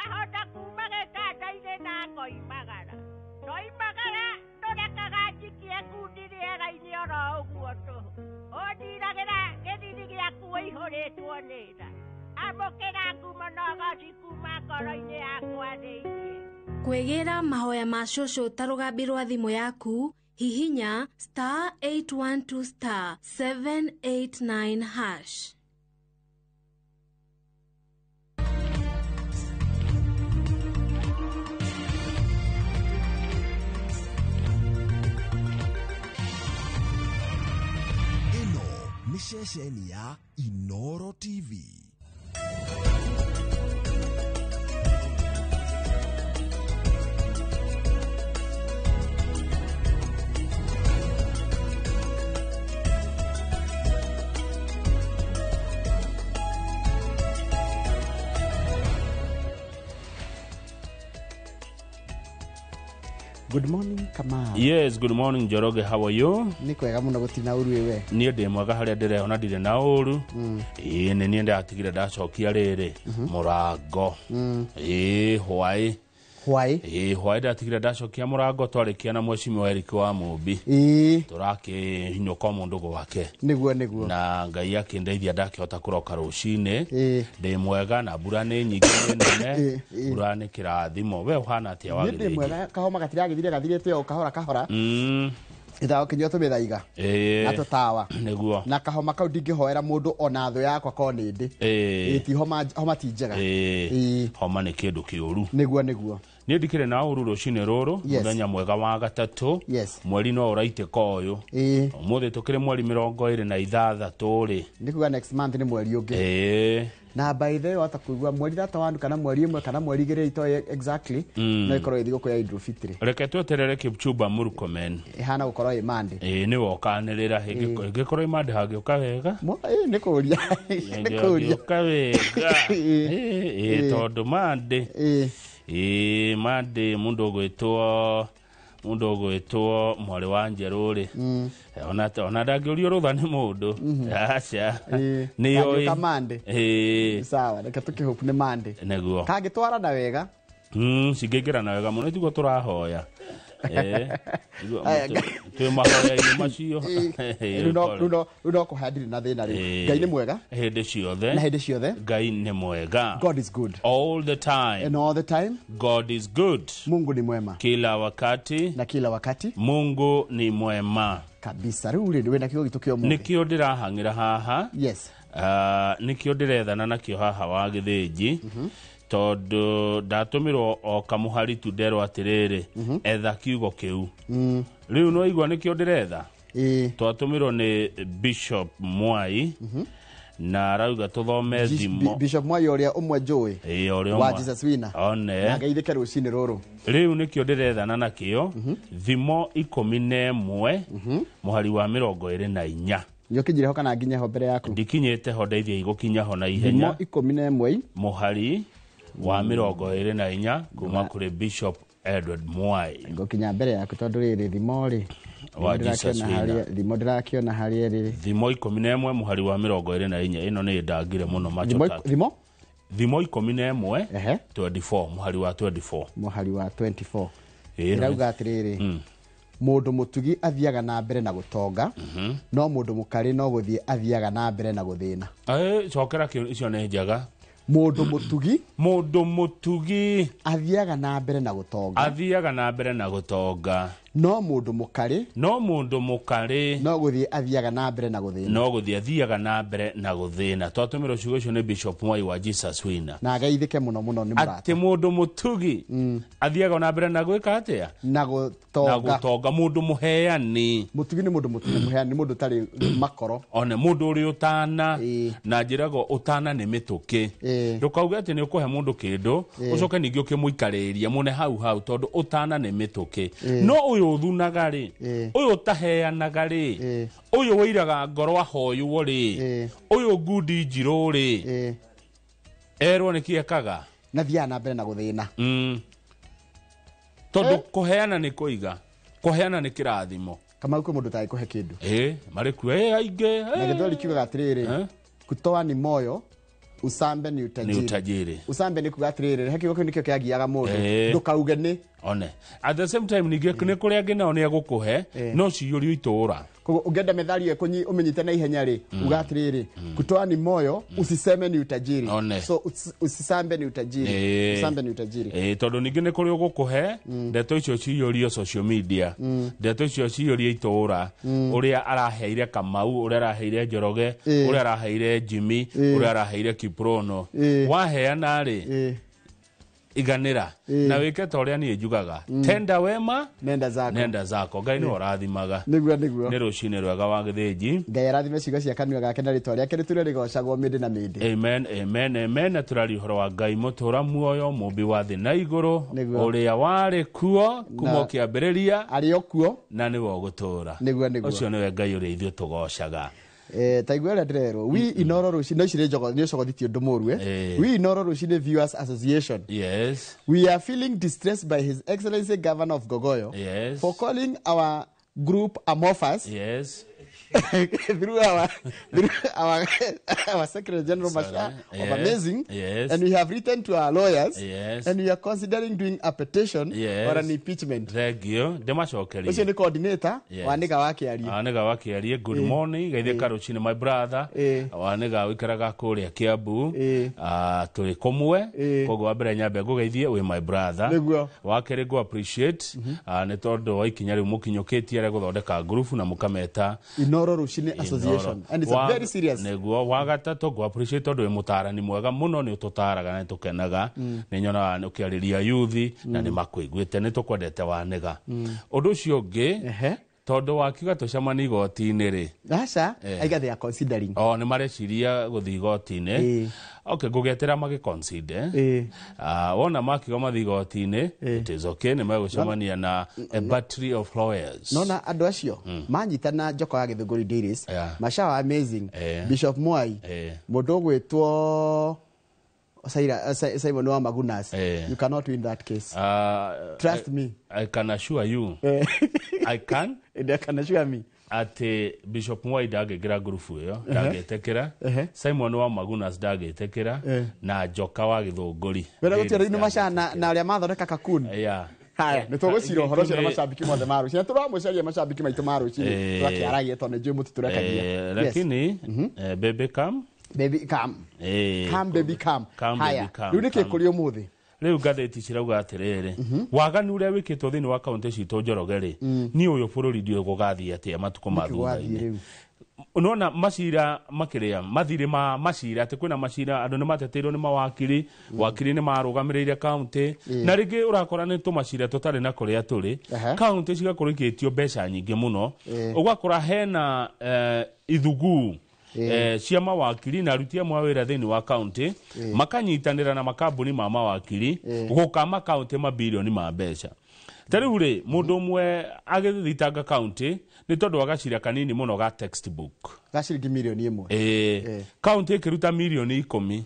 Ndahota kuma gĩtanda-inĩ na ngoimagara. Ndoimagara ndũrekaga njikie ngundi rĩera-inĩ oro ũguo tũhũ. Ũndiragĩra gĩthithi gĩaku ũihũrĩtwo nĩ tha. Amũkĩra ngumo na ũgooci kuma ngoro-inĩ yakwa thĩinĩ. Kwĩgĩra mahoya ma cũcũ ta rũgambi rwa thimũ yaku, hihinya *812 *789 hash. Ĩno nĩ ceceni ya Inoro TV. Good morning, Kamau. Yes, good morning, Njoroge, how are you? Nĩ kwega mũno, gũtirĩ na ũru ĩwe. Niĩ ndĩ mwega harĩa ndĩrehona, ndirĩ na ũru. Ĩĩ, nĩ niĩ ndatigire ndacokia rĩrĩ mũrango. Ĩĩ, hwaĩ. Hwaĩ. Ĩĩ, hwaĩ ndatigire ndacokia mũrango twarĩkia na mheshimiwa Eric wa Mũmbi. Tũrakĩhinyũka o mũndũ gwake. Nĩguo nĩguo. Na Ngai akĩndeithia ndakĩhota kũroka rũcinĩ. Ĩĩ. Ndĩ mwega na mbura nĩ nyingĩ, nĩ nene. Ĩĩ, ĩĩ. Mbura nĩ kĩrathimo. We ũhana atĩa wa Niĩ ndĩ Gĩthĩnji? mwega, kahoma gatiragĩthire gathirĩte o kahora kahora. Ĩthago kĩnyua tũmĩthaiga. Na tũtawa. Nĩguo. Na kahoma kau ndingĩhoera mũndũ ona thũ yakwa korwo nĩ ndĩ. Ĩĩ. Ĩĩ, ti homa, homa ti njega. Ĩĩ. Ĩĩ. Homa nĩ kĩndũ kĩũru. Nĩguo nĩguo. Niĩ ndikĩrĩ na ũru rũcinĩ rũrũ. Yes. Mũthenya mwega wa gatatũ. Yes. Mweri no ũraitĩka ũyũ. Ĩĩ. Ũmũthĩ tũkĩrĩ mweri 26 rĩ. Nĩ kuga next month nĩ mweri ũngĩ. Ĩĩ. Na by the way, wata kuigua mweri thata wanu kana mweri ĩmwe kana mweri igĩrĩ itoĩ exactly, no ĩkorwo ĩ thigũkũ ya Idul Fitri. Reke tweterere Kipchumba Murkomen. Ĩhana gũkorwo ĩ Monday. Ĩĩ, nĩwe ũkanĩrĩra. Ĩngĩkorwo ĩ Monday hangĩũka wega. Ĩĩ, nĩ kũria nĩ kũria. Hangĩũka wega. Ĩĩ. Ĩĩ, tondũ Monday. Ĩĩ. Ĩĩ, Monday mũndũ ũgwĩtwo mwarĩ wa njerũ rĩ, ona ndangĩũrio rũtha nĩ mũndũ, aca. Ĩĩ. Nĩ Kangĩũka oĩ. Monday. Ĩĩ. Sawa, reke tũkĩhope nĩ Monday. Nĩguo. Kangĩtwarana wega. Cingĩingĩrana wega mũno, tiguo tũrahoya. Aya, Twĩ mahoya-inĩ macio. Rĩu no kũhaya, ndirĩ na thĩna rĩu. Ngai nĩ mwega. Hĩndĩ ciothe. Na hĩndĩ ciothe. Ngai nĩ mwega. God is good. All the time. And all the time. God is good. Mungu ni mwema. Kila wakati. Na kila wakati. Mungu ni mwema. Kabisa. Rĩu rĩ, wĩna kiugo gitũ kĩa ũmũthĩ? Nĩkĩo ndĩrahang'ĩra haha. Yes. Ah, nĩkĩo ndĩrethana nakĩo haha wa Gĩthĩnji, tondũ ndatũmĩrwo o kamũhari tu, nderwo atĩrĩrĩ, etha kiugo kĩu. Rĩu no igua nĩkĩo ndĩretha. Ĩĩ. Twatũmĩrwo nĩ Bishop Mwai na arauga tũthome thimo. Bishop Mwai ũrĩa ũmwe njũĩ. Ĩĩ, ũrĩa wa ũmwe. Jesus Winner. One. Na ngeithĩke rũcinĩ rũrũ. Rĩu nĩkĩo ndĩrethana nakĩo, thimo 11 mũhari wa 24. Nĩ ũkinyire ho kana nginye ho mbere yaku? Ndikinyĩte ho, ndeithia igũkinya ho na Thimo ihenya. 11. Mũhari wa 24 kuma kũrĩ Bishop Edward Mwai. Ngũkinya mbere yaku tondũ rĩrĩ, thimo rĩ, Wa thimo Jesus ndĩrakĩona Winner. thimo ndĩrakĩona harĩa ĩrĩ. Thimo 11 mũhari wa 24. Ĩno nĩ ndangire mũno macho. Thimo. Tatu. Thimo. Thimo 11. Ehe. 24, mũhari wa 24. Mũhari wa 24. Ĩĩ, Ĩrauga atĩrĩrĩ, mũndũ mũtugi athiaga na mbere na gũtonga, no mũndũ mũkarĩ no gũthiĩ athiaga na mbere na gũthĩna. Ĩ, cokera kĩo, icio nĩ njega. Mũndũ mũtugi. Mũndũ mũtugi. Athiaga na mbere na gũtonga. Athiaga na mbere na gũtonga. No mũndũ mũkarĩ. No mũndũ mũkarĩ. No gũthiĩ athiaga na mbere na gũthĩna. No gũthiĩ athiaga na mbere na gũthĩna. Twatũmĩrwo ciugo icio nĩ Bishop Mwai wa Jesus Winner. Na ageithĩke mũno mũno, nĩ mũrata. Atĩ mũndũ mũtugi athiaga na mbere na gwĩka atĩa? Na Na gũtonga. gũtonga. Mũndũ mũheani. Mũtugi nĩ mũndũ mũheani, nĩ mũndũ ũtarĩ makoro. One mũndũ ũrĩ ũtana. Ĩĩ. Na njĩragwo ũtana nĩ mĩtũkĩ. Ĩĩ. Ndũkauge atĩ nĩ ũkũhe mũndũ kĩndũ ũcoke ningĩ ũkĩmũikarĩria mũne hau hau, tondũ ũtana nĩ mĩtũkĩ. No ũyũ ũthunaga rĩ, ũyũ ũtaheanaga rĩ, ũyũ wĩiraga ngoro ahoywo rĩ, ũyũ ngundi njirũ rĩ, erwo nĩ ekaga? Na thiaga na mbere na gũthĩna. Tondũ kũheana nĩ kũiga, kũheana nĩ kĩrathimo. Kamau, kwĩ mũndũ ũtangĩkũhe kĩndũ? Ĩ, marĩ kuo, ĩ, aingĩ. Na gĩthweri kiugaga atĩrĩrĩ, Eh? kutoa ni moyo Usambe ni Nĩ utajiri. Utajiri. Usambe nĩ kuga atĩrĩrĩ, he kiugo kĩu nĩkĩo kĩagiaga mũndũ. Ndũkauge nĩ. One at the same time ningĩ nĩ kũrĩ angĩ nao nĩ egũkũhe no ciyũrio itũũra. Koguo ũngĩenda methali ĩyo ũmĩnyite na ihenya rĩ, uga atĩrĩrĩ, kutoa ni moyo, usiseme ni utajiri. One. So usisambe ni utajiri. Usambe ni utajiri. Tondũ ningĩ nĩ kũrĩ ũgũkũhe ndeto icio ciyũrio social media, ndeto icio ciyũrio itũũra, ũrĩa araheire Kamau, ũrĩa araheire Njoroge, ũrĩa araheire Jimmy, ũrĩa araheire Kiprono. Waheana rĩ, iganĩra na wĩke ta ũrĩa niĩ njugaga, tenda wema, nenda zako. Nenda zako. Ngai nĩwe ũrathimaga. Nĩguo, nĩguo. Nĩ rũcinĩ rwega wa Gĩthĩnji. Ngai arathime ciugo cia kanua gake na rĩtwa rĩake rĩtũre rĩgocagwo mĩndĩ na mĩndĩ. Amen, amen, amen. Na tũraria ũhoro wa Ngai mũtũra muoyo, mũmbi wa thĩ na igũrũ, Nĩguo. ũrĩa warĩ kuo kuma Na- ũkĩambĩrĩria arĩ o kuo na nĩwe ũgũtũũra. Nĩguo, nĩguo. Ũcio nĩwe Ngai ũrĩa ithuĩ tũgocaga. Ta igua ũrĩa ndĩrerwo, we Inoro Rũcinĩ, no ici nĩ njogo, nĩ cogothi, ti ũndũ mũru. We Inoro Rũcinĩ Viewers Association, we are feeling distressed by His Excellency Governor of Gogoyo for calling our group amorphous through our Secretary General Masha of Amazing, and we have written to our lawyers and we are considering doing a petition or an impeachment. Thank you. Ũcio Ndĩmacokerie. Nĩ coordinator Wanĩga wa Kĩarie. Wanĩga wa Kĩarie, good morning, geithĩka rũcinĩ, my brother. Wanĩga ũikaraga kũrĩa Kĩambu. Ah, tũrĩ kũmwe. Koguo wa mbere nyambe ngũgeithie wĩ my brother. Nĩguo. Wa kerĩ ngũ appreciate, nĩ tondũ wa ikinya rĩu mũkinyũkĩtie rĩa gũthondeka ngurubu na mũkameta Inoro Rũcinĩ Association, and it's a very serious. Nĩguo. Wa gatatũ ngũ appreciate tondũ wĩ mũtaarani mwega mũno, nĩ ũtũtaaraga na nĩ tũkenaga, nĩ nyonaga ũkĩarĩria yuthi na nĩ makũiguĩte. Nĩ tũkwendete, Wanĩga. Ũndũ ũcio ũngĩ, tondũ wakiuga tũcemanie igoti-inĩ rĩ, Aca, aiga they are considering. O nĩ mareciria gũthiĩ igoti-inĩ. Okay, ngũgetera magĩconsider. Ah, wona makiuga mathiĩ igoti-inĩ, it is okay, nĩ megũcemania na a battery of lawyers. Nona andũ acio manyitana, Njoko ya Gĩthũngũri Dairies, Masha wa Amazing, Bishop Mwai, mũndũ ũgwĩtwo Simon wa Magunas, you cannot win that case. Trust me. I can assure you, I can I can assure me. Atĩ Bishop Mwai ndangĩingĩra ngurubu ĩyo, ndangĩtĩkĩra. Simon wa Magunas ndangĩtĩkĩra, na Njoka wa Gĩthũngũri Wena gũtirĩ rĩu nĩ Masha na arĩa mathondeka kakuni. Haya, nĩ tũgũcira ũhoro ũcio na macambiki mothe ma rũcinĩ. Tũramũcaria macambiki maitũ ma rũcinĩ. Tũgakĩaragia tondũ nĩ njũĩ mũtitũrekagia. Lakini baby come. Baby come. Come baby come. Come, Haya, baby, come, rĩu nĩ come. kĩ kũrĩ ũmũthĩ? Rĩu ngathĩti cirauga atĩrĩrĩ, waganu ũrĩa wĩkĩtwo thĩinĩ wa kaũntĩ citũ, Njoroge rĩ, niĩ ũyũ bũrũri ndiũĩ gũgathiĩ atĩa matukũ ma Nĩkĩ gwathiĩ thutha-inĩ. rĩu? Nona macira makĩrĩa mathirĩ ma macira, atĩ kwĩna macira andũ nĩ mateteirwo nĩ mawakiri, wakiri nĩ marũgamĩrĩire kaũntĩ, na rĩngĩ ũrakora nĩ tũmacira tũtarĩ na kũrĩa tũrĩ, kaũntĩ cigakorwo ikĩtio mbeca nyingĩ mũno. Ũgakora hena ithuguu cia mawakiri na aruti amwe a wĩra thĩinĩ wa kaũntĩ makanyitanĩra na makambuni ma mawakiri gũkama kaũntĩ mabirioni ma mbeca. Ta rĩu rĩ, mũndũ ũmwe agĩthitanga kaũntĩ nĩ tondũ wa gacira kanini mũno ga textbook Ga ciringi mirioni 1. Kaũntĩ ĩkĩruta mirioni 10.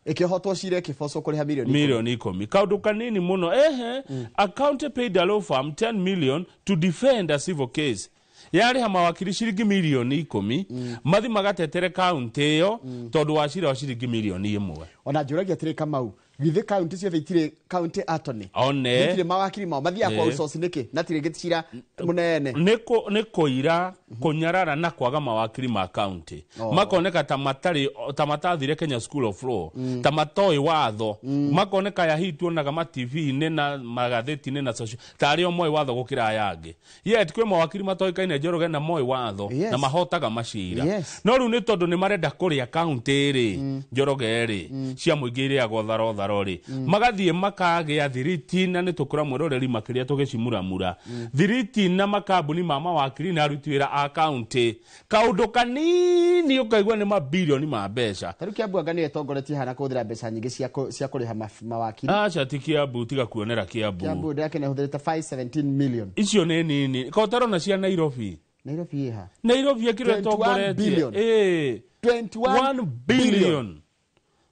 Ĩkĩhotwo cira, ĩkĩbocwo kũrĩha mirioni 10. Mirioni 10, kaũndũ kanini mũno. Ehe, a county paid a law firm 10 million to defend a civil case. Yarĩha mawakiri ciringi mirioni 10 mathi magatetere kaũntĩ ĩyo tondũ wa cira wa ciringi mirioni 1. Ona njũragia atĩrĩ, Kamau, githĩ kaũntĩ ciothe itirĩ county attorney? One. Itirĩ mawakiri mao mathiaga kwa outsource nĩkĩ na tirĩ cira mũnene? Nĩ kũira kũnyarara na kwaga mawakiri ma kaunti. Makoneka ta matarĩ, ta matathire Kenya School of Law, ta matoĩ watho, makoneka ya hihi tuonaga ma TV-inĩ na magathĩti-inĩ na social ta arĩa moĩ watho gũkĩra aya angĩ, yet kwĩ mawakiri matoĩkaine, Njoroge, na moĩ watho na mahotaga macira. No rĩu nĩ tondũ nĩ marenda kũrĩa kaunti rĩ, Njoroge rĩ, cia mũingĩ irĩagwo tharo tharo rĩ, magathiĩ makagĩa thiriti, na nĩ tũkũra mwĩroreri makĩria tũgĩcimuramura thiriti na makambuni ma mawakiri na aruti wĩra a kaunti. Kaũndũ kanini ũkaigua nĩ mabirioni ma mbeca. Ta rĩu Kĩambu anga nĩyo ĩtongoretie hana kũhũthĩra mbeca nyingĩ cia kũrĩha mawakiri. Aca, ti Kĩambu, tiga kuonera Kĩambu. Kĩambu ndĩrakena ĩhũthĩrĩte 517 million. Icio nĩ nini kotarona cia Nairobi. Nairobi ĩha? Nairobi ĩkĩrwo 21 ĩtongoretie billion. 21 1 billion.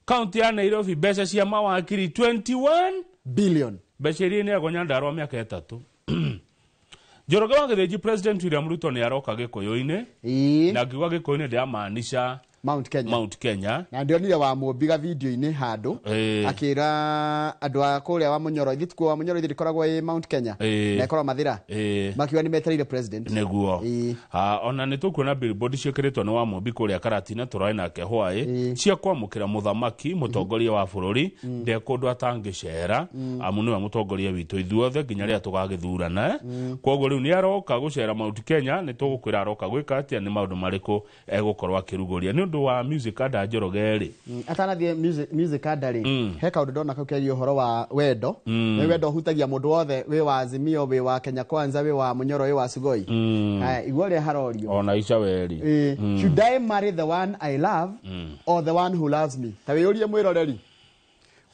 Kaunti ya Nairobi, mbeca cia mawakiri 21 billion. Mbeca iria ineagwo Nyandarua mĩaka 3. Njoroge wa Gĩthĩnji, President William Ruto nĩ aroka Gĩkũyũ-inĩ. Na ngiuga Gĩkũyũ-inĩ ndĩramaanisha Mount Kenya. Mount Kenya. Na ndionire wa Mũmbi video-inĩ handũ akĩra andũ a kũrĩa wa Mũnyoro ithuĩ tikuo wa Mũnyoro ithuĩ ndĩkoragwo ĩ Mount Kenya na ĩkoragwo Mathĩra makiuga nĩ metereire president nĩguo. Ona nĩ tũkuona billboard ciĩkĩrĩtwo nĩ wa Mũmbi kũrĩa Karatina tũroe nake hwaĩ cia kwamũkĩra mũthamaki mũtongoria wa bũrũri nde kũndũ atangĩcera amu nĩwe mũtongoria witũ ithuothe nginya rĩrĩa tũgagĩthurana. Koguo rĩu nĩ aroka gũcera Mount Kenya nĩ tũgũkwĩra aroka gwĩka atĩa nĩ maũndũ marĩkũ egũkorwo akĩrugũria nĩ ũndũ wa music ada Njoroge rĩ. Atanathiĩ music ada rĩ he kaũndũ ndona kau kegiĩ ũhoro wa wendo. Nĩ wendo ũhutagia mũndũ wothe wĩ wa Azimio wĩ wa Kenya Kwanza wĩ wa Mũnyoro wĩ wa Sugoi. Igua ũrĩa harorio ona Ica Weri. Should I marry the one I love or the one who loves me? Ta wĩyũrie mwĩroreri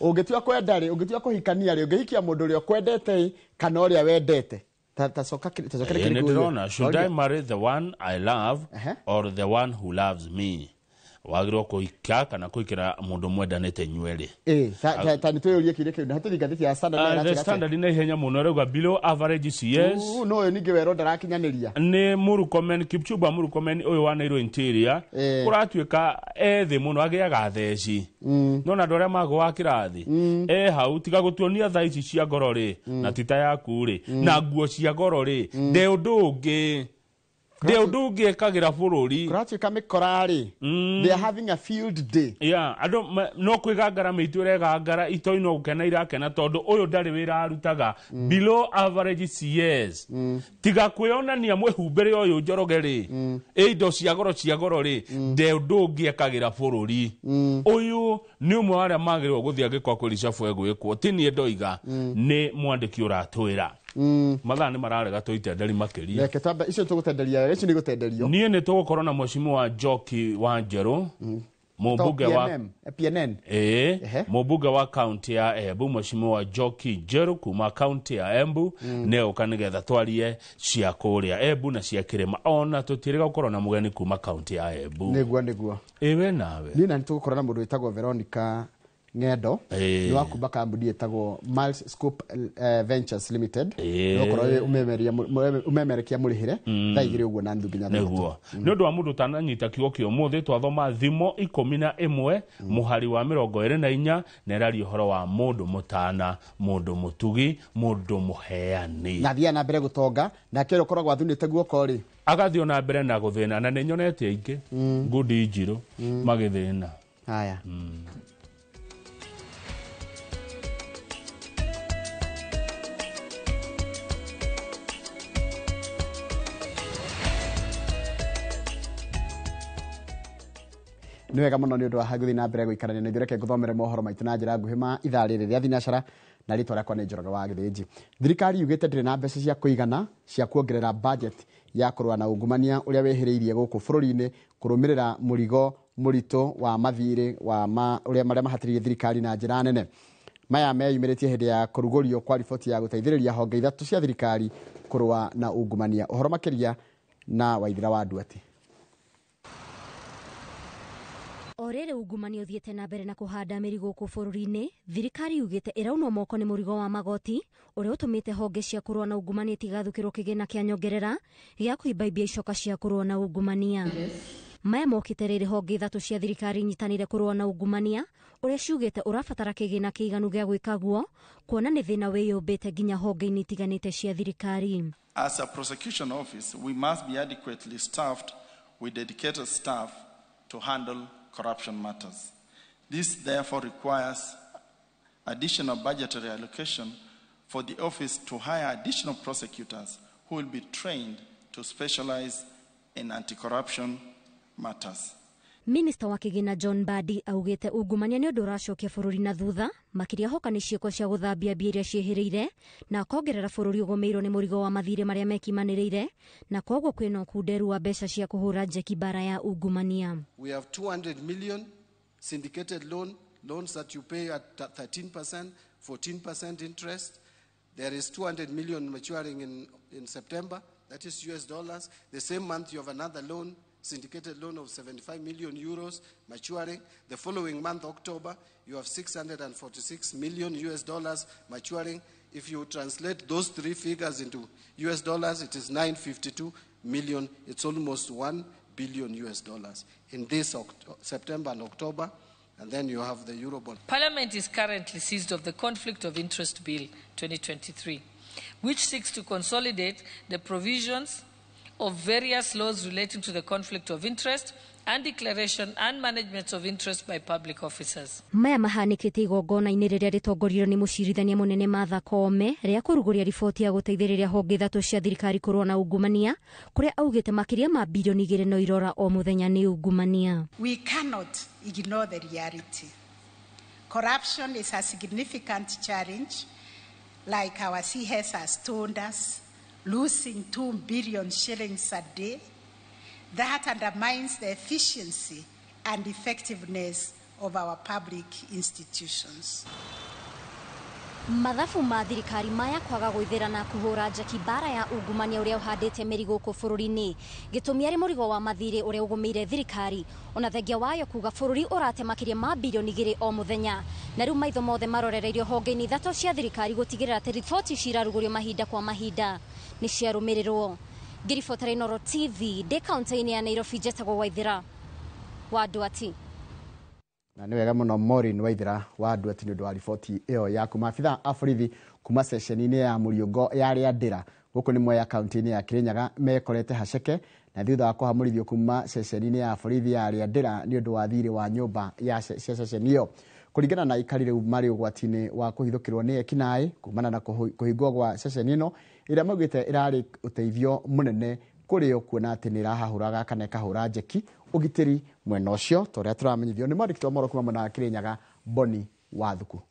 ũngĩtua kwenda rĩ ũngĩtua kũhikania rĩ ũngĩhikia mũndũ ũrĩa ũkwendete kana ũrĩa wendete. Ndĩrona should I marry the one I love or the one who loves me? Wagĩrĩirwo kũhika kana kũhikĩra mũndũ mwendanĩte inyuerĩ. Ta nĩ twĩyũrie kĩũria kĩu na hatirĩ ngathĩti ya Standard. The Standard nĩ ihenya mũno ĩrauga below average CS. No ũyũ ningĩ werwo ndarakinyanĩria. Nĩ Murkomen Kipchumba Murkomen ũyũ wa Nairo Interior kũratuĩka ethĩ mũno agĩaga theci. No na andũ arĩa magũaga kĩrathi hau tiga gũtuonia thaa ici cia goro rĩ na ti ta yaku rĩ na nguo cia goro rĩ nde ũndũ ũngĩ nde ũndũ ũngĩ ekagĩra bũrũri kũratuĩka mĩkora rĩ they are having a field day. Yeah, andũ no kwĩgangara mĩitũ ĩregangara itoi no gũkena irakena tondũ ũyũ ndarĩ wĩra arutaga below average CS. Tiga kwĩonania mwĩhumbĩre ũyũ Njoroge rĩ indo cia goro rĩ nde ũndũ ũngĩ ekagĩra bũrũri. Ũyũ nĩ ũmwe wa arĩa magĩrĩirwo gũthiĩ angĩkorwo kwĩ reshuffle ĩgwĩkwo ti niĩ ndoiga nĩ mwandĩki ũratwĩra. Mathaa nĩ mararega tũitenderi makĩria. Reke twambe icio tũgũtenderia icio nĩ gũtenderio. Niĩ nĩ tũgũkorwo na mheshimiwa Njoki wa Njerũ mũmbunge wa PNN mũmbunge wa kaunti ya Embu mheshimiwa Njoki Njerũ kuma kaunti ya Embu nĩ egũka nĩgetha twarie cia kũrĩa Embu na cia kĩrĩma ona tũtirĩga gũkorwo na mũgeni kuma kaunti ya Embu. Nĩguo. Ĩwe nawe. Niĩ na nĩ tũgũkorwo na mũndũ wĩtagwo Veronica Ng'endo nĩ wa kuma kambuni ĩtagwo Miles Scope Ventures Limited nĩgũkorwo ũmemerekia mũrĩhĩre thaa igĩrĩ ũguo na nuthu nginya thaa ithatũ. Nĩ ũndũ wa mũndũ ũtananyita kiugo kĩa ũmũthĩ twathoma thimo 11 mũhari wa 24 na ĩraria ũhoro wa mũndũ mũtana mũndũ mũtugi mũndũ mũheani na athiaga na mbere gũtonga nake ũrĩa ũkoragwo athunĩte guoko rĩ agathiĩ na mbere na gũthĩna na nĩnyonete aingĩ ngundi njirũ magĩthĩna. Haya. Nĩ wega mũno nĩ ũndũ wa gũthiĩ na mbere gũikarania na ithuĩ reke ngũthomere mohoro maitũ na njĩra nguhĩ ma ithaa rĩrĩ rĩa thinacara na rĩtwa rĩakwa nĩ Njoroge wa Gĩthĩnji. Thirikari yugĩte ndĩrĩ na mbeca cia kũigana cia kuongerera budget ya kũrũa na ungumania ũrĩa wĩhĩrĩirie gũkũ bũrũri-inĩ kũrũmĩrĩra mũrigo mũritũ wa mathirĩ wa ũrĩa marĩa mahatĩrĩirie thirikari na njĩra nene. Maya meyumĩrĩtie hĩndĩ ya kũrugũrio kwa riboti ya gũteithĩrĩria honge ithatũ cia thirikari kũrũa na ungumania. Ũhoro makĩria na Waithira wa Nduati. O rĩrĩ ungumania ũthiĩte na mbere na kũhanda mĩri gũkũ bũrũri-inĩ thirikari yugĩte ĩraunwo moko nĩ mũrigo wa magoti ũrĩa ũtũmĩte honge cia kũrũa na ungumania itigathũkĩrwo kĩgĩna kĩa nyongerera gĩa kũimbaimbia icoka cia kũrũa na ungumania. Maya mokĩte rĩrĩ honge ithatũ cia thirikari inyitanĩire kũrũa na ungumania ũrĩa ciugĩte ũrabatara kĩgĩna kĩiganu gĩa gwĩka guo kuona nĩ thĩna wĩyũmbĩte nginya honge-inĩ itiganĩte cia thirikari. As a prosecution office, we must be adequately staffed with dedicated staff to handle corruption matters. This therefore requires additional budgetary allocation for the office to hire additional prosecutors who will be trained to specialize in anti-corruption matters. Minister wa kĩgĩna John Mbadi augĩte ungumania nĩ ũndũ ũracokia bũrũri na thutha makĩria hoka nĩ ciĩko cia gũthambia mbia iria ciĩhĩrĩire na akongerera bũrũri ũgũmĩirwo nĩ mũrigo wa mathirĩ marĩa mekimanĩrĩire na koguo kwĩna ũkunderu wa mbeca cia kũhũra njeki bara ya ungumania. We have 200 million syndicated loans that you pay at 13%, 14% interest. There is 200 million maturing in September, that is US dollars. The same month you have another loan, syndicated loan of 75 million euros maturing. The following month, October, you have 646 million US dollars maturing. If you translate those three figures into US dollars, it is 952 million. It's almost 1 billion US dollars in this September and October, and then you have the Eurobond. Parliament is currently seized of the Conflict of Interest Bill 2023, which seeks to consolidate the provisions of various laws relating to the conflict of interest and declaration and management of interest by public officers. Maya mahanĩkĩte igongona-inĩ rĩrĩa rĩtongoririo nĩ mũcirithania mũnene Martha Koome rĩa kũrugũria riboti ya gũteithĩrĩria honge ithatũ cia thirikari kũrũa na ungumania, kũrĩa augĩte makĩria ma bilioni 2 no irora o mũthenya nĩ ungumania. We cannot ignore the reality. Corruption is a significant challenge, like our CS has told us, losing 2 billion shillings a day. That undermines the efficiency and effectiveness of our public institutions. Mathabu ma thirikari maya kwaga gwithira na kuhura njeki mbara ya ungumania uria uhandite mĩri gũkũ bũrũri-inĩ. Gĩtũmi arĩ mũrigo wa mathirĩ ũrĩa ũgũmĩire thirikari, ona thengia wayo kuga bũrũri ũrate makĩria ma bilioni 2 o mũthenya. Na rĩu maitho mothe marorereirio honge-inĩ ithatũ cia thirikari gũtigĩrĩra atĩ riboti cirarugũrio mahinda kwa mahinda nĩ ciarũmĩrĩrwo. Ngĩribotera Inooro TV ndĩ kaunti-inĩ ya Nairobi, njetagwo Waithera wa Nduati. Na nĩ wega mũno Maureen Waithera wa Nduati nĩ ũndũ wa riboti ĩyo yaku. Maabitha a borithi kuma ceceni-inĩ ya Mũriũngo ya Rĩandĩra gũkũ nĩ Mwea kaunti-inĩ ya Kirinyaga mekorete haceke na thutha wa kũhamũrithio kuma ceceni-inĩ ya borithi ya Rĩandĩra nĩ ũndũ wa thirĩ wa nyũmba ya cia ceceni ĩyo. Kũringana na aikari rĩu marĩ ũgwati-inĩ wa kũhithũkĩrwo nĩ ekinaĩ kumana na kũhingwo gwa ceceni ĩno ĩrĩa maugĩte ĩrarĩ ũteithio mũnene kũrĩ o kuona atĩ nĩ ĩrahahũraga kana ĩkahũra njeki ũgitĩri mwena ũcio, ta ũrĩa tũramenyithio nĩ mwandĩki wa mohoro kuma mwena wa Kirinyaga Boni Wathuku.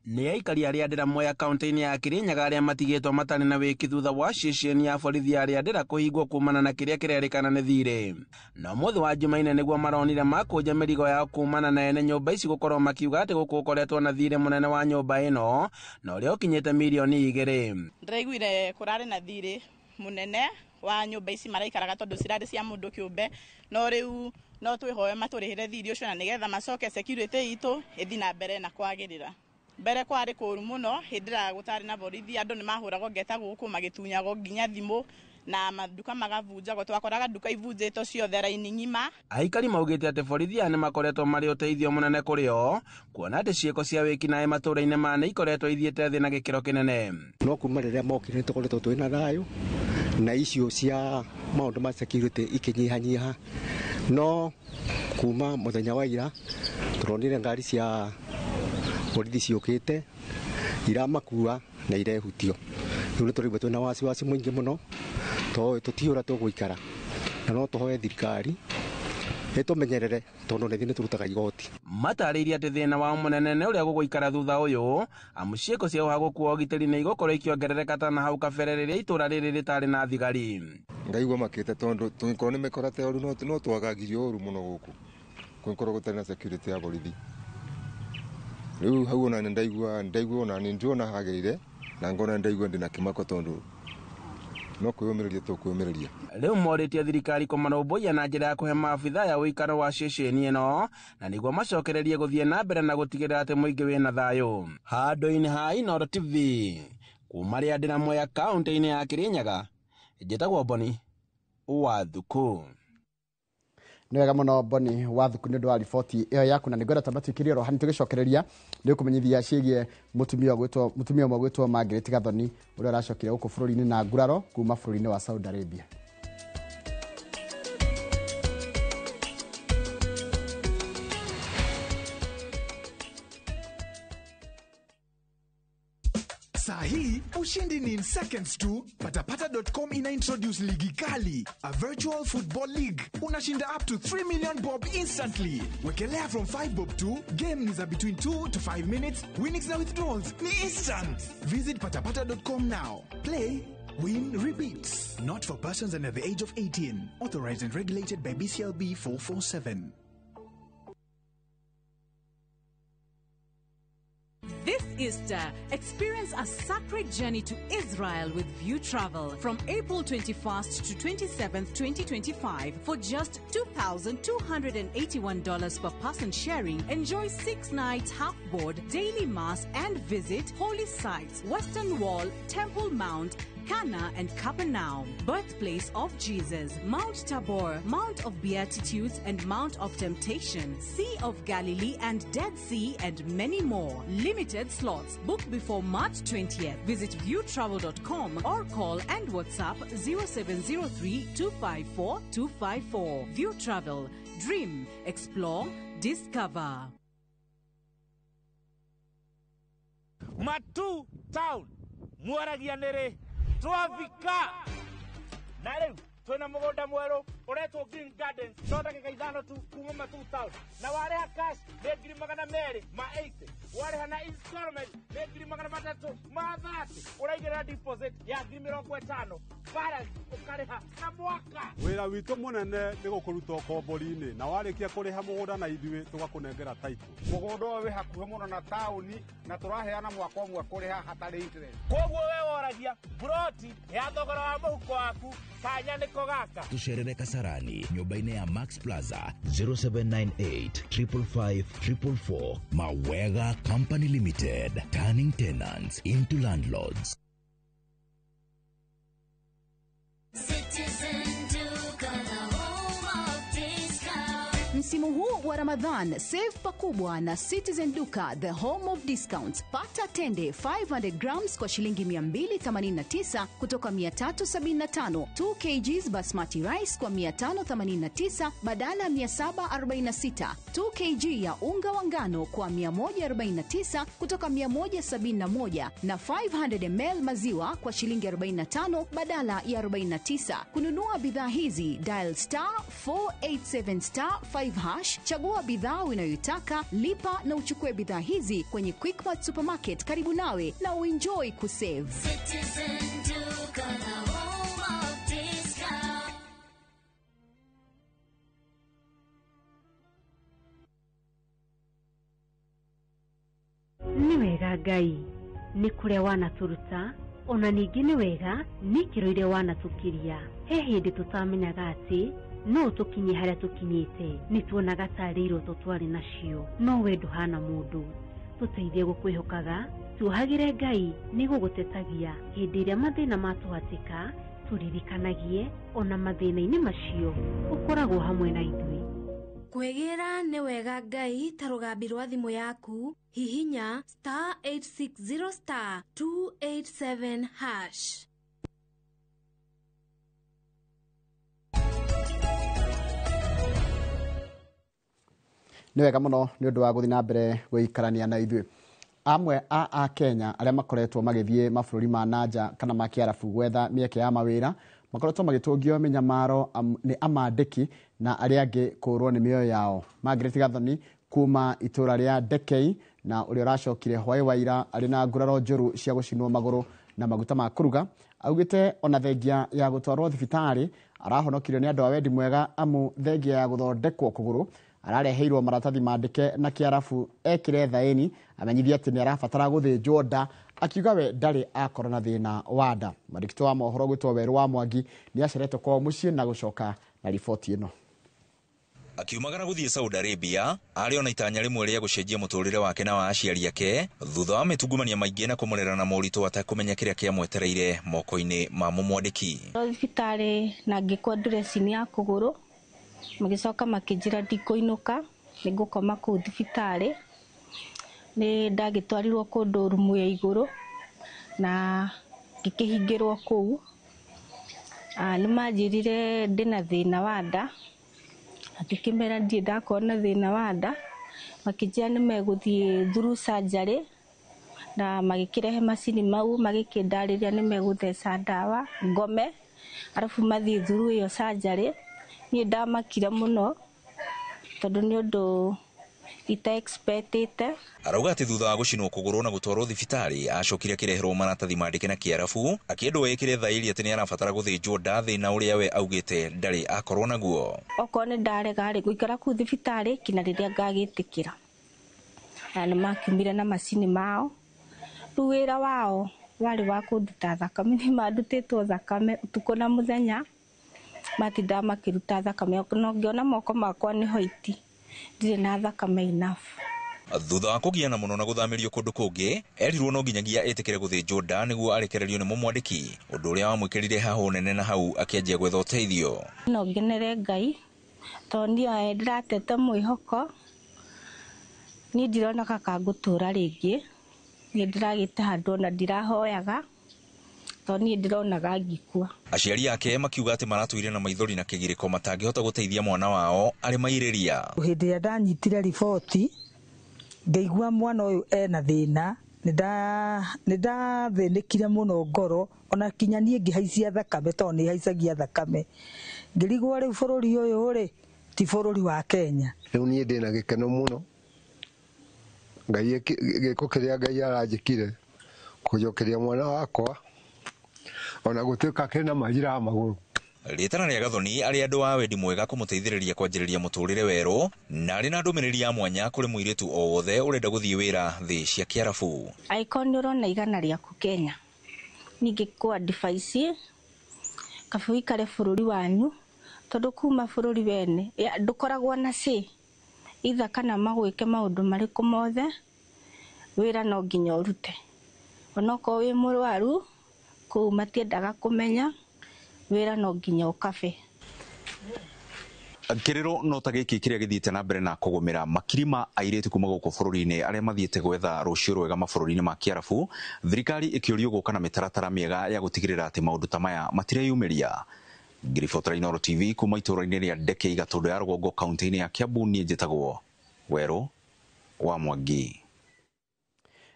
Nĩ aikari arĩa Ndĩra Mwea kaunti-inĩ ya Kirinyaga arĩa matigĩtwo matarĩ na wĩki thutha wa ceceni ya borithi ya Rĩandĩra kũhingwo kumana na kĩrĩa kĩrerĩkana nĩ thirĩ. Na ũmũthĩ wa Jumaine nĩguo maronire makũnja mĩrigo yao kumana na ene nyũmba ici gũkorwo makiuga atĩ gũkũ gũkoretwo na thirĩ mũnene wa nyũmba ĩno na ũrĩa ũkinyĩte mirioni 2. Ndĩraiguire kũrarĩ na thirĩ mũnene wa nyũmba ici maraikaraga tondũ cirarĩ cia mũndũ kĩũmbe, no rĩu no twĩhoe matũrĩhĩre thirĩ ũcio na nĩgetha macoke security itũ ĩthiĩ na mbere na kwagĩrĩra. Mbere kwarĩ kũũru mũno hĩndĩ ĩrĩa gũtarĩ na borithi, andũ nĩ mahũragwo ngeta gũkũ magĩtunyagwo nginya thimũ na maduka magabunjagwo, twakoraga nduka ibunjĩtwo ciothe raini ng'ima. Aikari maugĩte atĩ borithi aya nĩ makoretwo marĩ ũteithio mũnene kũrĩ o kuona atĩ ciĩko cia wĩkinaĩ matũũra-inĩ maya nĩ ikoretwo ithiĩte thĩ na gĩkĩro kĩnene. No kuma rĩrĩa mokire nĩ tũkoretwo twĩna thayũ na icio cia maũndũ ma security ikĩnyihanyiha, no kuma mũthenya wa ira tũronire ngari cia borithi ciũkĩte iramakua na irehutio. Rĩu nĩ tũraigua twĩna wasiwasi mũingĩ mũno tondũ tũtiũĩ ũrĩa tũgũikara, na no tũhoe thirikari ĩtũmenyerere tondũ nĩ ithuĩ nĩ tũrutaga igoti. Matarĩirie atĩ thĩna wao mũnene nĩ ũrĩa gũgũikara thutha ũyũ, amu ciĩko cia ũhagũku wa ũgitĩri nĩ igũkorwo ikĩongerereka ta na hau kabere rĩrĩa itũũra rĩrĩ rĩtarĩ na thigari. Ngaigua makĩte tondũ tũngĩkorwo nĩ mĩkorate ũru no twagagirio ũru mũno gũkũ kũngĩkorwo gũtarĩ na security ya borithi. Rĩu hau ona nĩ ndaigua ona nĩ ndĩrona hagĩrĩire na ngona ndaigua ndĩna kĩmako tondũ no kwĩyũmĩrĩria tũkwĩyũmĩrĩria. Rĩu morĩtie thirikari kũmarũmbũiya na njĩra ya kũhe maabitha ya ũikaro wa ceceni ĩno na nĩguo macokererie gũthiĩ na mbere na gũtigĩrĩra atĩ mũingĩ wĩna thayũ. Handũ-inĩ ha Inooro TV kuma Rĩandĩra Mwea kaunti-inĩ ya Kirinyaga, njĩtagwo Boni Wathuku. Nĩ wega mũno Boni Wathuku nĩ ũndũ wa riboti ĩyo yaku, na nĩngwenda tamba tuikĩrie oro hanini tũgĩcokereria nĩ ũkũmenyithia ciĩgiĩ mũtumia ũmwe ũgwĩtwo Margaret Gathoni ũrĩa ũracokire gũkũ bũrũri-inĩ na nguraro kuma bũrũri-inĩ wa Saudi Arabia. Sahi, ushindi ni in seconds tu. Patapata.com ina introduce ligi kali, a virtual football league. Unashinda up to 3 million bob instantly. Wekelea from 5 bob to game ni za between 2 to 5 minutes. Winnings na withdrawals ni instant. Visit patapata.com now. Play, win, repeat. Not for persons under the age of 18. Authorized and regulated by BCLB 447. This Easter, experience a sacred journey to Israel with View Travel from April 21st to 27th, 2025 for just $2,281 per person sharing. Enjoy 6 nights half board, daily mass and visit holy sites, Western Wall, Temple Mount, Cana and Capernaum, birthplace of Jesus, Mount Tabor, Mount of Beatitudes and Mount of Temptation, Sea of Galilee and Dead Sea, and many more. Limited slots. Book before March 20th. Visit viewtravel.com or call and WhatsApp 0703 254 254. View Travel. Dream, explore, discover. Matu Town. Mwaragia nere. Twavika na rĩu twĩna mũgũnda mwerũ ũretwo Green Gardens no ndagĩka 5 tu kuma Matu Town, na warĩha cash nĩ 280,000, warĩha na installment nĩ 330,000, ũraigĩrĩra deposit ya 50,000, balance ũkarĩha na mwaka. Wĩra witũ mũnene nĩ gũkũruta ũkombori-inĩ, na warĩkia kũrĩha mũgũnda na ithuĩ tũgakũnengera title. Mũgũnda ũyũ wĩ hakuhĩ mũno na taũni na tũraheana mwaka ũmwe kũrĩha hatarĩ interest. Koguo we woragia broti ya thogora wa mũhuko waku kanya nĩko gaka. Tucerere Kasarani nyũmba-inĩ ya Max Plaza 0798 555 444. Mawega Company Limited, turning tenants into landlords. Msimu huu wa Ramadhan, save pakubwa na Citizen Duka, the home of discounts. Pata tende 500 grams kwa shilingi 289 kutoka 375, 2 kgs basmati rice kwa 589 badala 746, 2 kg ya unga wa ngano kwa 149 kutoka 171 na 500 ml maziwa kwa shilingi 45 badala ya 49. Kununua bidhaa hizi, dial star 487 star 5 hash, chagua bidhaa unayoitaka, lipa na uchukue bidhaa hizi kwenye Quickmart Supermarket karibu nawe na uenjoy kusave. Citizen Duka, the home of discount. Nĩ wega Ngai nĩ kũrĩa wanatũruta, ona ningĩ nĩ wega nĩ ikĩro iria wanatũkiria. He hĩndĩ tũtamenyaga atĩ no tũkinye harĩa tũkinyĩte, nĩ tuonaga tarĩ iroto twarĩ nacio, no we ndũhana mũndũ. Tũteithie gũkwĩhokaga, tuohagĩre Ngai nĩ gũgũtetagia hĩndĩ ĩrĩa mathĩna matũhatĩka, tũririkanagie ona mathĩna-inĩ macio ũkoragwo hamwe na ithuĩ. Kwĩgĩra nĩ wega Ngai ta rũgambi rwa thimũ yaku, hihinya star 860 star 287 hash. Nĩ wega mũno nĩ ũndũ wa gũthiĩ na mbere gũikarania na ithuĩ. Amwe a Akenya arĩa makoretwo magĩthiĩ mabũrũri ma nanja kana ma kĩarabu gwetha mĩeke ya mawĩra makoretwo magĩtũngio mĩnyamaro nĩ amandĩki na arĩa angĩ kũũrwo nĩ mĩoyo yao. Margaret Gathoni kuma itũra rĩa Ndekei na ũrĩa ũracokire hwaĩ wa ira arĩ na nguraro njũru cia gũcinwo magũrũ na maguta ma kũruga, augĩte ona thengia ya gũtwarwo thibitarĩ arahonokirio nĩ andũ a wendi mwega, amu thengia ya gũthondekwo kũgũrũ arareheirwo maratathi mandĩke na kĩarabu ekĩre thaĩni amenyithie atĩ nĩ arabatara gũthĩnjwo nda, akiuga we ndarĩ akorwo na thĩna wa nda. Mwandĩki wa mohoro gwĩtwo Werũ wa Mwangi nĩ aceretwo kwao mũciĩ na gũcoka na riboti ĩno. Akiumagara gũthiĩ Saudi Arabia arĩ ona itanya rĩmwe rĩa gũcenjia mũtũrĩre wake na wa aciari ake thutha wa mĩtungumania maingĩ na kũmũrera na moritũ atekũmenya kĩrĩa kĩamwetereire moko-inĩ ma mũmwandĩki. Thibitarĩ na ngĩkwo dressing ya kũgũrũ, magĩcoka makĩnjĩra ndikũinũka, nĩngũkoma kũu thibitarĩ. Nĩ ndagĩtwarirwo kũndũ rumu ya igũrũ na ngĩkĩhingĩrwo kũu. Nĩ manjĩrire ndĩna thĩna wa nda, ngĩkĩmera ndirĩ ndakorwo na thĩna wa nda, makĩnjĩra nĩ megũthiĩ through surgery na magĩkĩrehe macini mau magĩkĩndarĩria nĩ megũtheca ndawa ngome arabu mathiĩ through ĩyo surgery. Niĩ ndamakire mũno tondũ nĩ ũndũ ita expectĩte. Arauga atĩ thutha wa gũcinwo kũgũrũ na gũtwarwo thibitarĩ acokire akĩreherwo maratathi mandĩke na kĩarabu akĩendwo ĩkĩre thaĩri atĩ nĩ arabatara gũthĩnjwo nda, thĩna ũrĩa we augĩte ndarĩ akorwo naguo. Okorwo nĩ ndarega rĩ gũikara kũu thibitarĩ kinya rĩrĩa ngagĩtĩkĩra. Na nĩ makiumire na macini mao Rĩu wĩra wao warĩ wa kũnduta thakame, nĩ mandutĩtwo thakame ũtukũ na mũthenya, matindaga makĩruta thakame, no ngĩona moko makwa nĩ hoiti, ndirĩ na thakame enough. Thutha wa kũgiana mũno na gũthamĩrio kũndũ kũngĩ, erirwo no nginyagia ĩtĩkĩre gũthĩnjwo nda nĩguo arekererio nĩ mũmwandĩki, ũndũ ũrĩa wamwĩkĩrire hahũ nene na hau akĩanjia gwetha ũteithio. No ngenere Ngai tondũ niĩ ndĩratete mwĩhoko, niĩ ndirona ka ngũtũra rĩngĩ, niĩ ndĩragĩte handũ ona ndirahoyaga tondũ niĩ ndĩronaga ngĩkua. Aciari ake makiuga atĩ maratũire na maithori na kĩgirĩko matangĩhota gũteithia mwana wao arĩ mairĩria. Hĩndĩ ĩrĩa ndanyitire riboti ngĩigua mwana ũyũ ena thĩna, nĩ ndathĩnĩkire mũno ngoro, ona kinya niĩ ngĩhaicia thakame tondũ nĩ haicagia thakame. Ngĩrigwo rĩu bũrũri ũyũ rĩ ti bũrũri wa Kenya. Rĩu niĩ ndĩna gĩkeno mũno, Ngai gĩko kĩrĩa Ngai aranjĩkire kũnjokeria mwana wakwa ona gũtuĩka kĩna majira ya magũrũ. Rĩtana rĩa Gathoni arĩ andũ a wendi mwega kũmũteithĩrĩria kwanjĩrĩria mũtũrĩre werũ, na arĩ na ndũmĩrĩri ya mwanya kũrĩ mũirĩtu o wothe ũrenda gũthiĩ wĩra thĩ cia Kĩarabu. Angĩkorwo nĩ ũrona igana rĩaku Kenya, ningĩ kũ advice kaba ũikare bũrũri wanyu, tondũ kuma bũrũri wene ndũkoragwo na say itha kana magwĩke maũndũ marĩkũ mothe, wĩra no nginya ũrute. Onokorwo wĩ mũrwaru kũu matiendaga kũmenya, wĩra no nginya ũkabe. Kĩrĩro no ta gĩkĩ kĩrĩa gĩthiĩte na mbere na kũgũmĩra makiri ma airĩtu kuma gũkũ bũrũri-inĩ arĩa mathiĩte gwetha rũciũ rwega mabũrũri-inĩ ma Kĩarabu, thirikari ĩkĩũrio gũka na mĩtaratara mĩega ya gũtigĩrĩra atĩ maũndũ ta maya matireyumĩria. Ngĩribotera Inooro TV kuma itũũra-inĩ rĩa Ndeke Gatũndũ ya Rũgongo kaunti-inĩ ya Kiambu, niĩ njĩtagwo Werũ wa Mwangi.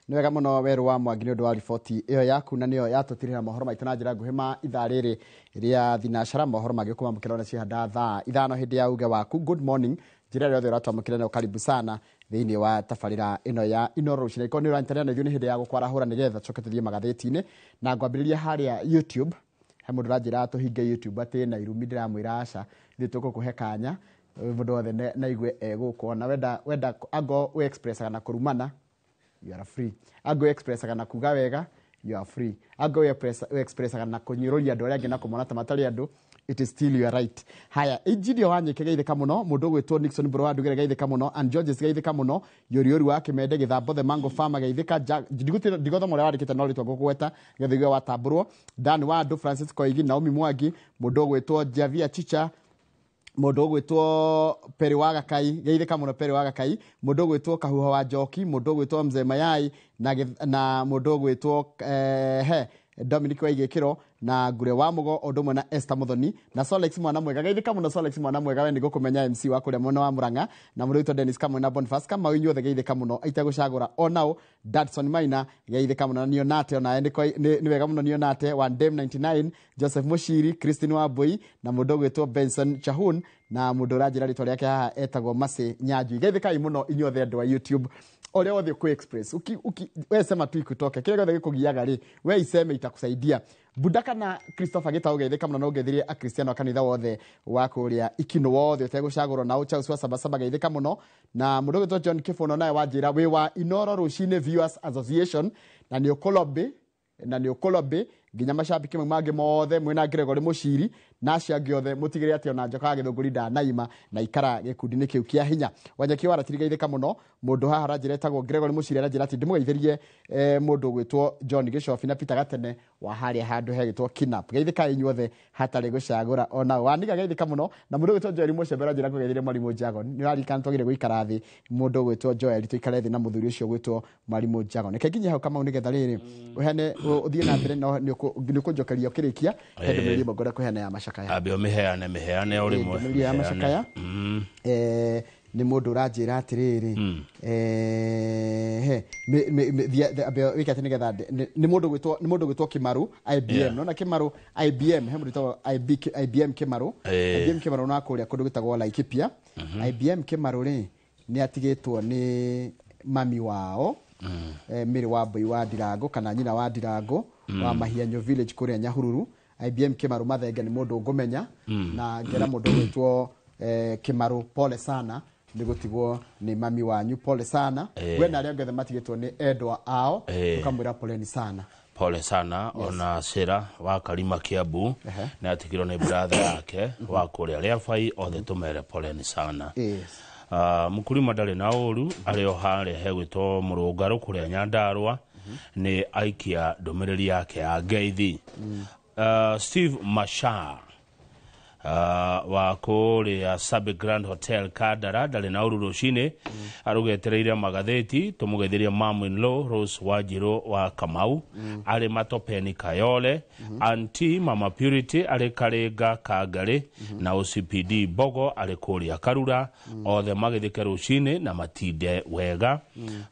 Nĩ wega mũno Werũ wa Mwangi nĩ ũndũ wa riboti ĩyo yaku, na nĩyo yatũtirĩra mohoro maitũ na njĩra nguhĩ ma ithaa rĩrĩ rĩa thinacara. Mohoro mangĩ ũkũmamũkĩra ona cihanda thaa 5 hĩndĩ ya uge waku. Good morning, njĩra ĩrĩa yothe ũratwamũkĩra nayo, karibu sana thĩinĩ wa tabarĩra ĩno ya Inooro rũcinĩ. Angĩkorwo nĩ ũranyitanĩra na ithuĩ nĩ hĩndĩ ya gũkwarahũra nĩgetha tũcoke tũthiĩ magathĩti-inĩ, na ngwambĩrĩria harĩa YouTube. He mũndũ ũranjĩra tũhinge YouTube atĩ na irumi, ndĩramwĩra aca, ithuĩ tũgũkũhe kanya mũndũ wothe na igue egũkũ. Ona wenda ango wĩ expressaga na kũrumana, you are free. Ango expressaga na kuga wega, you are free. Ango expressaga na kũnyũrũria andũ arĩa angĩ na kũmona ta matarĩ andũ, it is still your right. Haya, Injinia Wanyike geithĩka mũno, mũndũ ũgwĩtwo Nixon Mbũrũ wa Ndugere geithĩka mũno, and Georges geithĩka mũno, Yũriũri wa Kĩmende Gĩthambo the Mango Farmer geithĩka, ndigothoma ũrĩa wandĩkĩte no rĩtwa ngũkũgweta nĩgetha ũigue watambũrwo, Dan wa Andũ, Francis Koigi, Naomi Mwangi, mũndũ ũgwĩtwo Javia Chicha, mũndũ ũgwĩtwo Perry wa Gakai, geithĩka mũno Perry wa Gakai, mũndũ ũgwĩtwo Kahuho wa Njoki, mũndũ ũgwĩtwo Mzee Mayai, na mũndũ ũgwĩtwo Dominic Waigĩkĩro na Ngure wa Mũgo, ũndũ ũmwe na Esther Muthoni na Solex mwana mwega, geithĩka mũno Solex mwana mwega, we nĩngũkũmenya MC wa kũrĩa mwena wa Murang'a, na mũndũ ũgwĩtwo Dennis Kamwe na Boniface Kamau, inyuothe geithĩka mũno itegũcagũra onao. Dadson Maina geithĩka mũno, na Nionate onawe nĩ wega mũno Nionate, Wandem 99, Joseph Mushiri, Christine Wambui na mũndũ ũgwĩtwo Benson Chahun, na mũndũ ũranjĩra rĩtwa rĩake haha etagwo Mercy Nyanjui. Geithĩkai mũno inyuothe andũ a YouTube ũrĩa wothe ũkũ express we sema tu ikutoke, kĩrĩa gĩothe gĩkũgiaga rĩ we iseme itakusaidia. Budaka na Christopher Gitau geithĩka mũno, na ũngeithirie akristiano a kanitha wothe wa kũrĩa Ikinũ wothe ũtegũcagũrwo, na Charles wa Sabasaba geithĩka mũno, na mũndũ ũgwĩtwo John Kĩbũno nawe wanjĩra wĩ wa Inooro Rũcinĩ Viewers Association, na nĩ ũkũlobby na nĩ ũkũlobby nginya macambĩki mau mangĩ mothe mwĩna Gregory Mũciri na acio angĩ othe, mũtigĩrĩre atĩ ona njoka ya Gĩthũngũri ndanaima na ikara gĩkundi-inĩ kĩu kĩa hinya. Wanyeki wa Ratiri geithĩka mũno, mũndũ haha aranjĩra etagwo Gregory Mũciri aranjĩra atĩ ndĩmũgeithĩrie mũndũ ũgwĩtwo John Gĩcobi na Peter Gatene wa harĩa handũ hegĩtwo Kinap. Geithĩkai inyuothe hatarĩ gũcagũra onao. Waniga geithĩka mũno, na mũndũ ũgwĩtwo Joel Mũcembe aranjĩra ngũgeithĩrie Mwarimũ Jagon. Nĩ ũraririkana twagĩrĩire gũikara thĩ, mũndũ ũgwĩtwo Joel tũikare thĩ na mũthuri ũcio ũgwĩtwo Mwarimũ Jagon. Reke nginye hau Kamau nĩgetha rĩrĩ ũheane ũthiĩ na mbere, no nĩ ũkũnjokeria ũkĩrĩkia he ndũmĩrĩri ĩmwe ngwenda kũheana ya macakaya. Ambe ũmĩheane, mĩheane o rĩmwe. Ndũmĩrĩri ya macakaya nĩ mũndũ ũranjĩra atĩrĩrĩ, wĩke atĩ nĩgetha nĩ mũndũ ũgwĩtwo Kĩmaru IBM. Nona Kĩmaru IBM, he mũndũ wĩtagwo IBM Kĩmaru. IBM Kĩmaru no kũrĩa kũndũ gwĩtagwo Laikipia. IBM Kĩmaru rĩ nĩ atigĩtwo nĩ mami wao Mary wa Mbui wa Ndirango kana nyina wa Ndirango wa Mahianyo village kũrĩa Nyahururu. IBM Kĩmaru Mathenge nĩ mũndũ ngũmenya, na ngera mũndũ ũgwĩtwo Kĩmaru pole sana Nĩ gũtigwo nĩ mami wanyu, pole sana. We na arĩa angĩ othe matigĩtwo nĩ endwa ao, tũkamwĩra poleni sana. Pole sana. Yes. Ona Sera wa Karima Kiambu nĩ atigirwo nĩ brother yake wa kũrĩa Rĩabai, othe tũmere poleni sana. Mkulima ndarĩ na ũru, arĩ o harĩa hegwĩtwo Mũrũngarũ kũrĩa Nyandarũa, nĩ aikia ndũmĩrĩri yake ya ngeithi. Steve Masha wa kũrĩa Sabi Grand Hotel Kandara ndarĩ na ũru rũcinĩ, arũgetereire magathĩti. Tũmũgeithirie mom in law Rose Wanjirũ wa Kamau arĩ Matopeni Kayole, anti Mama Purity arĩ Karinga Kangarĩ, na OCPD Bogo arĩ kũrĩa Karura. Othe magĩthĩke rũcinĩ na matinde wega,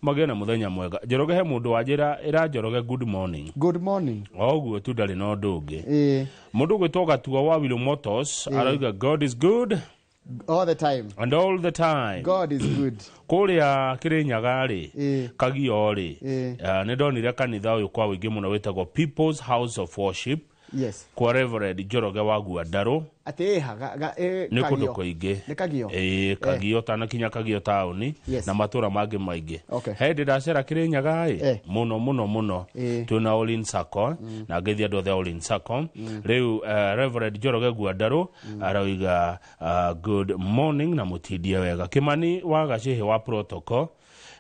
magĩe na mũthenya mwega. Njoroge, he mũndũ wanjĩra ĩra Njoroge good morning. Good morning. O ũguo tu, ndarĩ na ũndũ ũngĩ. Mũndũ ũgwĩtwo Gatua wa Willow Motors arauga God is good all the time. And all the time. God is good. Kũrĩa Kĩrĩnyaga rĩ, Kagio rĩ, nĩ ndonire kanitha ũyũ kwa wĩingĩ mũno wĩtagwo People's House of Worship kwa Reverend Njoroge wa Guandarũ. Atĩ ĩha Nĩ kũndũ Kagio. kũingĩ. Nĩ Kagio. Ĩĩ, Kagio, tanakinya Kagio taũni na matũra mangĩ maingĩ. He ndĩ ndacera Kĩrĩnyaga ĩ mũno mũno mũno. Twĩna Olin Sacco na ngeithi andũ othe a Olin Sacco. Rĩu Reverend Njoroge Guandarũ arauga good morning na mũtindie wega. Kĩmani wa Gacĩhĩ wa protocol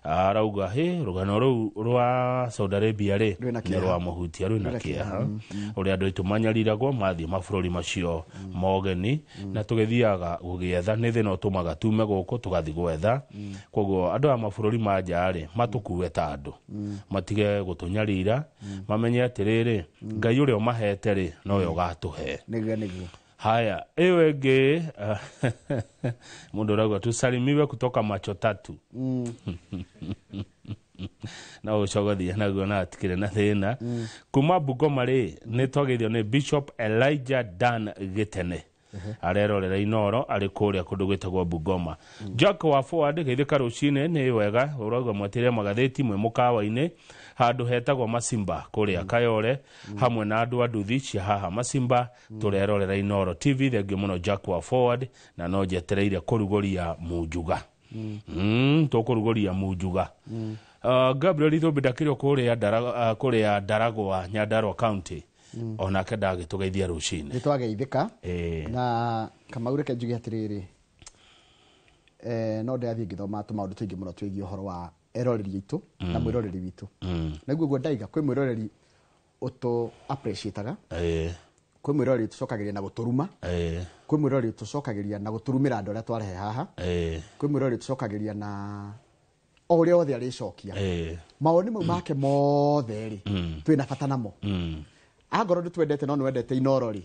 arauga hĩ rũgano rũu rwa Saudi Arabia rĩ Rwĩna nĩ kĩeha. rwa mũhutia, rwĩna Rwĩna kĩeha kĩeha. Ũrĩa andũ aitũ manyariragwo mathiĩ mabũrũri macio mogeni na tũgĩthiaga gũgĩetha nĩ thĩna ũtũmaga tume gũkũ tũgathiĩ gwetha. Koguo andũ a mabũrũri ma nja rĩ, matũkue ta andũ, matige gũtũnyarira, mamenye atĩrĩrĩ, Ngai ũrĩa ũmahete rĩ, nowe ũgatũhe. Nĩguo. Haya, ĩyo ĩngĩ, mũndũ ũrauga tusalimiwe kutoka macho tatu. No ũcogothie naguo na atikĩrĩ na thĩna. Kuma Bungoma rĩ, nĩ twageithio nĩ Bishop Elijah Dan Gĩtene, arerorera Inoro arĩ kũrĩa kũndũ gwĩtagwo Bungoma. Jack wa Forward, geithĩka rũcinĩ, nĩ wega. Ũrauga mwetĩre magathĩti mwĩ mũkawa-inĩ handũ hetagwo Masimba kũrĩa Kayore, hamwe na andũ a nduthi cia haha Masimba, tũrerorera Inoro TV. Thengiũ mũno Jack wa Forward, na no njetereire kũrugũria munjuga. Tũkũrugũria munjuga. Gabriel Ithũmbi ndakĩrĩ o kũrĩa kũrĩa Ndaragwa, Nyandarua County, onake ndagĩtũgeithia rũcinĩ. Nĩ twageithĩka. Na Kamau, reke njuge atĩrĩrĩ, no ndĩrathiĩ ngĩthoma tũmaũndũ tũingĩ mũno twĩgiĩ ũhoro wa eroreri aitũ na mwĩroreri witũ. Naguo guo ndaiga kwĩ mwĩroreri ũtũ appreciataga, kwĩ mwĩroreri ũtũcokagĩria na gũtũruma, kwĩ mwĩroreri ũtũcokagĩria na gũtũrumĩra andũ arĩa twarehe haha, kwĩ mwĩroreri ũtũcokagĩria na o ũrĩa othe arĩcokia mawoni mau make mothe rĩ, twĩna bata namo. Angorwo ndũtwendete no nĩwendete Inoro rĩ,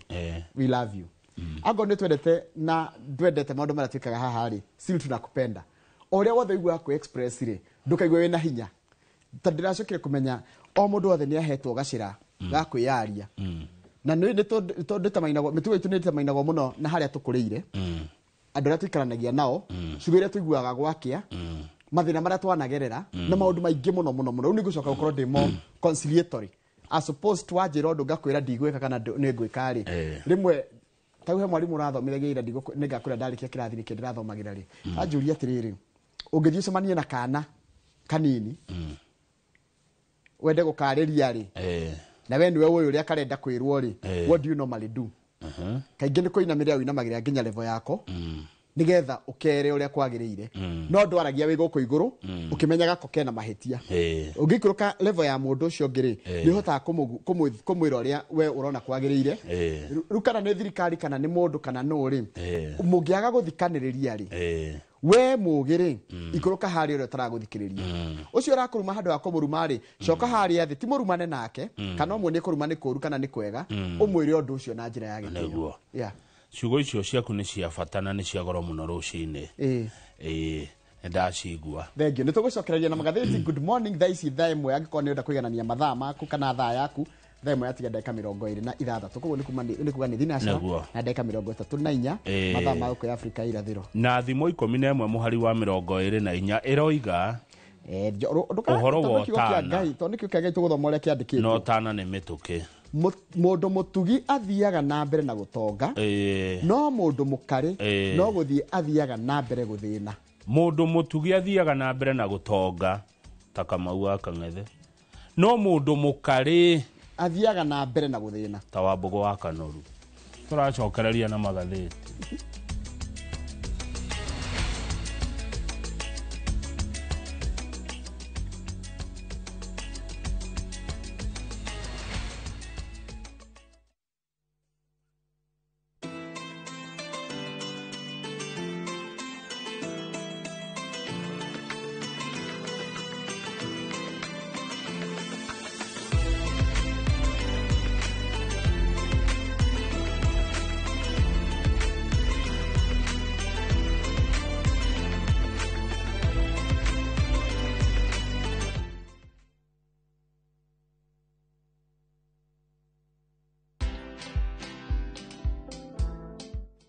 we love you. Angorwo nĩtwendete na ndwendete maũndũ marĩa twĩkaga haha rĩ, still tunakupenda. O ũrĩa wothe ũiguaga kwĩ express rĩ, ndũkaigue wĩna hinya ta ndĩracokire kũmenya o mũndũ wothe nĩ ahetwo gacĩra ga kwĩyaria. Na nĩ tondũ mĩtugo itũ nĩ ĩtamainagwo mũno na harĩa tũkũrĩire, andũ arĩa tũikaranagia nao, ciugo iria tũiguaga gwakĩa, mathĩna marĩa twanagerera, na maũndũ maingĩ mũno mũno mũno. Rĩu nĩngũcoka gũkorwo ndĩ more conciliatory as opposed to wanjĩra ũndũ ngakwĩra ndigwĩka kana nĩ ngwĩka rĩ. Rĩmwe ta he mwarimũ ũrathomithagia ira, nĩngakwĩra ndarĩkia kĩrathi nĩkĩo ndĩrathomagĩra rĩ, anjũria atĩrĩrĩ, ũngĩthiĩ ũcemanie na kana kanini wende gũkarĩria rĩ, na we nĩwe ũĩ ũrĩa karenda kwĩrwo rĩ, what do you normally do? Kaingĩ nĩ kũinamĩrĩra ũinamagĩrĩra nginya level yako nĩgetha ũkere ũrĩa kwagĩrĩire. No ndwaragia wĩ gũkũ igũrũ ũkĩmenyaga ko kena mahĩtia. Ũngĩikũrũka level ya mũndũ ũcio ũngĩ rĩ, nĩ ũhotaga kũmwĩra ũrĩa we ũrona kwagĩrĩire. Rĩu kana nĩ thirikari kana nĩ mũndũ kana nũ rĩ, mũngĩaga gũthikanĩrĩria rĩ, we mũgĩ rĩ, ikũrũka harĩa ũrĩa ũtaragũthikĩrĩria. Ũcio ũrakũruma, handũ ha kũmũruma rĩ, coka harĩa thĩ, ti mũrumane nake, kana ũmuonie kũruma nĩ kũũru kana nĩ kwega, ũmwĩre ũndũ ũcio na njĩra ya gĩtĩo. Nĩguo. Ciugo icio ciaku nĩ cia bata na nĩ cia goro mũno rũcinĩ. Ĩĩ, nĩ ndacigua. Thengiũ. Nĩ tũgũcokereria na magathĩti. Good morning. Thaa ici thaa 1, angĩkorwo nĩ ũrenda kũiganania mathaa maku kana thaa yaku, thaa 1 yatiga ndagĩka 26, koguo nĩ kuga nĩ thinacara na ndagĩka 34, mathaa ma gũkũ ya Afrika ya irathĩro. Na thimo 11 mũhari wa 24 ĩroiga ũhoro wa tondũ kiugo kĩa ũtana. Ngai, tondũ nĩ kiugo kĩa Ngai, tũgũthoma ũrĩa kĩandĩkĩtwo. No tana nĩ mĩtũkĩ. Mũndũ mũtugi athiaga na mbere na gũtonga, no mũndũ mũkarĩ no gũthiĩ athiaga na mbere gũthĩna. Mundu mutugi athiaga na mbere na gutonga ta Kamau wa Kang'ethe, no mundu mukari athiaga na mbere na guthina ta Wambugu wa Kanoru. Turacokereria na magatheti.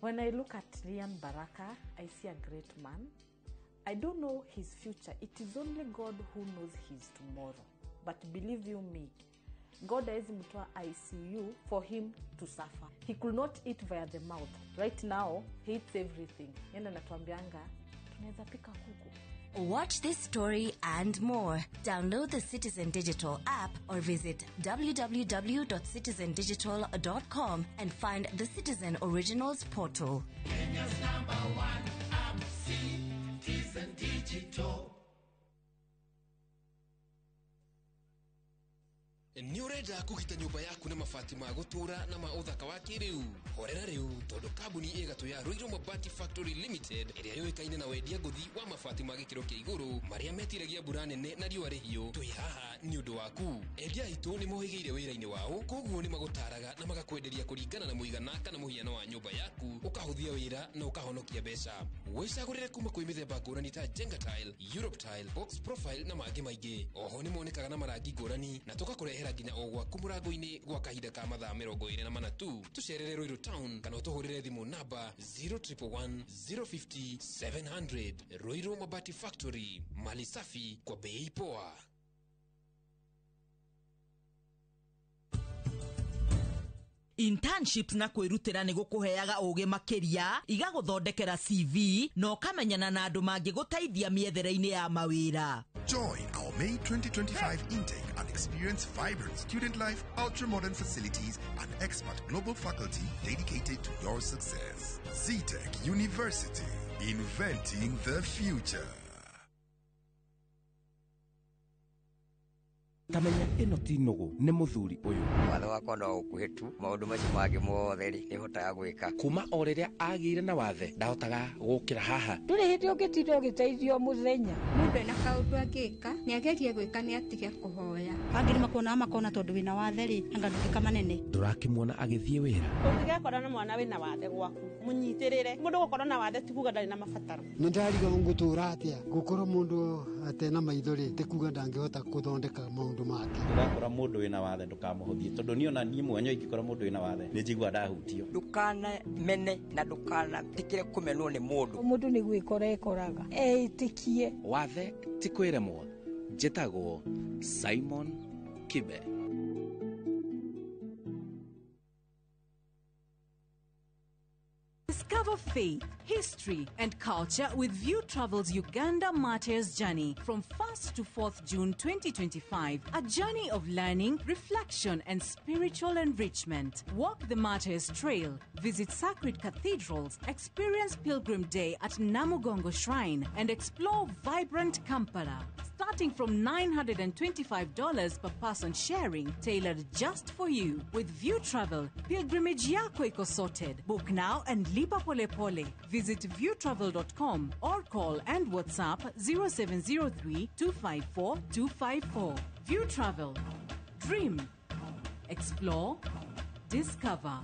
When I look at Lian Baraka, I see a great man. I don't know his future. It is only God who knows his tomorrow. But believe you me, God has mtoa ICU for him to suffer. He could not eat via the mouth. Right now, he eats everything. Yeye anatuambianga tunaweza pika kuku. Watch this story and more. Download the Citizen Digital app or visit www.citizendigital.com and find the Citizen Originals portal. Kenya's #1 app, Citizen Digital. Nĩ ũrenda kũgita nyũmba yaku na mabati ma gũtũũra na ma ũthaka wa kĩrĩu? Horera rĩu tondũ kambuni ĩgatũ ya Ruiru Mabati Factory Limited ĩrĩa yũĩkaine na wendia ngũthi wa mabati ma gĩkĩro kĩa igũrũ marĩa metiragia mbura nene na riũa rĩhiũ, twĩ haha nĩ ũndũ waku. Endia aitũ nĩ mohĩgĩire wĩra-inĩ wao, koguo nĩ magũtaraga na magakwenderia kũringana na mũigana kana mũhiano wa nyũmba yaku, ũkahũthia wĩra na ũkahonokia mbeca. Wĩcagũrĩre kuma kwĩ mĩthemba ngũrani ta Jenga Tile, Europe Tile, Box Profile na mangĩ maingĩ. Oho nĩ monekaga na marangi ngũrani na tũgakũrehera nginya o gwaku mũrango-inĩ gwa kahinda ka mathaa 24 tu. Tũcerere Ruiru Town kana ũtũhũrĩre thimũ namba 0111 050 700. Ruiru Mabati Factory, mali safi kwa bei poa. Internships na kwirutira ni gukuheaga ugi makiria, igaguthondekera CV na ukamenyana na andu mangiguteithia miethere-ini ya mawira. Join our May 2025 intake and experience vibrant student life, ultra-modern facilities, and expert global faculty dedicated to your success. ZTech University, inventing the future. Tamenya ĩno ti nũgũ nĩ mũthuri ũyũ. Watho wakwa no ũkuhĩ tu, maũndũ macio mangĩ mothe rĩ nĩhotaga gwĩka. Kuma o rĩrĩa agĩire na wathe ndahotaga gũkĩra haha. Ndũrĩ hĩndĩ ũngĩtinda ũgĩteithio mũthenya. Mũndũ ena kaũndũ angĩka nĩagerie gwĩka nĩatige kũhoya. Angĩ nĩmakuonaga makona tondũ wĩna wathe rĩ anga ndũngĩka manene. Ndũrakĩmuona agĩthiĩ wĩra. Ũngĩgekora na mwana wĩna wathe gwaku mũnyitĩrĩre. Mũndũ gũkorwo na wathe ti kuga ndarĩ na mabataro. Nĩndarigwo ngũtũra atĩa gũkorwo mũndũ atena maitho rĩ ti kuga ndangĩhota gũthondeka maũndũ make. Ndũgakora mũndũ wĩna wathe ndũkamũhũthie tondũ niĩ ona niĩ mwenyewe ingĩkora mũndũ wĩna wathe nĩ njiguaga ndahutio. Ndũkanamene na ndũkanetĩkĩre kũmenwo nĩ mũndũ. Mũndũ nĩ gwĩkora ekoraga eĩtĩkie. Wathe ti kwĩremwo. Njĩtagwo Simon Kibe. Discover faith, history, and culture with View Travel's Uganda Martyrs Journey from 1st to 4th June 2025. A journey of learning, reflection, and spiritual enrichment. Walk the Martyrs Trail, visit sacred cathedrals, experience Pilgrim Day at Namugongo Shrine, and explore vibrant Kampala. Starting from $925 per person sharing, tailored just for you. With View Travel, pilgrimage yako iko sorted. Book now and lipa pole pole. Visit viewtravel.com or call and WhatsApp 0703 254 254. View Travel. Dream. Explore. Discover.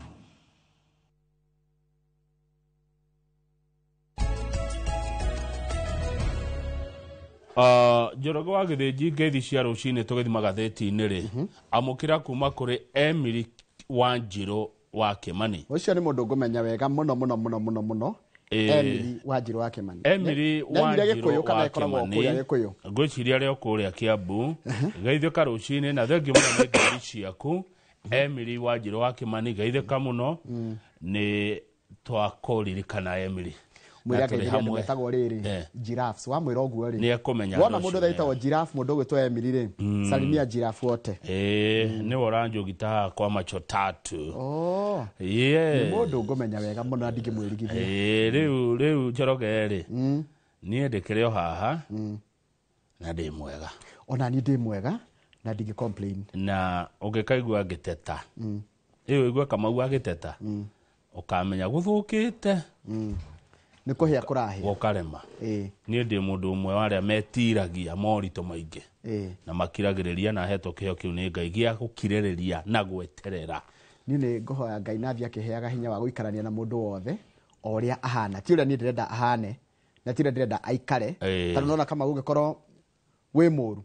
Njoroge wa Gĩthĩnji ngeithi cia rũcinĩ tũgĩthiĩ magathĩti-inĩ rĩ, amũkĩra kuma kũrĩ Emily Wanjirũ wa Kĩmani. Ũcio nĩ mũndũ ngũmenya wega mũno mũno mũno mũno mũno. Emily Wanjirũ wa Kĩmani. Emily Wanjirũ wa Kĩmani. Ngwĩciria arĩ o kũrĩa Kĩambu. Geithĩka rũcinĩ na thengiũ mũno nĩ ngeithi ciaku. Emily Wanjirũ wa Kĩmani, geithĩka mũno nĩ twakũririkana Emily. Mwĩre Na tũrĩ ageithĩria andũ hamwe. metagwo rĩrĩ giraffes. Wamwĩra ũguo rĩ, Nĩ ekũmenya wona andũ mũndũ acio. ũrĩa wĩtagwo giraffe, mũndũ ũgwĩtwo Emily rĩ, salimia giraffe wote. Ĩĩ, nĩwe ũranjũgita haha kwa macho tatu. Oh. Yeah. Nĩ mũndũ ngũmenya wega mũno na ndingĩmwĩrigithia. Ĩĩ, rĩu Njoroge rĩ, niĩ ndĩkĩrĩ o haha na ndĩ mwega. Ona niĩ ndĩ mwega na ndingĩ complain. Na ũngĩkaigua ngĩteta, ĩyo ũigua Kamau agĩteta, ũkamenya gũthũkĩte. Nĩ kũhĩa kũrahĩa. Gũkarema. Niĩ ndĩ mũndũ ũmwe wa arĩa metiragia moritũ maingĩ na makiragĩrĩria, na hetwo kĩheo kĩu nĩ Ngai gĩa gũkirĩrĩria na gweterera. Niĩ nĩ ngũhoya Ngai na athiĩ akĩheaga hinya wa gũikarania na mũndũ wothe o ũrĩa ahana, ti ũrĩa niĩ ndĩrenda ahane na ti ũrĩa ndĩrenda aikare. Tondũ nona kama ũngĩkorwo wĩ mũru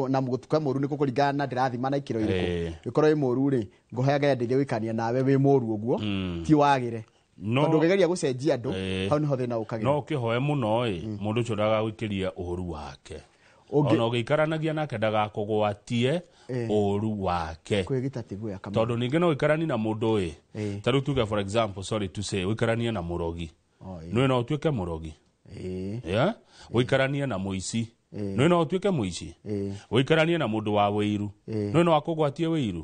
na gũtuka mũru nĩ gũkũringana na ndĩrathima na ikĩro irĩkũ. Ũkorwo wĩ mũru rĩ, ngũhoya Ngai andeithie gũikarania nawe wĩ mũru ũguo, ti wagĩre. Tondũ ũngĩgeria gũcenjia andũ, hau nĩho thĩna ũkagĩra. No ũkĩhoe mũno ĩ, mũndũ ũcio ndagagũikĩrie ũru wake. Ona ũgĩikaranagia nake ndagakũgwatie ũru wake. Kwĩgita ti guoya Kamau. Tondũ ningĩ no ũikaranie na mũndũ ĩ, ta rĩu tuge for example, sorry to say, ũikaranie na mũrogi, nĩwe no ũtuĩke mũrogi. Yeah? Ũikaranie na mũici, nĩwe no ũtuĩke mũici. Ũikaranie na mũndũ wa wĩiru, nĩwe no akũgwatie wĩiru.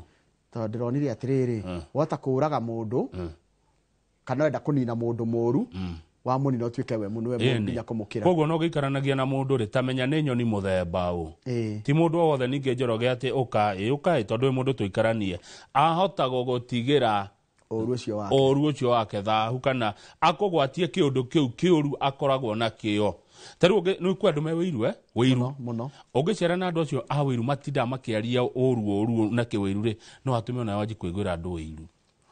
Tondũ ndĩronire atĩrĩrĩ, wahota kũũraga mũndũ kana wenda kũnina mũndũ mũru, wamũnina ũtuĩke we mũnwe mũru nginya kũmũkĩra. Koguo no gĩikaranagia na mũndũ rĩ, tamenya nĩ nyoni mũthemba ũ. Ti mũndũ o wothe ningĩ Njoroge atĩ ũka ĩ ũka ĩ, tondũ wĩ mũndũ tũikaranie, ahota gũgũtigĩra ũru ũcio wake, ũru ũcio wake thahu, kana akũgwatie kĩũndũ kĩu kĩũru akoragwo nakĩo. Ta rĩu nĩ kwĩ andũ me wĩiru, wĩiru mũno. Ũngĩcera na andũ acio a wĩiru matindaga makĩaria ũru ũru na kĩwĩiru rĩ, no atũme onawe wanjie kũiguĩra andũ wĩiru.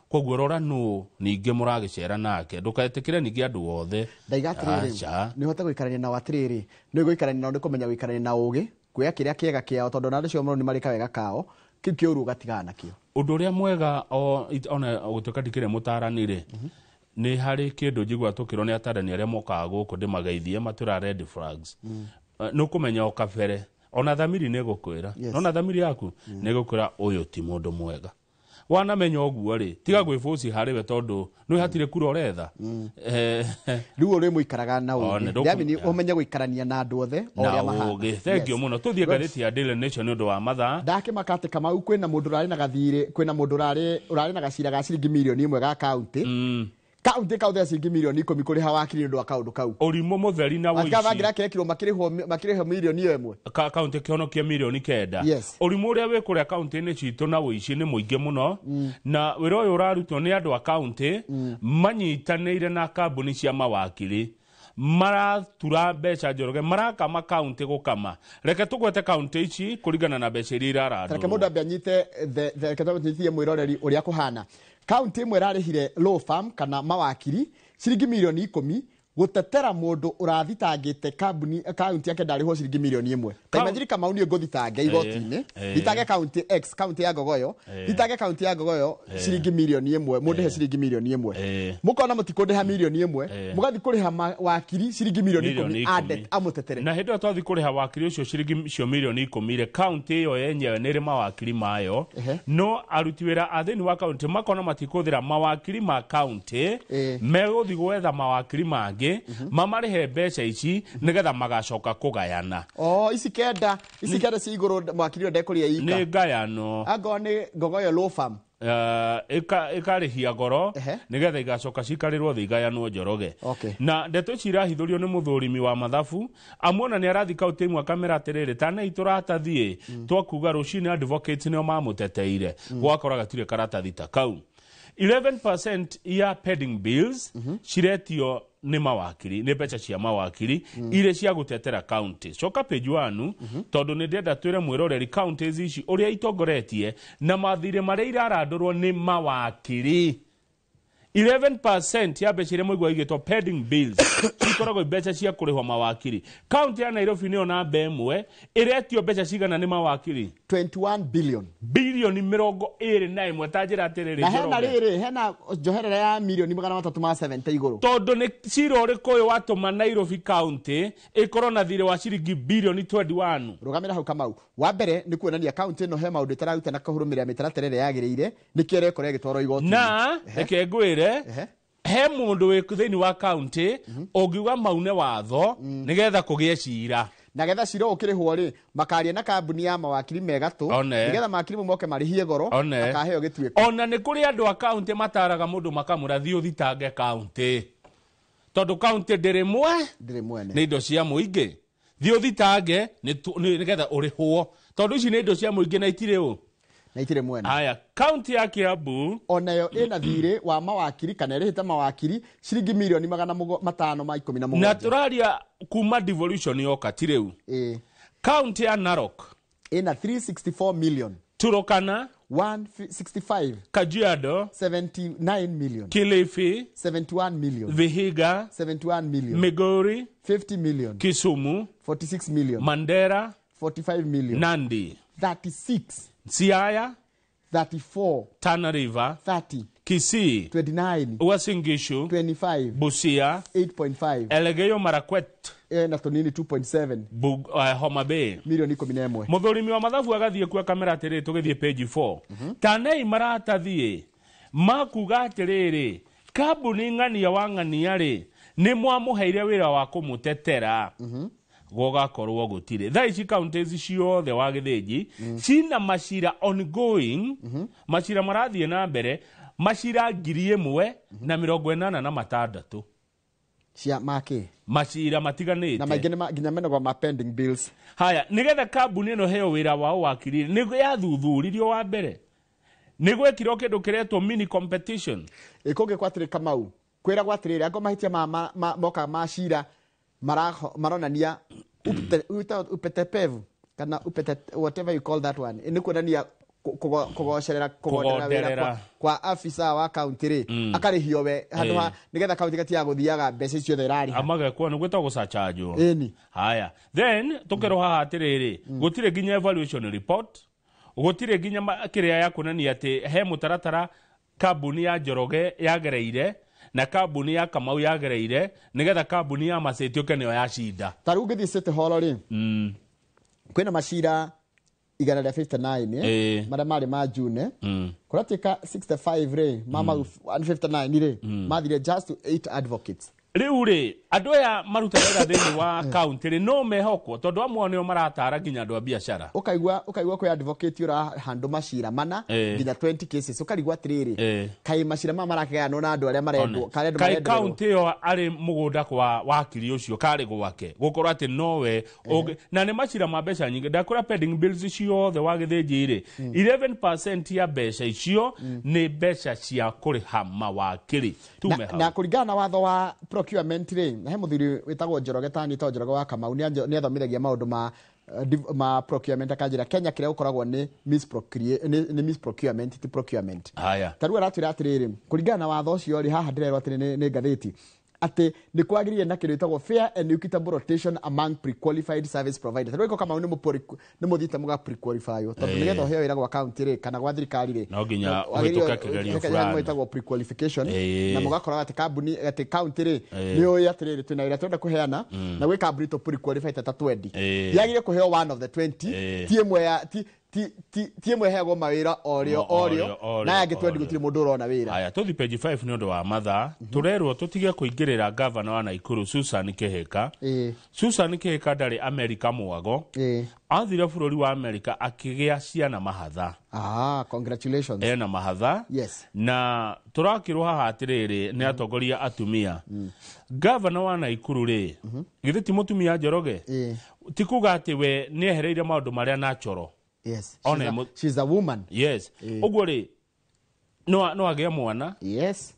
Koguo rora nũ ningĩ mũragĩcera nake, ndũkaĩtĩkĩre ningĩ andũ othe. Ndaiga atĩrĩrĩ, nĩ ũhote gũikarania nao atĩrĩrĩ, nĩ gũikarania nao nĩ kũmenya gũikarania na ũgĩ, kuoya kĩrĩa kĩega kĩao, tondũ ona andũ acio mũno nĩ marĩ kawega kao, kĩu kĩũru ũgatigana nakĩo. Ũndũ ũrĩa mwega ona gũtuĩka ndikĩrĩ mũtaarani rĩ, nĩ harĩ kĩndũ njiguaga tũkĩrwo nĩ atarani arĩa mokaga gũkũ ndĩmageithie, matwĩraga red flags. Nĩ ũkũmenya o kabere, ona thamiri nĩ ĩgũkwĩra. Nona thamiri yaku nĩ ĩgũkwĩra ũyũ ti mũndũ mwega. Wanamenya ũguo rĩ, tiga gwĩbũci harĩ we tondũ nĩ hatirĩ kura ũretha. Rĩu ũrĩ mũikaraga na ũgĩ. Ndamini ũmenye gũikarania na andũ othe o ũrĩa mahana. Ũgĩ. Thank you mũno. Tũthiĩ ngathĩti ya Daily Nation nĩ ũndũ wa mathaa. Ndakĩmaka atĩ Kamau kwĩna mũndũ ũrarĩ na gathirĩ, kwĩna mũndũ ũrarĩ na gacira ga ciringi mirioni 1 ga kaunti. Kaunti ĩkaũthĩra ciringi mirioni 10 kũrĩha wakiri nĩ ũndũ wa kaũndũ kau. Ũrimũ mũtheri na ũici. Atika kĩrekirwo makĩrĩhwo mirioni 1. Kaunti kĩhonokie mirioni 9. Ũrimũ ũrĩa wĩ kũrĩa kaunti-inĩ citũ na ũici nĩ mũingĩ mũno. Na wĩra ũyũ ũrarutwo nĩ andũ a kaunti manyitanĩire na kambuni cia mawakiri. Maratura mbeca Njoroge, marakama kaunti gũkama. Reke tũgwete kaunti ici kũringana na mbeca iria irarandũrwo. Reke mũndũ ambe anyite, reke tũnyitithie mwĩroreri ũrĩa kũhana. Kaunti ĩmwe ĩrarĩhire law firm kana mawakiri ciringi mirioni 10 gũtetera mũndũ ũrathitangĩte kambuni kaunti yake ndarĩhwo ciringi mirioni 1. Ta imagine Kamau niĩ ngũthitange igoti-inĩ, thitange kaunti X, kaunti ya Ngogoyo, thitange kaunti ya Ngogoyo ciringi mirioni 1, mũndĩhe ciringi mirioni 1. Mũkona mũtikũndĩha mirioni 1, mũgathiĩ kũrĩha wakiri ciringi mirioni 10 amũtetere. Na hĩndĩ ĩyo twathiĩ kũrĩha wakiri ũcio ciringi icio mirioni 10 rĩ, kaunti ĩyo yenyewe nĩ ĩrĩ mawakiri mayo, no aruti wĩra a thĩinĩ wa kaunti makona matikũhũthĩra mawakiri ma kaunti, megũthiĩ gwetha mawakiri mangĩ mamarĩhe mbeca ici nĩgetha magacoka kũgayana. Ici kenda, ici kenda ci igũrũ mwakiri ũyũ ndekũrĩa ika. Nĩ ngayano. Angorwo nĩ Ngogoyo law firm. Ĩkarĩhia goro nĩgetha igacoka cikarĩrwo thĩ igayanwo Njoroge. Na ndeto ici irahithũrio nĩ mũthũrimi wa mathabu, amuona nĩ arathi kaunti ĩmwe akamera atĩrĩrĩ, tanei tũratathi twakuga rũcinĩ advocates nĩo mamũteteire, gwakora gatirĩ karatathi ta kau. 11% ya pending bills ciretio nĩ mawakiri, nĩ mbeca cia mawakiri irĩ cia gũtetera county. Coka page 1, tondũ nĩ ndĩrenda twĩre mwĩroreri counties ici ũrĩa itongoretie na mathirĩ marĩa irarandũrwo nĩ mawakiri. 11% ya mbeca iria mũigua igĩtwo pending bills cikoragwo mbeca cia kũrĩhwo mawakiri. County ya Nairobi nĩyo namba 1 ĩretio mbeca cigana nĩ mawakiri? 21 billion. Bilioni 21. Ta njĩra atĩrĩrĩ, Na hena rĩrĩ, hena njoherera ya mirioni 370 igũrũ. Tondũ nĩ cira ũrĩkũ ũyũ watũma Nairobi County ĩkorwo na thirĩ wa ciringi bilioni 21? Rũgamĩra hau Kamau. Wa mbere nĩ kuonania county ĩno he maũndũ ĩtararuta na kũrũmĩrĩra mĩtaratara ĩrĩa yagĩrĩire, nĩkĩo ĩrekora ĩgĩtwarwo igoti-inĩ. Na reke ngwĩre, He mũndũ wĩ thĩinĩ wa kaunti ũngiuga maune watho nĩgetha kũgĩe cira. Na getha cira ũkĩrĩhwo rĩ, makaria na kambuni ya mawakiri megatũ nĩgetha mawakiri mau moke marĩhie goro akaheo gĩtuĩko. Ona nĩ kũrĩ andũ a kaunti mataraga mũndũ makamũra thiĩ ũthitange kaunti, tondũ kaunti ndĩrĩ ndĩrĩ mwene, nĩ indo cia mũingĩ, thiĩ ũthitange nĩgetha ũrĩhwo, tondũ ici nĩ indo cia mũingĩ na itirĩ ũ na itirĩ mwene. Haya, kaunti ya Kiambu onayo ĩna thirĩ wa mawakiri kana ĩrĩhĩte mawakiri ciringi mirioni 517. Na tũraria kuma devolution yoka ti rĩu. Kaunti ya Narok ĩna 364 million, Turukana 165, Kajiado 79 million, Kilifi 71 million, Vihiga 71 million, Migori 50 million, Kisumu 46 million, Mandera 45 million, Nandi 36, Siaya 34, Tana River 30, Kisii 29, Uasin Gishu 25, Busia 8.5, Elgeyo Marakwet na tũnini 2.7, Homa Bay milioni 11. Mũthũrimi wa mathabu agathiĩ kuoya kamera atĩrĩrĩ, tũgĩthiĩ page 4. Tanei maratathi makuga atĩrĩrĩ, kambuni ng'ania wa ng'ania rĩ nĩ mwamũheire wĩra wa kũmũtetera, gũgakorwo gũtirĩ. Thaa ici counties ciothe wa Gĩthĩnji cina macira ongoing, macira marathiĩ na mbere, macira 1086 cia make macira matiganĩte na maingĩ nĩ nginya menagwo ma pending bills. Haya, nĩgetha kambuni ĩno heo wĩra wao wakiri nĩ yathuthuririo wa mbere, nĩ gwekirwo kĩndũ kĩretwo mini competition. Kũngĩ kwa atĩrĩ Kamau kwĩragwo atĩrĩrĩ, angĩkorwo mahĩtia moka ma cira maronania upetepevu kana whatever you call that one, nĩ kuonania kũgocerera kũgonderera wĩra kwa afisa wa kaunti rĩ, akarĩhio we handũ ha nĩgetha kaunti gatiga gũthiaga mbeca icio ciothe ĩrarĩha amagekwo nĩ gwĩtagwo gũcachanjwo. Ĩni. Haya, then tũkerwo haha atĩrĩrĩ, gũtirĩ nginya evaluation report, gũtirĩ nginya kĩrĩa ya kuonania atĩ he mũtaratara kambuni ya Njoroge yagereire na kambuni ya Kamau yagereire nĩgetha kambuni ya Mercy ĩtuĩke nĩyo yacinda. Ta rĩu ũngĩthiĩ City Hall rĩ, kwĩna macira 159 marĩa marĩ ma June, kũratuĩka 65 rĩ ma mau 159 rĩ mathire just to 8 advocates. Rĩu rĩ, andũ aya marutaga wĩra thĩinĩ wa kaunti rĩ no mehokwo, tondũ amwe nĩo maratara nginya andũ a biacara. Ũkaigua kwĩ advocate ũrahandũ macira mana nginya 20 cases, ũkarigwo atĩrĩrĩ, kaĩ macira maya marakĩgayanwo na andũ arĩa marendwo, kaĩ kaunti ĩyo arĩ mũgũnda kwa wakiri ũcio karĩ gwake gũkorwo atĩ nowe, na nĩ macira ma mbeca nyingĩ. Ndakũra pending bills ciothe wa Gĩthĩnji rĩ, 11% ya mbeca icio nĩ mbeca cia kũrĩha mawakiri. Na kũringana na watho wa procurement rĩ, na he mũthuri wĩtagwo Njoroge tani to Njoroge wa Kamau nĩ athomithagia maũndũ ma procurement akanjĩra Kenya kĩrĩa gũkoragwo nĩ misprocurement ti procurement. Haya, ta rĩu aratwĩra atĩrĩrĩ, kũringana na watho ũcio rĩ, haha ndĩrerwo atĩrĩ nĩ ngathĩti atĩ nĩ kwagĩrĩire na kĩndũ gĩtagwo fair and equitable rotation among pre-qualified service providers. Rĩu Kamau nĩ mũthiĩte mũga pre-qualify, tondũ nĩgetha ũheo wĩra gwa kaunti rĩ kana gwa thirikari rĩ no nginya ũhĩtũke kĩgerio fulani gĩtagwo pre-qualification, na mũgakora atĩ kambuni atĩ kaunti rĩ nĩ ũĩ atĩrĩrĩ twĩna wĩra tũrenda kũheana na gwĩ kambuni tũ pre-qualify ta 20 yagĩrĩire kũheo one of the 20, ti ĩmwe ya ti ti ĩmwe ĩheagwo mawĩra orĩo orĩo na yangĩ 20 gũtirĩ mũndũ ũrona wĩra. Haya, tũthi page 5 nĩ ũndũ wa mathaa. Tũrerwo tũtige kũingĩrĩra gavana wa Nakuru Susan Kihika. Susan Kihika ndarĩ Amerika mwago, athire bũrũri wa Amerika akĩgĩa ciana mahatha. Congratulations. Ena mahatha. Yes. Na tũrakĩrwo haha atĩrĩrĩ nĩ atongoria atumia. Gavana wa Nakuru rĩ, githĩ ti mũtumia Njoroge? Ti kuga atĩ we nĩ ehereire maũndũ marĩa natural. Yes. She's a woman. Yes. Ũguo rĩ, no agĩe mwana. Yes.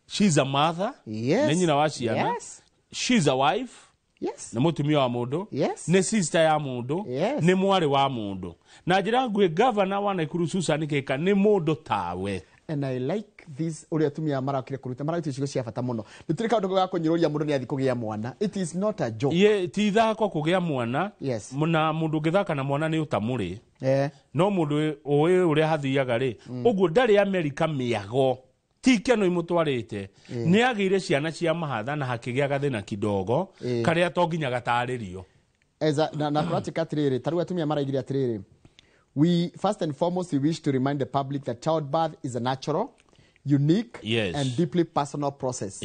She's a mother. Yes. Nĩ nyina wa ciana. Yes. She's a wife. Yes. Nĩ mũtumia wa mũndũ. Yes. Nĩ sister ya mũndũ. Yes. Nĩ mwarĩ wa mũndũ. Na njĩra nguhĩ, gavana wa Nakuru Susan Kihika nĩ mũndũ tawe. And I like this ũrĩa atumia marakire kũruta mararuta icigo cia bata mũno. Nĩ tũrĩ kaũndũ ga kũnyũrũria mũndũ nĩ athiĩ kũgĩa mwana. It is not a joke. Ye, ti ithako kũgĩa mwana. Yes. Na mũndũ ũngĩthaka na mwana nĩ ũtamũrĩ. No mũndũ ũĩ ũrĩa hathiaga rĩ, ũguo ndarĩ Amerika mĩago. Ti keno imũtwarĩte. Nĩ agĩire ciana cia mahatha na hakĩgĩa gathĩna kidogo karĩa to nginya gatarĩrio. Na kũratuĩka atĩrĩrĩ, ta rĩu atumia maraigire atĩrĩrĩ, we first and foremost we wish to remind the public that childbirth is a natural, unique Yes. and deeply personal process.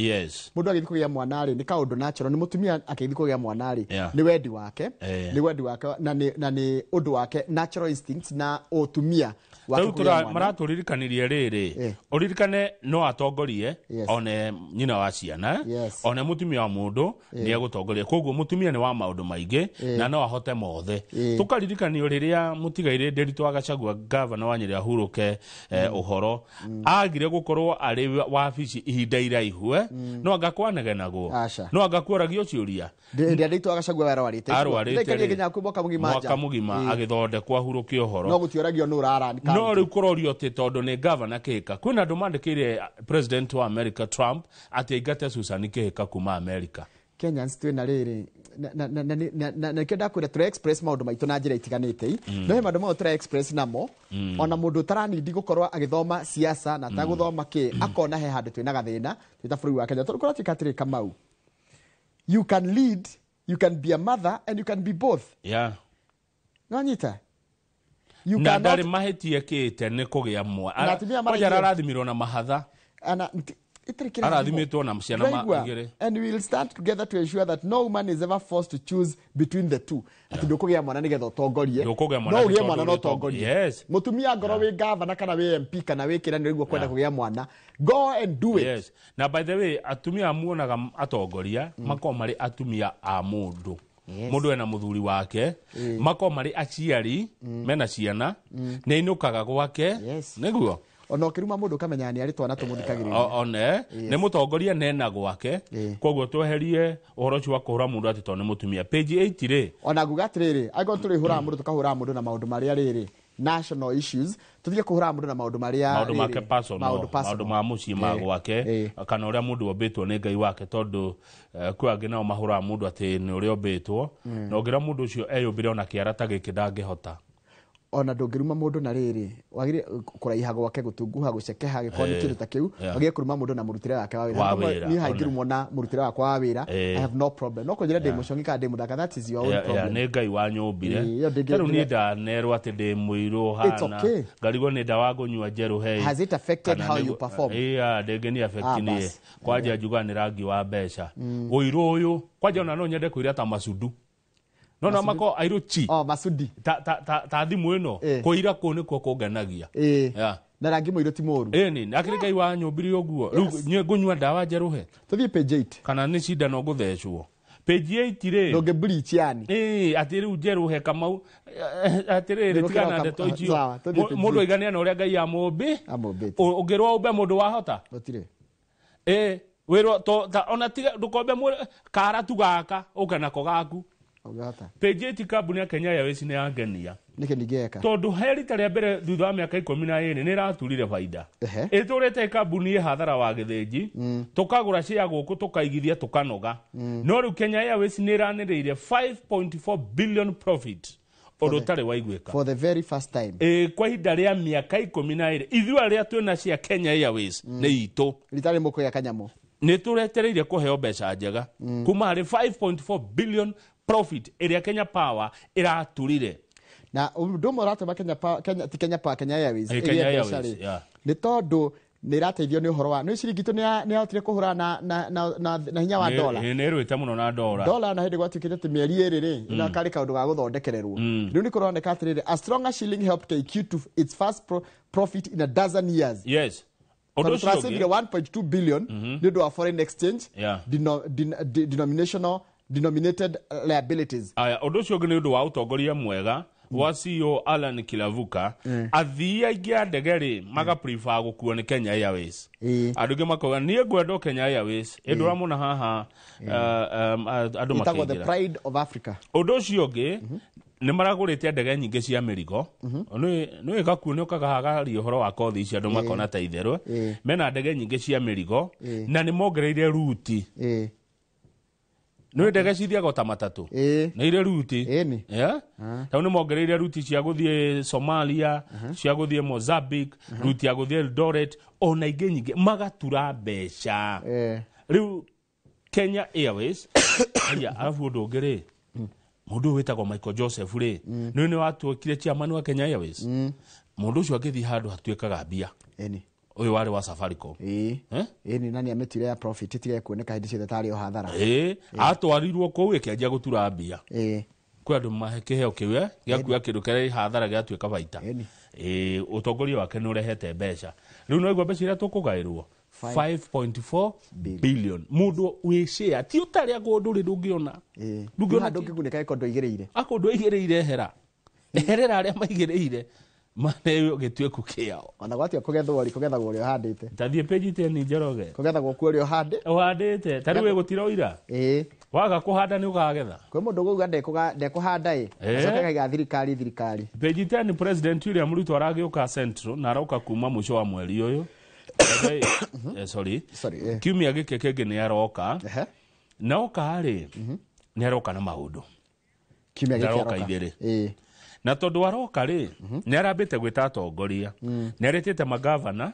Mundu agĩthiĩ kũgĩa mwana rĩ, nĩ kaũndũ natural. Nĩ mũtumia akĩthiĩ kũgĩa mwana rĩ, nĩ wendi wake, nĩ wendi wake na nĩ ũndũ wake, natural instincts na ũtumia wake Rĩu kũgĩa mwana. Maratũririkanirie rĩrĩ, ũririkane no atongorie one nyina wa ciana, one mũtumia wa mũndũ nĩ egũtongoria. Koguo mũtumia nĩ wa maũndũ maingĩ na no ahote mothe. Tũkaririkanio rĩrĩa mũtigairĩ Nderitu wa Gachagua, gavana wa Nyĩrĩ, ahurũke ũhoro, agire gũkorwo arĩ wabici ihinda iraihu, no anga kwanegenagwo, Aca. no anga kuoragio ciũria. Ndĩ Nderitu wa Gachagua arwarĩte. Arwarĩte Ndaikarire rĩ, nginya kwĩ mwaka mũgima mwaka nja. mũgima agĩthondekwo ahurũke ũhoro. No gũtioragio nũ ũrarani. No rĩu kũrorio atĩ tondũ nĩ gavana Kĩhĩka, kwĩna andũ mandĩkĩire president wa America Trump atĩ aingate Susan Kĩhĩka kuma America. Kenyans twĩna rĩrĩ na nĩkĩo ndakwĩra tũra express maũndũ maitũ na njĩra itiganĩte. No he maũndũ mamwe tũra express namo ona mũndũ ũtaranindi gũkorwo agĩthoma siasa na atagũthoma kĩ, akona he handũ twĩna gathĩna twĩ ta bũrũri wa Kenya, tondũ kũratuĩka atĩrĩ, Kamau, you can lead, you can be a mother and you can be both. Nonyita? You Na cannot ndarĩ mahĩtie kĩte nĩ kũgĩa mwa Na atumia kwanja maragia- ararathimirwo na mahatha. Ana itarĩ kĩrathimo. Arathimĩtwo na ciana Ndĩraigua. igĩrĩ. And we will stand together to ensure that no woman is ever forced to choose between the two. Atĩ ndũkũgĩa mwana nĩgetha ũtongorie. Ndũkũgĩa mwana No ũgĩe tondũ mwana na ũrĩ ũtongorie. Mũtumia ngoro wĩ gavana kana wĩ MP kana wĩ kĩra nĩ ũraigua kwenda kũgĩa mwana, go and do it. Yes. Na by the way, atumia muonaga atongoria makorwo marĩ atumia a mũndũ. Mũndũ ena mũthuri wake, makorwo marĩ aciari mena ciana, nĩ ainũkaga gwake nĩguo. Ona ũkĩruma mũndũ ũkamenya nĩ arĩ twana tũmũthikagĩrĩria. One nĩ mũtongoria nena gwake. Koguo tweherie ũhoro ũcio wa kũhũra mũndũ atĩ tondũ nĩ mũtumia. Page 8 rĩ. Ona nguga atĩrĩrĩ, angĩkorwo tũrĩhũraga mũndũ, tũkahũraga mũndũ na maũndũ marĩa rĩrĩ national issues, tũtige kũhũraga mũndũ na maũndũ marĩa maũndũ make rĩrĩ, personal, maũndũ personal. Maũndũ ma mũciĩ ma gwake kana ũrĩa mũndũ ombĩtwo nĩ Ngai wake, tondũ kwĩ angĩ nao mahũraga mũndũ atĩ nĩ ũrĩa ombĩtwo, na ũngĩra mũndũ ũcio eyũmbĩre ona kĩara ta gĩkĩ ndangĩhota. Ona ndũngĩruma mũndũ na rĩrĩ wagĩrĩire kũraiha gwake, gũtunguha, gũcekeha, gĩkorwo nĩ kĩndũ ta kĩu. Wagĩrĩire kũruma mũndũ na mũrutĩre wake wa wĩra. Wa Hamwe wĩra, niĩ one. haingĩrumwo na mũrutĩre wakwa wa wĩra, I have no problem. No kũnjĩra ndĩ mũcongi kana ndĩ mũthaka, that is your own problem. Nĩ Ngai wanyũmbire. Ĩyo Tarĩu niĩ ndanerwo atĩ ndĩ mũirũ It's hana okay. ngarigwo nĩ ndawa ngũnyua njerũ hei. Has it affected Kana how you perform? Iya, ndĩngĩni affect. Ah, Niĩ bas. kwanja njugaga nĩ rangi wa mbeca ũirũ ũyũ. Kwanja ona no nyende kũira ta macudu no na Masudi? mako airũ chi. Oh, masudi. Ta thimũ ĩno kũira kũu nĩkuo kũngenagia. Na rangi mũirũ ti mũru. Ĩni akĩrĩ Ngai wanyũmbire ũguo. Rĩu ngũnyua ndawa njerũhe? Tũthiĩ page 8. Kana nĩ cindano ngũthecwo page 8 rĩ? Ndũngĩ bleach yani. Ĩĩ, atĩ rĩu njerũhe Kamau, atĩrĩrĩ, Nĩgũkĩra tigana na ndeto icio. Sawa, tũthiĩ page Mũndũ 8. aigania na ũrĩa Ngai amũmbĩ. Amũmbĩte. Ũngĩrwo ũmbe mũndũ wahota? Gũtirĩ. Ĩ wĩrwo to ta ona tiga ndũkombe kara tu gaka ũke nako gaku. Ũngĩhota. Page 8, kambuni ya Kenya Airways nĩ yangenia. Nĩkĩ ningĩeka? Tondũ he rita rĩa mbere thutha wa mĩaka 12 nĩ ĩraturire baida. Ĩtũrĩte kambuni ĩ hathara wa gĩthĩnji, tũkagũra share gũkũ, tũkaigithia, tũkanoga, no rĩu Kenya Airways nĩ ĩranĩrĩire 5.4 billion profit, ũndũ ũtarĩ waiguĩka. For the very first time. Ĩ, kwa ihinda rĩa mĩaka 12 ithuĩ arĩa twĩna cia Kenya Airways nĩ itũ. Rita rĩ mũkũgĩa kanyamũ. Nĩ tũretereire kũheo mbeca njega kuma harĩ 5.4 billion profit ĩrĩa Kenya Power ĩraturire. Na ũndũ ũmwe ũratũma Kenya Power, Kenya, ti Kenya Power, Kenya Airways Kenya ĩgĩe mbeca Airways, rĩ, nĩ tondũ nĩ ĩrateithio nĩ ũhoro wa nĩ ciringi itũ nĩ yahotire kũhũra na hinya wa dola. Nĩ ĩrũĩte mũno na dola. Dola na hĩndĩ gwatuĩkĩte atĩ mĩeri 2 rĩ, ĩno karĩ kaũndũ ga gũthondekererwo. Rĩu nĩ kũroneka atĩrĩrĩ, a stronger shilling helped KQ to its first profit in a dozen years. Yes, ũndũ Tondũ ũcio ũngĩ tũracĩbire 1.2 billion nĩ ũndũ wa foreign exchange denominational denominated liabilities. Aya, ũndũ ũcio ũngĩ nĩ ũndũ wa ũtongoria mwega wa CEO Alan Kilavuka. Athii aingĩ a ndege rĩ maga prefer gũkuo nĩ Kenya Airways. Andũ aingĩ makauga niĩ ngwenda Kenya Airways ĩndũ ũramona haha andũ Ĩtagwo the makĩingĩra. Pride of Africa. Ũndũ ũcio ũngĩ nĩ maragũrĩte ndege nyingĩ cia mĩrigo. Nĩ gakuo nĩ ũkaga hagaria ũhoro wa kothi ici andũ makona ta itherũ. Mena ndege nyingĩ cia mĩrigo na nĩ mongereire ruti. Nĩ ndege cithiaga ta matatũ nĩ irĩ ruti. Yeah? Tau nĩ mongereire ruti cia gũthiĩ Somalia, cia gũthiĩ Mozambique, ruti ya gũthiĩ Eldoret ona ingĩ nyingĩ, magatura mbeca. Rĩu Kenya Airways aya, arabu ũndũ ũngĩ rĩ, mũndũ ũyũ wĩtagwo Michael Joseph rĩ, nĩ watuĩkire chairman wa Kenya Airways. Mũndũ ũcio angĩthiĩ handũ hatuĩkaga mbia. Ũyũ warĩ wa Safaricom. Ĩĩ. Eh? Ĩĩ, nĩ nani amĩtuire ya profit ĩtige kuoneka hĩndĩ ciothe tarĩ o hathara. Ĩĩ, atwarirwo kũu ĩkĩanjia gũtura mbia. Ĩĩ. Kwĩ andũ mahe kĩheo kĩu, gĩa kuoya kĩndũ kĩrĩa hathara gĩatuĩka baita. Ĩĩ, ũtongoria wake nĩ ũrehete mbeca. Rĩu no igua mbeca iria tũkũgaĩrwo 5.4 billion. Mũndũ wĩ share ti ũtarĩ akorwo ndũrĩ ndũngĩona. Ndũngĩona. Handũ ũngĩgunĩka ĩko ndũigĩrĩire. Akorwo ndũigĩrĩire hera. Eherera arĩa maigĩrĩire maneo gĩtuĩku kĩao. Ona gwatua kũgethwo rĩ, kũgethagwo ũrĩa ũhandĩte. Tathiĩ page 10, Njoroge. Kũgethagwo kuo ũrĩa ũhandĩ. Ũhandĩte. Ta rĩu wĩ gũtira ũira. Ĩĩ. Waga kũhanda nĩ ũkagetha. Kwĩ mũndũ ũgauga ndekũhanda ĩ. Acoke akaiga thirikari thirikari. Page 10, President William Ruto aragĩũka Central na aroka kuma mũico wa mweri ũyũ. Sorry. Sorry. Kiumia gĩkĩ kĩngĩ nĩ aroka. Na oka rĩ, nĩ aroka na maũndũ. Kiumia gĩkĩ Ndaroka aroka. igĩrĩ. Ĩĩ. Na tondũ aroka rĩ, nĩ arambĩte gwĩta atongoria. Nĩ arĩtĩte magavana,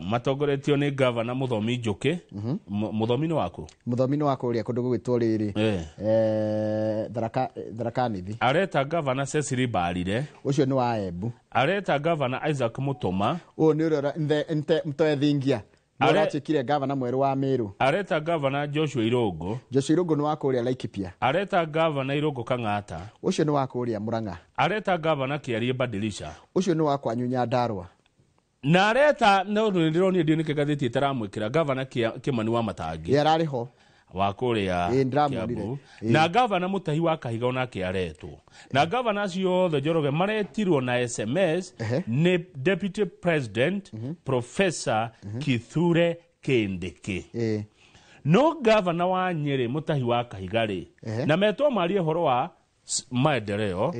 matongoretio nĩ gavana Mũthomi Njũkĩ. Mũthomi nĩ waku? Mũthomi nĩ wa kũrĩa kũndũ gũgwĩtwo rĩrĩ. Tharaka Nithi. Areta gavana Cecily Mbarire. Ũcio nĩ wa Embu. Areta gavana Isaac Mutuma. Ũyũ nĩ ũrĩa Mtoethingia. Nĩ ũratuĩkire gavana mwerũ wa Meru. Areta gavana Joshua Irũngũ. Joshua Irũngũ nĩ wa kũrĩa Laikipia. Areta gavana Irũngũ Kang'ata. Ũcio nĩ wa kũrĩa Murang'a. Areta gavana Kĩarie Badilisha. Ũcio nĩ wa kwanyu Nyandarua. Na areta, no nĩ ndĩronire ndiũ nĩkĩ ngathĩti ĩtaramwĩkĩra gavana Kĩmani wa Matangi. Ĩ, ararĩ ho. Wa kũrĩa Ĩ, ndĩramuonire. Kiambu. Ĩ. Na gavana Mũtahi wa Kahiga onake aretwo. Na gavana acio othe, Njoroge, maretirwo na SMS nĩ Deputy President Professor Kithure Kindiki. No gavana wa Nyĩrĩ Mũtahi wa Kahiga rĩ, na metwo marie ũhoro wa maendeleo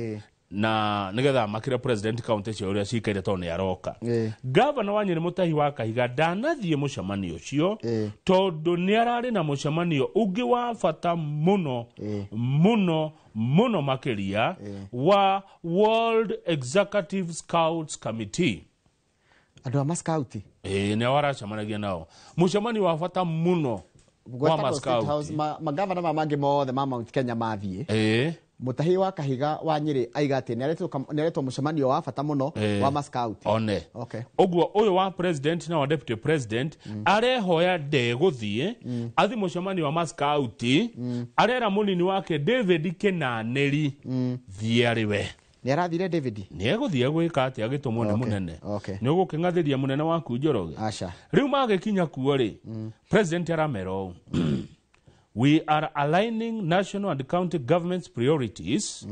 na nigetha makire president county cio ũrĩa cikaire tondũ nĩ aroka. Gavana wa Nyĩrĩ Mũtahi wa Kahiga ndanathiĩ mũcemanio ũcio tondũ nĩ ararĩ na mũcemanio ũngĩ wa bata mũno mũno mũno makĩria wa World Executive Scouts Committee. Andũ a maskauti. Ĩĩ, nĩo aracemanagia nao mũcemanio wa bata mũno wa Gwetagwo State maskauti. House, magavana ma mangĩ mothe ma Mount Kenya mathiĩ. Mũtahi wa Kahiga wa Nyĩrĩ aiga atĩ nĩ aretwo mũcemanio wa bata mũno wa maskauti. One. Okay. Ũguo ũyũ wa president na wa deputy president arehoya ndegũthiĩ athi mũcemanio wa maskauti, arera mũnini wake David Kĩnanĩri thiĩ arĩ we. Nĩ arathire David? Nĩ egũthiĩ gwĩka atĩa agĩtũmwo nĩ mũnene? Nĩ ũgũkĩng'athĩria mũnene waku, Njoroge? Aca. Rĩu magĩkinya kuo rĩ, president aramera ũũ: "We are aligning national and county government's priorities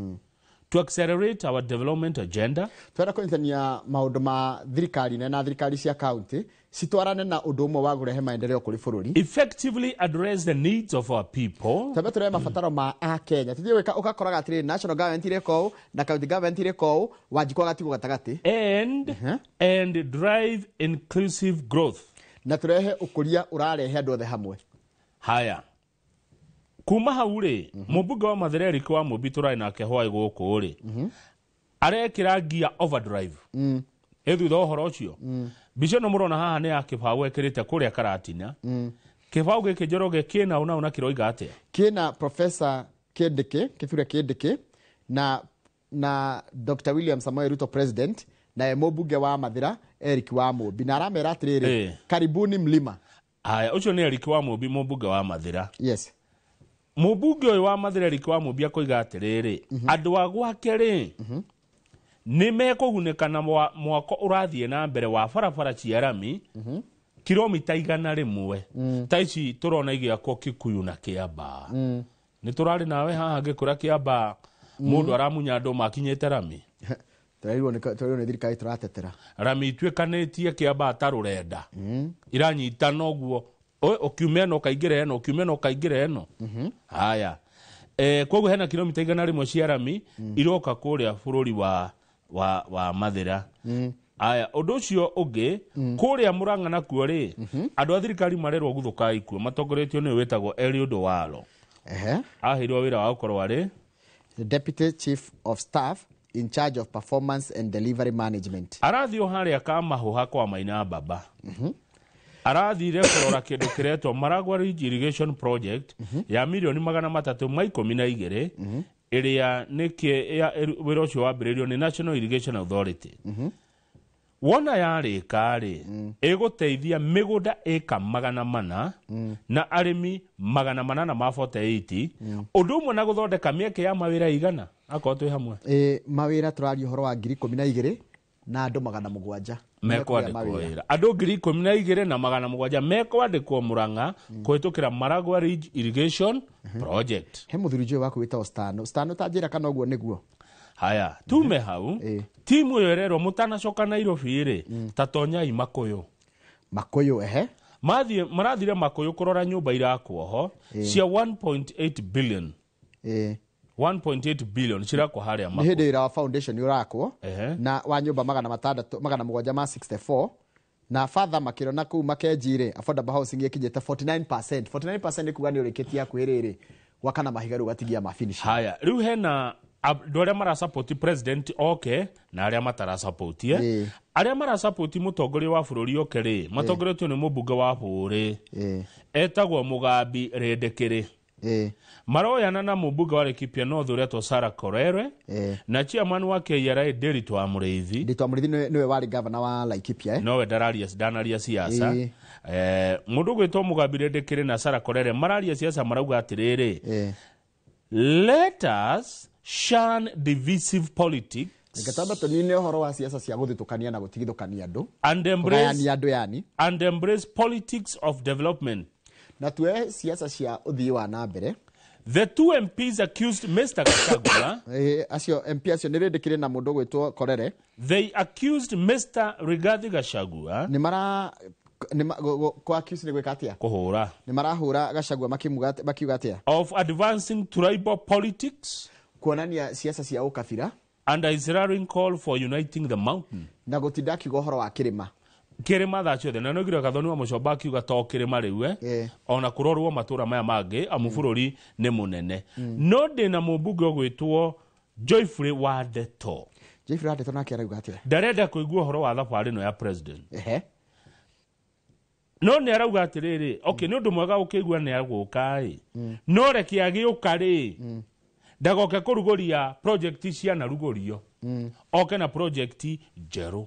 to accelerate our development agenda." Twenda kũnyitania maũndũ ma thirikari nene na thirikari cia county citwarane na ũndũ ũmwe wa kũrehe maendeleo kũrĩ bũrũri. "Effectively address the needs of our people." Twambe tũrehe mabataro ma akenya, tũthiĩ gwĩka ũgakoraga atĩrĩrĩ, national government irĩ kũu na county government irĩ kũu, Wanjikũ agatigwo gatagatĩ. And drive inclusive growth." Na tũrehe ũkũria ũrarehe andũ othe hamwe. Haya, kuma hau rĩ, mũmbunge wa Mathĩra Eric wa Mũmbi tũrarĩ nake hwaĩ gũkũ rĩ, arekĩra ngia overdrive ĩ thutha wa ũhoro ũcio. Mbica ĩno mũrona haha nĩ ya kĩbaũ ekĩrĩte kũrĩa Karatina. Kĩbaũ gĩkĩ, Njoroge, kĩna ũ na kĩroiga atĩa? Kĩna Professor Kindiki, Kithure Kindiki, na Dr. William Samoei Ruto president, na ye mũmbunge wa Mathĩra Eric wa Mũmbi, na aramera atĩrĩrĩ, "Karibuni mlima." Haya, ũcio nĩ Eric wa Mũmbi, mũmbunge wa Mathĩra. Yes. Mũmbunge ũyũ wa Mathĩra Eric wa Mũmbi akoiga atĩrĩrĩ, andũ a gwake rĩ nĩ mekũgunĩka na mwako ũrathiĩ na mbere wa barabara cia rami kilomita 100 ta ici tũrona igĩakwo Kikuyu na Kĩambaa. Nĩ tũrarĩ nawe haha ngĩkũra Kĩambaa, mũndũ aramunya andũ makinyĩte rami. Tũrerirwo nĩ thirikari tũratetera. Rami ituĩkanĩtie Kĩambaa ta rũrenda, iranyitana ũguo. Ũkiuma ĩno ũkaingĩra ĩno, ũkiuma ĩno ũkaingĩra ĩno. Haya, koguo hena kilomita 100 cia rami iroka kũrĩa bũrũri wa Mathĩra. Aya, ũndũ ũcio ũngĩ, kũrĩa Mũrang'a nakuo rĩ, andũ a thirikari marerwo guthũkai kuo matongoretio nĩ wĩtagwo Eliud Walo. Aheirwo wĩra wa gũkorwo arĩ The Deputy Chief of Staff in charge of performance and delivery management. Arathiĩ o harĩa Kamahũha kwa Maina Baba, arathire kũrora kĩndũ kĩretwo Maragua Ridge Irrigation Project ya mirioni 312, ĩrĩa nĩkĩ wĩra ũcio wambĩrĩirio nĩ National Irrigation Authority. Wona yarĩka rĩ, ĩgũteithia mĩgũnda ĩka 400 na arĩmi 848, ũndũ ũmwe na gũthondeka mĩeke ya mawĩra 100 akorwo twĩ hamwe. Mawĩra tũraria ũhoro wa 12,000 na andũ 700 mekwandĩkwo wĩra. Andũ 12,700 mekwandĩkwo Murang'a kũhĩtũkĩra Maragua Ridge Irrigation Project. He mũthuri njũĩ waku wĩtagwo Stano. Stano ta njĩra kana ũguo nĩguo. Haya, tume hau. Timu ĩyo ĩrerwo mũtanacoka Nairobi rĩ, ta tonyai Makũyũ. Makũyũ ehe. Mathiĩ marathire Makũyũ kũrora nyũmba irakwo ho cia 1.8 billion. 1.8 billion cirakwo harĩa Nĩ Makũyũ. hĩndĩ wĩra wa foundation ũrakwo na wa nyũmba 600 764 na father makĩrona kũu Makenji rĩ, affordable housing ĩkinyĩte 49%. 49% nĩ kuga nĩ ũrĩkĩtie hakuhĩ rĩrĩ gwaka na mahiga rĩu gatigia ma finish. Haya, rĩu hena andũ arĩa marasupport president oke na arĩa matarasupport. Arĩa marasupport mũtongoria wa bũrũri oke rĩ, matongoretio nĩ mũmbunge wa bũrĩ etagwo Mũgambi Rĩndĩkĩrĩ. Maroyana na mũmbunge wa Laikipia North ũretwo Sarah Korere na chairman wa KRA Ndiritu wa Mũrĩithi. Ndiritu wa Mũrĩithi nĩwe warĩ governor wa Laikipia. Nowe ndanaria siasa. Mũndũ ũgwĩtwo Mũgambi Rĩndĩkĩrĩ na Sarah Korere mararia siasa, marauga atĩrĩrĩ, let us shun divisive politics. Ngatamba tũnine ũhoro wa siasa cia gũthitũkania na gũtigithũkania andũ. And embrace, kũgayania andũ yani. And embrace politics of development. Na tuoe siasa cia ũthii wa na mbere. The two MPs accused Mr. Gachagua. Acio MP acio nĩ Rĩndĩkĩrĩ na mũndũ ũgwĩtwo Korere. They accused Mr. Rigathi Gachagua. Nĩ mara kwa accuse nĩ gwĩka atĩa? Kũhũra. Nĩ marahũra Gachagua makiuga atĩa? Of advancing tribal politics. Kuonania siasa cia ũkabira. And his rallying call for uniting the mountain. Na gũtinda akiuga ũhoro wa kĩrĩma. Kĩrĩma thaa ciothe na nĩoigire Gathoni wa Mũcomba akiuga to kĩrĩma rĩu ona kũrorwo matũra maya mangĩ amu bũrũri nĩ mũnene. No ndĩna mũmbunge ũgwĩtwo Joyfrey Wandeto. Joyfrey Wandeto nake arauga atĩa? Ndarenda kũigua ũhoro wa thabarĩ ĩno ya president. No nĩ arauga atĩrĩrĩ, okay, nĩ ũndũ mwega ũkĩigua nĩ agũka ĩ, no reke agĩũka rĩ, ndagoke kũrugũria project cianarugũrio, oke na project njerũ.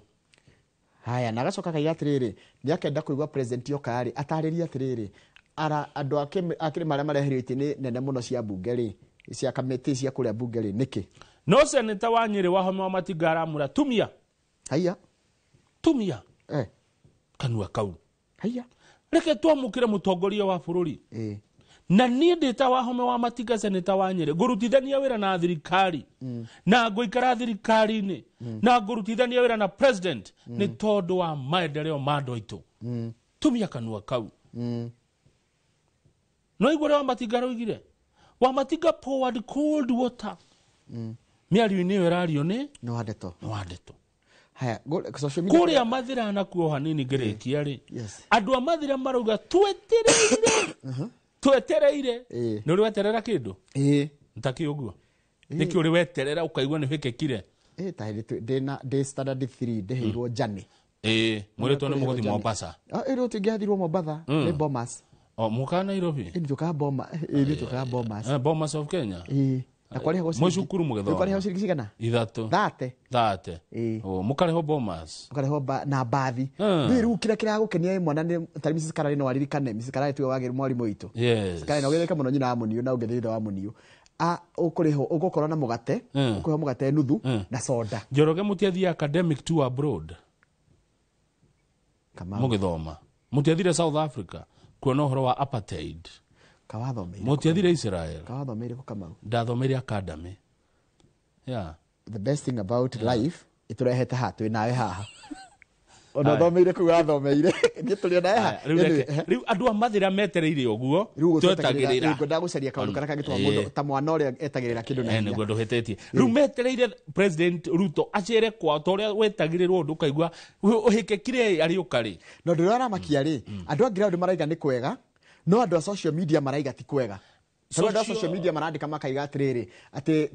Haya, na agacoka akaiga atĩrĩrĩ, nĩ akenda kũigua president oka rĩ, atarĩrie atĩrĩrĩ, andũ a kĩrĩma arĩa mareherio itĩ nene mũno cia bunge rĩ, cia kamĩtĩ cia kũrĩa bunge rĩ, nĩkĩ? No seneta wa Nyĩrĩ Wahome wa Matinga aramũra tumia. Haya. Tumia. Kanua kau. Haya. Reke twamũkĩre mũtongoria wa bũrũri. Na niĩ ndĩ ta Wahome wa Matinga seneta wa Nyĩrĩ, ngũrutithania wĩra na thirikari, na ngũikara thirikari-inĩ, na ngũrutithania wĩra na president nĩ tondũ wa maendeleo ma andũ aitũ. Tumia kanua kau. No igua ũrĩa Wamatinga araugire? Wamatinga poured cold water. Mĩario-inĩ ĩyo ĩrario nĩ Wandeto. Wandeto. Haya, social media kũrĩa Mathira nakuo hanini ngĩrĩkia rĩ, andũ a Mathira marauga twetereire. Twetereire. Nĩ ũrĩ weterera kĩndũ? Nĩ kĩ ũguo? Nĩkĩ ũrĩ weterera ũkaigua nĩ wĩkĩkire? Ta hĩndĩ ndĩna ndĩ standard 3 ndĩheirwo Jane. Mwĩrĩtwo nĩ mũgũthiĩ Mombasa. Ĩrĩ tũngĩathirwo Mombasa nĩ Bomas. Mũkaga Nairobi? Ĩĩ tũkaga Bomas. Ĩĩ tũkaga Bomas. Bomas of Kenya? Na kwarĩhagwo ciringi. Mwĩ cukuru mũgĩthoma? Kwarĩhagwo ciringi cigana? 3. 30. Mũkarĩhwo Bomas. Mũkarĩhwo na mbathi. Rĩu kĩrĩa kĩragũkenia mwana nĩ tarĩ Mrs. Karari no aririkane. Mrs. Karari tiwe wagĩrĩ mwarimũ witũ. Yes. Karari no ũgĩtheka mũno nyina wa Mũniũ na ũngĩthĩ ithe wa Mũniũ. Ũkũrĩhwo ũgũkorwo na mũgate, ũkũrĩhwo mũgate nuthu na soda. Njoroge mũtiathiĩ academic tour abroad. Mũgĩthoma. Mũtiathire South Africa kuona ũhoro wa apartheid. Kawathomeire. Mũtiathire Israel. Kawathomeire kũ Kamau? Ndathomeire academy. Yeah. The best thing about life ĩtũrehete haha twĩ nawe haha. Ona thomeire kũu wathomeire. Niĩ tũrĩ nawe haha. Rĩu andũ a Mathira metereire ũguo twetagĩrĩra. Ngwendaga gũcaria kaũndũ karĩa kangĩtũma mũndũ ta mwana ũrĩa etagĩrĩra kĩndũ na hinya. Nĩguo ndũhĩtĩtie. Rĩu metereire President Ruto acere kwao ta ũrĩa wetagĩrĩrwo ũndũ ũkaigua ũhĩkĩkire arĩũka rĩ. Na ũndũ ũrĩa ũramakia rĩ, andũ a ground maraiga nĩ kwega, no andũ a social media maraiga ti kwega. Andũ a social media marandĩka makaiga atĩrĩrĩ, atĩ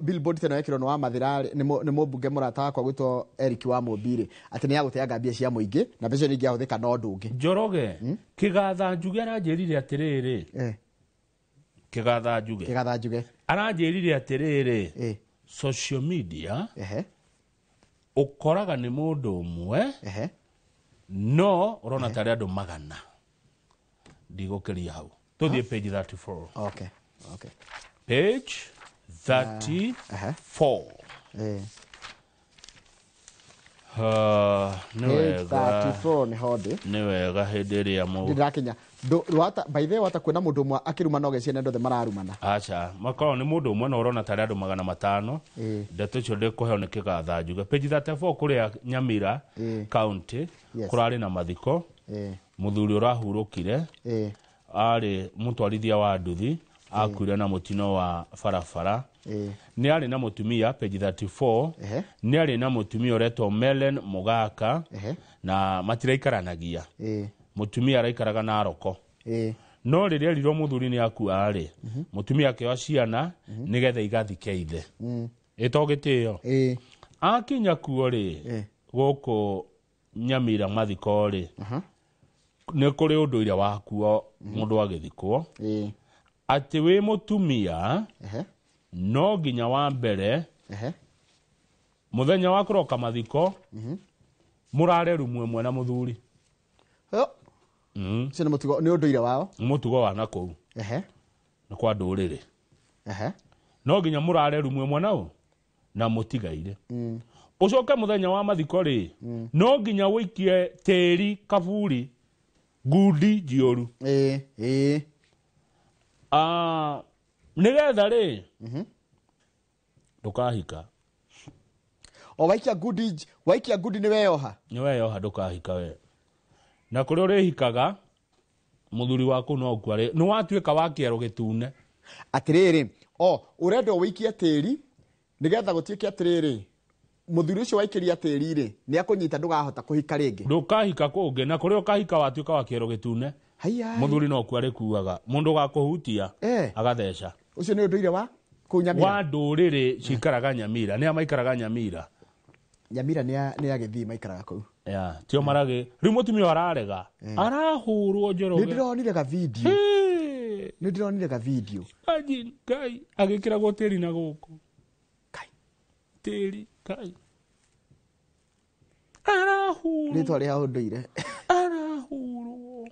billboard teno yekĩrwo nĩ wa Mathira nĩ mũmbunge mũrata wakwa gwĩtwo Eric wa Mũmbi rĩ, atĩ nĩ ya gũteanga mbia cia mũingĩ na mbeca icio nĩ ingĩahũthĩka na ũndũ ũngĩ. Njoroge, Kĩgatha Njuge aranjĩrire atĩrĩrĩ, Kĩgatha Njuge. Kĩgatha Njuge. Aranjĩrire atĩrĩrĩ, social media Ũkoraga nĩ mũndũ ũmwe no ũrona tarĩ andũ 100. Ndigũkĩria hau. Tũthiĩ page 34. Okay. Okay. Page 34. Nĩ wega. 34 nĩ hode. Nĩ wega hĩndĩ ĩrĩa ndĩrakinya. By the way wata kwĩna mũndũ ũmwe akĩruma no geciria andũ othe mararumana. Aca, makorwo nĩ mũndũ ũmwe na ũrona tarĩ andũ 500. Ndeto icio ndĩkũheo nĩ kĩgatha njuge. Page 34 kũrĩa Nyamira County kũrarĩ na mathiko. Mũthuri ũrahurũkire arĩ mũtwarithia wa nduthi akuire na mũtino wa barabara. Nĩ arĩ na mũtumia page 34. Nĩ arĩ na mũtumia ũretwo Melen Mugaka na matiraikaranagia. Mũtumia araikaraga na Aroko. No rĩrĩa erirwo mũthuri nĩ akua rĩ, mũtumia akĩoya ciana nĩgetha igathike ithe. Ĩto gĩtĩo. Akinya kuo rĩ, gũkũ Nyamira mathiko rĩ, nĩ kũrĩ ũndũire wakuo mũndũ agĩthikwo atĩ wĩ mũtumia no nginya wa mbere mũthenya wa kũroka mathiko mũrare rumu ĩmwe na mũthuri. Ũcio nĩ mũtugo, nĩ ũndũire wao? Nĩ mũtugo wa nakũu. Nĩ kwa ndũrĩrĩ. No nginya mũrare rumu ĩmwe nao na mũtigaire. Ũcoke mũthenya wa mathiko rĩ, no nginya ũikie tĩri kaburi ngundi njioru. Nĩgetha rĩ ndũkahika. O waikia ngundi nĩ weyoha? Nĩ weyoha ndũkahika we. Na kũrĩa ũrĩhikaga mũthuri waku no ũkua rĩ, nĩ watuĩka wa kĩero gĩtune. Atĩrĩrĩ, o ũrenda ũikie tĩri nĩgetha gũtuĩke atĩrĩrĩ, mũthuri ũcio waikĩria tĩri rĩ nĩ akũnyita ndũgahota kũhika rĩngĩ. Ndũkahika kũngĩ, na kũrĩa ũkahika watuĩka wa kĩero gĩtune. Mũthuri no ũkua arĩkuaga, mũndũ ũgakũhutia agatheca. Ũcio nĩ ũndũire wa kũu Nyamira? Wa ndũrĩrĩ cikaraga Nyamira, nĩa maikaraga Nyamira. Nyamira nĩ ya Gĩthii maikaraga kũu. Tio maragĩ. Rĩu mũtumia ararega. Arahũrwo Njoroge. Nĩ ndĩronire ga video. Nĩ ndĩronire ga video. Imagine Ngai agĩkĩragwo tĩri na gũkũ. Kai. Tĩri Ngai. Arahũrwo. Rĩtwa rĩa ũndũire. Arahũrwo.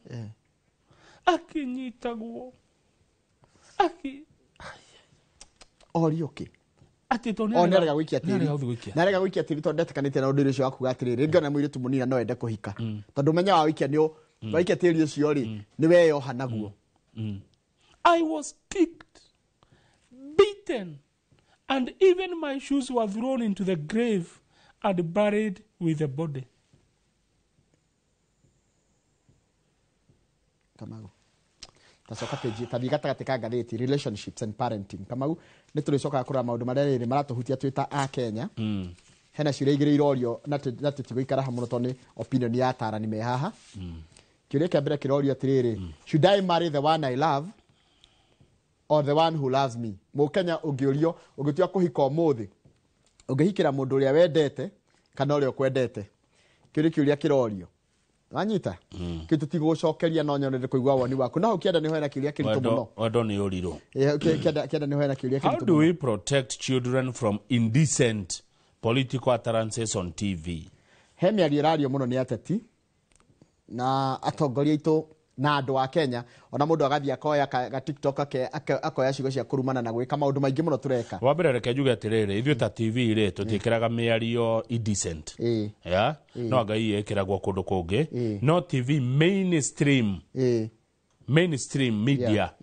Akĩnyitagwo. Orio kĩ? Atĩ to nĩ arega gũikia tĩri. Na arega gũikia tĩri tondũ ndetĩkanĩtie na ũndũire ũcio wa kuga atĩrĩrĩ, rĩngĩ ona mũirĩtu mũnini no ende kũhika. Tondũ menya wa gũikia nĩ waikia tĩri ũcio rĩ, nĩ weyoha naguo. I was kicked, beaten, and even my shoes were thrown into the grave and buried with the body. Kamau. Tacoka page tathi gatagatĩ ka ngathĩti relationships and parenting. Kamau nĩ tũrĩcokaga kũrora maũndũ marĩa rĩrĩ maratũhutia twĩ ta a Kenya. Hena ciũria igĩrĩ irorio na tũtigũikara hamwe mũno tondũ nĩ opinion ya atarani me haha. Kĩũria kĩa mbere kĩrorio atĩrĩrĩ, should I marry the one I love or the one who loves me? Mũkenya ũngĩũrio ũngĩtua kũhika ũmũthĩ, ũngĩhikĩra mũndũ ũrĩa wendete kana ũrĩa ũkwendete? Kĩu nĩ kĩũria kĩrorio. Wanyita? Kĩu tũtigũcokeria no nyone kũigua woni waku. No kĩenda nĩ hena kĩũria kĩritũ mũno. Wendo nĩ ũrirũ. Kĩenda nĩ hena kĩũria kĩritũ. How do we protect children from indecent political utterances on TV? He mĩario ĩrario mũno nĩ ateti na atongoria aitũ na andũ a Kenya, ona mũndũ agathiĩ akoya ga TikTok akoya ciugo cia kũrumana na gwĩka maũndũ maingĩ mũno tũreka. Wa mbere reke njuge atĩrĩrĩ, ithuĩ ta TV rĩ tũtiĩkĩraga mĩario indecent. Yeah? No Ngai ĩkĩragwo kũndũ kũngĩ. No TV mainstream. Mainstream media.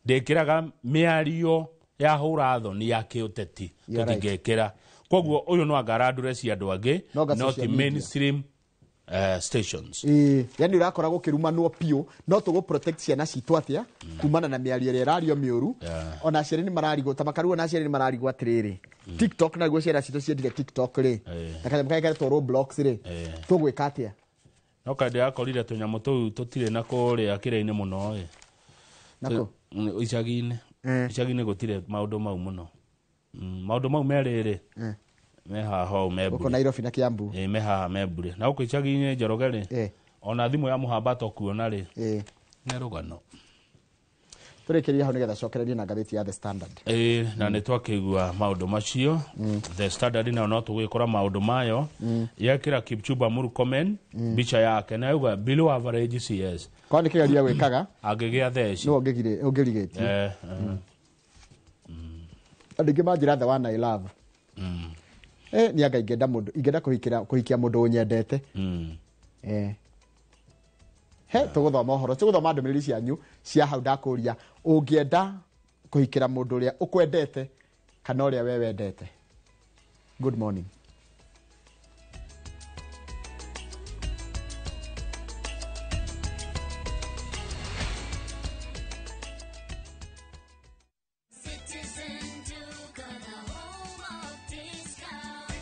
Ndĩkĩraga mĩario ya hũra thoni ya kĩũteti. Tũtingĩkĩra. Koguo ũyũ no anga arandũre cia andũ angĩ, no ti mainstream stations. Yani urakora gũkĩrumanwo piũ, no tũgũ protect ciana citũ atĩa kumana na mĩario ĩrĩa ĩrario mĩũru. Ona aciari nĩ mararigwo ta makarigwo na aciari nĩ mararigwo atĩrĩrĩ, TikTok naguo ciana citũ ciendire TikTok rĩ, na kanyamũ karĩa keretwo Roblox rĩ, tũgwĩka atĩa? No kaĩ ndĩrakorire tũnyamũ tũu tũtirĩ na kũrĩa kĩrĩa-inĩ mũno ĩ. Nakũ? Icagi-inĩ. Icagi-inĩ gũtirĩ maũndũ mau mũno. Maũndũ mau merĩ rĩ, me haha ũũ me Gũkũ Nairobi na Kiambu. Me haha me Mbure. Na gũkũ icagi-inĩ Njoroge rĩ, ona thimũ ya mũhamba to kuona rĩ, nĩ rũgano. Tũrĩkĩrĩrie hau nĩgetha cokererie na ngathĩti ya The Standard. Ĩĩ, na nĩ twakĩigua maũndũ macio. The Standard nayo no tũgĩkora maũndũ mayo. Yekĩra Kipchumba Murkomen mbica yake na yuga below average CS. Kwa nĩ kĩgerio gwĩkaga angĩgĩa theci nĩwe ũngĩrigĩtie. Andũ aingĩ manjĩra the one I love. Nĩ anga ingĩenda mũndũ, ingĩenda kũhikia mũndũ ũnyendete. He tũgũthoma ũhoro, tũgũthoma ndũmĩrĩri cianyu cia hau ndakũria ũngĩenda kũhikĩra mũndũ ũrĩa ũkwendete kana ũrĩa we wendete. Good morning.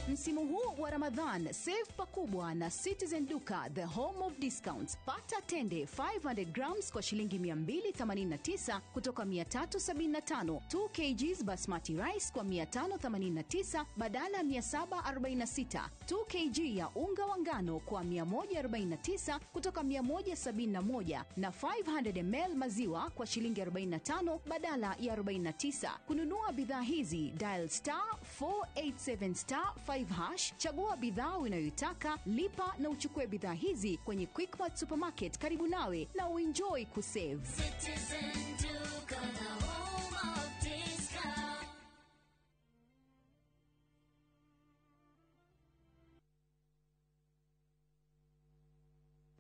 Msimu huu wa Ramadhan, save pakubwa na Citizen Duka, the home of discounts. Pata tende 500 grams kwa shilingi 289 kutoka 375, 2 kgs basmati rice kwa 589 badala 746, 2 kg ya unga wa ngano kwa 149 kutoka 171 na 500 ml maziwa kwa shilingi 45 badala ya 49. Kununua bidhaa hizi, dial star 487 star 5 hash, chagua bidhaa unayoitaka, lipa na uchukue bidhaa hizi kwenye Quickmart Supermarket karibu nawe na uenjoy kusave. Citizen Duka, the home of discount.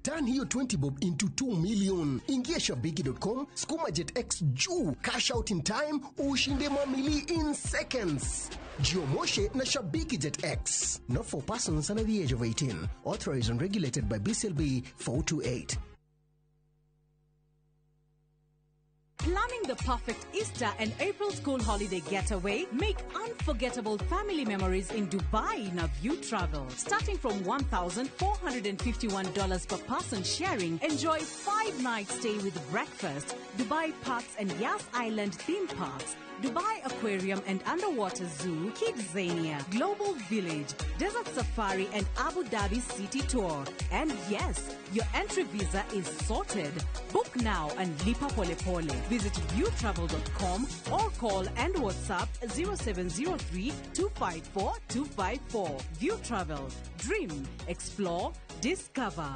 Turn hiyo 20 bob into 2 million. Ingia shabiki.com, skuma Jet X juu, cash out in time, ushinde mamili in seconds. Jiomoshe na Shabiki Jet X. Not for persons under the age of 18. Authorized and regulated by BCLB 428. Planning the perfect Easter and April school holiday getaway? Make unforgettable family memories in Dubai in a View Travel. Starting from $1,451 per person sharing, enjoy 5-night stay with breakfast, Dubai Parks and Yas Island theme parks, Dubai Aquarium and Underwater Zoo, Kidzania, Global Village, Desert Safari and Abu Dhabi City Tour. And yes, your entry visa is sorted. Book now and lipa pole pole. Visit viewtravel.com or call and WhatsApp 0703 254 254. View Travel. Dream, explore, discover.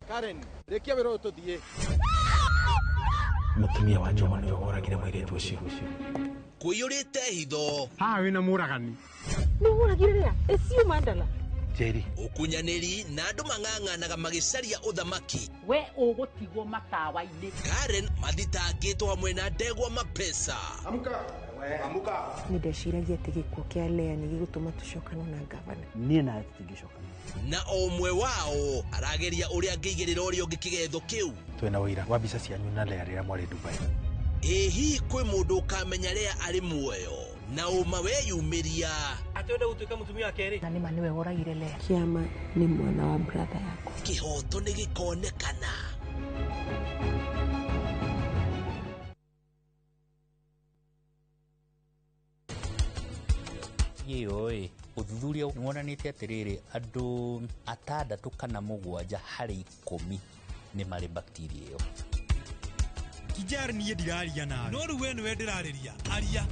Karen, rekia wĩra ũyũ tũthiĩ. Mũtumia wa Njoma nĩwe woragire mũirĩtu ũcio. Kũiyũrĩte hitho. Haha wĩna mũragani. Nĩ woragire rĩa? Ĩciũ Mandala. Njeri. Ũkunyanĩri na andũ mang'ang'anaga magĩcaria ũthamaki. We ũgũtigwo matawa-inĩ. Karen mathitangĩtwo hamwe na ndegwa mapesa. Amka. Amka. Nĩ ndeciragia atĩ gĩkuũ kĩa Lea nĩ gĩgũtũma tũcokane na ngavana. Niĩ nawe tũtingĩcokana. Na o ũmwe wao arageria ũrĩa angĩigĩrĩra ũrĩa ũngĩ kĩgetho kĩu. Twĩna ũira wa mbica cianyu na Lea rĩrĩa mwarĩ Dubai. Ĩ hihi kwĩ mũndũ ũkamenya Lea arĩ muoyo na ũma weyumĩria. Atĩ ũrenda gũtuĩka mũtumia wa kerĩ. Na nĩma nĩwe woragire Lea. Kĩama nĩ mwana wa brother yakwa. Kĩhoto nĩ gĩkonekana. Ĩyo ĩ ũthuthuria nĩ wonanĩtie atĩrĩrĩ andũ 6 kana 7 harĩ 10 nĩ marĩ bacteria ĩyo. Kijar niĩ ndiraria nawe no rĩu we nĩwe ndĩrarĩria aria.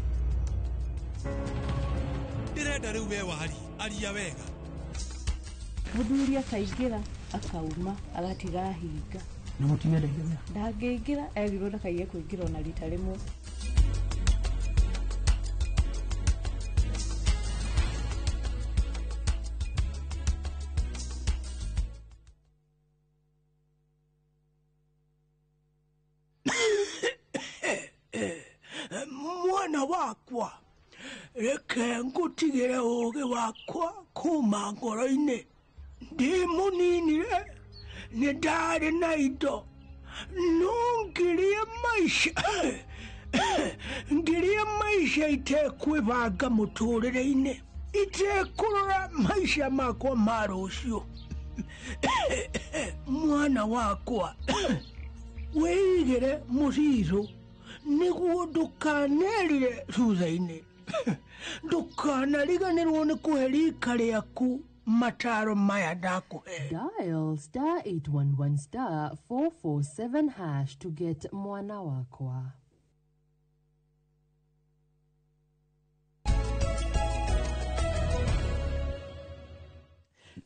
Ndĩrenda rĩu we warie aria wega. Mũthuri akaingĩra akauma agatiga ahinga. Nĩ mũtumia ndaingĩra? Ndangĩingĩra, erirwo ndakaige kũingĩra ona rita rĩmwe. Mwana wakwa, reke ngũtigĩre ũũgĩ wakwa kuma ngoro-inĩ. Ndĩ mũnini-rĩ, nĩ ndarĩ na indo, no ngĩrĩa maica itekwĩbanga mũtũrĩre-inĩ, itekũrora maica makwa ma rũciũ. Mwana wakwa, wĩigĩre mũcirũ nĩguo ndũkanerire thutha-inĩ. Ndũkanariganĩrwo nĩ kũhe rika rĩaku Mataro maya ndakũhe. Dial star 811 star 447 hash to get Mwana Wakwa.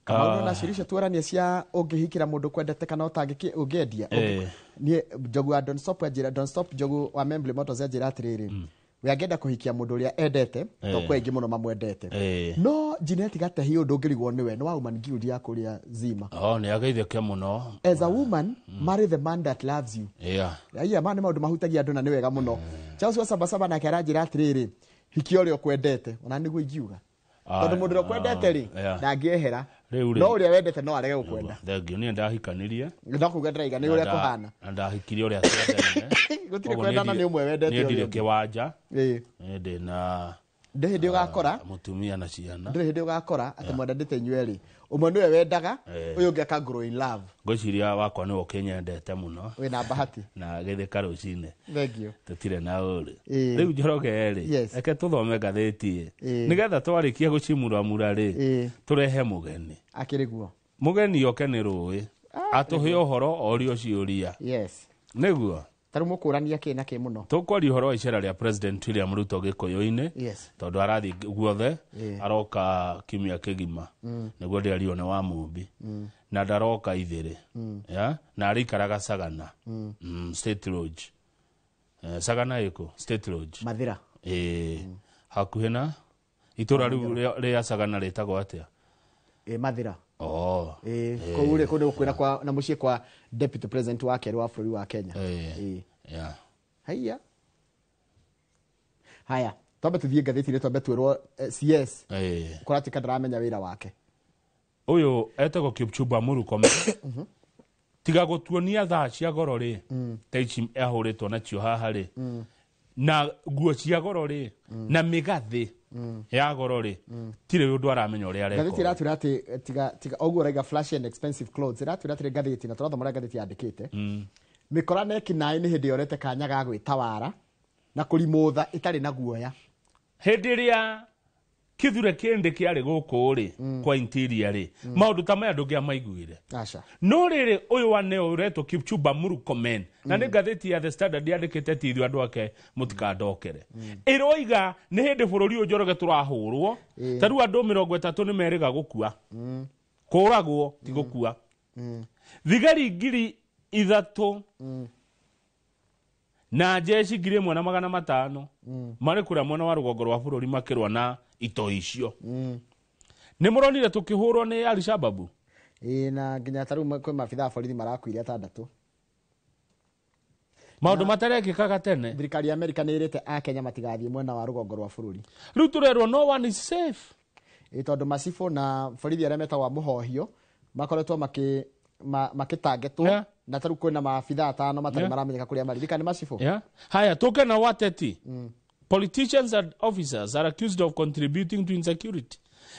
Kamau na ciũria tuarania cia ũngĩhikĩra mũndũ kwendete kana ũtangĩki ũngĩendia. Niĩ Njogu wa Don't Stop anjĩra, Don't Stop Njogu wa Membley Motors anjĩra atĩrĩrĩ, we angĩenda kũhikia mũndũ ũrĩa endete, to kwĩ aingĩ mũno mamwendete, no Jeanette Gatehi ũndũ ũngĩrigwo nĩwe nĩ wa Woman Guild ya kũrĩa Zima. Oh, nĩ ageithĩke mũno. As a woman, marry the man that loves you. Aya ma nĩ maũndũ mahutagia andũ na nĩ wega mũno. Charles wa Sabasaba nake aranjĩra atĩrĩrĩ, hikia ũrĩa ũkwendete, ona nĩguo ingiuga, tondũ mũndũ ũrĩa ũkwendete rĩ, ndangĩehera, no ũrĩa wendete no arege gũkwenda. Thengiũ, niĩ ndahikanirie. No kuga ndĩraiga nĩ ũrĩa kũhana. Na ndahikirie ũrĩa twendane. Gũtirĩ kwendana nĩ ũmwe wendete niĩ ũrĩa ndirĩ ũngĩ. Kĩwanja. Niĩ ndĩ na ndĩrĩ hĩndĩ ũgakora mũtumia na ciana. Ndĩrĩ hĩndĩ ũgakora atĩ mwendete inyuĩ erĩ, ũmwe nĩwe wendaga, ũyũ ũngĩ aka grow in love. Ngwĩciria wakwa nĩwe ũkĩnyendete mũno. Wĩna bahati. Na gĩthĩka rũcinĩ. Thengiũ. Tũtirĩ na ũrĩ. Rĩu Njoroge rĩ, reke tũthome ngathĩti ĩ, nĩgetha twarĩkia gũcimuramura rĩ, tũrehe mũgeni. Akĩrĩ guo. Mũgeni oke nĩ rũĩ, atũhe ũhoro orio ciũria. Yes. Nĩguo. Tarĩu mũkũrania kĩ na kĩ mũno. Tũkwaria ũhoro wa icera rĩa President William Ruto Gĩkũyũ-inĩ. Yes. Tondũ arathiĩ guothe, aroka kiumia kĩgima. Nĩguo ndĩario nĩ wa Mumbi. Na ndaroka Ithĩrĩ. Ya? Na arĩikaraga Sagana. State Lodge. Sagana ĩkũ? State Lodge. Mathĩra. Hakuhĩ na itũra rĩu rĩa Sagana rĩtagwo atĩa? Mathĩra. Oh. Kũu rĩ, kũu nĩ gũkuhĩ na na mũciĩ kwa Deputy President wa kerĩ wa bũrũri wa Kenya. Haiya. Haya, twambe tũthiĩ ngathĩti-inĩ, twambe twĩrwo CS. Kũratuĩka ndaramenya wĩra wake. Ũyũ etagwo Kipchumba Murkomen. Tiga gũtuonia thaa cia goro rĩ, ta ici ahũrĩtwo nacio haha rĩ, na nguo cia goro rĩ, na mĩgathĩ ya goro rĩ, tirĩ ũndũ aramenya ũrĩa areka. Ngathĩti ĩratwĩra atĩ tiga ũguo ũraiga flashy and expensive clothes, ĩratwĩra atĩrĩ ngathĩti, na tũrathoma ũrĩa ngathĩti yandĩkĩte. Mĩkora na ekinaĩ nĩ hĩndĩ yorete kanya ga gwĩtawara na kũrimũtha ĩtarĩ na guoya. Hĩndĩ ĩrĩa Kithure Kindiki kĩarĩ gũkũ rĩ, kwa interior rĩ, maũndũ ta maya ndũngĩamaiguire. Aca. No rĩrĩ, ũyũ wa neo ũretwo Kipchumba Murkomen, na nĩ ngathĩti ya The Standard yandĩkĩte ti ithuĩ andũ ake mũtikandokere. Ĩroiga nĩ hĩndĩ bũrũri ũyũ Njoroge tũrahũrwo, ta rĩu andũ 30 nĩ merĩga gũkua. Kũragwo ti gũkua. Thigari 3,000 na jeshi 1,500 marĩ kũrĩa mwena wa rũgongo rwa bũrũri makĩrũa na itoi icio. Nĩ mũronire tũkĩhũrwo nĩ Al-Shabaab? Na nginya ta rĩu kwĩ maabithaa a borithi marakuire atandatũ. Maũndũ matarekĩkaga tene. Thirikari ya Amerika nĩ ĩrĩte Akenya matigathiĩ mwena wa rũgongo rwa bũrũri. Rĩu tũrerwo no one is safe. Tondũ macibũ na borithi arĩa metagwo a mũhohio makoretwo makĩtangetwo, na ta rĩu kwĩna maabithaa atano matarĩ maramenyeka kũrĩa marĩ. Ririkana nĩ macibũ. Haya, tũke na wateti. Politicians and officers are accused of contributing to insecurity,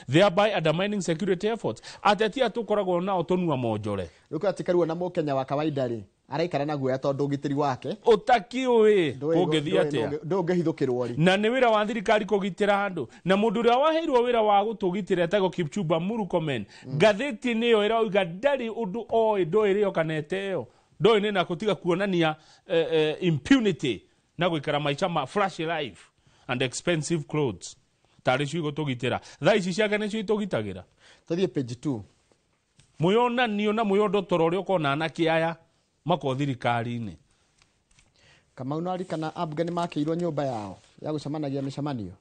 thereby undermining security efforts. Ateti atũkoragwo nao tũnua monjore. Rĩu kũratuĩka rĩu ona Mũkenya wa kawaida rĩ, araikara na guoya tondũ ũgitĩri wake ũtakiũĩ ũngĩthiĩ atĩa, ndũngĩhithũkĩrwo rĩ. Na nĩ wĩra wa thirikari kũgitĩra andũ, na mũndũ ũrĩa waheirwo wĩra wa gũtũgitĩra etagwo Kipchumba Murkomen. Ngathĩti nĩyo ĩrauga ndarĩ ũndũ oĩ, ndoĩ rĩo kana ĩteo, ndoĩ nĩ na kũtiga kuonania impunity na gũikara maica ma flashy life and expensive clothes tarĩ cio igũtũgitĩra. Thaa ici ciake nĩcio itũgitagĩra. Tũthiĩ page 2. Mũyonanio na mũyondotoro ũrĩa ũkona anake aya mako thirikari-inĩ. Kamau no arikana ambunge nĩ makĩirwo nyũmba yao ya gũcemanagia mĩcemanio.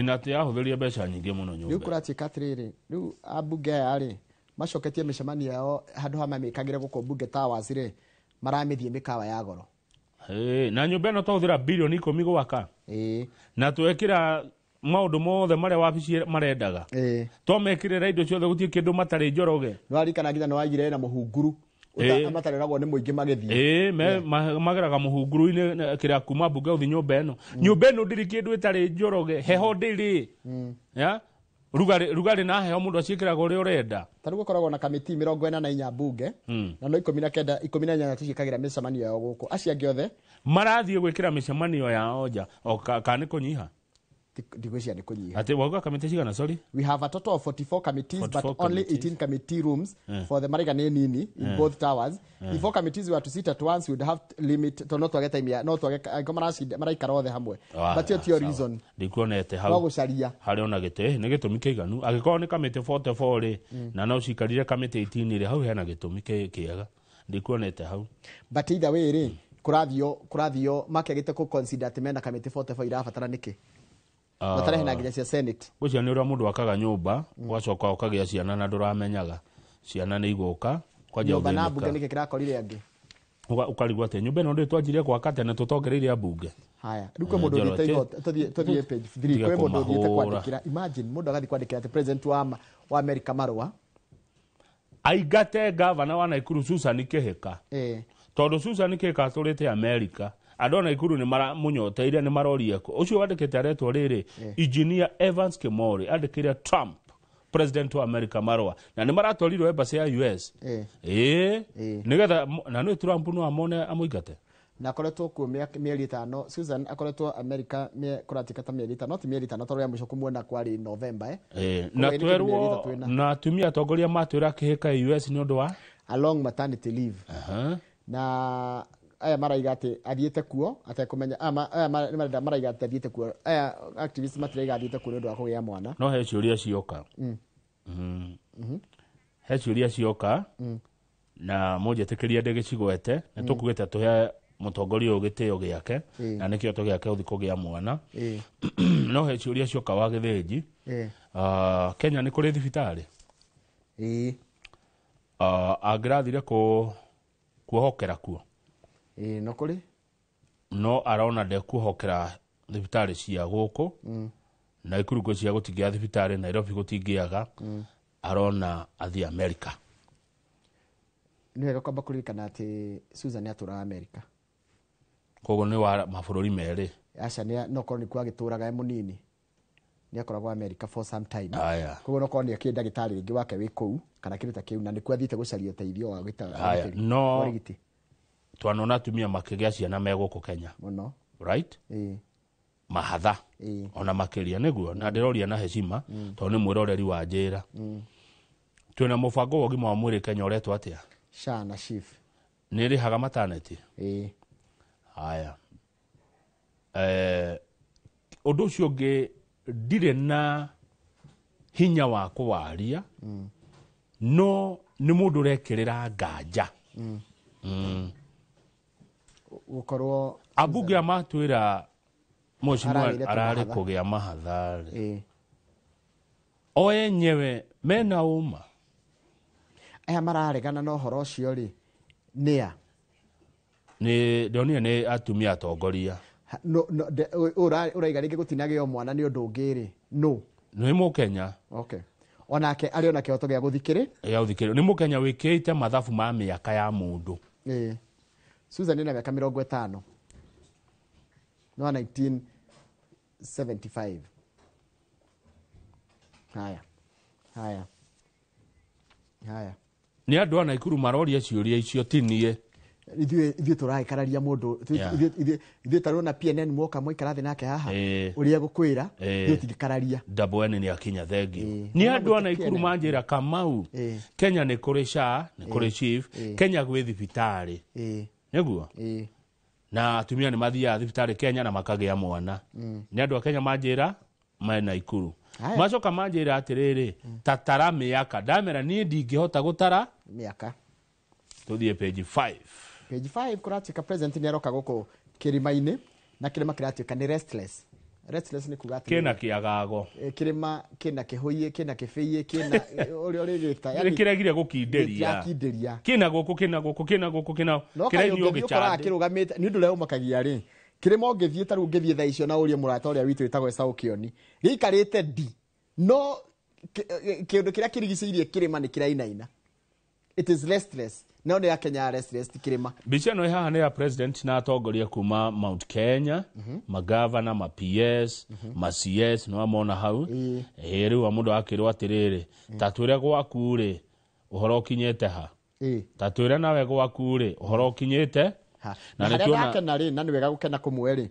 Na atĩ yahũthĩria mbeca nyingĩ mũno nyũmba. Rĩu kũratuĩka atĩrĩrĩ, rĩu ambunge aya rĩ, macoketie mĩcemanio yao handũ ha mamĩkagĩre gũkũ Bunge Towers rĩ, maramĩthiĩ mĩkawa ya goro. Na nyũmba ĩno twahũthĩra bilioni 10 gwaka. Na twekĩra maũndũ mothe marĩa wabici marendaga. Twamekĩrĩra indo ciothe gũtirĩ kĩndũ matarĩ Njoroge. Nĩ warikana nginya nĩ waigire na mũhunguru. Matareragwo nĩ mũingĩ magĩthiĩ. Mageraga mũhunguru-inĩ kĩrĩa kuma mbunge gũthiĩ nyũmba ĩno. Nyũmba ĩno ndĩrĩ kĩndũ ĩtarĩ Njoroge, heho ndĩrĩ. Rugarĩ na heho mũndũ aciĩkĩraga ũrĩa ũrenda. Ta rĩu gũkoragwo na kamĩtĩ 44 mbunge, na no 19 18 tũciĩkagĩra mĩcemanio yao gũkũ. Acio angĩ othe marathiĩ gwĩkĩra mĩcemanio yao nja, o kana nĩ kũnyiha? Ndigwĩciria nĩ kũnyiha. Atĩ wauga kamĩtĩ cigana, sorry? We have a total of 44 committees, 44 but only committees. 18 committee rooms for the maraiga nĩ nini in both towers. If all committees were to sit at once, we would have to limit to no twage time ya no twage angĩkorwo maracinda maraikara othe hamwe. But ĩyo tiyo reason. Ndikuonete No hau gũcaria. Harĩ ona gĩtĩ nĩ gĩtũmi kĩiganu angĩkorwo nĩ kamĩtĩ 44 rĩ, na no cikarire kamĩtĩ 18 rĩ, hau hena gĩtũmi kĩega ndikuonete hau. But either way rĩ, kũrathio makĩagĩte kũ consider atĩ mena kamĩtĩ 44 irabatara nĩkĩ? Matarehe na nginya cia Senate. Ũcio nĩ ũrĩa mũndũ akaga nyũmba, ũgacoka ũkagĩa ciana na ndũramenyaga ciana nĩ igũka kwanjia Nyũmba na mbunge gũthĩnĩka. nĩkĩ kĩrakorire angĩ? Ũkarigwo atĩ nyũmba ĩno ndĩ twanjirie gwaka tene tũtongereire ambunge. Haya, rĩu kwĩ mũndũ Njoro, ũthiĩte igooti, tũthiĩ page 3. Tiga Kwĩ mũndũ ũthiĩte kũmahũra. kwandĩkĩra, imagine mũndũ agathiĩ kwandĩkĩra atĩ president wa America marũa. Aingate gavana wa Naikuru Susan Kĩhĩka, tondũ Susan Kĩhĩka atũrĩte America, andũ a Naikuru nĩ maramũnyoteire, nĩ marorie kũ ũcio wandĩkĩte aretwo rĩrĩ Engineer Evans Kĩmori, andĩkĩire Trump, president wa America, marũa na nĩ maratwarirwo embassy ya US. Ĩĩ, nĩgetha na nĩ Trump no amone amũingate. Na akoretwo kuo mĩeri 5. Susan akoretwo America kũratuĩka ta mĩeri 5, ti mĩeri 5, tondũ ya mũico kũmuona kwarĩ November, eh. Na Koguo ĩrĩ kĩndũ mĩeri twerwo 3 ĩna. Na atumia atongoria matwĩra Kĩhĩka US nĩ ũndũ wa a long maternity leave. Na aya maraiga atĩ athiĩte kuo atekũmenya, aya nĩ maraiga atĩ athiĩte kuo, aya activists matiraiga athiĩte kuo nĩ ũndũ wa kũgĩa mwana. No he ciũria cioka. He ciũria cioka na mũnjĩtĩkĩrie ndĩgĩcigwete nĩ tũkugĩte tũhe mũtongoria ũyũ gĩtĩo gĩake na nĩkĩo gĩake gũthiĩ kũgĩa mwana. No he ciũria cioka wa gĩthĩnji. Kenya nĩ kũrĩ thibitarĩ? Ĩĩ. Angĩrathire kuohokera kuo? Ĩĩ, no kũrĩ. No arona ndekuohokera thibitarĩ cia gũkũ. Naikuru gwĩciria gũtingĩaga thibitarĩ, Nairobi gũtingĩaga. Arona athiĩ America. Nĩ wega kwamba kũririkana atĩ Susan atũraga America. Koguo nĩ wa mabũrũri merĩ. Aca, nĩ no korwo nĩkuo agĩtũraga e mũnini, nĩ akoragwo America for some time. Aya. Koguo no korwo nĩ akĩrĩ ndagĩtarĩ rĩngĩ wake wĩ kũu kana kĩndũ ta kĩu, na nĩkuo athiĩte gũcaria ũteithio wa gwĩta Aya, no wa ũrigiti. Twanona atumia makĩgĩa ciana me gũkũ Kenya. Mũno. Right? Ĩĩ. Mahatha. Ĩĩ. Ona makĩria nĩguo, na ndĩroria na heshima tondũ nĩ mwĩroreri wa njĩra. Twĩna mũbango wa ũgima wa mwĩrĩ Kenya ũretwo atĩa? SHA na SHIF. Nĩ ĩrĩhaga maternity? Ĩĩ. Haya. Ũndũ ũcio ũngĩ ndirĩ na hinya wa kũwaria, no nĩ mũndũ ũrekĩrĩra nganja. Gũkorwo ambunge a matwĩra mheshimiwa Aragĩire ararĩ tũmahatha. kũgĩa mahatha rĩ. O enyewe mena ũma. Aya mararegana na ũhoro ũcio rĩ, nĩa? Nĩ ndonire nĩ atumia atongoria. No, no, ũraiga rĩngĩ gũtinagĩo mwana nĩ ũndũ ũngĩ rĩ, no. Nĩ mũkenya. Okay. Onake arĩ ona kĩhoto gĩa gũthikĩrĩ? Gĩa gũthikĩrĩ. Nĩ mũkenya wĩkĩrĩte mathabu ma mĩaka ya mũndũ. Ĩĩ. Susan ena mĩaka 50. No 1975. Haya. Haya. Haya. Nĩ andũ a Naikuru maroria ciũria icio, ti niĩ. Ithuĩ tũragĩkararia mũndũ, ithuĩ tarona PNN mwoka mwaikara thĩ nake haha, ũrĩa egũkwĩra, ithuĩ tũtingĩkararia. Double N nĩ akinya, thengiũ. Nĩ andũ a Naikuru manjĩra Kamau, Kenya nĩ kũrĩ SHA, nĩ kũrĩ SHIF, Kenya gwĩ thibitarĩ. Nĩguo? Na atumia nĩ mathiaga thibitarĩ Kenya na makagĩa mwana. Nĩ andũ a Kenya manjĩra me Naikuru. Haya. Macoka manjĩra atĩrĩrĩ, tatara mĩaka. Ndamera niĩ ndingĩhota gũtara mĩaka. Tũthiĩ page 5. Page 5 kũratuĩka president nĩ aroka gũkũ kĩrĩma-inĩ, na kĩrĩma kĩratuĩka nĩ restless. Restless nĩ kuga atĩrĩrĩ, Kĩna kĩagago. Kĩrĩma kĩna kĩhũiĩ, kĩna kĩbĩiĩ, kĩna, ũrĩa ũrĩgĩta, yani Nĩ kĩregire gũkindĩria. Gĩtirakindĩria. Kĩna gũkũ, kĩna gũkũ, kĩna gũkũ, kĩna No kaĩ kĩraigua ũngĩthiĩ ũkoraga gĩcandĩ. kĩrũgamĩte, nĩ ũndũ ũrĩa ũmakagia rĩ, kĩrĩma ũngĩthiĩ ta rĩu ũngĩthiĩ thaa icio na ũrie mũrata ũrĩa witũ wĩtagwo Esau Kĩoni, gĩikarĩte ndi, no kĩndũ kĩrĩa kĩrigicĩirie kĩrĩma nĩ kĩrainaina. It is restless. No nĩ ya Kenya restless ti kĩrĩma. Mbica ĩno ĩ haha nĩ ya president na atongoria kuma Mount Kenya, magavana, ma PS, ma CS, nĩ wamona hau. Ĩĩ, rĩu mũndũ akĩrwo atĩrĩrĩ, ta twĩre gwaku rĩ, ũhoro ũkinyĩte ha? Ta twĩre nawe gwaku rĩ, ũhoro ũkinyĩte ha? Na Na nĩ harĩa tuona ndakena rĩ, na nĩ wega gũkena kũmwe rĩ,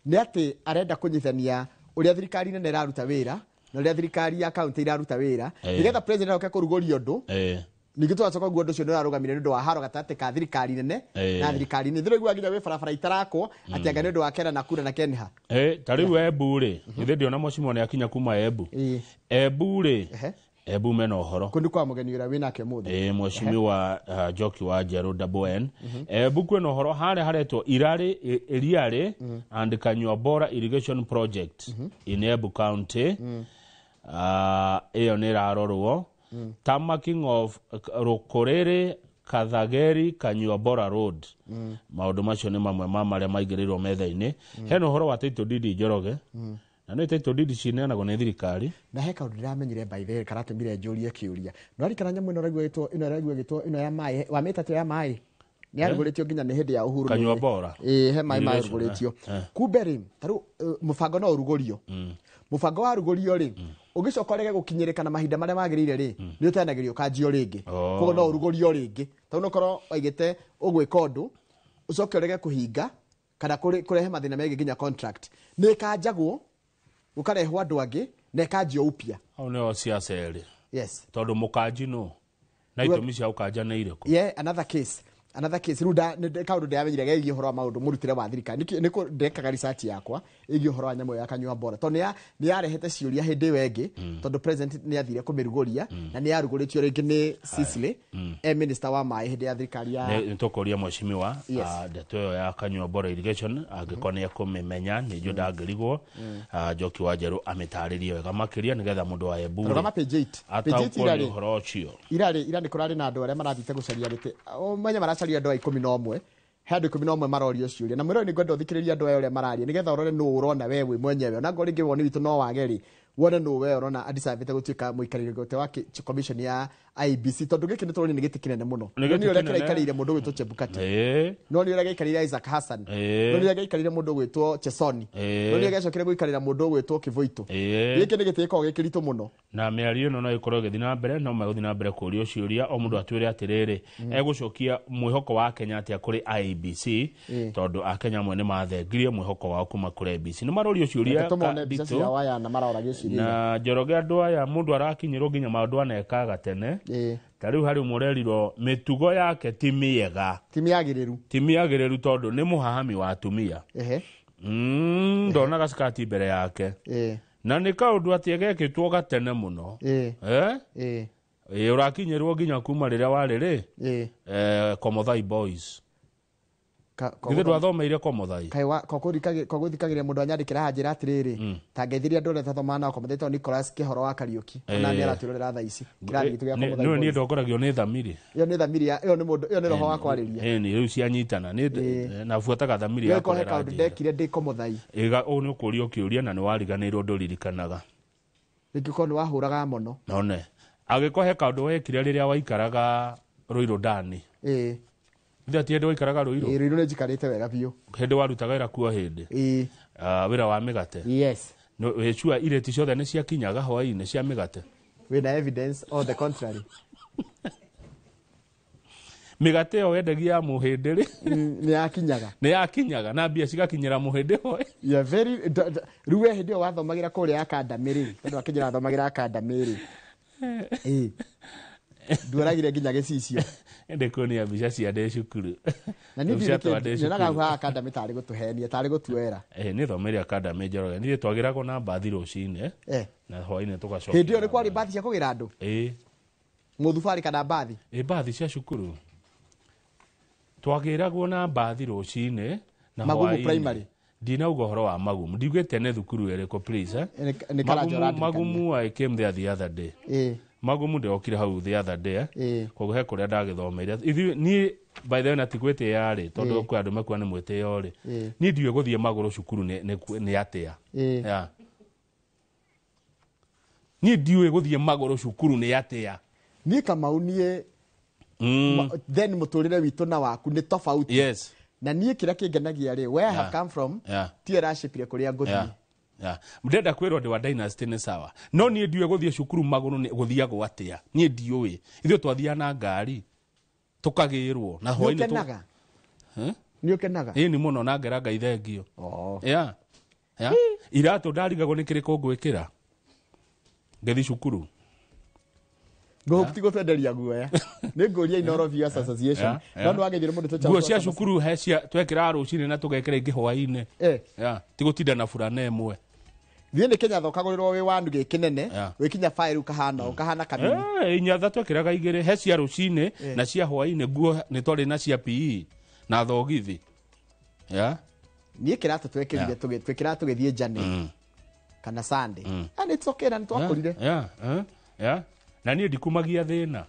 nĩ atĩ arenda kũnyitithania Ũrĩa thirikari nene ĩraruta wĩra na ũrĩa thirikari ya county ĩraruta wĩra, nĩgetha president oke kũrugũria ũndũ, ningĩ tũgacoka guo ũndũ ũcio nĩ ũrarũgamire nĩ ũndũ wa haro gatagatĩ ka thirikari nene na thirikari nini. Ndĩraigua nginya gwĩ barabara itarakwo atĩ anga nĩ ũndũ wa Kera na kura na Kenha. Ta rĩu Embu rĩ, githĩ ndiona mheshimiwa nĩ akinya kuma Embu. Embu rĩ, Embu mena ũhoro. Kũndũ kwa mũgeni ũrĩa wĩnake ũmũthĩ. Mheshimiwa Njoki wa Njerũ Double N. Embu kwĩna ũhoro harĩa haretwo Irarĩ Iriarĩ and Kanyua Bora Irrigation Project in Embu County. Ĩyo nĩ ĩrarorwo. Tarmacking of Rũkũrĩrĩ Kathageri Kanyua Bora Road. Maũndũ macio nĩ mamwe ma marĩa maigĩrĩirwo metha-inĩ. Hena ũhoro wa title deed, Njoroge. Na nĩ title deed cineanagwo nĩ thirikari. Na he kaũndũ ndĩramenyire, by the way, karatũmire njũrie kĩũria. Nĩwarikana nyamũ ĩno ĩraigua ĩgĩtwo, ĩno ĩraigua ĩgĩtwo ĩno ya maĩ, wamĩta atĩa ya maĩ? Nĩ yarugũrĩtio nginya nĩ hĩndĩ ya Uhuru. Kanyua Bora. Ĩĩ, he maĩ Irrigation, marugũrĩtio. Kumbe rĩ, ta rĩu mũbango no ũrugũrio. Mũbango warugũrio rĩ, ũgĩcoka ũrege gũkinyĩrĩka na mahinda marĩa magĩrĩire rĩ, nĩ ũteanagĩrio ũkanjio rĩngĩ. Koguo no ũrugũrio rĩngĩ. Tondũ no ũkorwo waigĩte ũgwĩka ũndũ, ũcoke ũrege kũhinga kana kũrehe mathĩna megiĩ nginya contract. Nĩ ĩkanjagwo, gũkarehwo andũ angĩ na ĩkanjio upya. Hau nĩho ciaca ĩrĩ. Yes. Tondũ mũkanji nũ? Na itũmi cia ũkanja nĩ irĩkũ? Yeah, another case. Another case. Rĩu nĩ kaũndũ ndĩramenyire gegiĩ ũhoro wa maũndũ mũrutĩre wa thirikari. Nĩkũ ndekaga research yakwa ĩgiĩ ũhoro wa nyamũ ĩyo ya Kanyua Bora. Tondũ nĩ yarehete ciũria hĩndĩ ĩyo ĩngĩ, tondũ president nĩ athire kũmĩrugũria na nĩ yarugũrĩtio rĩngĩ nĩ Cicely, e minister wa maĩ hĩndĩ ya thirikari ya Nĩ tũkũria mheshimiwa Yes. ndeto ĩyo ya Kanyua Bora Irrigation angĩkorwo nĩ ekũmĩmenya, nĩ njũ ndangĩrigwo. Njoki wa Njerũ amĩtarĩrie wega makĩria nĩgetha mũndũ wa Embu Rũgama page 8. Page 8. ataũkwo nĩ Irarĩ ũhoro ũcio. Irarĩ ira nĩ kũrarĩ na andũ arĩa marathiĩte gũcaria gĩtĩ, ũmenye maracaria andũ a 11. He andũ 11 marorio ciũria, na mwĩrore nĩ ngwenda ũthikĩrĩrie andũ aya ũrĩa mararia nĩgetha ũrore nũ ũrona we wĩ mwenyewe, ona ngorwo rĩngĩ woni witũ no wage rĩ, wone nũ we ũrona adecavĩte gũtuĩka mũikarĩri gĩtĩ wa commission ya IEBC, tondũ gĩkĩ nĩ tũrona nĩ gĩtĩ kĩnene mũno. Nĩ gĩtĩ No nĩ ũrĩa kĩnene. kĩraikarĩire mũndũ ũgwĩtwo Chebukati, no nĩ ũrĩa gĩaikarĩire Isaac Hassan, no nĩ ũrĩa gĩaikarĩire mũndũ ũgwĩtwo Chesoni, no nĩ ũrĩa gĩacokire gũikarĩra mũndũ ũgwĩtwo Kĩvũitũ. Gĩkĩ nĩ gĩtĩ gĩkoragwo gĩ kĩritũ mũno. Na mĩario ĩno no ĩkorwo ĩgĩthiĩ na mbere, no megũthiĩ na mbere kũrio ciũria, o mũndũ atwĩre atĩrĩrĩ, egũcokia mwĩhoko wa Kenya atĩa kũrĩ IEBC, tondũ akenya amwe nĩ mathengirie mwĩhoko wao kuma kũrĩ IEBC, nĩ marorio ciũria Reke tũmone mbica nditũ. cia waya na maroragia ciũria. Na Njoroge, andũ aya mũndũ arakinyĩrwo nginya maũndũ anekaga tene. Ta rĩu harĩ ũmwe ũrerirwo mĩtugo yake ti mĩega, ti mĩagĩrĩru, ti mĩagĩrĩru, tondũ nĩ mũhahami wa atumia. Ndonaga cikati mbere yake na nĩ kaũndũ atĩ gekĩtwo gatene mũno. Ĩ, ũrakinyĩrwo nginya kuma rĩrĩa warĩ rĩ Komothai Boys. Githĩ ndwathomeire Komothai? Kogũthikagĩria mũndũ anyandĩkĩra haha njĩra atĩrĩrĩ, ta ngeithirie andũ arĩa tathomaga nao Komothai, Nicholas Kĩhoro wa Kariũki, ona nĩ aratwĩrorera thaa ici kĩrathi gitũ gĩa Komothai Nĩwe niĩ Boys. ndongoragio nĩ thamiri. Ĩyo nĩ thamiri ĩyo nĩ mũndũ, ĩyo nĩ roho wa kwarĩria. Ĩni rĩu cianyitana nĩ nabuataga thamiri Ĩyo ya ĩkorwo he kũrera kaũndũ njĩra. ndekire ndĩ Komothai. Ĩga ũũ nĩ ũkũrio kĩũria na nĩ wariganĩirwo, ndũririkanaga. Rĩngĩ korwo nĩ wahũraga mũno. None angĩkorwo he kaũndũ wekire rĩrĩa waikaraga Rũirũ ndani. Ithe ti hĩndĩ waikaraga Rũirũ? Ĩĩ, Rũirũ nĩ njikarĩte wega biũ. Hĩndĩ warutaga wĩra kuo hĩndĩ? Ĩĩ. Wĩra wa mĩgate? Yes. Wĩcua irĩti ciothe nĩ ciakinyaga hwaĩ-inĩ cia mĩgate? Wĩna evidence on the contrary? Mĩgate ĩyo wendagia ya mũhĩndĩ rĩ, nĩ yakinyaga? Nĩ yakinyaga na mbia cigakinyĩra mũhĩndĩ hwaĩ? Yeah, very rĩu we hĩndĩ ĩyo wathomagĩra kũrĩa academy rĩ, tondũ akĩnjĩra wathomagĩra academy rĩ, ĩĩ, nduoragire nginya gĩcicio. Ĩndĩ kuonia mbica cia ndĩ cukuru. Na niĩ Rĩu ciatwa ndĩ nyonaga hau cukuru. haha academy tarĩ gũtũhenia, tarĩ gũtuoera. Nĩ thomeire academy, Njoroge. Niĩ twagĩragwo na mbathi rũcinĩ na hwaĩ-inĩ tũgacoka. Hĩndĩ ĩyo nĩ kwarĩ mbathi cia kũgĩra andũ? Ĩĩ. Mũthubarĩ kana mbathi? Ĩ, mbathi cia cukuru. Twagĩragwo na mbathi rũcinĩ na Magumu hwaĩ-inĩ. Primary? Ndinauga ũhoro wa Magumu, ndiugĩte nĩ thukuru ĩrĩkũ, please. Nĩ Karanja ũrandirikania. Magumu, I came there the other day. Magumu ndĩrokire hau the other day. Koguo he kũrĩa ndagĩthomeire ithuĩ niĩ, by the way, na ti gwĩtĩĩa rĩ, tondũ kwĩ andũ mekuga nĩ mwĩtĩo rĩ, niĩ ndiũĩ gũthiĩ magũrũ cukuru nĩ atĩa. Yeah. Niĩ ndiũĩ gũthiĩ magũrũ cukuru nĩ atĩa. Niĩ Kamau, niĩ then mũtũrĩre witũ na waku nĩ tofauti. Na niĩ kĩrĩa kĩngenagia rĩ, where I have come from, tiyo ĩracĩpire kũrĩa ngũthiĩ. Yeah. Ndenda kwĩrwo ndĩ wa dynasty nĩ sawa, no niĩ ndiũĩ gũthiĩ cukuru magũrũ nĩ gũthiagwo atĩa. Niĩ ndiũĩ. Ithuĩ twathiaga na ngari tũkagĩrwo na Nĩ hwaĩ-inĩ ũkenaga? Eh? Nĩ ũkenaga? Ĩĩ, nĩ mũno, na ngera Ngai thengio. Yeah. Ya? Iratũ ndarigagwo nĩ kĩrĩkũ ngwĩkĩra ngĩthiĩ cukuru. Ngũhũti gũtwenderia guoya. Nĩ ngũria Inooro Viewers Association. No nĩ wageithire mũndũ tũ Nguo cia cukuru he cia twekĩraga rũcinĩ na tũgekĩra ingĩ hwaĩ-inĩ. Ya, ti gũtinda na burana ĩmwe. Thiĩ nĩ Kenya thokagũrĩrwo wĩ wanu gĩ kĩnene, wĩkinya file ũkahana ũkahana kamini. Inyatha twekĩraga igĩrĩ, he cia rũcinĩ na cia hwaĩ-inĩ. Nguo nĩ twarĩ na cia PE na thogithi. Ya. Niĩ kĩratũ twekĩrire twekĩraga tũgĩthiĩ Journey kana Sunday. And it's okay na nĩtwakũrire. Ya. Na niĩ ndikumagia thĩna.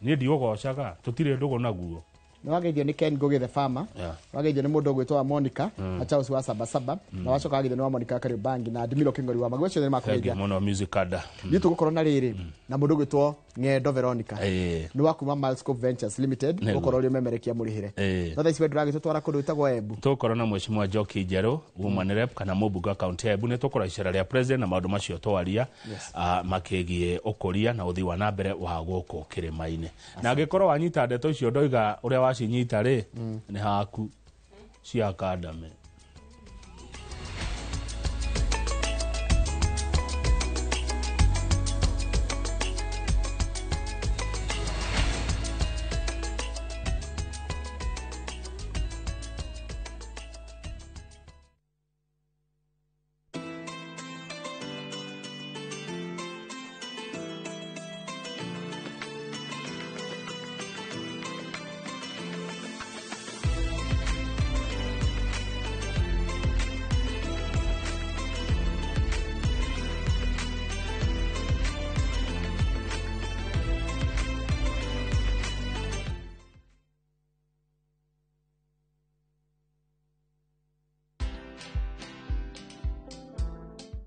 Niĩ ndiũgocaga, tũtirĩ ndũgũ naguo. Nĩ wageithio nĩ Ken Ngugi the farmer. Wageithio nĩ mũndũ ũgwĩtwo wa Monica na Charles wa Sabasaba, na wacoka wageithio nĩ wa Monica Kariobangi na Adimiro Kĩng'ori wa Maguo ciothe nĩ makũgeithia. Thengiũ mũno Music Ada. Ithuĩ tũgũkorwo na rĩrĩ na mũndũ ũgwĩtwo Ng'endo Veronica. Nĩ wa kuma Milescope Ventures Limited, ũkorwo ũrĩ ũmemerekia mũrĩhĩre. No thaa ici we ndũragĩtũtwara kũndũ gwĩtagwo Embu. Tũgũkorwo na Mheshimiwa Njoki Njerũ, woman rep kana mũmbunge wa kaunti ya Embu. Nĩ tũkũrora icera rĩa president na maũndũ macio twaria makĩgiĩ ũkũria na ũthii wa na mbere wa gũkũ kĩrĩma-inĩ. Na angĩkorwo wanyita ndeto icio ndoiga ũrĩa wacinyita rĩ, nĩ haku cia academy.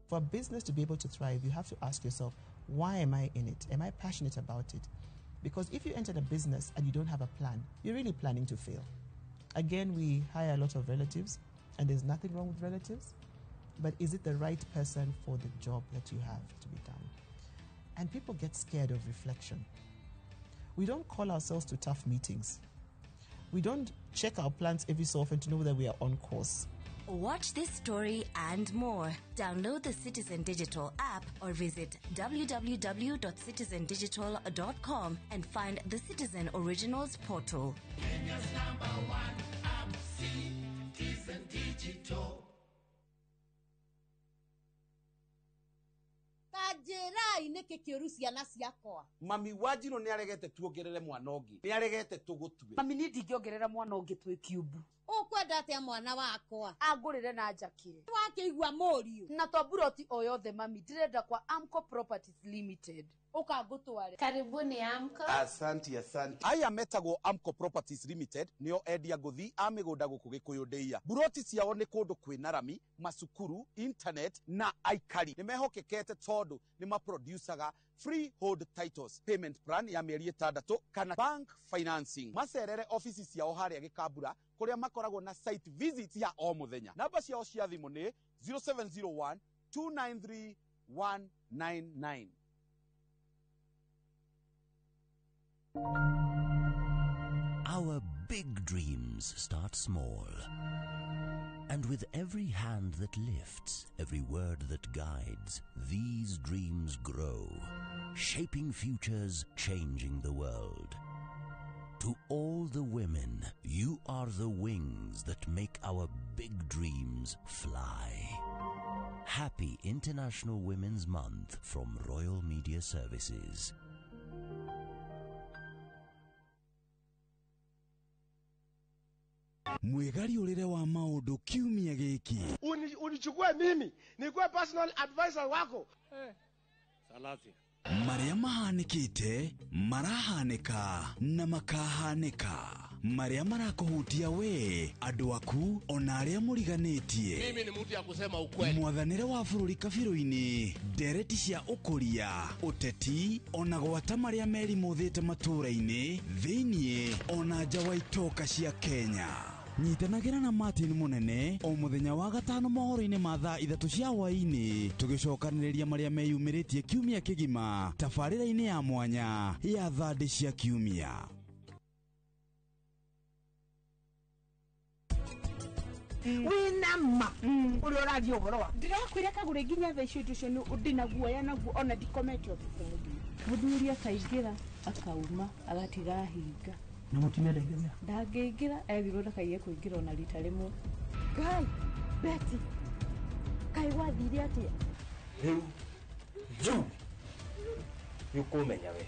For a business to be able to thrive, you have to ask yourself, why am I in it? Am I passionate about it? Because if you enter a business and you don't have a plan, you're really planning to fail. Again, we hire a lot of relatives, and there's nothing wrong with relatives, but is it the right person for the job that you have to be done? And people get scared of reflection. We don't call ourselves to tough meetings. We don't check our plans every so often to know that we are on course. Watch this story and more. Download the Citizen Digital app or visit www.citizendigital.com and find the Citizen Originals portal. Kenya's number one app, Citizen Digital. Tanjĩrai nĩkĩ kĩũru ciana ciakwa. Mami wa Njirũ nĩ aregete tuongerere mwana ũngĩ, nĩ aregete tũgũtue. Mami niĩ ndingĩongerera mwana ũngĩ twĩ kiumbu. Ũkwenda atĩa mwana wakwa? Angũrĩre na njakĩre. Wakĩigua mũriũ. Na to buroti o yothe mami, ndĩrenda kwa Amco Properties Limited. Ũka ngũtware. Karibuni Amco. Asante, asante. Aya metagwo Amco Properties Limited nĩo endia ngũthi a mĩgũnda gũkũ Gĩkũyũ ndĩia. Buroti ciao nĩ kũndũ kwĩna rami, macukuru, internet na aikari. Nĩ mehokekete tondũ nĩ maproducaga freehold titles, payment plan ya mĩeri 6 kana bank financing. Macerere ofici ciao harĩa Gĩkambura kũrĩa makoragwo na site visit ya o mũthenya. Namba ciao cia thimũ nĩ 0701 293 199. Our big dreams start small. And with every hand that lifts, every word that guides, these dreams grow, shaping futures, changing the world. To all the women, you are the wings that make our big dreams fly. Happy International Women's Month from Royal Media Services. Mwĩgariũrĩre wa maũndũ kiumia gĩkĩ. Unichukue mimi nikuwe personal advisor wako. Marĩa mahanĩkĩte, marahanĩka na makahanĩka. Marĩa marakũhutia we, andũ aku, ona arĩa mũriganĩtie. Mimi ni mtu ya kusema ukweli. Mwathanĩre wa bũrũri kabirũ-inĩ, ndereti cia ũkũria, ũteti, ona gwata marĩa merimũthĩte matũũra-inĩ, thĩiniĩ, ona nja wa itoka cia Kenya. Nyitanagĩra na Martin Mũnene o mũthenya wa gatano mohoro-inĩ ma thaa 3 cia hwaĩ-inĩ, tũgĩcokanĩrĩria marĩa meyumĩrĩtie kiumia kĩgima tabarĩra-inĩ ya mwanya ya thandĩ cia kiumia. Wĩna ma ũrĩa ũraria ũhoro wa ndĩrakwĩra kagũre nginya thaa icio indo icio ndĩna guoya naguo ona ndikomete ũtukũ mũgima. Mũthuri akaingĩra akauma agatiga ahinga. Na mũtumia ndaingĩra. Ndangĩingĩra ethirwo ndakaiye kũingĩra ona rita rĩmwe. Ngai Betty kaĩ gwathire atĩa? Rĩu juu nĩũkũmenya we.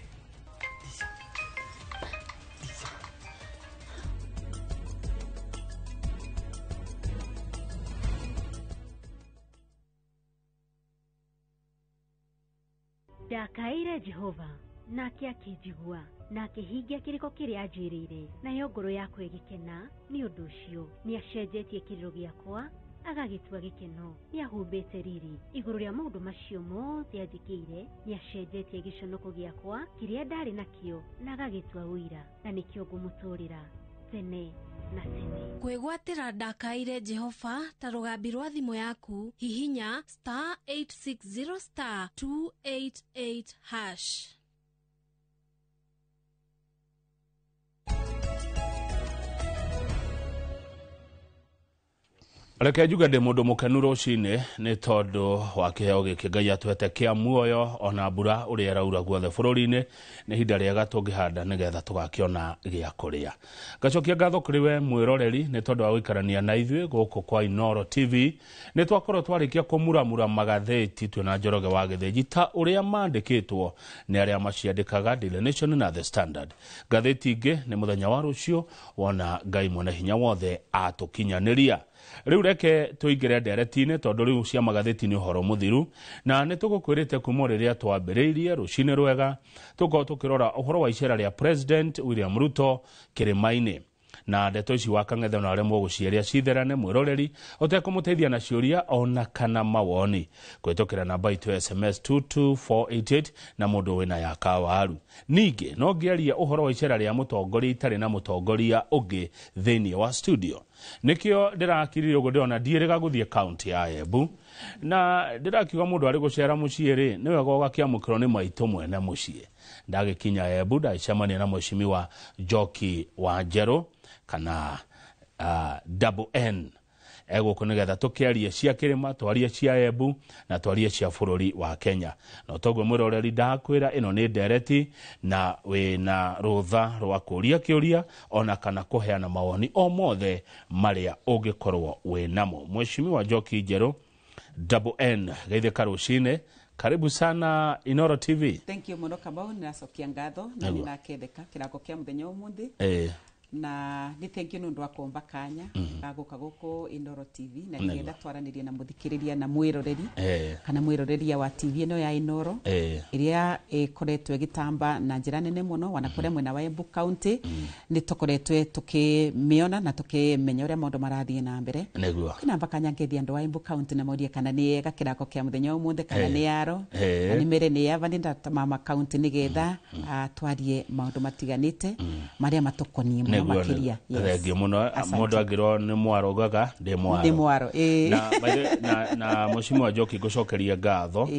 Ndakaĩire Jehova nake akĩnjigua na akĩhingia kĩrĩko kĩrĩa anjĩrĩire, nayo ngoro yakwa ĩgĩkena nĩ ũndũ ũcio. Nĩacenjetie kĩrĩro gĩakwa agagĩtua gĩkeno, nĩahumbĩte riri igũrũ rĩa maũndũ macio mothe anjĩkĩire, nĩacenjetie gĩconoko gĩakwa kĩrĩa ndarĩ nakĩo na agagĩtua ũira, na nĩkĩo ngũmũtũũrĩra tene na tene. Kwĩgwatĩra ndakaĩire Jehova ta rũgambi rwa thimũ yaku, hihinya star 860 star 288 hash. Reke njuge ndĩ mũndũ mũkenu rũcinĩ nĩ tondũ wa kĩheo gĩkĩ Ngai atũhete kĩa muoyo ona mbura ũrĩa ĩraura guothe bũrũri-inĩ. Nĩ ihinda rĩega tũngĩhanda nĩgetha tũgakĩona gĩa kũrĩa. Ngacokia ngatho kũrĩ we mwĩroreri nĩ tondũ wa gũikarania na ithuĩ gũkũ kwa Inooro TV. Nĩ twakorwo twarĩkia kũmuramura magathĩti twĩna Njoroge wa Gĩthĩnji ta ũrĩa mandĩkĩtwo nĩ arĩa maciandĩkaga Daily Nation na The Standard. Ngathĩti ingĩ nĩ mũthenya wa rũciũ wona Ngai mwene hinya wothe atũkinyanĩria. Rĩu reke tũingĩre ndereti-inĩ tondũ rĩu cia magathĩti nĩ ũhoro mũthiru, na nĩ tũgũkwĩrĩte kuma rĩrĩa twambĩrĩirie rũcinĩ rwega tũkorwo tũkĩrora ũhoro wa icera rĩa President William Ruto kĩrĩma-inĩ. Na ndeto ici wa Kang'ethe na aremwo gũciaria citherane mwĩroreri ũtekũmũteithia na ciũria ona kana mawoni kũhĩtũkĩra namba itũ ya SMS 22488 na mũndũ wĩna ya kawaru. Ningĩ no ngĩaria ũhoro wa icera rĩa mũtongoria itarĩ na mũtongoria ũngĩ thĩinĩ wa studio. Nĩkĩo ndĩrakirire ũguo ndĩrona ndiĩrĩga gũthiĩ kaunti ya Embu, na ndĩrakiuga mũndũ arĩ gũcera mũciĩ rĩ nĩ wega ũgakĩamũkĩrwo nĩ maitũ mwene mũciĩ. Ndagĩkinya Embu ndagĩcemania na mheshimiwa Njoki wa Njerũ kana double N egũkũ nĩgetha tũkĩarie cia kĩrĩma, twarie cia Embu na twarie cia bũrũri wa Kenya. No toguo mwĩroreri ndakwĩra ĩno nĩ ndereti na wĩna rũtha rwa kũria kĩũria ona kana kũheana mawoni o mothe marĩa ũngĩkorwo wĩnamo. Mheshimiwa Njoki Njerũ double N, geithĩka rũcinĩ. Karibu sana Inooro TV. Thank you muno Kamau, nĩracokia ngatho na nĩrakendeka kĩrako kĩa mũthenya ũmũthĩ. Na nĩ thank you nĩ ũndũ wa kũmba kanya ga gũka gũkũ Inooro TV na nĩgetha twaranĩrie na mũthikĩrĩria na mwĩroreri kana mwĩroreria wa TV ĩno ya Inooro ĩrĩa ĩkoretwo ĩgĩtamba na njĩra nene mũno wana kũrĩa mwena wa Embu County. Nĩ tũkoretwo tũkĩmĩona na tũkĩmenya ũrĩa maũndũ marathiĩ na mbere. Kwĩna kanya ngethia andũ a Embu County na morie kana nĩ ega kĩrako kĩa mũthenya ũmũthĩ kana nĩ yaro na nĩ mere nĩ yava nĩ mama county nĩgetha twarie maũndũ matiganĩte marĩa matũkoniĩ mũno makĩria. Thengiũ mũno. Mũndũ angĩrwo nĩ mwaro ugaga ndĩ mwaro. Ndĩ mwaro, Na mheshimiwa Njoki ngũcokeria ngatho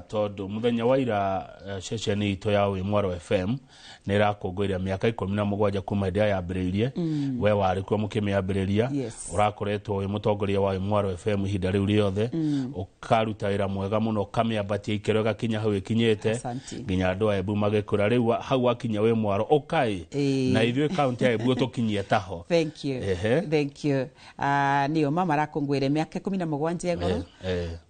tondũ mũthenya wa ira ceceni itũ ya Wĩ Mwaro FM nĩ ĩrakũngũĩra mĩaka 17 kuma hĩndĩ ĩrĩa yambĩrĩirie. We warĩ kuo mũkĩmĩambĩrĩria, ũrakoretwo wĩ mũtongoria wa Wĩ Mwaro FM ihinda rĩu rĩothe, ũkaruta wĩra mwega mũno, ũkamĩambatia ikĩro ĩgakinya hau ĩkinyĩte nginya andũ a Embu magĩkũra. Rĩu hau wakinya Wĩ Mwaro ũkai na ithuĩ kaunti ya Embu tũkinyie taho. Thank you. Thank you. Nĩo mama arakũngũĩre mĩaka 17 igũrũ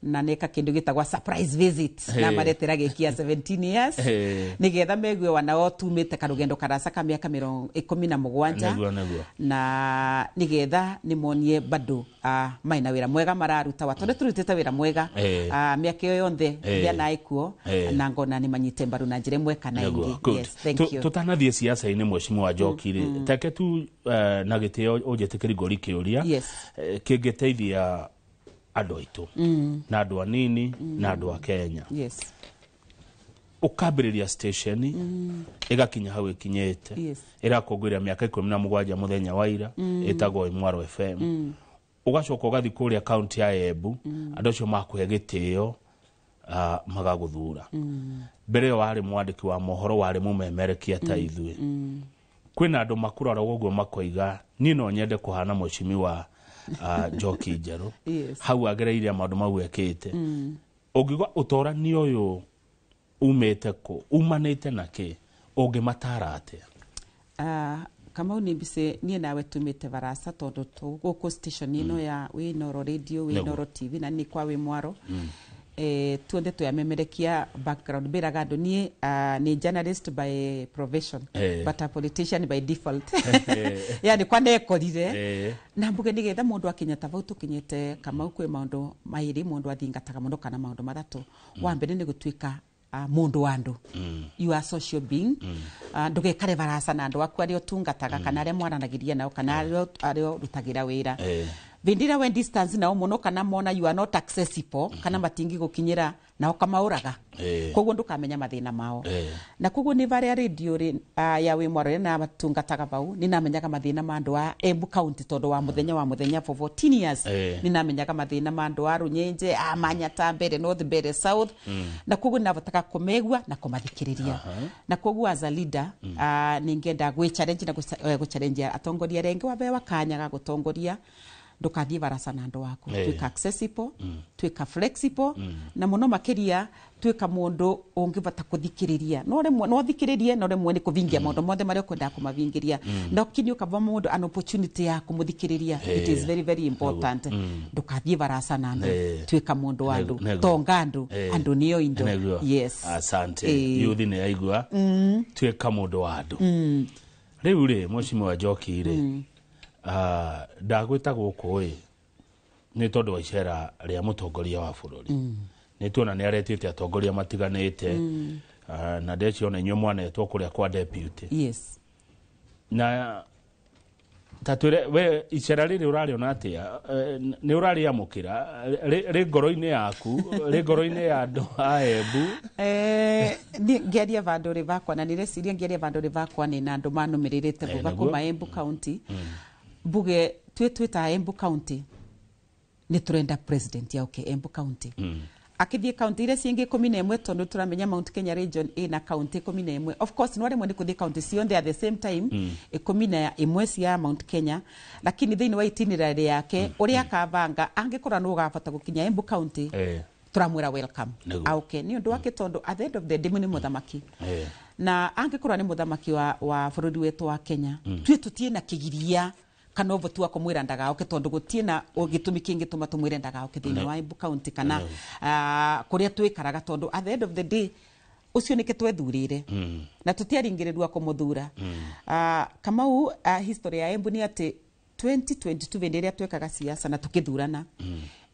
na nĩka kĩndũ gĩtagwa surprise visit na maretera gĩkia 17 years nĩgetha megue wanao tumĩte karũgendo karaca ka mĩaka 17 na nĩgetha nĩmonie bado maina wĩra mwega mararuta wa tondũ tũrutĩte wĩra mwega mĩaka ĩyo yonthe ndĩanaĩ kuo na ngona nĩmanyite mbaru na njĩra ĩmwe kana ĩngĩ. Yes, thank you. Tũtanathiĩ ciaca-inĩ mheshimiwa Njoki rĩ, take tu na gĩtĩo ũnjĩtĩkĩri ngũri kĩũria kĩngĩteithia andũ aitũ na andũ anini na andũ a Kenya. Ũkambĩrĩria station ĩgakinya hau ĩkinyĩte, ĩrakũngũĩra mĩaka 17 mũthenya wa ira, ĩtagwo Wĩ Mwaro FM. Ũgacoka ũgathiĩ kũrĩa kaunti ya Embu, andũ acio makũhe gĩtĩo magagũthura. Mbere ĩyo warĩ mwandĩki wa mohoro, warĩ mũmemerekia ta ithuĩ. Kwĩna andũ makũrora ũguo makoiga niĩ no nyende kũhana mheshimiwa Njoki Njerũ. Hau agereire maũndũ mau ekĩte. Ũngiuga ũtorani ũyũ umĩte kũ, umanĩte na kĩ, ũngĩmatara atĩa? Kamau nĩ mbice niĩ nawe tumĩte barasa tondũ gũkũ station ĩno ya wĩ Inooro Radio, wĩ Inooro TV na nĩ kwa wĩ mwaro. Tuothe twamemerekia background mbĩraga andũ niĩ nĩ journalist by profession, but a politician by default. Yani kwa nekorire na mbuge nĩgetha mũndũ akinya ta vau tũkinyĩte Kamau kwĩ maũndũ maĩrĩ mũndũ athingataga mũno kana maũndũ matatũ. Wa mbere nĩ gũtuĩka mũndũ wa andũ. You are social being. Ndũgekare barasa na andũ aku arĩa ũtungataga kana arĩa mwaranagĩria nao kana arĩa ũrutagĩra wĩra. Vindira when distance nao mũno kana mona you are not accessible kana matingi gũkinyĩra nao kamaũraga. Koguo ndũkamenya mathĩna mao. Na koguo nĩ varia radio ya wĩ mwaro na matungataga vau nĩ namenyaga mathĩna ma andũ a Embu County tondũ wa mũthenya for 14 years. Nĩ namenyaga mathĩna ma andũ a Runyenje, a Manyata, Mbere North, Mbere South. Na koguo nĩ kũmegua na kũmathikĩrĩria. Na koguo as a leader nĩ ngenda gwĩ challenge na gũ challenge atongoria arĩa angĩ wabewa kanya ga gũtongoria ndũkathiĩ barasa na andũ aku. Tuĩka accessible, tuĩka flexible, na mũno makĩria tuĩka mũndũ ũngĩbata kũthikĩrĩria. No rĩmwe no thikĩrĩrie, no rĩmwe nĩ kũvingia maũndũ mothe marĩa ũkwendaga kũmavingĩria. No kini ũkava mũndũ an opportunity ya kũmũthikĩrĩria. It is very very important. Ndũkathiĩ barasa na andũ, tuĩka mũndũ wa andũ, tonga andũ, andũ nĩo indo. Yes. Asante. Yuthi nĩ yaigua tuĩka mũndũ wa andũ. Rĩu rĩ Mheshimiwa Njoki rĩ, ndagwĩta gũkũ ĩ nĩ tondũ wa icera rĩa mũtongoria wa bũrũri. Nĩ tuona nĩ aretĩte atongoria matiganĩte, na ndeciona inyuĩ mwanetwo kũrĩa kwa deputy. Yes. Na tatwĩre we icera rĩrĩ ũrarĩona atĩa? Nĩ ũrarĩamũkĩra rĩ ngoro-inĩ yaku, rĩ ngoro-inĩ ya andũ a Embu? Ngĩaria vandũ rĩ vakwa na nĩreciria ngĩaria vandũ rĩ vakwa nĩ na andũ manũmĩrĩrĩte vuva kuma Embu County. Mbuge twĩ ta Embu County nĩ tũrenda president yauke Embu County. Akithie county iria ciingĩ 11 tondũ tũramenya Mount Kenya region ĩna county 11. Of course no rĩmwe nĩ kũthiĩ county ciothe at the same time 11 cia Mount Kenya, lakini thĩinĩ wa itinerary yake ũrĩa akabanga angĩkorwo nĩ ũgabata gũkinya Embu County, tũramwĩra welcome auke nĩ ũndũ wake tondũ at the end of the day nĩ mũthamaki. Na angĩkorwo nĩ mũthamaki wa bũrũri wetu wa Kenya, twĩ tũtiĩ na kĩgiria kana ũvoti wa kũmwĩra ndagaoke tondũ gũtiĩ na gĩtũmi kĩngĩtũma tũmwĩre ndagaoke thĩinĩ wa Embu County kana kũrĩa twĩkaraga tondũ at the end of the day ũcio nĩkĩ twethurĩre na tũtiaringĩrĩrua kũmũthura. Kamau, history ya Embu nĩ atĩ 2022 hĩndĩ ĩrĩa twekaga siasa na tũkĩthurana,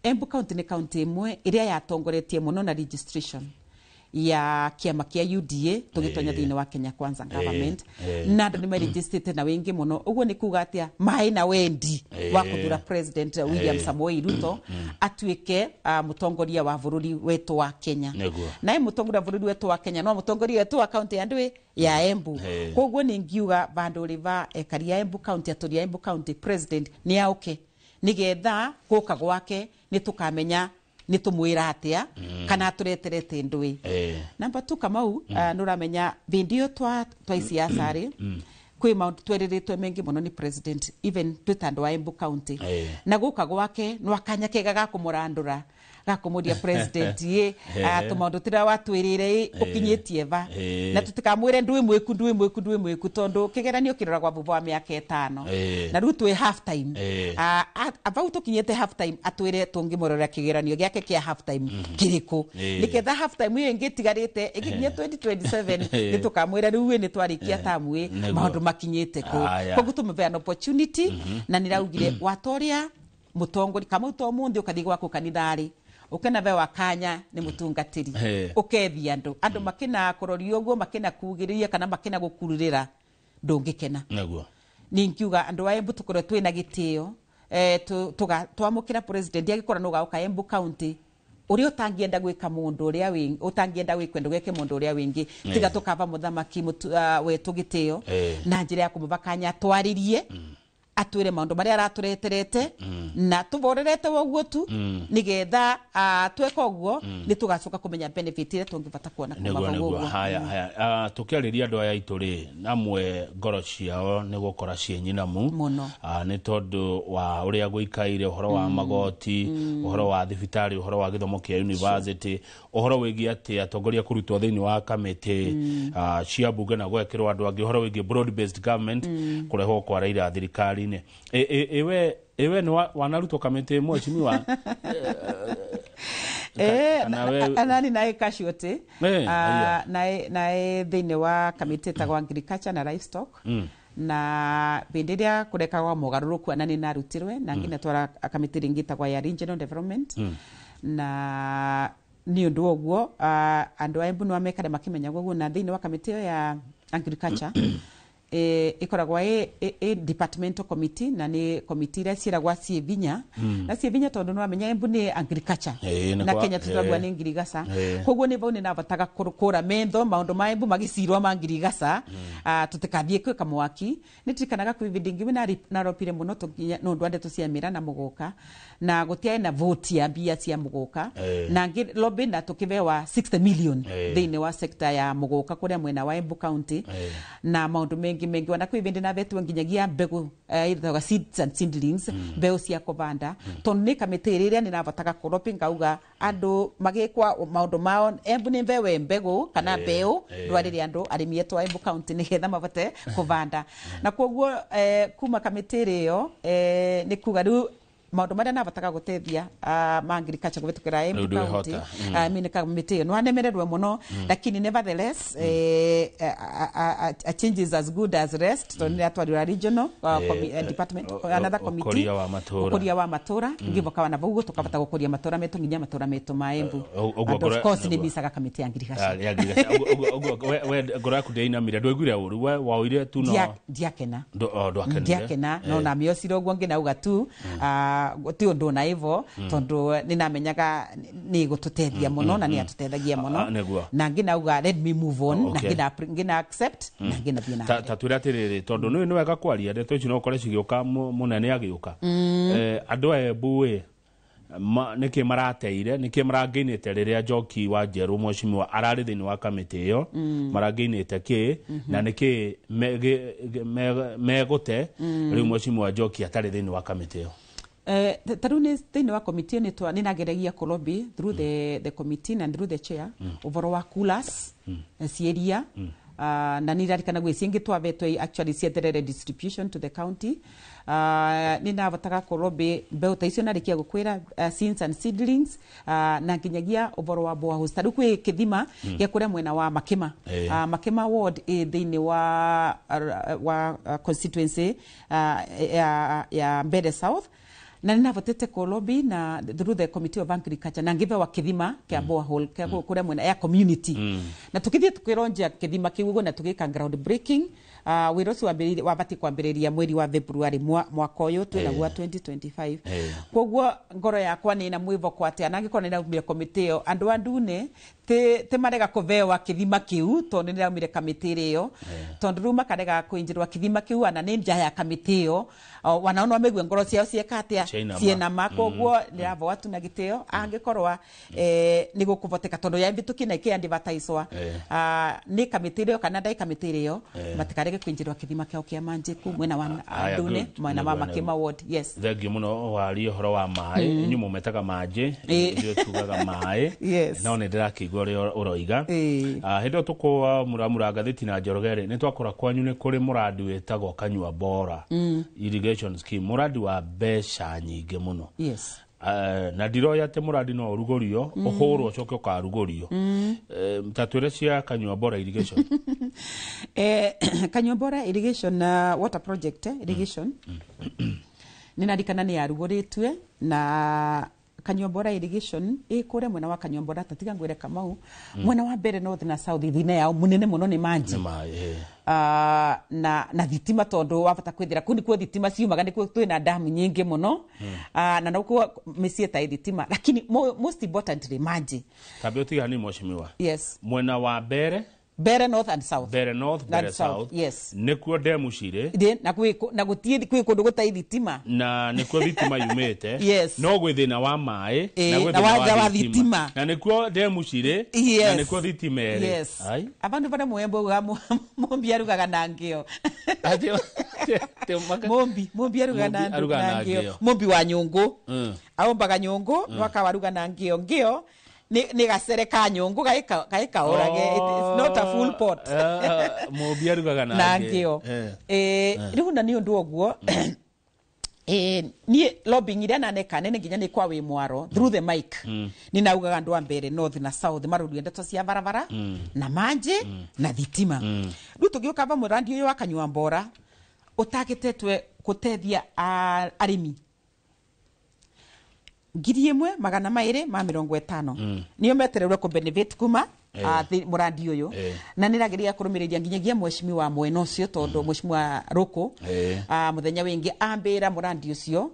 Embu County nĩ county ĩmwe ĩrĩa yatongoretie mũno na registration ya kĩama kĩa UDA tũgĩtonya thĩinĩ wa Kenya Kwanza government, na andũ nĩ maregistĩte na wĩingĩ mũno. Ũguo nĩ kuga atĩa maĩ na wendi wa kũthura President William Samoei Ruto atuĩke mũtongoria wa bũrũri wetu wa Kenya. Naye mũtongoria wa bũrũri wetu wa Kenya no mũtongoria wetu wa county ya ndũĩ ya Embu. Koguo nĩ ngiuga vandũ rĩ va ekari ya Embu County, atũri ya Embu County, president nĩ auke nĩgetha gũka gwake nĩ tũkamenya nĩ tũmwĩra atĩa kana tũreterete ndũĩ. Namba 2 Kamau, nĩ ũramenya vĩndĩ ĩyo twa siasa rĩ kwĩ maũndũ twerĩrĩtwe mengi mũno nĩ president even twĩ ta andũ a Embu County. Na gũka gwake no akanya kega ga kũmũrandũra gakũmũria president ĩ tũmaũndũ tũrĩa watwĩrĩire ũkinyĩtie va, na tũtikamwĩre ndũĩ mwĩku ndũĩ mwĩku ndũĩ mwĩku tondũ kĩgeranio kĩroragwa thutha wa mĩaka 5 na rĩu twĩ half time. Vau tũkinyĩte half time atwĩre tũngĩmũrorera kĩgeranio gĩake kĩa half time kĩrĩkũ nĩketha half time ĩyo ĩngĩ ĩtigarĩte ĩgĩkinya 2027 nĩ tũkamwĩra rĩu ĩ nĩ twarĩkia tamu ĩ maũndũ makinyĩte kũ. Koguo tũmũhe an opportunity na nĩraugire watoria mũtongoria Kamau to mũnthĩ ũkathiĩ gwaku kanitharĩ ukena vewa kanya nĩ mũtungatĩri ũkethia andũ andũ makĩna kũroria ũguo makĩna kugĩrĩria kana makĩna gũkururĩra ndũngĩkena. Ningiuga andũ a Embu tũkorwo twĩna gĩtĩo twamũkĩra president agĩkorwo nĩ ũgaũka Embu County ũrĩa ũtangĩenda gwĩka mũndũ ũrĩa ũtangĩenda gwĩkwo ndũgeke mũndũ ũrĩa wĩngĩ tiga tũkava mũthamaki wetu gĩtĩo na njĩra ya kũmũva kanya atwarĩrie Atwire maundu maria aratureterete na tuborerete woguo tu nigetha tweka uguo ni tugacoka kumenya benefit iria tungibata kuona kuma vau uguo. Haya haya, tukiariria andu aya aitu ri namwe ngoro ciao ni gukora ciĩ nyinamu ni tondu wa uria guikaire uhoro wa magoti, uhoro wa thibitari, uhoro wa githomo kia university, uhoro wigie ati atongoria kurutwo thiini wa kamiti cia bunge na gwekirwo andu angi, uhoro wigie broad based government kurehwo kwa Raila thirikari-ini. Ewe ni wanarutwo kamiti mheshimiwa? Anani nae casualty nae thiini wa kamiti etagwo agriculture na livestock na bindi iria kurekagwa mogaruruku anani narutirwe na ngina twara kamiti ringi etagwo ya regional development na ni undu uguo andu a Embu no mekare makimenya guo na thiini wa kamiti iyo ya agriculture ikoragwa e departmental committee na ni committee iria ciiragwa ciĩ vinya na ciĩ vinya tondu no amenya Embu ni agriculture na Kenya tutagwa ni ngirigaca koguo ni vau ni navataga kura mentho maundu ma Embu magicirwa ma ngirigaca tutikathie kwika mwaki ni tirikanaga kwi vindi ngi naropire muno nundu wa ndeto cia mira na muguka na gutiai na vote ya mbia cia muguka na ngi lobby na tukibewa 60 million thiini wa sector ya muguka kuria mwena wa Embu County na maundu mengi mengi wana kwi vindi navetwo nginyagia mbegu ithaga seeds and seedlings mbeu cia kuvanda tondu ni kamiti iria ni navataga kuropi ngauga andu magikwa maundu mao Embu ni mbewe mbegu kana mbeu ndwarire andu arimi etu a Embu County nigetha mavote kuvanda na koguo kuma kamiti iyo ni kuga riu maundu maria navataga gutethia ma agriculture kuvitukira Embu County mini kamiti no anemererwe muno lakini nevertheless a change is as good as rest tondu atwarirwa regional department another committee ukuria wa matura ngivoka na vau tukavata gukuria matura metu nginya matura metu ma Embu and of course ni bisaga kamiti ya ngirigaca ya ngirigaca we ngoro yaku ndĩinamire ndwaiguire ũru we waoire tu no ndiakena ndiakena no na miocire ũguo ngĩnauga tu ti undu na ivo tondu ninamenyaga ni gututethia muno na ni atutethagia muno na nginauga let me move on na ngina accept na ngina thie na ta twira atiriri tondu ni wega kwaria ndeto ici no ukore cigĩũka munene agĩũka andu a Embu ĩ nĩkĩ marateire nĩkĩ marangĩinĩte rĩrĩa Njoki wa Njerũ mheshimiwa ararĩ thĩinĩ wa kamĩtĩ ĩyo marangĩinĩte kĩ na nĩkĩ megũte rĩu mheshimiwa Njoki atarĩ thĩinĩ wa kamĩtĩ ĩyo? Taru ni thĩinĩ wa committee ni twa ninageregia kũ-lobby through the committee na through the chair ũhoro wa coolers cieria na nirarikana gwĩ ciĩngĩ twavetwe actually cieterere distribution to the county ninavotaga kũ-lobby mbeũ ta icio narikia gukwira seeds and seedlings na nginyagia ũhoro wa boreholes ta rĩu kwĩ kĩthima gĩa kũrĩa mwena wa Makima Makima ward thĩinĩ wa constituency ya Mbere South na ninavotete kũ-lobby na through the committee of agriculture na ngivewa kithima kia borehole kia kuria mwena ya community na tukithie tukironja kithima kiu uguo na tugika ground breaking wira ucio wabati kwambiriria mweri wa February mwaka uyu twinaguo 2025 koguo ngoro yakwa ni na mwivoko atia na ngikorwo ninaumire komiti iyo andu a Ndune ti marega kuvewa kithima kiu tondu niraumire kamiti iyo tondu riu makarega kuinjirwa kithima kiu ana ni nja ya kamiti iyo wanao no megue ngoro ciao cieka atia cienama koguo niravoa tu na gitio angikorwa ni gukuvoteka tondu ya mbituki na ikiadvertiswa ni kamiti iyo kana ndai kamiti iyo matikarege kuinjirwa kithima kiao kia manjiku mwena wa Ndune mwena wa Makima ward. Yes, thengiå må no warie å horo wa maä inyuä må metaga manjä ithuä tugaga maä no nä ndä rakĩigua å rä a å roiga hä ndä ä yo tå kå muramura ngathĩti na Njoroge rĩ nĩ twakora kwanyu nĩ kũrĩ mũrandi wĩtagwo Kanyua Bora irrigation scheme mũrandi wa mbeca nyingĩ mũno. Yes. Na ndiroya atĩ mũrandi no ũrugũrio ũhũrwo ũcoke ũkarugũrio ta twĩre cia Kanyua Bora irrigation. Kanyua Bora irrigation water project irrigation ninarikana nĩ yarugũrĩtue na Kanyua Bora irrigation ĩ kũrĩa mwena wa Kanyua Bora tatiga ngwĩre Kamau mwena wa mbere north na south thina yao munene muno nĩ manji na thitima tondu wabata kwithira kuu nikuo thitima ciumaga nikuo twina damu nyingi muno na nokuo mĩciĩ ta thitima lakini most importantly manji tambe ũtigani mheshimiwa. Yes. Mwena wa mbere Mbere North and South. Mbere North, Mbere And South, South. Yes. Nĩkuo ndemu cirĩ. Na kwĩ na gũtiĩ kwĩ kũndũ gũtarĩ thitima. Na nĩkuo thitima yumĩte. Yes. No gwĩ thĩna wa maĩ na gwĩ na thĩna wa thitima. Na nĩkuo ndemu cirĩ. Yes. Na nĩkuo thitima ĩrĩ. Yes. Ai. Abandu baria mwembo uga mumbi arugaga na ngio. Mumbi arugaga Mumbi arugaga na na ngio. ngĩo. Mumbi wa nyungu. Aumbaga nyungu no akawaruga na ngio. Ngio ni gacere ka nyungu gaikaurage. It's not a full pot. Mumbi arugaga na ngio. Riu na ni undu oguo. Niĩ lobbying iria naneka nene nginya nĩ kwa wĩ mwaro through the mic. Nĩ naugaga andũ a Mbere North na South marorie ndeto cia barabara na manji na thitima. Rĩu tũgĩũka va mũrandi ũyũ wa Kanyua Mbora ũtagĩtetwe gũteithia arĩmi 1250 nĩo metereirwo kũ benefit kuma mũrandi ũyũ. Na nĩrageria kũrũmĩrĩria nginyagia mheshimiwa mwena ũcio tondũ mheshimiwa Rũkũ mũthenya wĩngĩ ambĩra mũrandi ũcio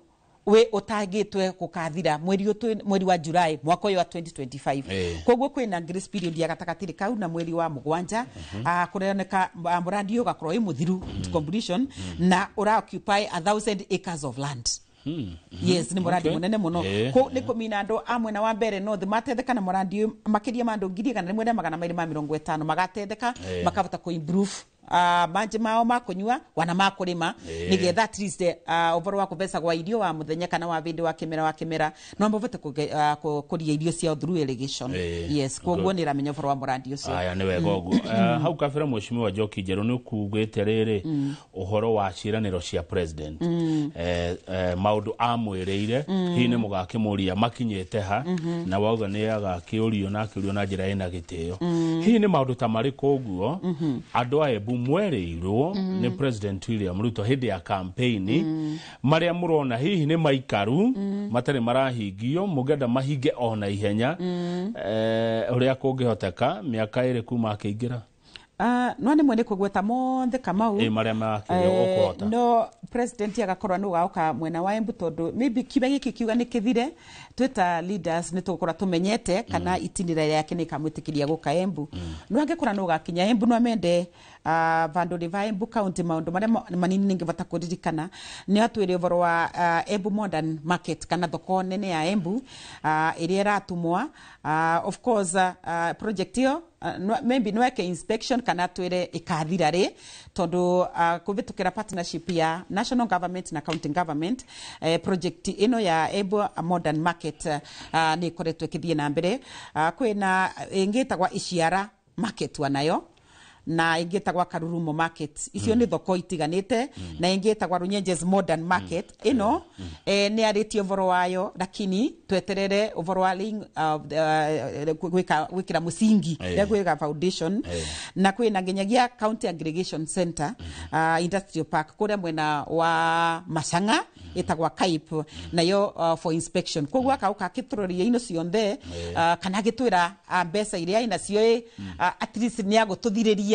wĩ ũtangĩtwe gũkathira mweri wa July mwaka ũyũ wa 2025. Koguo kwĩna grace period ya gatagatĩ kau na mweri wa mũgwanja. Kũroneka mũrandi ũyũ ũgakorwo wĩ mũthiru to completion na ũra occupy 1,000 acres of land. Yes, ni muradi munene muno. Ko ni kumina andu a mwena wa Mbere North matetheka na muradi makiria ma andu 1,250 magatetheka makavota ku improve manje mao makunyua wana makurima nigetha at least ũhoro wa kũbeca gwa irio wa muthenya kana wa vindi wa kimera no mavote kuria irio cia through irrigation. Yes, koguo ni ramenya ũhoro wa muradi ũcio. Aya nĩ wega ũguo. Hau kabere mheshimiwa Njoki Njerũ nĩ ukugĩte rĩrĩ ũhoro wa ciĩranĩro cia president. Maũndũ amwĩrĩire hihi nĩ mũgakĩmũria makinyĩte ha na wauga nĩ agakĩũrio na akĩũrio na njĩra ĩna gĩtĩo. Hihi nĩ maũndũ ta marĩkũ ũguo andũ a Embu mwerĩirwo nĩ President William Ruto hĩndĩ ya campaign marĩa mũrona hihi nĩ maikaru matarĩ marahingio mũngĩenda mahinge ona ihenya ũrĩa kũngĩhoteka mĩaka ĩrĩ kuma akĩingĩra? No nĩ mwene kũgweta monthe Kamau marĩa makĩrĩ ũkũhota. No president agakorwo nĩ ũgaũka mwena wa Embu tondũ maybe kiuga gĩkĩ kiuga nĩ kĩthire twĩta leaders nĩ tũgũkorwo tũmenyete kana itinĩra yake nĩ ĩkamwĩtĩkĩria gũka Embu. No angĩkorwo nĩ ũgakinya Embu no amende vandũ rĩ va Embu county maũndũ marĩa manini nĩngĩbata kũririkana nĩ atwĩre ũhoro wa Embu Modern Market kana thoko nene ya Embu ĩrĩa ĩratumwa. Of course project ĩyo maybe no eke inspection kana twire ikathira ri tondu kuvitukira partnership ya national government na county government project ino ya Embu Modern Market ni ikoretwo ikithie na mbere. Kwina ingitagwa Iciara market wanayo na ingitagwa Karurumo market icio ni thoko itiganite na ingitagwa Runyenjes Modern Market ino ni aritie ũhoro wayo lakini tweterere ũhoro wa gwika gwikira musingi ya gwika foundation na kwina nginyagia county aggregation center industrial park kuria mwena wa Machanga itagwa Kaip nayo for inspection koguo akauka akituroria ino cionthe kana agitwira mbeca iria inacio at least ni agututhiriria.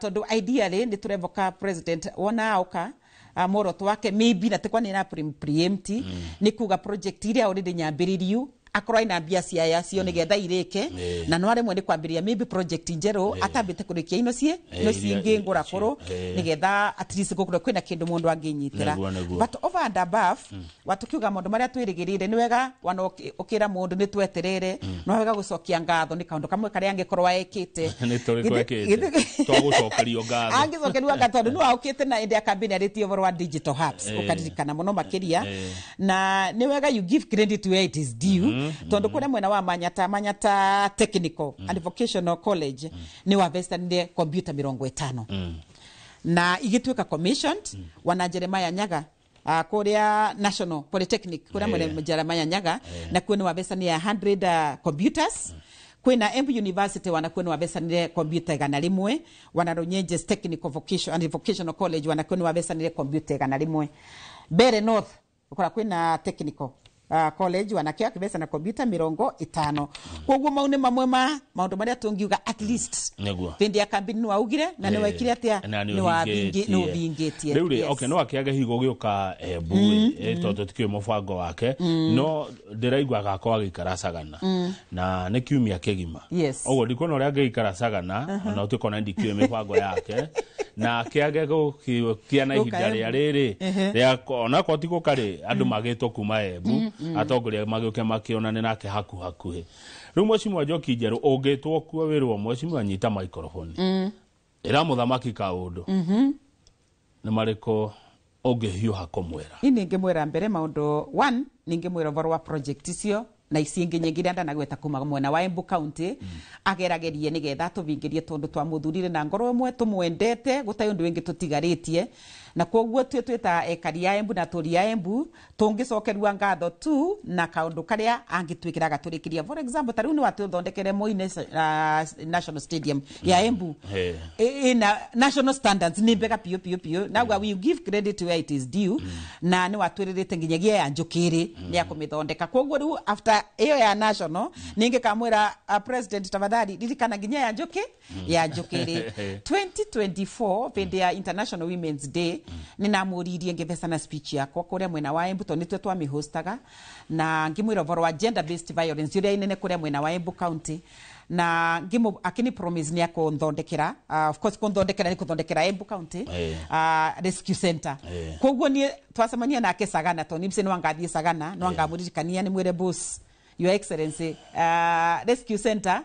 Tondu ideally ni turevoka president wona auka muoroto wake maybe na tikwa ni na preempt ni kuga project iria already nyambiririo akorwo ina mbia cia yacio nigetha irike na no aremwe ni kwambiria maybe project njeru atambite kurikia ino cie ino cingi ngura kuru nigetha at least gukorwo kwina kindu mundu anginyitira. But over and above watukiuga maundu maria twirigirire ni wega wana ukira mundu ni tweterere no wega gucokia ngatho ni kaundu kamwe karia angikorwo ekite ni turi kwekite twagucokerio ngatho angicokerio ngatho tondu no aukite na indi akambini aritie ũhoro wa digital hubs ukaririkana muno makiria na ni wega you give credit where it is due. Tondu kuria mwena wa Manyata Technical and Vocational College ni wavestanire computer 50 na igituika commissioned wana Jeremiah Nyaga kuria National Polytechnic kuria mwena Jeremiah Nyaga na kuo ni wavestanire 100 computers. Kwina Embu University wanakuwa ni wavesanire computer 100, wana Runyenjes Technical Vocation and Vocational College wanakuwa ni wavesanire computer 100. Mbere North ukora kwina technical College wanake akivesa na kombyuta 50. Koguo mau nĩ mamwe ma maũndũ marĩa tũngiuga at least Nĩguo. Hĩndĩ ya kambini nĩ waugire na nĩ waikire atĩa? Na nĩ nĩ ũhingĩtie. Ũhingĩtie. Rĩu rĩ, Yes. okay, no akĩage higo gĩũka Embu, tondũ tũtikĩũĩ mũbango wake, no ndĩraigua agakorwo agĩikara Sagana na nĩ kiumia kĩgima. Yes. Ũguo ndikuona ũrĩa angĩikara Sagana, ona ũtuĩka ona ndikĩũĩ mĩbango yake, na akĩage gũkia na Gũka ihinda rĩa Embu. rĩrĩ rĩa onakorwo ti gũka rĩ, andũ magĩtwo kuma Embu, atongoria magĩũke makĩonane nake haku hakuhĩ. Rĩu Mheshimiwa Njoki Njerũ, ũngĩtwo kuo wĩrwo Mheshimiwa nyita microphone, ĩra mũthamaki kaũndũ, nĩ marĩkũ ũngĩhiũha kũmwĩra? Ni ningĩmwĩra mbere maũndũ one, ningĩmwĩra ũhoro wa project icio na ici ingĩ nyingĩ iria ndanagweta kuma mwena wa Embu County, ageragerie nĩgetha atũvingĩrie, tondũ twamũthurire na ngoro ĩmwe, tũmwendete, gũtarĩ ũndũ wĩngĩ tũtigarĩtie, na koguo tuĩ twĩta ekari a Embu na atũri a Embu tũngĩcokerua ngatho tu na kaũndũ karĩa angĩtwĩkĩra agatũrĩkĩria. For example, ta rĩu nĩ watũthondekere Moi National Stadium ya Embu ina national standards, nĩ mbega piũ piũ piũ, nauga we give credit where it is due, na nĩ watwĩrĩrĩte nginyagia ya njũkĩrĩ nĩ akũmĩthondeka. Koguo rĩu after ĩyo ya national, ningĩ kamwĩra, president, tafadhali ririkana nginya ya njũkĩ, ya njũkĩrĩ. 2024 hĩndĩ ya International Women's Day, nĩ namũririe ngĩvecana speech yakwa kũrĩa mwena wa Embu, tondũ nĩtue twamĩhostaga, na ngĩmwĩra ũhoro wa gender based violence ũrĩa inene kũrĩa mwena wa Embu County, na ngĩmũ akĩni promise nĩ akũnthondekera, of course kũnthondekera nĩ kũthondekera Embu County rescue center. Koguo niĩ twacemania nake Sagana, tondũ niĩ nĩ wangathiĩ Sagana, no angamũririkania nĩ mwĩre, "Boss, Your Excellency, rescue center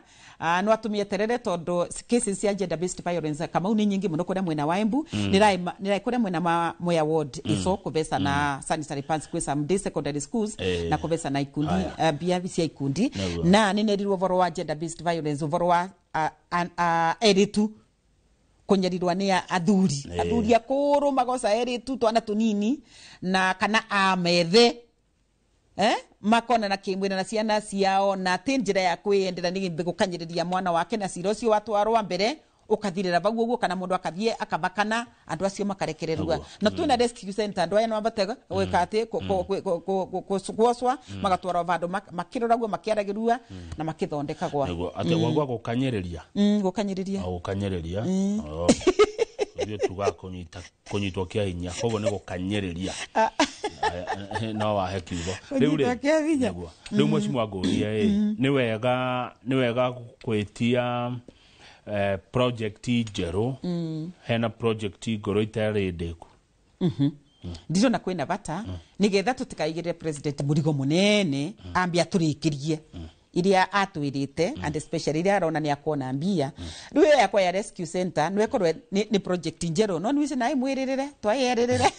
no atumieterere, tondu cases cia gender based violence Kamau nĩ nyingĩ mũno kũrĩa mwena wa Embu." Nĩrai kũrĩa mwena wa Mwea ward ico kũbeca na sanitary pads kwĩ some day secondary schools na kũbeca na ikundi mbia cia ikundi. Na nĩ nerirwo ũhoro wa gender based violence, ũhoro wa eritu kunyarirwa nĩ athuri, athuri akũrũ magoca eritu twana tũnini na kana amethe, makonana kĩmwĩrĩ na ciana ciao, na ti njĩra ya kwĩyendera, nĩ gũkanyĩrĩria mwana wake, na cira ũcio watwarwo mbere ũkathirĩra vau ũguo, kana mũndũ akathiĩ akabakana, andũ acio makarekererua. Na twĩna rescue center, andũ aya no mabate gwĩka atĩ kuocwa, magatwarwo vandũ makĩroragwo, makĩaragĩrua na makĩthondekagwa. Nĩguo atĩ gwagwa gũkanyĩrĩria. Gũkanyĩrĩria. O, gũkanyĩrĩria. Oh. Ithuĩ tugaga kũnyita, kũnyitwo kĩa hinya, koguo nĩ gũkanyĩrĩria. Aya, no wahe kiugo rĩu rĩ. Kũnyitwo kĩa hinya. Nĩguo rĩu mheshimiwa ngũrie ĩ, nĩ wega gwĩtia project njerũ hena project ngũrũ itarĩ ndĩku? Ndirona kwĩna bata, nigetha tũtikaigĩrĩre president mũrigo mũnene, ambe atũrĩkĩrie iria atwĩrĩte, and especially iria arona nĩ akuona mbia. Rĩu ĩyo yakwa ya rescue center nĩ ĩkorwo nĩ project njerũ, no nĩwĩci naĩ mwĩrĩrĩre twayerĩrĩre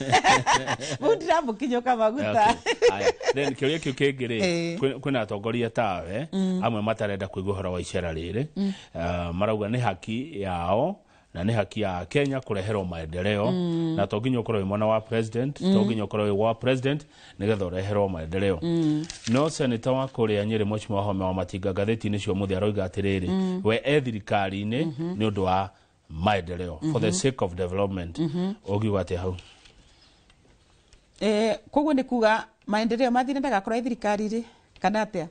rĩu ndiramũkinyũka maguta. Okay. Aya. Then kĩũria kĩu kĩngĩ rĩ, kwĩna atongoria tawe amwe matarenda kũigua ũhoro wa icera rĩrĩ. Marauga nĩ haki yao na nĩ haki ya Kenya kũreherwo maendeleo, na to nginya ũkorwo wĩ mwana wa president, to nginya ũkorwo wĩ wa president nĩgetha ũreherwo maendeleo. No senator wa kũrĩa Nyĩrĩ, Mheshimiwa Wahome wa Matinga, ngathĩti-inĩ cia ũmũthĩ aroiga atĩrĩrĩ, we e thirikari-inĩ nĩ ũndũ wa maendeleo, for the sake of development. Ũngiuga atĩa hau? Koguo nĩ kuga maendeleo mathire ndagakorwo ĩ thirikari rĩ, kana atĩa?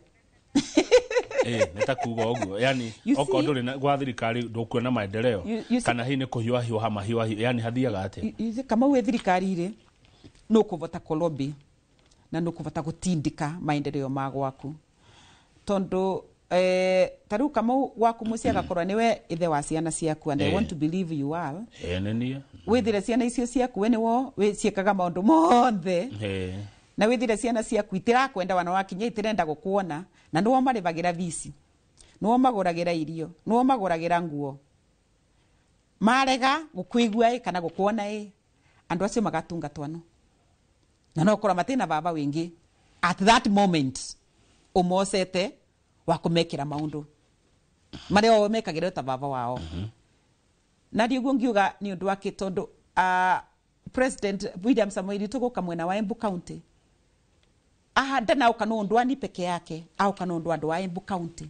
Nĩ ta kuga ũguo, yani okorwo ndũrĩ gwa thirikari ndũkuona maendeleo. Kana hihi nĩ kũhiũhahiũha mahiũhahiũ, yani hathiaga atĩa? You see, Kamau, wĩ thirikari rĩ, nũ kũvota kũlobby na nũ kũvota gũtindĩka maendeleo ma gwaku, tondu ta rĩu Kamau, gwaku mũciĩ agakorwo nĩwe ithe wa ciana ciaku, and I want to believe you are. Nĩ niĩ. Wĩthire ciana icio ciaku we nĩwo ciĩkaga maũndũ mothe, na wĩthire ciana ciaku itirakwenda, wana wakinya itirenda gũkuona, na nĩwo marĩvagĩra vici, nĩwo magũragĩra irio, nĩwo magũragĩra nguo, marega gũkũigua ĩ kana gũkuona ĩ, andũ acio magatunga twano, na no korwo matina baba wĩngĩ at that moment ũmocete wa kũmekĩra maũndũ marĩa o mekagĩra ta baba wao. Na ndiũguo ngiuga nĩ ũndũ wake, tondũ President William Samoei Ruto gũka mwena wa Embu County, aha, ndanauka no ũndũ ani peke yake, auka no ũndũ andũ a Embu County.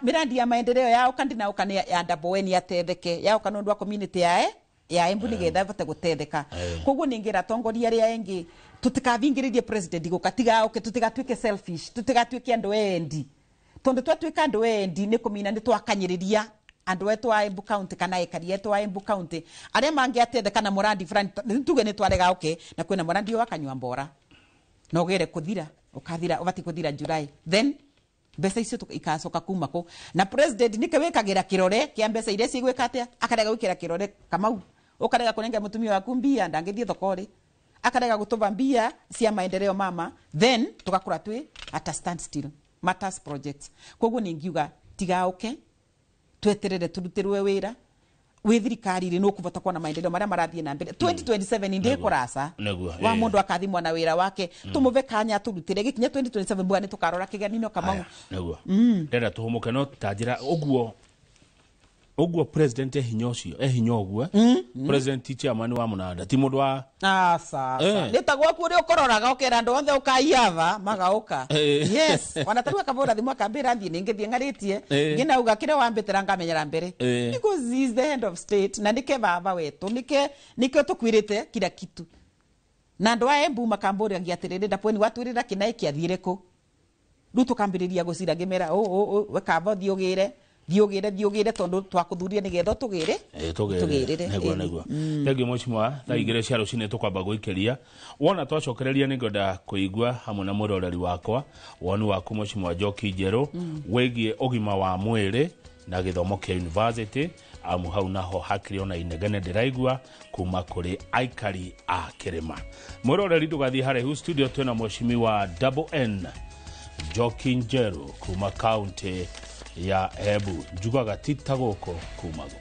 Miradi ya maendeleo yauka, ndinauka nĩ ya Ndaboeni atetheke, yauka no ũndũ wa community ya Ya Embu nigetha avote gutetheka. Koguo ningira atongoria aria engi tutikathingiririe president guka tigaoke, tutigatuike selfish, tutigatuike andu endi, tondu twatuika andu endi ni kumina ni twakanyiriria andu etu a Embu County kana ekari etu a Embu County aria mangiatetheka na murandi fulani. Tuge ni twarega oke na kwina murandi wakanyua mbora na ugere kuthira ukathira ubati kuthira July, then mbeca icio ikacoka kuma ku na president nike wikagira kirore kia mbeca iria cigwika atia, akarega gwikira kirore Kamau, ukarega kunenga mutumia waku mbia ndangithie thoko-ri, akarega gutuva mbia cia maendeleo mama, then tugakura twi at a standstill matters projects. Koguo ningiuga tigauke tweterere turutirwe wira wi thirikari ri nukuvota kuona maendeleo maria marathie na mbere 2027 ndi kurasa wa mundu akathimwa na wira wake tumuve kanya turutire gikinya 2027 bwana tukarora kiganino Kamau. Niguo ndenda tuhumuke no tanjira uguo uguo president ehinya ucio ehinya uguo president chairman wa munanda ti mundu wa asa nitagwo ku uri ukororaga ukera andu othe ukaiava magauka. Yes, ona tarua kabura thimu akambira thie ningithie ngaritie nginauga kire wambitira ngamenyera mbere, because he is the head of state na nike baba wetu nike nike tukwirite kila kitu na andu a Embu makamburagia atiriri ndapweni watwirira kinai kiathire ku riu tukambiriria gucira ngimera o we kamba thiĩ ugire thiũgĩre thiũgĩre tondu twakuthuria nigetha tugĩre tugĩrĩre. Niguo niguo thengiũ mheshimiwa. Thaa igĩrĩ cia rũcinĩ tũkwamba gũikĩria wona twacokereria nĩngwenda kũigua hamwe na mwĩroreri wakwa woni waku mheshimiwa Njoki Njerũ wĩgiĩ ũgima wa mwĩrĩ na gĩthomo kĩa university amu hau naho hakĩrĩ ona inegene ndĩraigua kuma kũrĩ aikari a kĩrĩma. Mwĩroreri ndũgathiĩ haraihu, studio twĩna mheshimiwa Double N Njoki Njerũ kuma kaunti ya Embu. Njugaga ti ta gũkũ kumagwo.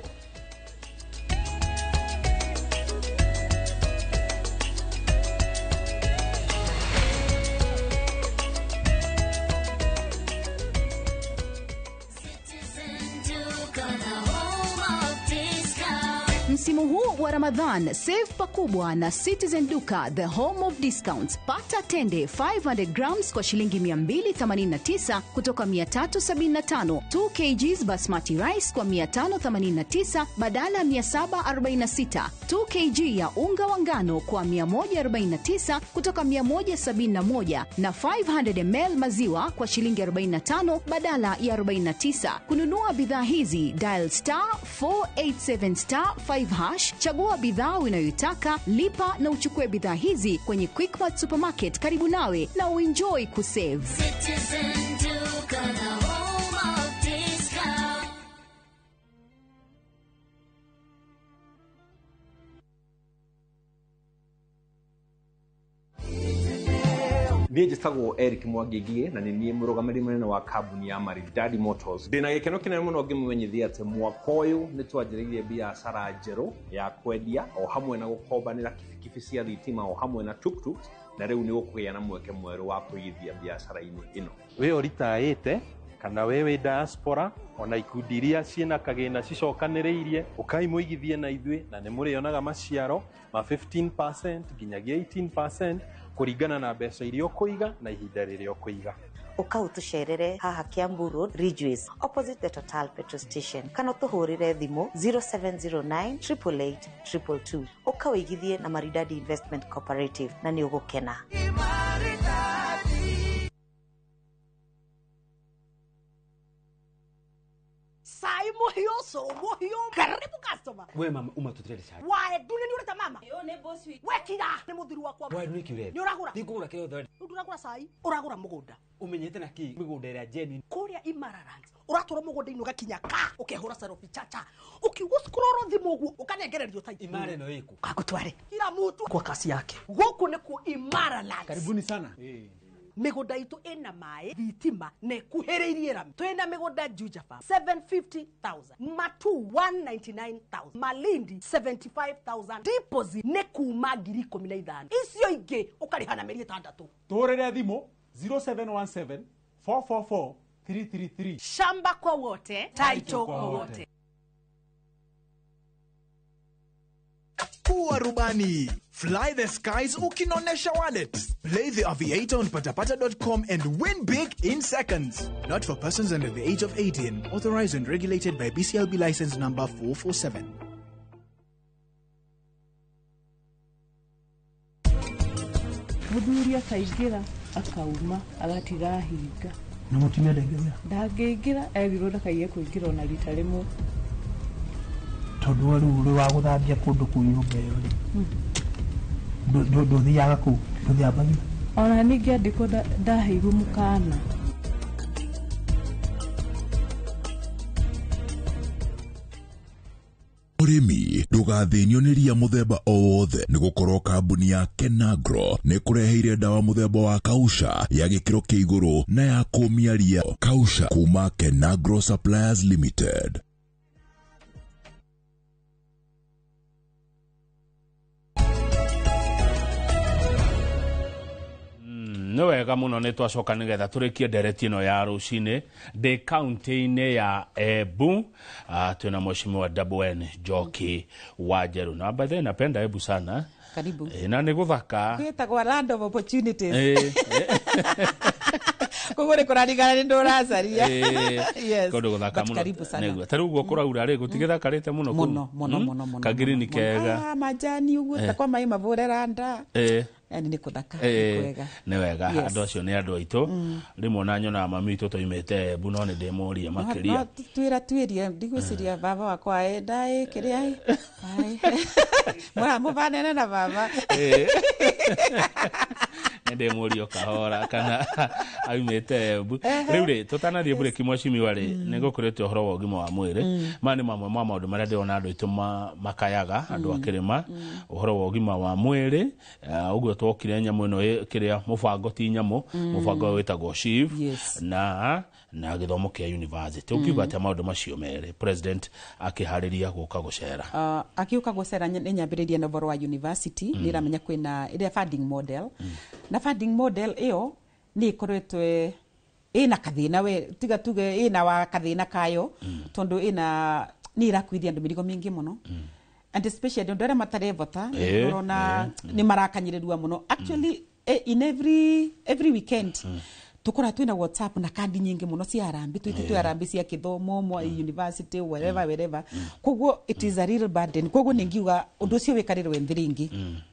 Msimu huu wa Ramadhan, save pakubwa na Citizen Duka, the home of discounts. Pata tende 500 grams kwa shilingi 289 kutoka 375, 2 kgs basmati rice kwa 589 badala 746, 2 kg ya unga wa ngano kwa 149 kutoka 171 na 500 ml maziwa kwa shilingi 45 badala ya 49. Kununua bidhaa hizi, dial star 487 star 5 hash, chagua bidhaa unayoitaka, lipa na uchukue bidhaa hizi kwenye Quickmart Supermarket karibu nawe na uenjoy kusave. Citizen Duka, the home of discount. Niĩ njĩtagwo Eric Mwangi na nĩ niĩ mũrũgamĩrĩri mũnene wa kambuni ya Maridadi Motors. Ndĩna gĩkeno kĩnene mũno ngĩmũmenyithia atĩ mwaka ũyũ nĩ twanjĩrĩirie biacara njerũ ya kwendia o hamwe na gũkombanĩra kibikibi cia thitima o hamwe na tuktuk, na rĩu nĩ gũkũgĩa na mweke mwerũ wa kũigithia biacara-inĩ ĩno. Wĩ ũritaĩte kana we wĩ diaspora ona ikundi iria ciĩna kagĩna cicokanĩrĩirie, ũkai mũigithie na ithuĩ na nĩ mũrĩonaga maciaro ma 15% nginyagia 18% kũringana na mbeca iria ũkũiga na ihinda rĩrĩa ũkũiga. Ũka ũtũcerere haha Kiambu Road, Ridgeways, opposite the Total petrol station, kana ũtũhũrĩre thimũ 0709 888 222. Ũka ũigithie na Maridadi Investment Cooperative na nĩ ũgũkena. Sai muhiyo so muhiyo karibu customer. We mama uma tutirere cai. Wae ndune ni ureta mama. Yo ne boss wi. We kira ni muthiri wakwa. Wae ndune kiure. Ni uragura. Ndikugura kiro thwe. Nduragura cai, uragura mugunda. Umenyete na ki migunda ira genuine. Kuria Imaralands. Uratura mugunda-ini ugakinya ka ukehura selfie chacha. Ukiugo scroll thimu uguo ukanengererio tai. Imara no iku. Kagutware. Kila mutu kwa kasi yake. Guku nikuo Imaralands. Karibuni sana. Migunda itu ina mai thitima na ikuhiriirie rami. Twina migunda Juja Farm 750,000, Matu 199,000, Malindi 75,000, deposit ni kuma 15,000. Icio ingi ukariha na mĩeri 6. Tuhurire thimu 0717 444 333. Shamba kwa wote, title kwa wote. Kuwa rubani. Fly the skies ukinonesha wallet. Play the Aviator on patapata.com and win big in seconds. Not for persons under the age of 18. Authorized and regulated by BCLB license number 447. Mũthuri akaingĩra akauma agatiga ahinga. Na mũtumia ndaingĩra. Ndangĩingĩra, erirwo ndakaiye kũingĩra ona rita rĩmwe. Tondũ we rĩu ũrĩ wa gũthambia kũndũ kũu nyũmba ĩyo rĩ, ndũthiaga kũu, ndũthambagia. Ona ningĩ andĩkwo ndaheirwo mũkana. Ũrĩmi ndũgathĩnio nĩ ria mũthemba o wothe nĩ gũkorwo kambuni ya Kenagro nĩ kũreheire ndawa mũthemba wa Kausha ya gĩkĩro kĩa igũrũ na ya kũmia ria. Kausha kuma Kenagro Suppliers Limited. Nĩ wega mũno nĩ twacoka nĩgetha tũrĩkie ndereti ĩno ya rũcinĩ ndĩ kaunti-inĩ ya Embu. Twĩna mheshimiwa Double N Njoki wa Njeru, na by the way napenda Embu sana. Karibu. Na nĩ gũthaka. Gwĩtagwo land of opportunities. Koguo nĩ kũrarigana nĩ ndũracaria. Yes. Kũndũ gũthaka But mũno. karibu sana. Nĩguo. Ta rĩu ũguo kũraura rĩ, gũtigĩthakarĩte mũno kũu? Mũno, mũno, mũno, mũno. Kagirini kega. Ah, majani ũguo ta kwa maĩ mavũre randa. Yani nĩ kũthaka, nĩ kwega. Nĩ wega. Yes. Andũ acio nĩ andũ aitũ. Rĩmwe ona nyonaga mami witũ twaimĩte Embu, no nĩ ndĩmũrie makĩria. No twĩra tuĩrie, ndigwĩciria baba wakwa enda ĩ kĩrĩa ĩ. Mũramũbanene na baba. Nĩ ndĩmũrie o kahora kana aumĩte Embu. Rĩu rĩ, tũtanathiĩ burĩki mheshimiwa rĩ, nĩ gũkũrĩte ũhoro wa ũgima wa mwĩrĩ. Maya nĩ mamwe ma maũndũ marĩa ndĩrona andũ aitũ makayaga, andũ a kĩrĩma, ũhoro wa ũgima wa mwĩrĩ. Ũguo twokire nyamũ ĩno kĩrĩa mũbango ti nyamũ, mũbango ũyũ wĩtagwo SHIF, na gĩthomo kĩa university. Ũngiuga atĩa maũndũ macio merĩ president akĩharĩria gũka gũcera? Akiũka gũcera nĩ nyambĩrĩrie na ũhoro wa university. Nĩ ĩramenya kwĩna ĩrĩa funding model, na funding model ĩyo nĩ ĩkoretwo ĩna kathĩna, we tiga tuge ĩna wa kathĩna kayo, tondũ ĩna nĩ ĩrakuithia andũ mĩrigo mĩingĩ mũno, and especially andũ arĩa matarevota, ũrona nĩ marakanyĩrĩrua mũno. Actually, in every weekend tukora twina WhatsApp na kandi nyingi muno cia harambee, twite twi harambee cia kithomo mwa university, wherever, wherever. Koguo it is a real burden. Koguo ningiuga undu ucio wikarirwe nthiringi,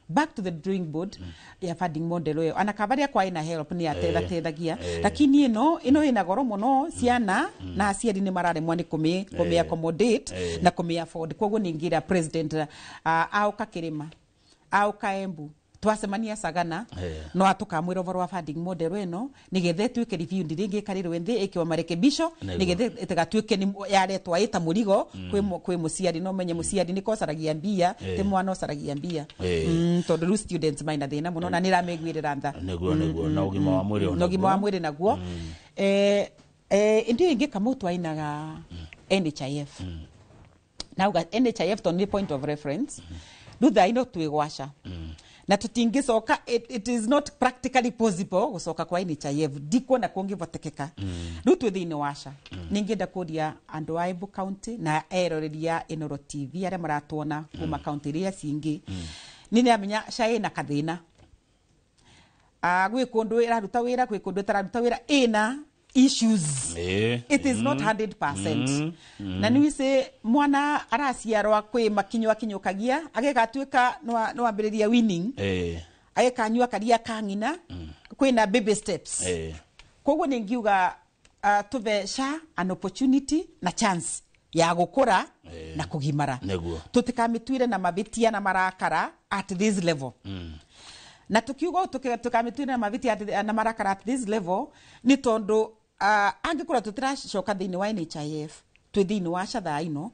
back to the drawing board ya funding model ĩyo, ana kabaria kwa ina help ni atethatethagia, lakini ino ina goro muno, ciana na aciari ni mararemwo ni kumi accommodate na kumi afford. Koguo ningira president auka kirima, auka Embu, twacemania Sagana, no atukamwira ũhoro wa funding model ĩno nigetha ĩtuĩke review rĩngĩ, ĩkarĩrwo nthĩ, ĩkĩwa marekebisho, nigetha ĩtigatuĩke nĩ yaretwa ĩta mũrigo kwĩ mũciari. No menye mũciari nĩ kocaragia mbia, ti mwana ũcaragia mbia. Tondũ rĩu students maina thĩna mũno na nĩramĩiguĩrĩra tha. Nĩguo. Na ũgima wa mwĩrĩ Na ũgima wa mwĩrĩ naguo. Ĩndĩ ĩngĩ Kamau twainaga NHIF, nauga NHIF tondũ nĩ point of reference. Rĩu thaa ino twĩ gwaca na tutingicoka, it is not practically possible gucoka kwa NHIF, ndikuona kũngĩvotekeka. Rĩu twĩ thĩinĩ wa SHA. Ningĩenda kũria andũ a Embu County na eroreri a Inooro TV arĩa maratuona kuma county iria cingĩ, nĩ nĩramenya SHA ĩna kathĩna. Gwĩ kũndũ ĩraruta wĩra, gwĩ kũndũ ĩtararuta wĩra, ĩna issues. It is not 100%. Na nĩ wicĩ mwana araciarwa kwĩ makinyo akinyũkagia agĩgatuĩka nĩ wambĩrĩria winning, agĩkanyua karia ka ng'ina, kwĩna baby steps. Koguo nĩ ngiuga tuve SHA an opportunity na chance ya gũkũra na kũgimara. Tũtikamĩtuire na mavĩtia na marakara at this level. Na tukiuga tũkamĩtuire na mavĩtia na marakara at this level nĩ tondũ angĩkorwo tũtiracoka thĩinĩ wa NHIF, twĩ thĩinĩ wa SHA thaa ino,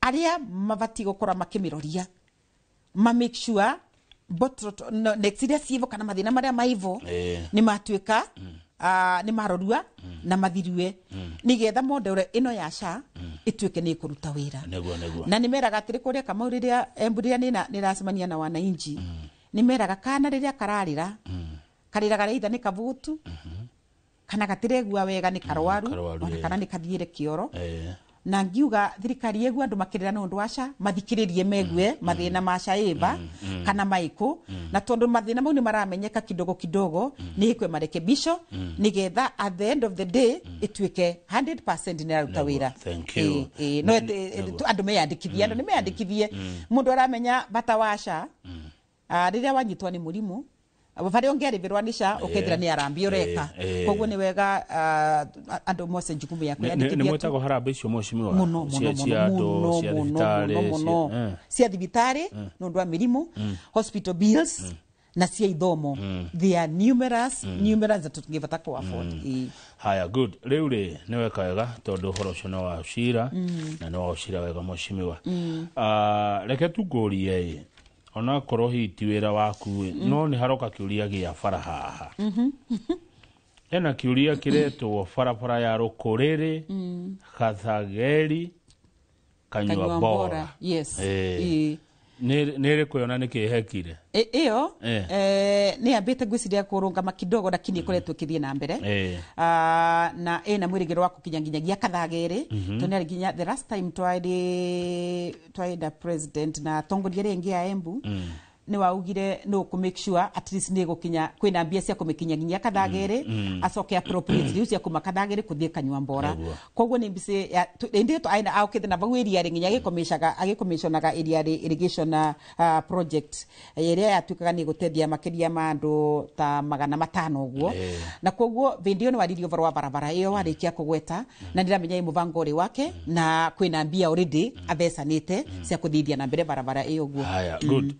arĩa mabatiĩ gũkorwo makĩmĩroria ma make sure next iria ciĩvo kana mathĩna marĩa maivo nĩ matuĩka nĩ marorua na mathirue, nĩgetha model ĩno ya SHA ĩtuĩke nĩ ĩkũruta wĩra. Nĩguo. Na nĩ meraga atĩrĩ kũrĩa Kamau, rĩrĩa Embu rĩrĩa nĩracemania na wananchi, nĩ meraga kana rĩrĩa kararĩra, karĩraga either nĩ kabutu kana gatiregua wega nĩ karwaru, ona kana nĩ kathiĩre kĩoro. Na ngiuga thirikari yegua andũ makĩrĩra nĩ ũndũ wa SHA, mathikĩrĩrie megue mathĩna ma SHA ĩva kana maĩkũ, na tondũ mathĩna mau nĩ maramenyeka kidogo kidogo, nĩ ĩkwe marekebisho nĩgetha at the end of the day ĩtuĩke 100% nĩ ĩraruta wĩra. Thank you. No andũ meyandĩkithie, andũ nĩ meyandĩkithie. Mũndũ aramenya bata wa SHA, Rĩrĩa wanyitwo nĩ mũrimũ barĩa ũngĩarĩbĩrwa nĩ SHA ũkethira nĩ arambi ũreka. Koguo nĩ wega andũ mose jukumu ya kwĩyandĩkithia. Nĩ mwĩtagwo harambĩ icio mheshimiwa? Mũno mũno mũno mũno mũno, cia thibitarĩ nĩ ũndũ wa mĩrimũ, hospital bills na cia ithomo. They are numerous, numerous that tũngĩbata kũ afford. Haya, good. Rĩu rĩ nĩ weka wega tondũ ũhoro ũcio nĩ wa ũcira na nĩ wa ũcira wega mheshimiwa. Reke tungũrie ĩ onakorwo hihi ti wĩra waku no nĩ haroka kĩũria gĩa bara haha. Hena kĩũria kĩretwo barabara ya Rũkũrĩrĩ Gathageri Kanyua Bora. Yes. Nĩ ĩrĩkũ yona nĩ kĩhekire ĩyo? Nĩ yambĩte ngwĩciria kũrũngama kidogo, lakini ĩkoretwo ĩkĩthiĩ na mbere na ĩna mwĩrĩgĩrĩro wa gũkinya nginyagia Kathagĩrĩ. Tondũ nginya the last time twarĩ na president na atongoria arĩa angĩ a Embu, nĩ waugire no kũ make sure at least nĩ gũkinya kwĩna mbia cia kũmĩkinya nginya Kathagĩrĩ, acoke appropriate rĩu cia kuma Kathagĩrĩ kũthiĩ Kanyua Mbora. Koguo nĩ mbici ĩndĩ aina aukĩte na vau area rĩ nginya agĩkomĩconaga area irrigation project ĩrĩa yatuĩkaga nĩ gũteithia makĩria ma andũ ta 500 ũguo. Na koguo vĩndĩ ĩyo nĩ waririe ũhoro wa barabara ĩyo warĩkia kũgweta, na ndĩramenya ĩ mũbango ũrĩ wake na kwĩna mbia already athecanĩte cia kũthithia na mbere barabara ĩyo ũguo. Haya, good.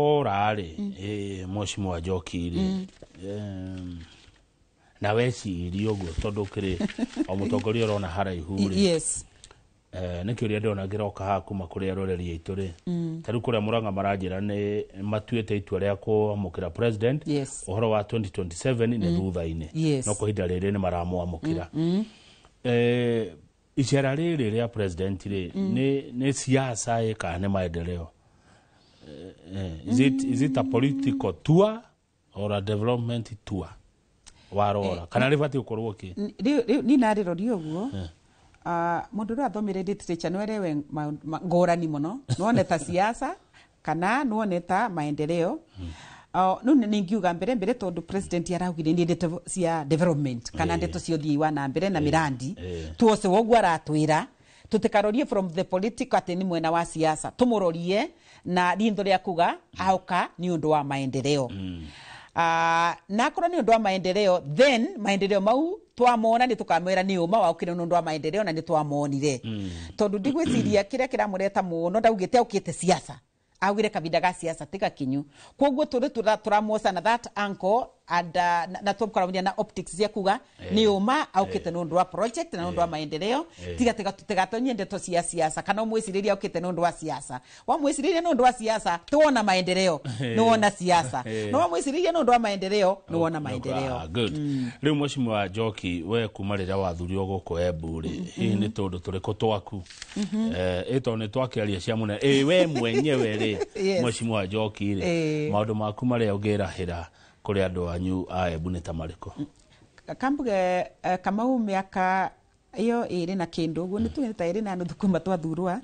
Warora rĩ mheshimiwa Njoki rĩ, na weciria ũguo tondũ kĩrĩ o mũtongoria ũrona haraihu rĩ. Yes. Nĩ kĩũria ndĩrona ngĩroka haha kuma kũrĩ aroreri aitũ rĩ, ta rĩu kũrĩa Mũrang'a maranjĩra nĩ matuĩte itua rĩa kũamũkĩra president. Ũhoro wa 2027 nĩ thutha-inĩ, no kwa ihinda rĩrĩ nĩ maramwamũkĩra. Icera rĩrĩ rĩa president rĩ nĩ siasa ĩ kana nĩ maendeleo? Is it a political tour or a development tour? Warora kana rĩbatiĩ gũkorwo kĩ? Rĩu ni narĩroria ũguo mũndũ ũrĩa athomire literature no erewe ngũrani mũno, nĩwone ta siasa kana nĩwone ta maendeleo. No ningiuga mbere mbere tondũ president araugire nĩ ndeto cia development kana ndeto cia ũthii wa na mbere na mirandi tuose woguo aratwĩra tutikarorie from the political atĩ nĩ mwena wa siasa, tũmũrorie na rintho rĩa kuga auka nĩ ũndũ wa maendeleo. Na akorwo nĩ ũndũ wa maendeleo, then maendeleo mau twamona nĩ tũkamwĩra nĩ ũma waukire nĩ ũndũ wa maendeleo na nĩ twamonire. Tondũ ndigwĩciria kĩrĩa kĩramũreta mũno ndaugĩte aukĩte siasa, augire kavinda ga siasa tiga kinyu. Koguo tũrĩ tũramoca na that angle and na tũkaramania na optics cia kuga nĩ ũma aukĩte nĩ ũndũ wa project na nĩ ũndũ wa maendeleo. Tiga tigatonye ndeto cia siasa kana ũmwĩcirĩrie aukĩte nĩ ũndũ wa siasa. Wamwĩcirĩrie nĩ ũndũ wa siasa tuona maendeleo, nĩ wona siasa. No wamwĩcirĩrie nĩ ũndũ wa maendeleo nĩ wona maendeleo. Good. Rĩu mheshimiwa Njoki, we kuma rĩrĩa wathurirwo gũkũ Embu rĩ, hihi nĩ tũndũ tũrĩkũ twaku ĩ tondũ nĩ twakĩaria cia mũnene ĩ we mwenyewe rĩ mheshimiwa Njoki rĩ, maũndũ maku marĩa ũngĩrahĩra kũrĩ andũ anyu a Embu nĩ ta marĩkũ? Kambuge Kamau mĩaka ĩyo ĩrĩ na kĩndũ ũguo nĩ tuge ta ĩrĩ na nuthu kuma twathurwa,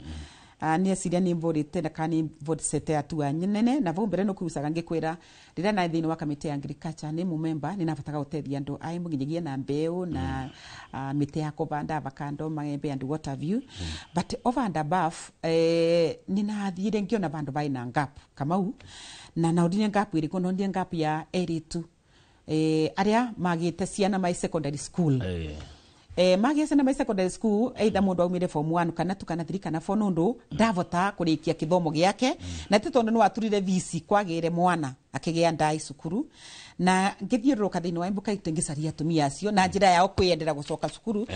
nĩ eciria nĩ mborĩte na kana nĩ mbocete atua nene na vau mbere nĩ kugucaga ngĩkwĩra rĩrĩa na thĩinĩ wa kamĩtĩ ya agriculture nĩ mũmemba nĩ nabataga gũteithia andũ a Embu nginyagia na mbeũ na mĩtĩ ya kũbanda avocado, maembe and what have you. But over and above nĩ nathire ngĩona vandũ vaĩ na gap Kamau, na naonire gap ĩrĩkũ? Nonire gap ya airĩtu arĩa magĩte ciana mai secondary school. Magĩa ciana mai secondary school either mũndũ aumire form 1 kana 2 kana 3 kana 4 nũndũ ndavota kũrĩkia kĩthomo gĩake, na ti tondũ nĩ waturire VC kwagĩre mwana akĩgĩa ndai cukuru. Na ngĩthiũrũrũka thĩinĩ wa Embu kaingĩ ngĩcaria atumia acio na njĩra yao kwĩyendera gũcoka cukuru.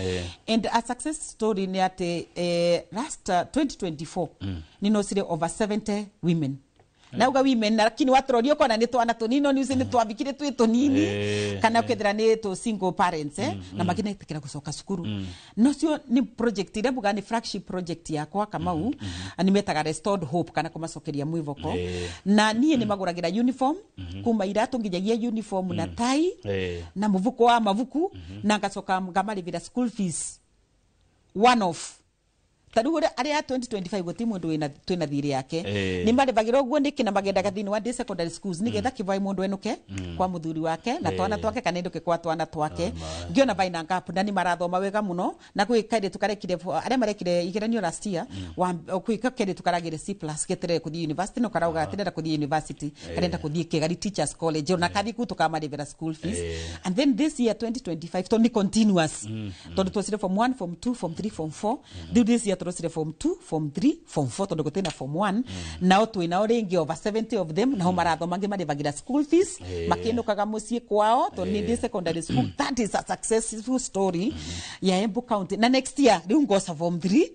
And a success story nĩ atĩ last 2024 nĩ nocire over 70 women. Nauga women lakini watũrorio kona nĩ twana tũnini no nĩ twambikire twĩ tũnini kana ũkethira nĩ tũ single parents na makinetĩkĩra gũcoka cukuru. No cio nĩ project ĩrĩa mbuga nĩ flagship project yakwa Kamau, nĩ metaga Restored Hope kana kũmacokeria mwĩvoko. Na niĩ nĩ magũragĩra uniform kuma iratũ nginyagia uniform na tai na mũvuko wa mavuku, na ngacoka ngamarĩvĩra school fees one off. Ta rĩu arĩa a 2025 gũtirĩ mũndũ wĩna twĩna thirĩ yake. Nĩ marĩbagĩra ũguo nĩkĩ na magendaga thĩinĩ wa day secondary schools nĩgetha kĩvaĩ mũndũ enũke kwa mũthuri wake na twana twake kana enũke kwa twana twake. Ngĩona baina gap na nĩ marathoma wega mũno, na gwĩ kairĩtu karekire, arĩa marekire igeranio last year, kwĩ kairĩtu karagĩre C+ geterere kũthiĩ university, no karauga atirenda kũthiĩ university, karenda kũthiĩ Kĩgari Teachers College, ona kathi kuu tũkamarĩbĩra school fees. And then this year 2025, to nĩ continuous, tondũ twacire form 1, form 2, form 3, form 4. Rĩu this year tũrocire form 2, form 3, form 4, tondũ gũtirĩ na form 1. Nao twĩnao rĩngĩ over 70 of them, nao marathoma, angĩ marĩbagĩra school fees, makĩinũkaga mũciĩ kwao tondũ nĩ secondary school. That is a successful story ya Embu County. Na next year rĩu ngoca form 3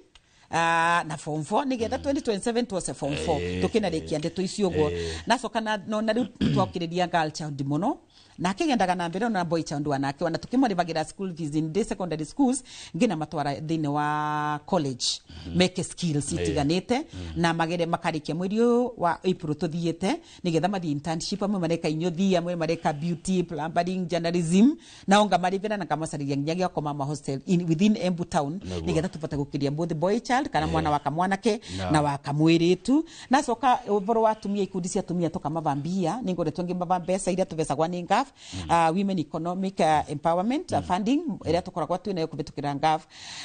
na form 4, nigetha 2027 tuoce form 4. Tukinarikia ndeto icio ũguo. Nacoka na nona rĩu twakĩrĩria girl child mũno, na akĩgendaga na mbere, ona boy child wanake, ona tukĩmũrĩbagĩra school fees in day secondary schools, ngina matwara thĩinĩ wa college meke skills itiganĩte, na magere makarĩkia mweri ũyũ wa April tũthiĩte, nĩgetha mathiĩ internship. Amwe mareka inyũthi, amwe mareka beauty, plumbering, journalism, nao ngamarĩbĩra na ngamacarĩria nginya gĩa koma ma hostel within Embu town, nĩgetha tũbote gũkĩria both boy child kana mwana wa kamwanake na wa kamwĩrĩtu. Nacoka ũhoro wa atumia, ikundi cia atumia tũkamavambia, nĩ ngoretwo ngĩmava mbeca iria tũvecagwa nĩ NGAAF, Women Economic Empowerment Funding ĩrĩa tũkoragwo twĩ nayo kũhĩtũkĩra NGAAF,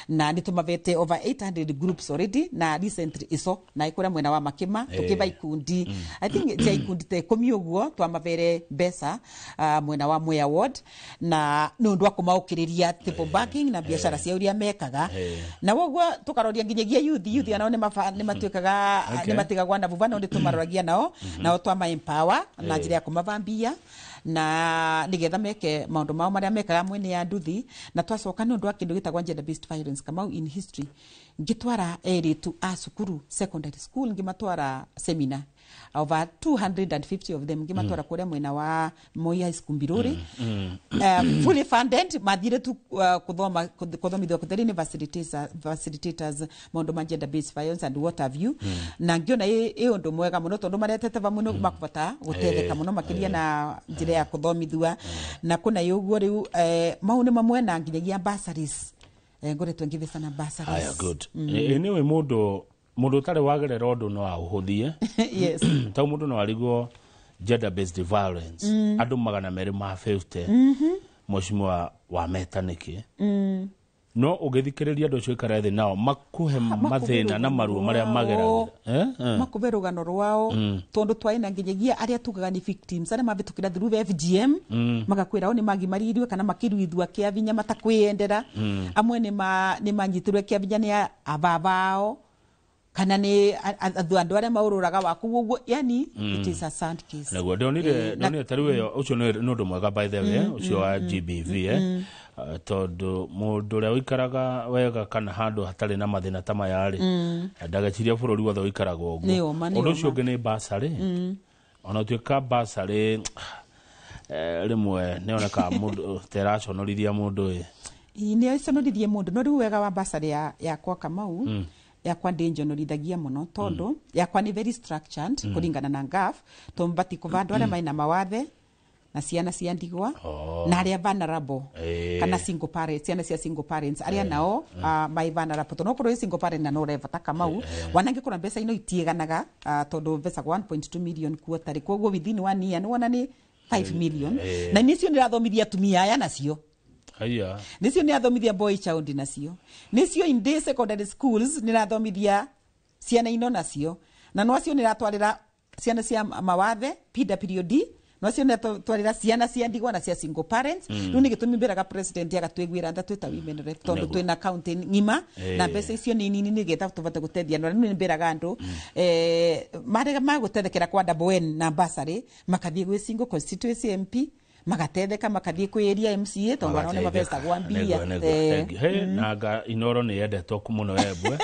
na nĩ tũmavete over 800 groups already. Na recently ico na ĩkũrĩa mwena wa Makĩma, tũkĩva ikundi, I think cia ikundi ta 10 ũguo, twamavere mbeca mwena wa Mwea Ward, na nĩ ũndũ wa kũmaũkĩrĩria table banking na biacara cia ũrĩa mekaga. Na woguo tũkaroria nginyagia youth anao nĩ matuĩkaga nĩ matigagwa na vuva, no nĩ tũmaroragia nao, nao twama empower na njĩra ya kũmavambia na nigetha meke maũndũ mao marĩa mekaga mwene ya nduthi. Na twacoka nĩ ũndũ wa kĩndũ gĩtagwa gender based violence, Kamau, in history ngĩtwara erĩtu a cukuru secondary school, ngĩmatwara seminar, over 250 of them, ngĩmatwara kũrĩa mwena wa Moi High School Mbiruri, fully funded, mathire tu kuthoma, kuthomithio kutheri ni facilitators maũndũ ma gender based violence and what have you. Na ngiona ĩ ũndũ mwega mũno, tondũ maretete vamwe nĩ makũbata gũteithĩka mũno makĩria na njĩra ya kũthomithua na kũna ũguo. Rĩu mau nĩ mamwe, na nginyagia bursaries, ngoretwo ngĩthecana bursaries. Haya, good. Anyway, mũndũ ũtarĩ wagerera ũndũ no aũhũthie. Ta mũndũ no arigwo gender based violence, andũ 250, mheshimiwa wa meta nĩkĩ? No ũgĩthikĩrĩria andũ acio ikara thĩ nao makuhe mathĩna na maruo marĩa mageragĩra. Makũbe rũgano rwao, tondũ twaĩ na nginyagia arĩa tugaga nĩ victims, arĩa mabĩtũkĩra through FGM, magakwĩra o nĩ magimaririwe kana makĩruithua kĩa vinya matakwĩyendera. Amwe nĩ manyitirwe kĩa vinya nĩ ababa ao kana nĩ andũ arĩa maũrũraga waku ũguo, yani it is a sad case. Naguo ndonire ndonire ta rĩu ĩyo, ũcio nĩ ũndũ mwega by the way, ũcio wa GBV, tondũ mũndũ ũrĩa ũikaraga wega kana handũ hatarĩ na mathĩna ta maya rĩ, ndageciria bũrũri wothe ũikaraga ũguo. Nĩ ũma, nĩ Ũndũ ũcio ũma. ũngĩ nĩ bursary. Ona tuĩka bursary, rĩmwe nĩonekaga mũndũ ta ĩraconorithia mũndũ ĩ. Ĩ, nĩ ĩconorithie mũndũ, no rĩu wega wa bursary yakwa, Kamau, yakwa ndĩnjonorithagia mũno, tondũ yakwa nĩ very structured kũringana na NGAAF, tondũ bati kũva andũ arĩa maina mawathe na ciana cia ndigwa na arĩa vulnerable kana single parents, ciana cia single parents arĩa nao mai vulnerable, tondũ okorwo wĩ single parent na no ũrebata, Kamau, wanangĩkorwo mbeca ino itiĩganaga, tondũ mbeca 1.2 million quarterly, koguo within one year nĩwona nĩ 5 million. Na nicio nĩrathomithia atumia aya nacio. Haya. Nicio nĩathomithia boy child nacio, nicio in day secondary schools nĩrathomithia ciana ino nacio, na no acio nĩratwarĩra ciana cia mawathe PWD, no acio nĩratwarĩra ciana cia ndigwa na cia single parents. Rĩu nĩ gĩtũmi mbĩraga president agatwĩguĩra tha twĩta women rep, tondũ twĩna county ng'ima na mbeca icio nĩ nini, nĩgetha tũbote gũteithia andũ. Rĩu nĩ mbĩraga andũ marĩa magũtethekera kwa Double N na bursary makathiĩ gwĩ single constituency MP magatetheka, makathiĩ kwĩ area MCA, tondũ anao nĩ mabecagwa mbia. Nĩguo, thank you. Hey, nanga Inoro nĩ yendetwo mũno Embwe.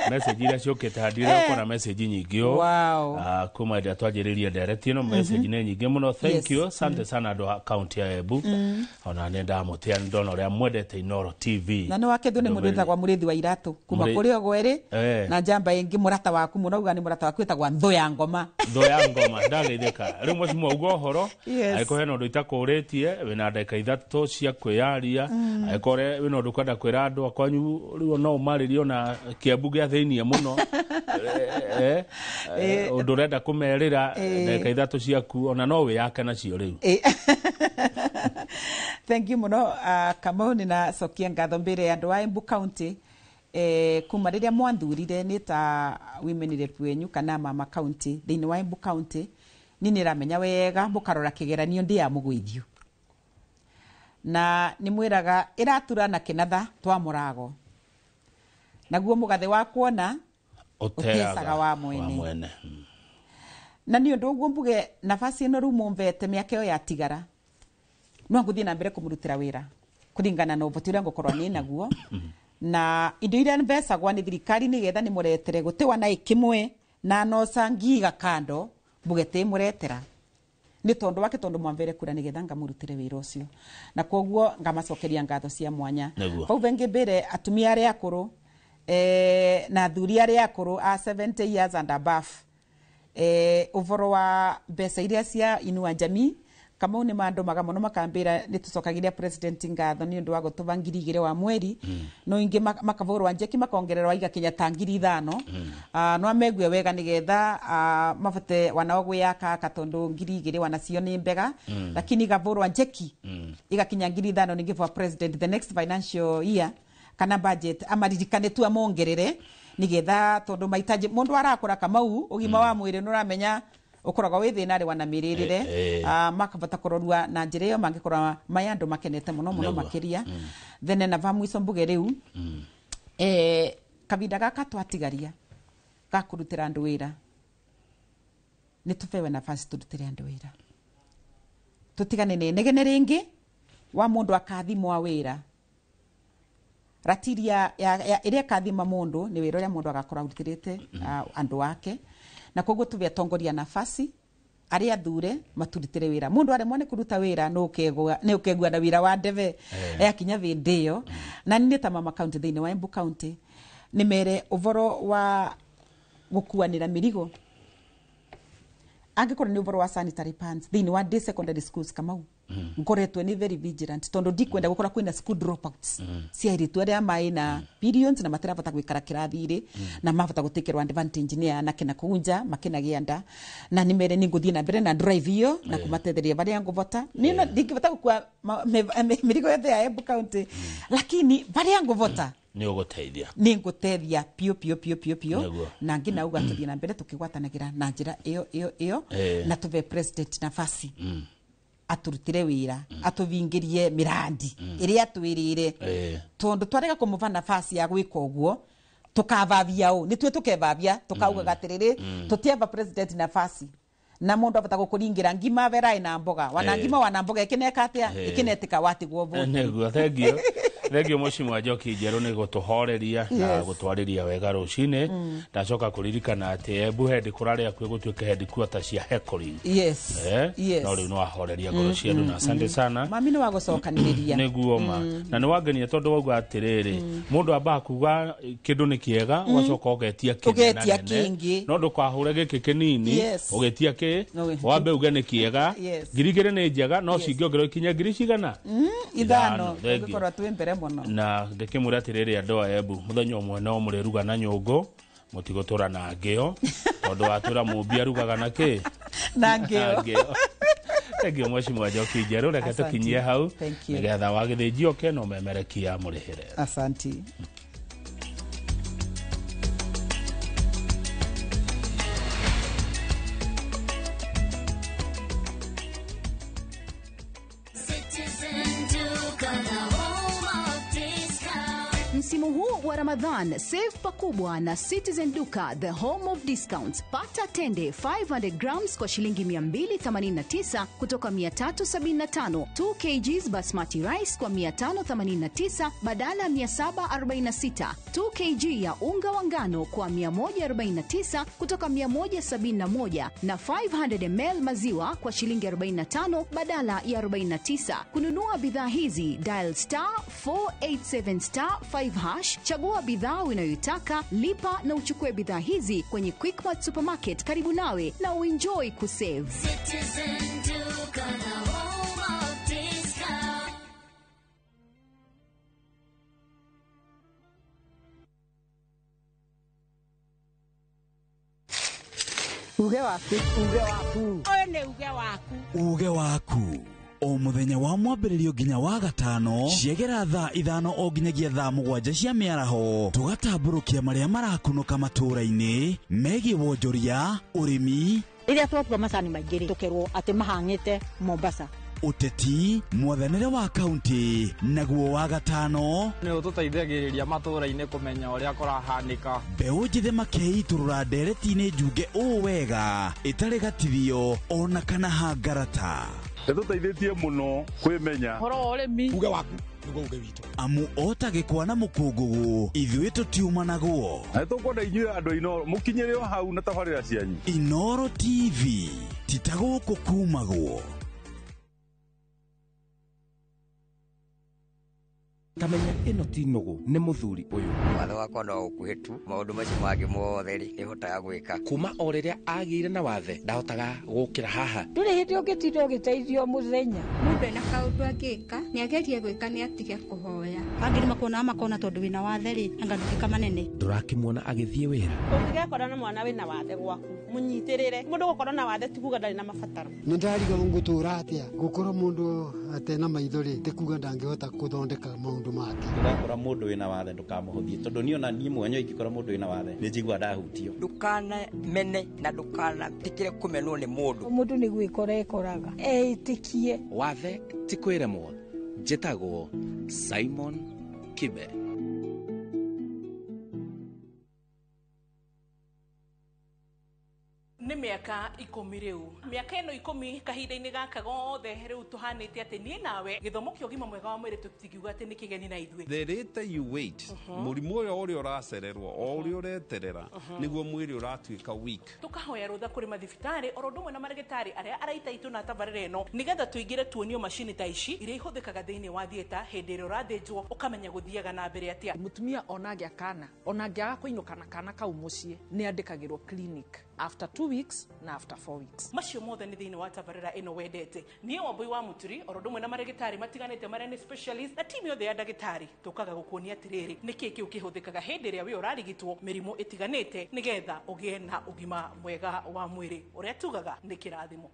Message iria ciũkĩte handire ũkona message nyingĩ ũũ. Kuma ĩrĩa twanjĩrĩrie ndereti ĩno, message nĩ nyingĩ mũno. Thank you, asante sana andũ a kaunti ya Embu. Ona nĩ ndamũtĩa, nĩ ndona ũrĩa mwendete Inoro TV. Na nĩ wakethwo nĩ mũndũ wĩtagwo Mũrĩthi wa Iratũ kuma kũrĩ Ogwerĩ, na njamba ĩngĩ mũrata waku mũno, uga nĩ mũrata waku wĩtagwa Nthũ ya Ngoma. Thũ ya Ngoma, ndageithĩka. Rĩu mheshimiwa, uga ũhoro, angĩkorwo hena ũndũ itakũrĩtie. Ndĩrakũrĩtie wĩna ndagĩka 3 cia kwĩyaria, angĩkorwo wĩna ũndũ ũkwenda kwĩra andũ akwanyu rĩu no ũmarĩrie ona Kĩambu gĩa thĩiniĩ mũno, ũndũ ũrenda kũmerĩra, ndagĩka 3 ciaku ona no wĩyake nacio rĩu. Thank you muno, Kamau. Nĩ nacokia ngatho mbere ya andũ a Embu County, kuma rĩrĩa mwanthurire nĩ ta women rep wenyu kana mama county thĩinĩ wa Embu County. Ni nĩ ramenya wega mũkarora kĩgeranio ndĩ ya mũgũithio na nĩ mwĩraga ĩratura na kĩnatha twa mũrago naguo mũgathe wa kuona ũteaga wa mwene. Mwene. Na nĩ ũndũ ũguo mbuge nafasi ĩno rĩu mũmbete mĩaka ĩyo yatigara no ngũthiĩ na mbere kũmũrutĩra wĩra kũringana na ũhoti ũrĩa ngũkorwo nĩ naguo na indo iria mbecagwa nĩ thirikari nĩgetha nĩ mũretere gũtĩwa na ĩkĩmwe na noca ngiga kando mbuge tĩ mũretera nĩ tondũ wake tondũ mwambere kura nĩgetha ngamũrutĩre wĩra ũcio na koguo ngamacokeria ngatho cia mwanya. Nĩguo. Bau bengĩ mbere atumia arĩa akũrũ, na athuri arĩa akũrũ a 70 years and above, ũboro wa mbeca iria cia Inua Jamii, Kamau nĩ mandumaga mũno makambĩra nĩ tũcokagĩria president ngatho nĩ ũndũ wa gũtũba 2,000 wa mweri, no ingĩ makavũrwa njeki makongererwa igakinya ta 5,000. No amegue wega nĩgetha mabote wanao gwĩyaka tondũ 2,000 wanacio nĩ mbega, lakini igavũrwa njeki igakinya 5,000 ningĩ for president the next financial year kana budget amaririkane tu amongerere nigetha tondu maitaji mundu arakura Kamau ugima wa mwiri nuramenya ukoragwo wi thina ri wana miririre, makabata kurorua na njira iyo mangikorwa maya andu makenete muno muno makiria. Thene na va mwico mbuge riu, kavinda gaka twatigaria ga kurutira andu wira ni tubewe nafasi turutire andu wira tutigane ne negene ringi wa mundu akathimwa wira ratiria ya iria kathima mundu ni wira uria mundu agakorwo arutirite andu ake na koguo tuve atongoria nafasi aria athure maturutire wira mundu aremwo ni kuruta wira no ukegua na wira wa ndebe yakinya vindi iyo. Na ni ta mama county thiini wa Embu County ni mere uvoro wa gukuanira mirigo angikorwo ni uvoro wa sanitary pads thiini wa day secondary schools, Kamau, ngoretwe ni very vigilant tondu ndikwenda gukora kwina school dropouts cia airitu aria mai na periods na matirabata gwikara kirathi-ri na mabata gutikirwa advantage ni anake na kunja makinagia nda na ni mere ni nguthie na mbere na drive iyo na kumatetheria baria nguvota ni no ndingivota gukua mirigo yothe ya Embu County lakini baria nguvota nĩ ũgũteithia nĩ ngũteithia piũ piũ piũ piũ piũ na ngina uga tuthie na mbere tukigwatanagira na njira iyo iyo iyo na tuve president nafasi aturutire wira atuvingirie mirandi iria atwirire tondu twarega kumuva nafasi ya gwika uguo tukavavia u nitwe tukevavia tukaugaga atiriri tutieva president nafasi na mundu abata gukuringira ngima verai na mboga wana ngima wana mboga ikineka atia ikinetika watigwo vote. Nĩguo, thank you. Thank you Mheshimiwa Njoki Njerũ nĩ gũtũhoreria na gũtwarĩria wega rũcinĩ. Ndacoka kũririkana atĩ Embu head kũrarĩa kuo gũtuĩke headquarter cia heckling. Yes. Yes. No rĩu nĩ wahoreria ngoro cia andũ na asante sana. Mami nĩ wagũcokanĩrĩria. Nĩguo ma. Na nĩ wangenia tondũ wauga atĩrĩrĩ mũndũ ambaga kuga kĩndũ nĩ kĩega ũgacoka ũgetia kĩnene no ndũkahũre gĩkĩ kĩnini ũgetia kĩ wambe uge nĩ kĩega 2,000 nĩ njega no cingĩongererwo ikinye 5,000 cigana 5 ũngĩkorwo twĩ mbere mũno. Na ngĩkĩmwĩra atĩrĩrĩ andũ a Embu mũthenya ũmwe no mũrĩruga na nyũngũ mũtigũtũra na ngĩo tondũ watũra mũmbi arugaga na kĩ na ngĩo. Thank you Mheshimiwa Njoki Njerũ, reke tũkinyie hau nĩgetha wagĩthĩnjio oke no memerekia mũrĩhĩre. Asante. Msimu huu wa Ramadhan, save pakubwa na Citizen Duka, the home of discounts. Pata tende 500 grams kwa shilingi 289 kutoka 375, 2 kgs basmati rice kwa 589 badala 746, 2 kg ya unga wa ngano kwa 149 kutoka 171 na 500 ml maziwa kwa shilingi 45 badala ya 49. Kununua bidhaa hizi, dial star 487 star 5 hash, chagua bidhaa unayoitaka, lipa na uchukue bidhaa hizi kwenye Quickmart Supermarket karibu nawe na uenjoy kusave. Citizen Duka, the home of Uge waku. Uge waku. Ũyũ nĩ uge waku. Uge waku o muthenya wa mwambĩrĩrio nginya wa gatano ciegera thaa 5 o nginyagia thaa 7 cia mĩaraho tũgatambũrũkia marĩa marakunũka matũũra-inĩ megiĩ wonjoria, ũrĩmi, rĩrĩa twatua macani maingĩ rĩ tũkerwo atĩ mahang'ĩte Mombasa, ũteti, mwathanĩre wa kaunti, naguo wa gatano nĩ ũtũteithagĩrĩria matũũra-inĩ kũmenya ũrĩa kũrahanĩka. Mbeũ njĩthĩ makeitũrũra ndereti-inĩ njunge ũũ wega ĩtarĩ gatithio ona kana hangarata. Nĩtũteithĩtie mũno kwĩmenya ũhoro wa ũrĩmi. Uge waku nĩguo uge witũ. Amu ota gĩkwa na mũkũngũgũ ithuĩ tũtiumanagwo. Na nĩtũkwenda inyuĩ andũ a Inooro mũkinyĩre o hau na tabarĩra cianyu. Inooro TV ti ta gũkũ kumagwo. Tamenya ĩno ti nũgũ nĩ mũthuri ũyũ. Watho wakwa no ũkuhĩ tu maũndũ macio mangĩ mothe rĩ nĩhotaga gwĩka. Kuma o rĩrĩa agĩire na wathe ndahotaga gũkĩra haha. Ndũrĩ hĩndĩ ũngĩtinda ũgĩteithio mũthenya. Mũndũ ena kaũndũ angĩka nĩagerie gwĩka nĩ atige kũhoya. Angĩ nĩmakuonaga makona tondũ wĩna wathe rĩ anga ndũgĩka manene. Ndũrakĩmuona agĩthiĩ wĩra. Ũngĩgekora na mwana wĩna wathe gwaku mũnyitĩrĩre. Mũndũ gũkorwo na wathe ti kuga ndarĩ na mabataro. Nĩ ndarigwo ngũtũra atĩa gũkorwo mũndũ atena maitho rĩ ti kuga ndangĩhota gũthondeka maũndũ make. Ndũgakora mũndũ wĩna wathe ndũkamũhũthie tondũ niĩ ona niĩ mwene ingĩkora mũndũ wĩna wathe nĩ njiguaga ndahutio. Ndũkanamene na ndũkanetĩkĩre kũmenwo nĩ mũndũ. Mũndũ nĩ gwĩkora ekoraga eĩtĩkie. Wathe ti kwĩremwo. Njĩtagwo Simon Kibe. Nĩ mĩaka 10 rĩu. Mĩaka ĩno 10 kahinda-inĩ gaka gothe rĩu tũhanĩte atĩ niĩ nawe gĩthomo kĩa ũgima mwega wa mwĩrĩ tũtingiuga atĩ nĩ kĩgeni na ithuĩ. The later you wait, mũrimũ ũyũ ũrĩa ũracererwo o ũrĩa ũreterera nĩguo mwĩrĩ ũratuĩka weak. Tũkahoya rũtha kũrĩ mathibitarĩ oro ũndũ ũmwe na marĩgĩtarĩ arĩa araita itũ na tabarĩra ĩno nĩgetha tũingĩre tuonio macini ta ici iria ihũthĩkaga thĩinĩ wa theatre hĩndĩ ĩrĩa ũrathĩnjwo ũkamenya gũthiaga na mbere atĩa. Mũtumia ona angĩa kana ona angĩaga kũinũka na kana kau mũciĩ nĩ andĩkagĩrwo clinic after 2 weeks na after 4 weeks. Macio mothe nĩ thĩinĩ wa tabarĩra ĩno wendete. Niĩ Wambui wa Mũturi oro ũndũ ũmwe na marĩgĩtarĩ matiganĩte marĩa nĩ specialist na timu yothe ya ndagĩtarĩ tũkaga gũkuonia atĩrĩrĩ nĩkĩĩ kĩu kĩhũthĩkaga hĩndĩ ĩrĩa wĩ ũrarigitwo mĩrimũ ĩtiganĩte nĩgetha ũgĩe na ũgima mwega wa mwĩrĩ ũrĩa tugaga nĩ kĩrathimo.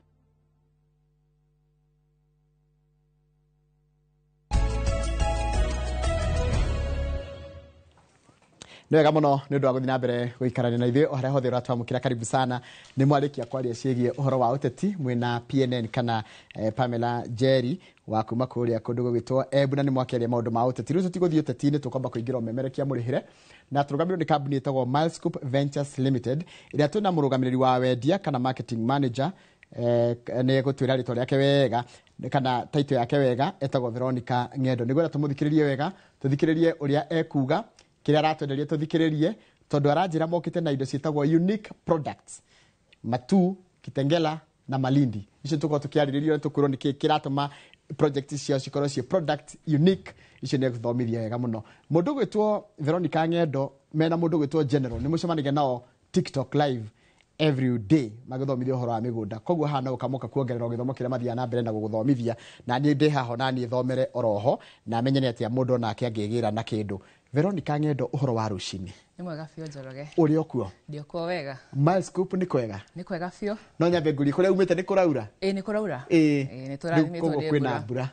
Nĩ wega mũno nĩ ũndũ wa gũthiĩ na mbere gũikarania na ithuĩ o harĩa hothe ũratwamũkĩra, karibu sana. Nĩ mwarĩkia kwaria ciĩgiĩ ũhoro wa ũteti mwĩna PNN kana Pamela Njeri wa kuma kũrĩa kũndũ gũgĩtwo Embu, na nĩ mwakĩaria maũndũ ma ũteti. Rĩu tũtigũthiĩ ũteti-inĩ, tũkwamba kũingĩra ũmemerekia mũrĩhĩre na tũrũgamĩrĩrwo nĩ kambuni ĩtagwo Milescope Ventures Limited ĩrĩa twĩna mũrũgamĩrĩri wa wendia kana marketing manager, nĩ egũtwĩra rĩtwa rĩake wega kana title yake wega, etagwo Veronica Ng'endo. Nĩngwenda tũmũthikĩrĩrie wega, tũthikĩrĩrie ũrĩa ekuga, kĩrĩa aratwenderia tũthikĩrĩrie, tondũ aranjĩra mokĩte na indo ciĩtagwo unique products, Matu, Kitengela na Malindi. Icio tũkorwo tũkĩarĩrĩria na tũkwĩrwo nĩkĩ kĩratũma project ciao cikorwo ciĩ product unique. Icio nĩ egũthomithia wega mũno. Mũndũ ũgwĩtwo Veronica Ng'endo mena mũndũ ũgwĩtwo General nĩ mũcemanagia nao TikTok live every day magĩthomithia ũhoro wa mĩgũnda. Koguo haha no ũkamoka kuongerera gĩthomo kĩrĩa mathiaga na mbere na gũgũthomithia, na niĩ ndĩ haha na niĩ thomere oroho na menye nĩ atĩa mũndũ onake angĩgĩra na kĩndũ. Veronica Ng'endo, ũhoro wa rũcinĩ? Nĩ mwega biũ Njoroge. Ũrĩ okuo? Ndĩ okuo wega. Milescope nĩ kwega? Nĩ kwega biũ. No nyambe ngũrie kũrĩa umĩte nĩ kũraura? Ĩĩ nĩ kũraura. Ĩĩ nĩ tũrathimĩtwo koguo nĩ kwĩna mbura.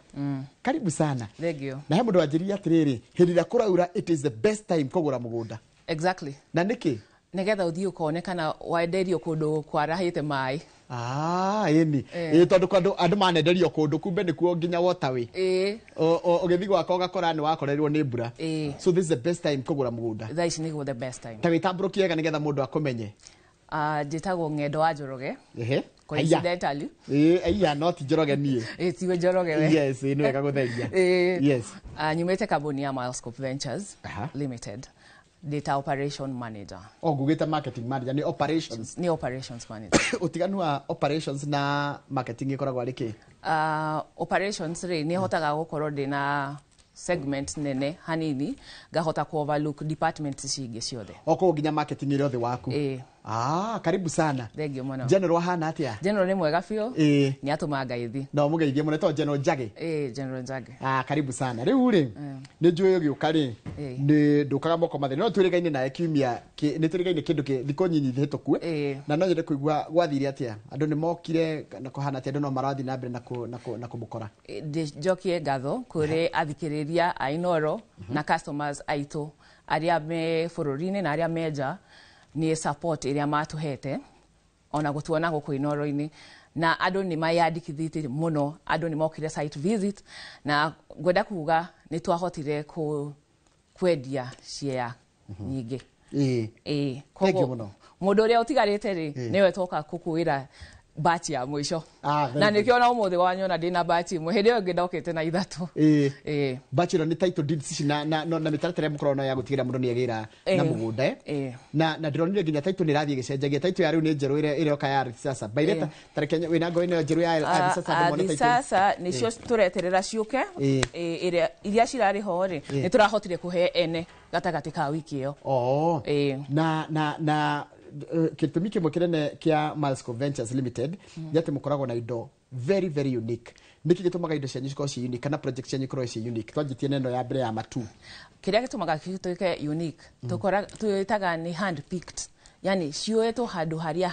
Karibu sana. Thank you. Na he mũndũ wanjĩrire atĩrĩrĩ, hĩndĩ ĩrĩa kũraura it is the best time kũgũra mũgũnda. Exactly. Na nĩkĩ? Nĩgetha ũthiĩ ũkone kana wenderio kũndũ kwarahĩte maĩ. Ĩni. Ĩĩ tondũ kwandũ andũ manenderio kũndũ kumbe nĩkuo nginya waterway. Ĩĩ. Ũgĩthiĩ gwaka ũgakora nĩ wakorerwo nĩ mbura. Ĩĩ. So this is the best time kũgũra mũgũnda. Thaa ici nĩguo the best time. Ta wĩtambũrũkie wega nĩgetha mũndũ akũmenye. Njĩtagwo Ng'endo wa Njoroge. Ehe. Coincidentally. Ĩĩ, aiya no ti Njoroge niĩ. Ĩĩ tiwe Njoroge we. Yes, nĩ wega gũtheria. Ĩĩ. Yes. Nyumĩte kambuni ya Milescope Ventures Limited. Data operation manager. O ngugĩte marketing manager ni operations. Ni operations manager. Ũtiganu wa operations na marketing ĩkoragwo arĩ kĩ? Operations rĩ nĩ hotaga gũkorwo ndĩna segment nene hanini ngahota ku overlook departments ici ingĩ ciothe. O koguo nginya marketing ĩrĩ othe waku. Ĩĩ. Ah, karibu sana. Thengio mũno. General ahana atia? General nĩ mwega biũ. Ĩĩ. Nĩ atũma ngaithi. No mũgeithie mũno to General Njagi. Ĩĩ, General Njagi. Ah, karibu sana. Rĩu rĩ, nĩ njũĩ ũgĩũka rĩ, nĩ ndũkaga moko matheri. No twĩrĩgaine nawe kiumia, nĩ twĩrĩgaine kĩndũ kĩ thikũ nyinyi hĩtũku. Na no nyende kũigua gwathire atĩa. Andũ nĩ mokire na kũhana atĩa, andũ no marathiĩ na mbere na kũmũkora. Njokie ngatho kũrĩ athikĩrĩria a Inooro na customers aitũ arĩa me bũrũri-inĩ na arĩa me nja nĩ support ĩrĩa matũhete ona gũtuona gũkũ Inooro-inĩ, na andũ nĩ mayandĩkithĩtie mũno, andũ nĩ mokire site visit, na ngwenda kuga nĩ twahotire kwendia share nyingĩ. Ĩĩ. Ĩĩ. Thank you mũno. Mũndũ ũrĩa ũtigarĩte rĩ, nĩwe twoka kũkwĩra batch ya mũico. Ah, very Na good. nĩkĩo ona ũmũthĩ wanyona ndĩna batch ĩmwe, hĩndĩ ĩyo ĩngĩ ndokĩte na ithatũ. Ĩĩ. Ĩĩ. Batch ĩno nĩ title deeds ici na mĩtaratara ĩrĩa mũkoragwo nayo ya gũtigĩrĩra mũndũ nĩ agĩra na mũgũnda. Na ndĩronire nginya title nĩ ĩrathiĩ ĩgĩcenjagia. Title ya rĩu nĩ njerũ ĩrĩa ĩroka ya Ardhi Sasa. By the way, ta reke wĩna ngo ĩno njerũ ya Ardhi Sasa andũ mone title. Sasa nĩcio tũreterera ciũke. Ĩrĩa iria cirarĩ ho rĩ, nĩ tũrahotire kũhe ene gatagatĩ ka wiki ĩyo. Oh. Na gĩtũmi kĩmwe kĩnene kĩa Milescope Ventures Limited nĩ atĩ mũkoragwo na indo very very unique. Nĩkĩ gĩtũmaga indo cianyu cikorwo ciĩ unique kana project cianyu ikorwo ciĩ unique? Twanjĩtie na ĩno ya mbere ya Matu. Kĩrĩa gĩtũmaga gĩtuĩke unique, twĩtaga nĩ hand picked, yani cioetwo handũ harĩa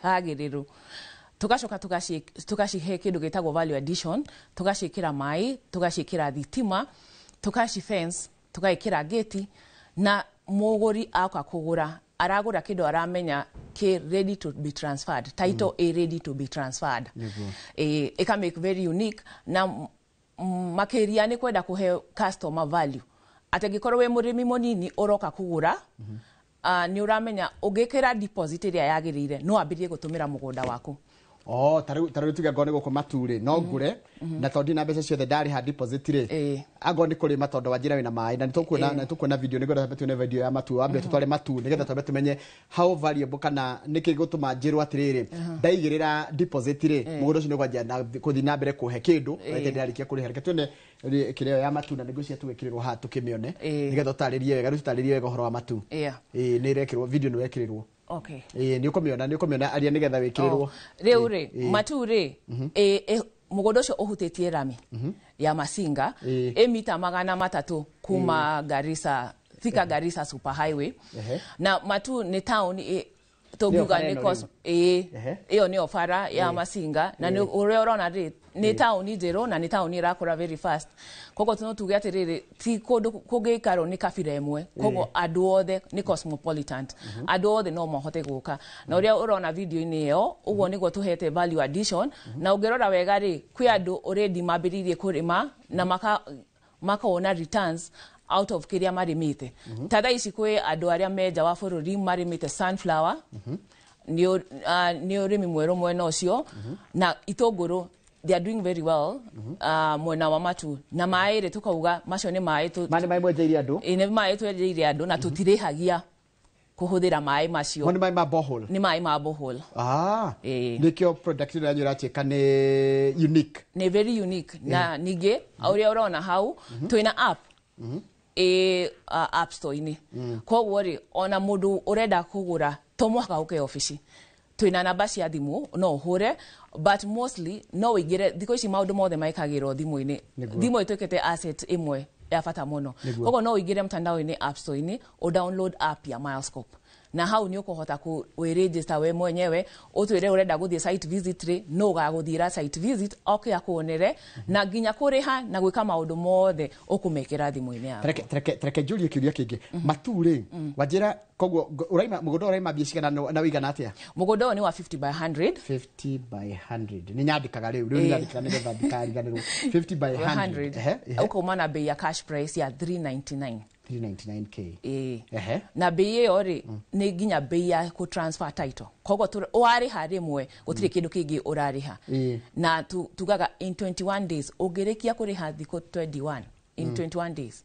hagĩrĩru, tugacoka tugacihe kĩndũ gĩtagwo value addition, tugaciĩkĩra maĩ, tugaciĩkĩra thitima, tugaci fence, tugagĩkĩra gate, na mũgũri aoka kũgũra aragũra kĩndũ aramenya kĩ ready to be transferred, title ĩ ready to be transferred. Ĩka make very unique, na makĩria nĩ kwenda kũhe customer value atĩ angĩkorwo wĩ mũrĩmi mũnini ũroka kũgũra, nĩ ũramenya ũngĩkĩra deposit ĩrĩa yagĩrĩire no wambĩrĩrie gũtũmĩra mũgũnda waku. Oh, ta rĩu tuge angorwo nĩ gũkũ Matu rĩ, no ngũre na tondũ ndina mbeca ciothe ndarĩha deposit rĩ, angorwo nĩ kũrĩma tondũ wanjĩra wĩna maĩ, na nĩtũkuona video, nĩngwenda twambe tuone video ya Matu, wambe tũtware Matu nĩgetha twambe tũmenye how valuable kana nĩkĩ gĩgũtũma njĩrwo atĩrĩrĩ, ndaigĩrĩra deposit rĩ, mũgũnda ũcio nĩũkwanjia gũthiĩ na mbere kũhe kĩndũ weterere ndarĩkia kũrĩha. Reke tuone kĩrĩa ya Matu na nĩngwĩciria tũgĩkĩrĩrwo haha tũkĩmĩone nĩgetha ũtarĩrie wega, rĩu tũtarĩrie wega ũhoro wa Matu. Ĩĩ, nĩ ĩrekĩrwo video, nĩ wekĩrĩrwo. Okay. Ĩĩ, nĩ ũkũmĩona aria nĩgetha wĩkĩrĩrwo. Rĩu rĩ, Matu rĩ, mũgũnda ũcio ũhutĩtie rami ya Masinga, ĩ mita 300 kuma Garissa, Thika Garissa super highway. Na Matu nĩ town tũngiuga nĩ ĩyo nĩyo bara ya Masinga, na nĩ ũrĩa ũrona rĩ nĩ taũni njerũ na nĩ taũni ĩrakũra very fast. Koguo no tuge atĩrĩrĩ, ti kũndũ kũngĩikarwo nĩ kabira ĩmwe, koguo andũ othe nĩ cosmopolitan, andũ othe no mahote gũka. Na ũrĩa ũrona video-inĩ ĩyo, ũguo nĩguo tũhete value addition. Na ũngĩrora wega rĩ, kwĩ andũ already mambĩrĩirie kũrĩma na makona returns out of kĩrĩa marĩmĩte. Ta thaa ici kwĩ andũ arĩa me nja wa bũrũri marĩmĩte sunflower, nĩ ũrĩmi mwerũ mwena ũcio, na itũngũrũ they are doing very well mwena wa Matu. Na maĩ rĩ, tũkauga macio nĩ maĩ nĩ maĩ mwenjeirie andũ. Nĩ maĩ twenjeirie andũ na tũtirĩhagia kũhũthĩra maĩ macio. Nĩ maĩ ma borehole. Nĩ maĩ ma borehole. Ah, nĩkĩo product ĩno yanyu ĩratuĩka nĩ unique. Nĩ very unique. Na ningĩ ũrĩa ũrona hau, twĩna app app store-inĩ. Koguo rĩ, ona mũndũ ũrenda kũgũra to mũhaka ũke obici, twĩna namba cia thimũ no ũhũre, but mostly no ũingĩre. Thikũ ici maũndũ mothe mekagĩrwo thimũ-inĩ, thimũ ĩtuĩkĩte asset ĩmwe ya bata mũno. Koguo no ũingĩre mtandao-inĩ, app store-inĩ, ũ download app ya Milescope, na hau nĩ ũkũhota kwĩregister we mwenyewe, ũtwĩre ũrenda gũthiĩ site visit rĩ, no ũgagũthiĩra site visit oke akuonere, na nginya kũrĩha na gwĩka maũndũ mothe ũkũmekĩra thimũ-inĩ yaku. Tareke njũrie kĩũria kĩngĩ. Matu rĩ, wanjĩra koguo ũraima mũgũnda ũraima mbia cigana na ũigana atĩa? Mũgũnda ũyũ nĩ wa 50 by 100. 50 by 100. Nĩ nyandĩkaga rĩu nĩ nyandĩkaga nĩgetha ndikariganĩrwo. 50 by 100. Ũkauma na bei ya cash price ya 399. 399k. Na bei ĩyo rĩ, nĩ nginya bei ya kũ transfer title. Koguo warĩha rĩmwe gũtirĩ kĩndũ kĩngĩ ũrarĩha. Na tugaga in 21 days ũngĩrĩkia kũrĩha thikũ 21, in 21 days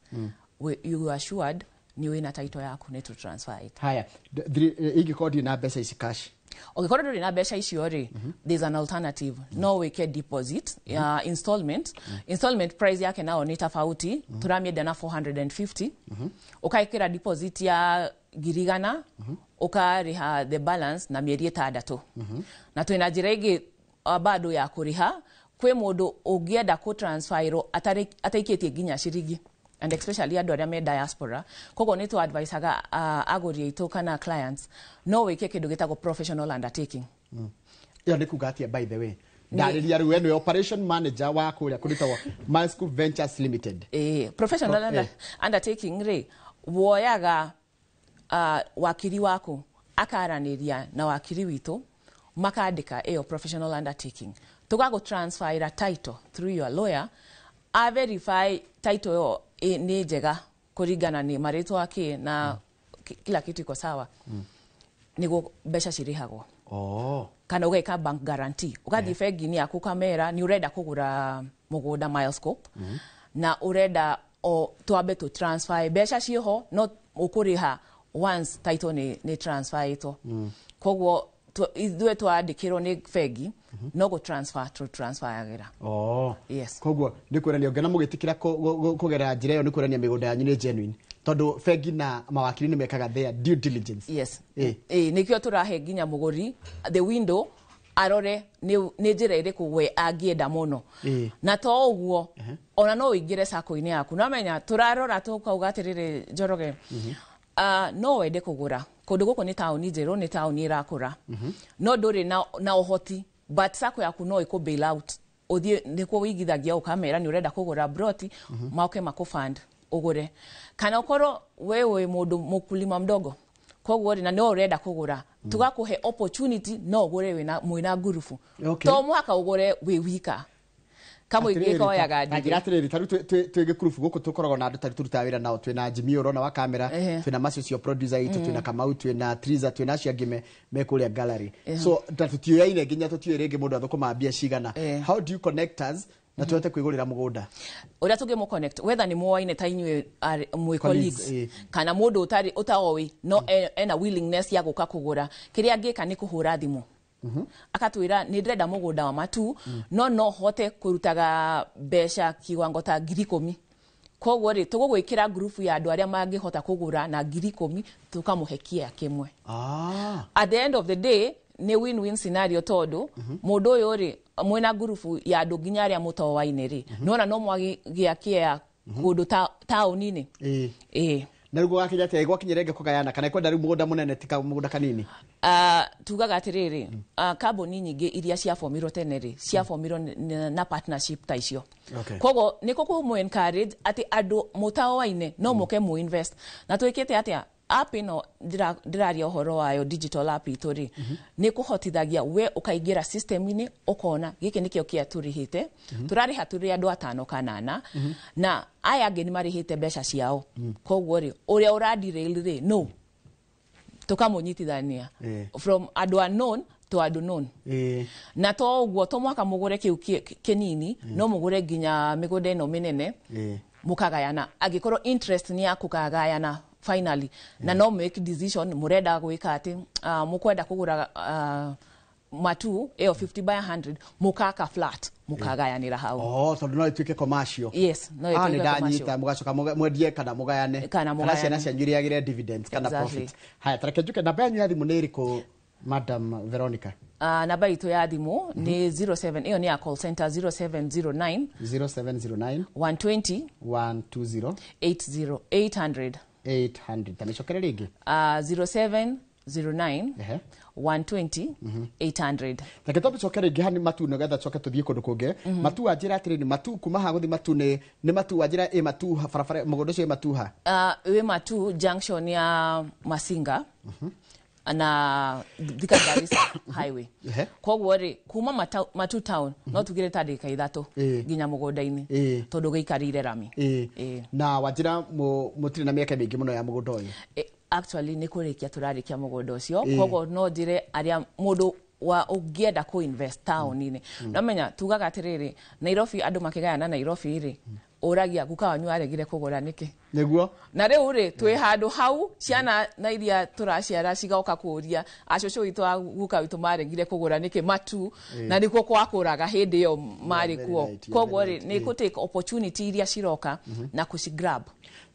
you are assured nĩ wĩna title yaku nĩ to transfer it. Haya, ingĩkorwo ndirĩ na mbeca ici cash. Ũngĩkorwo ndũrĩ na mbeca icio rĩ, there's an alternative. No wĩke deposit, installment. Installment price yake nao nĩ tofauti, tũramĩendia na 450. Ũkaĩkĩra deposit ya 100,000, Ũkarĩha the balance na mĩeri 6. Na twĩna njĩra ĩngĩ bado ya kũrĩha. Kwĩ mũndũ ũngĩenda kũ transferĩrwo ataikĩtie nginya ciringi, and especially andũ arĩa me diaspora. Koguo nĩ tũ-advisaga agũri aitũ kana clients no wĩke kĩndũ gĩtagwo professional undertaking. Ĩyo nĩ kuga atĩa, by the way? Ndarĩria rĩu, we nĩwe operation manager wa kũrĩa kũrĩtagwo Milescope Ventures Limited. Professional undertaking rĩ, woyaga wakiri waku akaranĩria na wakiri witũ, makandĩka ĩyo professional undertaking, tũgagũ transferĩra title through your lawyer, a verify title ĩyo nĩ njega kũringana nĩ marĩtwa kĩ na kila kitu iko sawa, nĩguo mbeca cirĩhagwo. Kana ũgeka bank guarantee, ũgathiĩ bengi-inĩ yaku ũkamera nĩ ũrenda kũgũra mũgũnda Milescope na ũrenda o twambe tũ transfer mbeca ciĩho, no ũkũrĩha once title nĩ transferĩtwo. Koguo ithuĩ twandĩkĩrwo nĩ bengi no gũ transfer tũ transferagĩra. Yes. Koguo nĩ kuonania ũngĩona mũgĩtĩkĩra kũgerera njĩra ĩyo, nĩ kuonania mĩgũnda yanyu nĩ genuine, tondũ bengi na mawakiri nĩ mekaga their due diligence. Yes. Nĩkĩo tũrahe nginya mũgũri the window arore nĩ njĩra ĩrĩkũ we angĩenda mũno. Na to ũguo, ona no ũingĩre sacco-inĩ yaku. Namenya tũrarora tũkauga atĩrĩrĩ, Njoroge, no wende kũgũra kũndũ gũkũ, nĩ taũni njerũ, nĩ taũni ĩrakũra, no ndũrĩ na ũhoti, but sacco yaku no ĩkũ bail out. Ũthiĩ nĩkuo wĩigithagia, ũkamera nĩ ũrenda kũgũra broti, moke makũ fund ũgũre. Kana ũkorwo we wĩ mũndũ mũkulima mdogo, koguo rĩ, na no ũrenda kũgũra, tũgakũhe opportunity no ũgũre wĩna mwĩna ngurubu. To mũhaka ũgũre wĩ wika, kamũingĩ koyaga. Njĩra atĩrĩrĩ, tarĩu twĩ gĩkurubu gũkũ tũkoragwo na andũ tarĩu tũrutaga wĩra nao, twĩna Jimmy ũrona wa kamera, twĩna Macio ũcio producer itũ, twĩna Kamau, twĩna Triza, twĩna acio angĩ me kũrĩa gallery. So ta tũtiũyaine nginya tũtiũĩ rĩngĩ mũndũ athũkũma mbia cigana. How do you connect us na tũhote kwĩgũrĩra mũgũnda? Ũrĩa tũngĩmũ connect, whether nĩ mũoaine ta inyuĩ mwĩ Colleagues, colleagues, kana mũndũ ũtarĩ ũtaoĩ no ena willingness ya gũka kũgũra, kĩrĩa angĩka nĩ kũhũra thimũ akatwĩra nĩ ndĩrenda mũgũnda wa Matu, no hote kũrutaga mbeca kiwango ta 10,000. Koguo rĩ, tũgũgwĩkĩra ngurubu ya andũ arĩa mangĩhota kũgũra na 10,000, tũkamũhe kĩa kĩmwe. At the end of the day nĩ win-win scenario, tondũ mũndũ ũyũ rĩ, mwĩna ngurubu ya andũ nginya arĩa mũtoaine rĩ, nona no mwagĩa kĩa kũndũ taũni-inĩ. Na rĩu gwakinya atĩa, gwakinyĩra ĩngĩ kũgayana kana kwenda rĩu mũgũnda mũnene ti mũgũnda kanini? Tugaga atĩrĩrĩ, kambuni nyingĩ iria ciabomirwo tene rĩ, ciabomirwo na partnership ta icio. Koguo nĩ kũmũ encourage atĩ andũ mũtaoaine no mũke mũ invest. Na twĩkĩte atĩa, app ĩno ndĩraria ũhoro wayo, digital app itũ rĩ, nĩ kũhotithagia we ũkaingĩra system-inĩ ũkona gĩkĩ nĩkĩo kĩa tũrĩhĩte, tũrarĩha tũrĩ andũ atano kana ana, na aya angĩ nĩ marĩhĩte mbeca ciao. Koguo rĩ, ũrĩa ũradirail rĩ, no tũkamũnyitithania from andũ unknown to andũ known. Na to ũguo, to mũhaka mũgũre kĩu kĩnini, no mũgũre nginya mĩgũnda ĩno mĩnene, mũkagayana angĩkorwo interest nĩ ya kũkagayana finally. Na no make decision mũrenda gwĩka atĩ mũkwenda kũgũra Matu ĩyo 50 by 100, mũkaka flat, mũkagayanĩra hau. Oh, tondũ no ĩtuĩke commercial. Yes, no Ah, ĩtuĩke nĩ ndanyita. commercial. Mũgacoka mwendie kana mũgayane, Kana mũgayane. Ciana cianyu irĩagĩre dividends kana profit. Haya, tareke njuke, namba yanyu ya thimũ nĩ ĩrĩkũ, Madam Veronica? Namba itũ ya thimũ nĩ 07, ĩyo nĩ ya call center, 0709 0709 120 120 80 800. 800. Tamĩcokere rĩngĩ. 0709 120 800. Reke twambe rĩngĩ hani Matu, nĩgetha coke tũthiĩ kũndũ kũngĩ. Matu, wanjĩra atĩrĩrĩ, Matu kuma haha gũthiĩ Matu nĩ Matu, wanjĩra ĩ Matu barabara, mũgũnda ũcio ĩ Matu ha? Wĩ Matu junction ya Masinga na Thika Garissa highway. Koguo rĩ, kuma Matu town no tugire ta ndagĩka 3 nginya mũgũnda-inĩ, tondũ gĩikarĩire rami. Na wanjĩra mũtirĩ na mĩaka mĩingĩ mũno ya mũgũnda ũyũ. Actually nĩ kũrĩkia tũrarĩkia mũgũnda ũcio. Koguo no njĩre arĩa mũndũ wa ũngĩenda kũ invest taũni-inĩ, nomenya tugaga atĩrĩrĩ, Nairobi andũ makĩgayana Nairobi rĩ, Ũragia guka wanyu aregire kũgũra nĩkĩ? Nĩguo. Na rĩu rĩ, twĩ handũ hau ciana na iria tũraciara cigoka kũria acũcũ witũ a guka witũ maregire kũgũra nĩkĩ matu, na nĩkuo kwakũraga hĩndĩ ĩyo marĩ Very kuo. right, you're Koguo very rĩ, nĩ kũ take opportunity iria ciroka na kũci grab.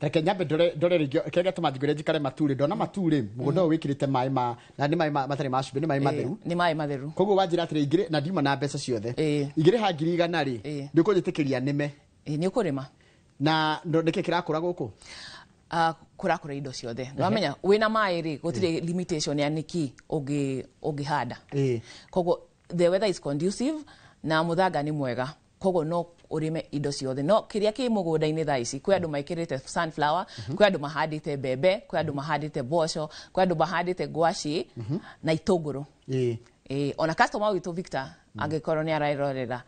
Reke nyambe ndore rĩngĩ kĩrĩa gĩatũma njigũre njikare maturĩ. Ndona maturĩ mũgũnda ũyũ wĩkĩrĩte maĩ ma na nĩ maĩ matarĩ ma cumbĩ, nĩ maĩ matheru. Nĩ maĩ matheru. Koguo wanjĩra atĩrĩ, ingĩrĩ na ndiuma na mbeca ciothe, ingĩrĩha 100,000 rĩ, nĩ ũkũnjĩtĩkĩria nĩme? Nĩ ũkũrĩma. Na nĩkĩ kĩrakũra gũkũ? Kũrakũra indo ciothe. Nĩwamenya wĩna maĩ rĩ, gũtirĩ limitation ya nĩkĩ ũngĩhanda. Koguo the weather is conducive na mũthanga nĩ mwega, koguo no ũrĩme indo ciothe. No kĩrĩa kĩ mũgũnda-inĩ thaa ici, kwĩ andũ maĩkĩrĩte sunflower, kwĩ andũ mahandĩte mbembe, kwĩ andũ mahandĩte mboco, kwĩ andũ mahandĩte ngwacĩ na itũngũrũ. Ona customer witũ Victor, angĩkorwo nĩ arerorera,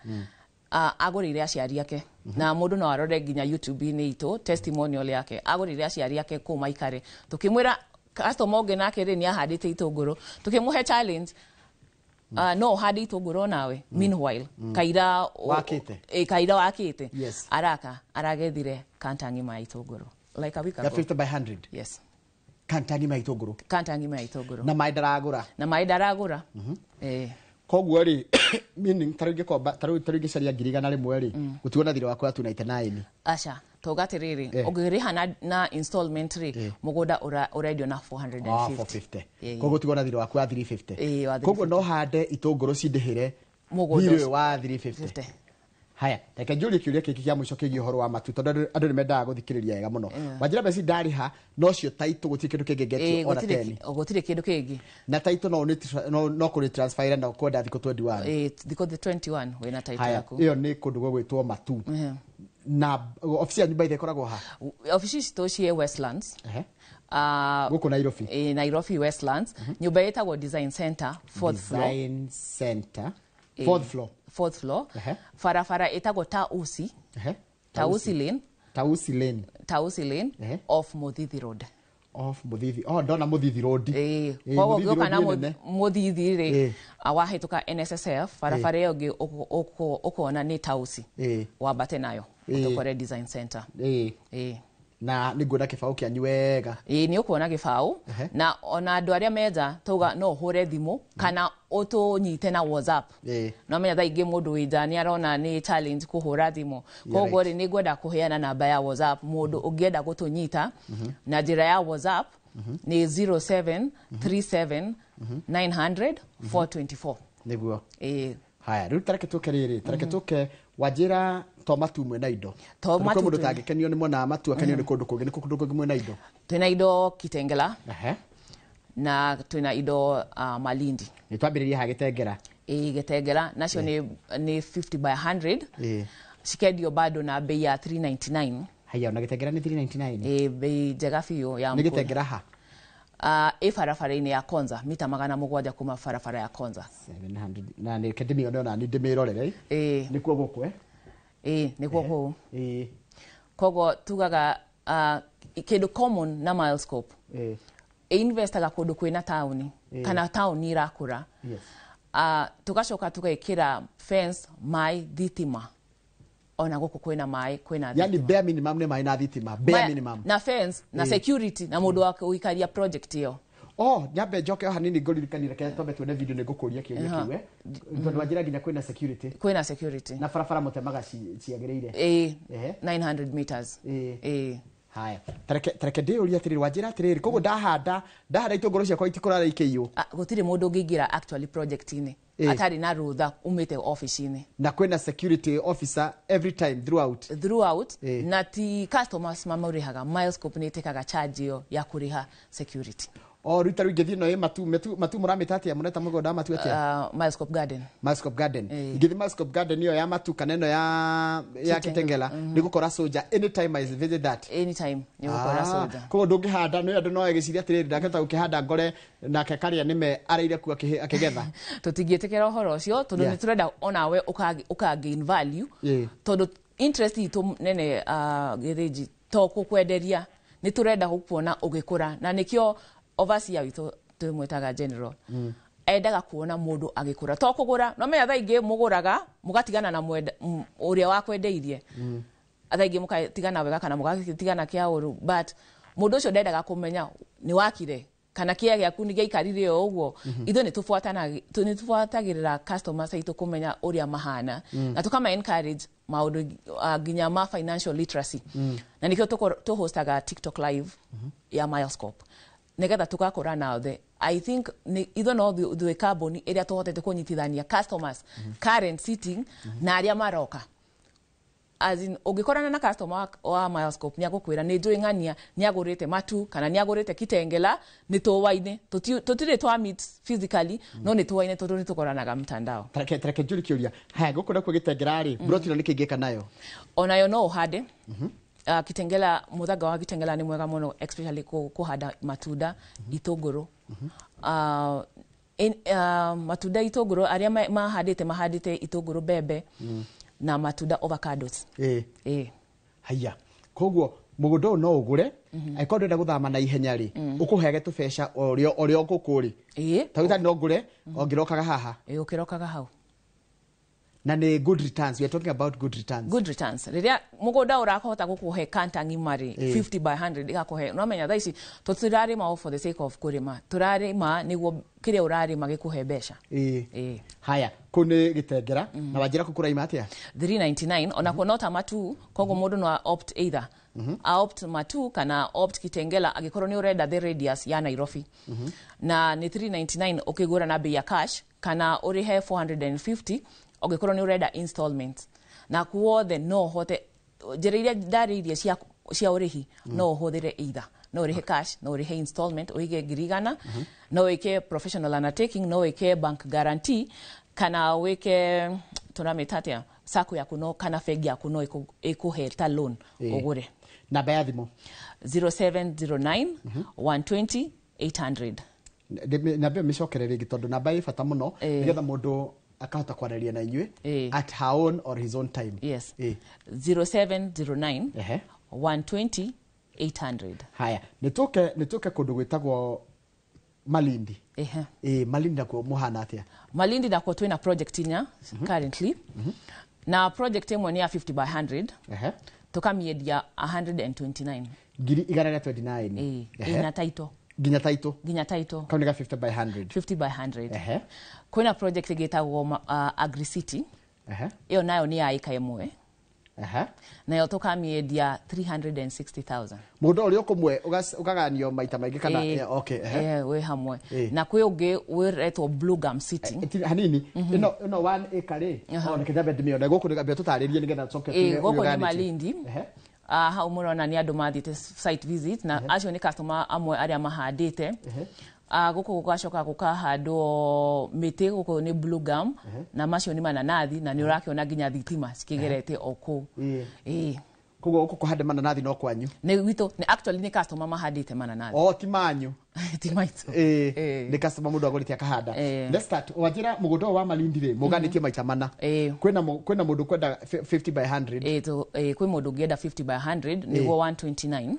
agũrĩire aciari ake, na mũndũ no arore nginya YouTube-inĩ itũ testimonial yake. Agũrĩire aciari ake kũu maikare. Tũkĩmwĩra customer ũngĩ nake rĩ, nĩ ahandĩte itũngũrũ, tũkĩmũhe challenge, no ũhande itũngũrũ nawe meanwhile kaira Wakĩte. Kaira wakĩte. Yes. Araka aragethire kanta ng'ima ya itũngũrũ like a week Ya ago. 50 by 100? Yes. Kanta ng'ima ya itũngũrũ. Kanta ng'ima ya itũngũrũ. Na maĩ ndaragũra? Na maĩ ndaragũra. Koguo rĩ, meaning tarĩu ingĩkomba, tarĩu ingĩcaria 100,000 rĩ, gũtigwo na thirĩ wakwa wa 299? Aca, tauga atĩrĩrĩ, ũngĩrĩha na installment rĩ, mũgũnda ũrendio na 450. Ah, 450. Koguo tigwo na thirĩ waku wa 350? Ĩĩ, wa 350. Koguo no hande itũngũrũ cindĩhĩre mũgũnda thirĩ ũcio. ũyũ wa 350? 50. Haya, reke njũrie kĩũria kĩngĩ kĩa mũico kĩgiĩ ũhoro wa matu, tondũ andũ nĩ mendaga gũthikĩrĩria wega mũno. Wanjĩra mbeca ndarĩha nocio taitũ, gũtirĩ kĩndũ kĩngĩ ngetio ona Gũtirĩ 10? Gũtirĩ kĩndũ kĩngĩ. Na taitũ no kũrĩ transfer na kwenda thikũ 21? Ĩĩ, thikũ 21 wĩna title Haya, yaku. ĩyo nĩ kũndũ gwĩtwo Matu. Na ofici yanyu baithe ĩkoragwo ha? Ofici citũ ciĩ Westlands. Gũkũ Nairobi? Ĩĩ, Nairobi Westlands, nyũmba ĩtagwo Design Center, fourth floor. Design Center, fourth floor. Fourth floor. Barabara ĩtagwo Tausi. Tausi Lane. Tausi Lane. Tausi Lane, off Muthithi Road. Off Muthithi. Oh, ndona Muthithi Road. Ĩĩ, koguo Muthithi ũngĩũka na Road nĩ nene. Muthithi rĩ, wahĩtũka NSSF, barabara ĩyo ĩngĩ ũkona nĩ Tausi, wambate nayo ũtũkore Design Center. Na nĩ nguona kĩbaũ kĩanyu wega. Ĩĩ, nĩ ũkuona gĩbaũ. Na ona andũ arĩa menja, tauga no ũhũre thimũ kana ũtũnyite na WhatsApp. No menya thaa ingĩ mũndũ wĩ nja nĩ arona nĩ challenge kũhũra thimũ. Koguo rĩ, nĩ ngwenda kũheana namba ya WhatsApp, mũndũ ũngĩenda gũtũnyita na njĩra ya WhatsApp nĩ 0737 900 424. Nĩguo. Ĩĩ. Haya, rĩu tareke tũke rĩrĩ, tareke tũke wanjĩra to Matu mwena indo. To Tondũ kwĩ Matu mũndũ twĩ- ũtangĩkenio nĩ mwena wa Matu, akenio nĩ kũndũ kũngĩ. Nĩ kũ kũndũ kũngĩ mwena indo? Twĩna indo Kitengela na twĩna indo Malindi. Nĩ twambĩrĩrie ha Gĩtengera. Ĩĩ, Gĩtengera nacio nĩ 50 by 100, cikendio bado na bei ya 399. Haya, ona Gĩtengera nĩ 399? Ĩĩ, bei njega biũ ya Nĩ mũkũrũ. Gĩtengera ha? Ĩ barabara-inĩ ya Konza, mita 700 kuma barabara ya Konza. 700 na nĩ reke ndĩmĩone ona ni ndĩmĩrorere. Nĩkuo gũkũ, eh? Ĩĩ, nĩkuo kũu. Koguo tugaga kĩndũ common na Milescope, ĩinvestaga kũndũ kwĩna taũni kana taũni irakũra. Tugacoka tũgekĩra fence, maĩ, thitima. Ona gũkũ kwĩna maĩ, kwĩna Yani thitima. bare minimum nĩ maĩ na thitima, bare minimum. Na fence na security na mũndũ wa gũikaria project ĩyo. Oh, nyambe njoke o hanini ngũririkanie, reke twambe tuone video nĩ ngũkũria kĩũria kĩu, tondũ wanjĩra nginya kwĩna security. Kwĩna security. Na barabara mũtemaga ciagĩrĩire? Ĩĩ, 900 meters. Ĩĩ. Haya, tareke ndĩyũrie atĩrĩrĩ, wanjĩra atĩrĩrĩ, koguo ndahanda itũngũrũ ciakwa itikũrara ikĩiywo? Ah, gũtirĩ mũndũ ũngĩingĩra actually project-inĩ atarĩ na rũtha umĩte ofici-inĩ. Na kwĩna security officer every time throughout? Throughout. Na ti customers mamũrĩhaga, Milescope nĩ ĩtĩkaga charge ĩyo ya kũrĩha security. O rĩu ta rĩu ingĩthiĩ no ĩ Matu, Matu mũramĩta atĩa, mũreta mũgũnda wa Matu atĩa? Milescope Garden. Milescope Garden. Ingĩthiĩ Milescope Garden ĩyo ya Matu kana ĩno ya Kitengela. Kitengela, nĩ gũkora soldier anytime I visit that? Anytime nĩ ũgũkora soldier. Koguo ndũngĩhanda nĩ andũ no agĩciria atĩrĩrĩ, ndangĩhota gũkĩhanda ngore nake karĩa nĩme areire kuo akĩgetha. Tũtingĩtĩkĩra ũhoro ũcio, tondũ nĩ tũrenda onawe ũka gain value, tondũ interest itũ nene, Gĩthĩnji, to gũkwenderia, nĩ tũrenda gũkuona ũgĩkũra, na nĩkĩo overseer witũ twĩmwĩtaga general endaga kuona mũndũ agĩkũra, to kũgũra. No menya thaa ingĩ mũgũraga mũgatigana na ũrĩa wakwendeirie. Thaa ingĩ mũkatigana wega kana mũgatigana kĩa ũru, but mũndũ ũcio ndendaga kũmenya nĩ wakire kana kĩa gĩaku nĩ gĩaikarire o ũguo. Ithuĩ nĩ tũbuatagĩrĩra customers aitũ kũmenya ũrĩa mahana, na tũkama encourage maũndũ nginya ma financial literacy. Na nĩkĩo tũhostaga TikTok live ya Milescope nĩgetha tũgakũra nao the I think ithuĩ no ithuĩ kambuni ĩrĩa tũhotete kũnyitithania customers current sitting na arĩa maroka. As in, ũngĩkorana na customer wa Milescope, nĩ agũkwĩra nĩ njũĩ ng'ania nĩ agũrĩte matu kana nĩ agũrĩte Kitengela, nĩ tũwaine. Tũtirĩ twa meet physically, no nĩ tũwaine tondũ nĩ tũkoranaga mtandao. Tareke njũrie kĩũria. Haya, gũkũ nakuo Gĩtengera rĩ, mburoti ĩno nĩkĩ ingĩka nayo? Onayo no ũhande. Kitengela, mũthanga wa Kitengela nĩ mwega mũno, especially kũhanda matunda, itũngũrũ. Matunda, itũngũrũ, arĩa mahandĩte itũngũrũ, mbembe na matunda, avocados. Ĩĩ. Haya, koguo mũgũnda ũyũ no ũgũre angĩkorwo ndũrenda gũthama na ihenya rĩ, ũkũheage tũbeca o ũrĩa ũgũkũ rĩ. Ta rĩu no ngũre o ngĩrokaga haha. Ĩĩ, ũkĩrokaga hau. Na nĩ good returns, we are talking about good returns. Good returns. Rĩrĩa mũgũnda ũrakũhota gũkũhe kanta ng'ima rĩ, 50 by 100 ĩgakũhe, ũramenya thaa ici tũtirarĩma o for the sake of kũrĩma, tũrarĩma nĩguo kĩrĩa ũrarĩma gĩkũhe mbeca. Ĩĩ. Haya, kũu nĩ Gĩtengera, na wanjĩra kũu kũraima atĩa? 399 onakuo no ta matu, koguo mũndũ no a opt either a opt matu kana opt Kitengela angĩkorwo nĩ ũrenda the radius ya Nairobi. Na nĩ 399 ũkĩgũra na bei ya cash, kana ũrĩhe 450 ũngĩkorwo nĩ ũrenda installment. Na kuothe no ũhote njĩra iria ndarĩirie cia ũrĩhi, no ũhũthĩre either no ũrĩhe cash, no ũrĩhe installment ũige 100,000, no wĩke professional undertaking, no wĩke bank guarantee, kana wĩke tũramĩta atĩa, sacco yaku no kana bengi yaku no ĩkũhe ta loan ũgũre. Namba ya thimũ? 0709 120 800. Namba ĩyo mĩcokere rĩngĩ tondũ namba ĩ bata mũno nĩgetha mũndũ akahota kwaranĩria na inyuĩ at her own or his own time. Yes. 0709 120 800. Haya, nĩtũke kũndũ gwĩtagwo Malindi. Ĩĩ, Malindi nakuo mũhana atĩa? Malindi nakuo twĩna project inya currently. Na project ĩmwe nĩ ya 50 by 100. Tũkamĩendia 129. 129,000. Ĩĩ, ĩna title. Nginya title. Nginya title. Kau nĩ ga 50 by 100. 50 by 100. Kwĩna project ĩngĩ ĩtagwo Agri City. Ĩyo nayo nĩ ya ĩka ĩmwe. Nayo tũkamĩendia 360,000. Mũgũnda ũrĩa ũkũmwe ũkaganio maita maingĩ kana? Okay. Wĩ hamwe. Na kwĩ ũngĩ wĩretwo Blue Gum City. Hanini, ĩno 1 acre rĩ, o reke nyambe ndĩmĩone gũkũ, nĩngambia tũtarĩrie nĩgetha tũcoke tuge Gũkũ ũrĩa nĩ ũganĩtie. Malindi. Hau mũrona nĩ andũ mathiĩte site visit, na acio nĩ customer amwe arĩa mahandĩte. Gũkũ gũgacoka gũkahandwo mĩtĩ, gũkũ nĩ blue gum, na macio nĩ mananathi, na nĩ ũrakĩona nginya thitima cikĩgerete o kũu. Ĩĩ. Koguo gũkũ kũhande mananathi no kwanyu? Nĩ gwitũ, nĩ actually nĩ customer mahandĩte mananathi. O ti manyu? Ti maitũ. Ĩĩ, nĩ customer mũndũ agũrĩte akahanda. Let's start. Wanjĩra mũgũnda ũyũ wa Malindi rĩ, mũganĩtie maita mana. Kwĩna mũndũ kwenda 50 by 100. Ĩĩ, kwĩ mũndũ ũngĩenda 50 by 100, nĩguo 129.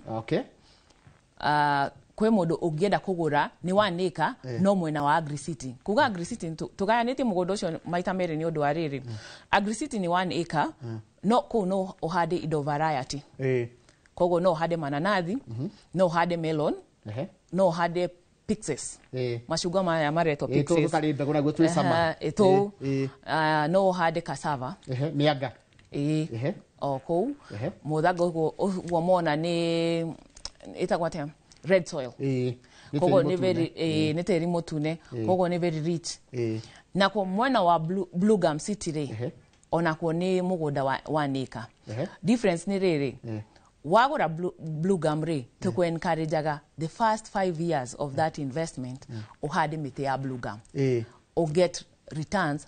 Kwĩ mũndũ ũngĩenda kũgũra nĩ 1 acre, no mwena wa Agri City. Kuga Agri City tũgayanĩtie mũgũnda ũcio maita merĩ nĩ ũndũ wa rĩrĩ. Agri City nĩ 1 acre, no kũu no ũhande indo variety. Koguo no ũhande mananathi, no ũhande melon, no ũhande pixies. Macungwa maya maretwo pixies. Tũtarĩ mbegũ naguo twĩ cama. Tũu. No ũhande cassava. Mĩanga. Ĩĩ. O kũu. Mũthanga ũguo mona nĩ ĩtagwo atĩa? Red soil. Nĩ Koguo tĩri nĩ mũtune. very, nĩ tĩri mũtune. Koguo nĩ very rich. Nakuo mwena wa Blue Gum City rĩ, onakuo nĩ mũgũnda wa 1 acre. Difference nĩ rĩrĩ, wagũra Blue Gum rĩ, tũkũ encourageaga the first 5 years of that investment ũhande mĩtĩ ya Blue Gum. Ũ get returns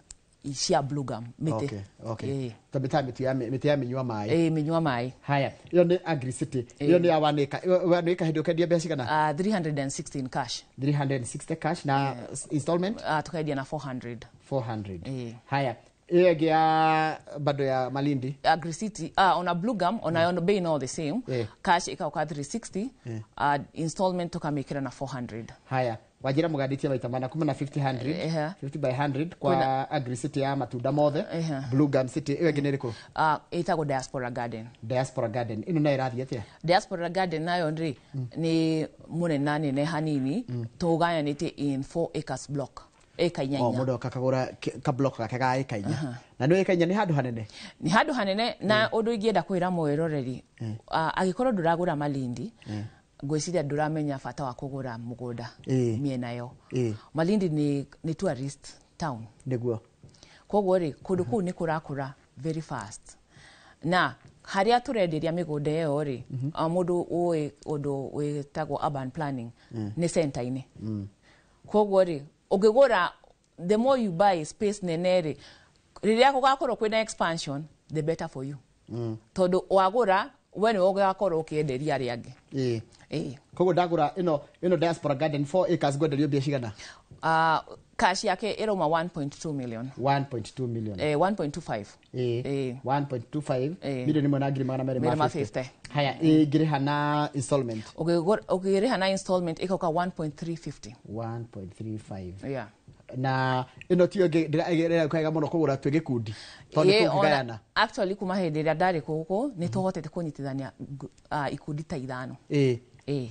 cia Blue Gum mĩtĩ. Okay. Ta mĩtĩ ya mĩnyua maĩ. Ĩĩ, mĩnyua maĩ. Haya, ĩyo nĩ Agri City. Ĩyo nĩ ya 1 acre. Ĩyo 1 acre hĩndĩ ũkendia mbeca cigana? 316 cash. 360 cash, na installment? Tukaendia na 400. 400. Ĩĩ. Haya, ĩyo ĩngĩ ya bado ya Malindi? Agri City, ona Blue Gum ona mm. bei no the same. Cash ikauka 360, installment tukamĩkĩra na 400. Haya, Wanjĩra mũgandĩtie maita mana, kuma na 50 100, 50 by 100 kwa Agri City ya matunda mothe. Blue Gum City ĩyo ĩngĩ nĩ ĩrĩkũ? Ĩtagwo Diaspora Garden. Diaspora Garden ĩno nayo ĩrathiĩ atĩa? Diaspora Garden nayo rĩ, nĩ mũnena nene hanini, tũgayanĩtie in 4 acres block, ĩka inya. O inya. Mũndũ oka kagũra kablock gake ga ĩka 4, na nĩ ĩka 4 nĩ handũ hanene. Nĩ handũ hanene, na ũndũ ingĩenda kwĩra mwĩroreri, angĩkorwo ndũragũra Malindi, ngwĩciria ndũramenya bata wa kũgũra mũgũnda mĩena yo. Malindi nĩ tourist town. Koguo rĩ, kũndũ kũu nĩ kũrakũra very fast, na harĩa tũrenderia mĩgũnda ĩyo rĩ, mũndũ ũĩ ũndũ wĩtagwo urban planning, nĩ center-inĩ. Koguo rĩ, ũngĩgũra, the more you buy space nene rĩ, rĩrĩa gũgakorwo kwĩna expansion, the better for you, tondũ wagũra we nĩwe ũgakorwo ũkĩenderia arĩa angĩ. Koguo ndagũra ĩno Diaspora Garden 4 acres, ngwenderio mbia cigana? Cash yake ĩrauma 1.2 million. 1.2 million. 1.25. 1.25, 1,250,000. Mĩrĩ ma 50. Haya, ĩngĩrĩha na installment? Ũkĩrĩha na installment ĩgoka 1.350. 1.35. Yeah. Na ĩno tiyo ĩreka mũno kũgũra twĩ gĩkundi, tondũ nĩ tũngĩgayana? Actually, kuma hĩndĩ ĩrĩa ndarĩ gũkũ, nĩ tũhotete kũnyitithania ikundi ta ithano.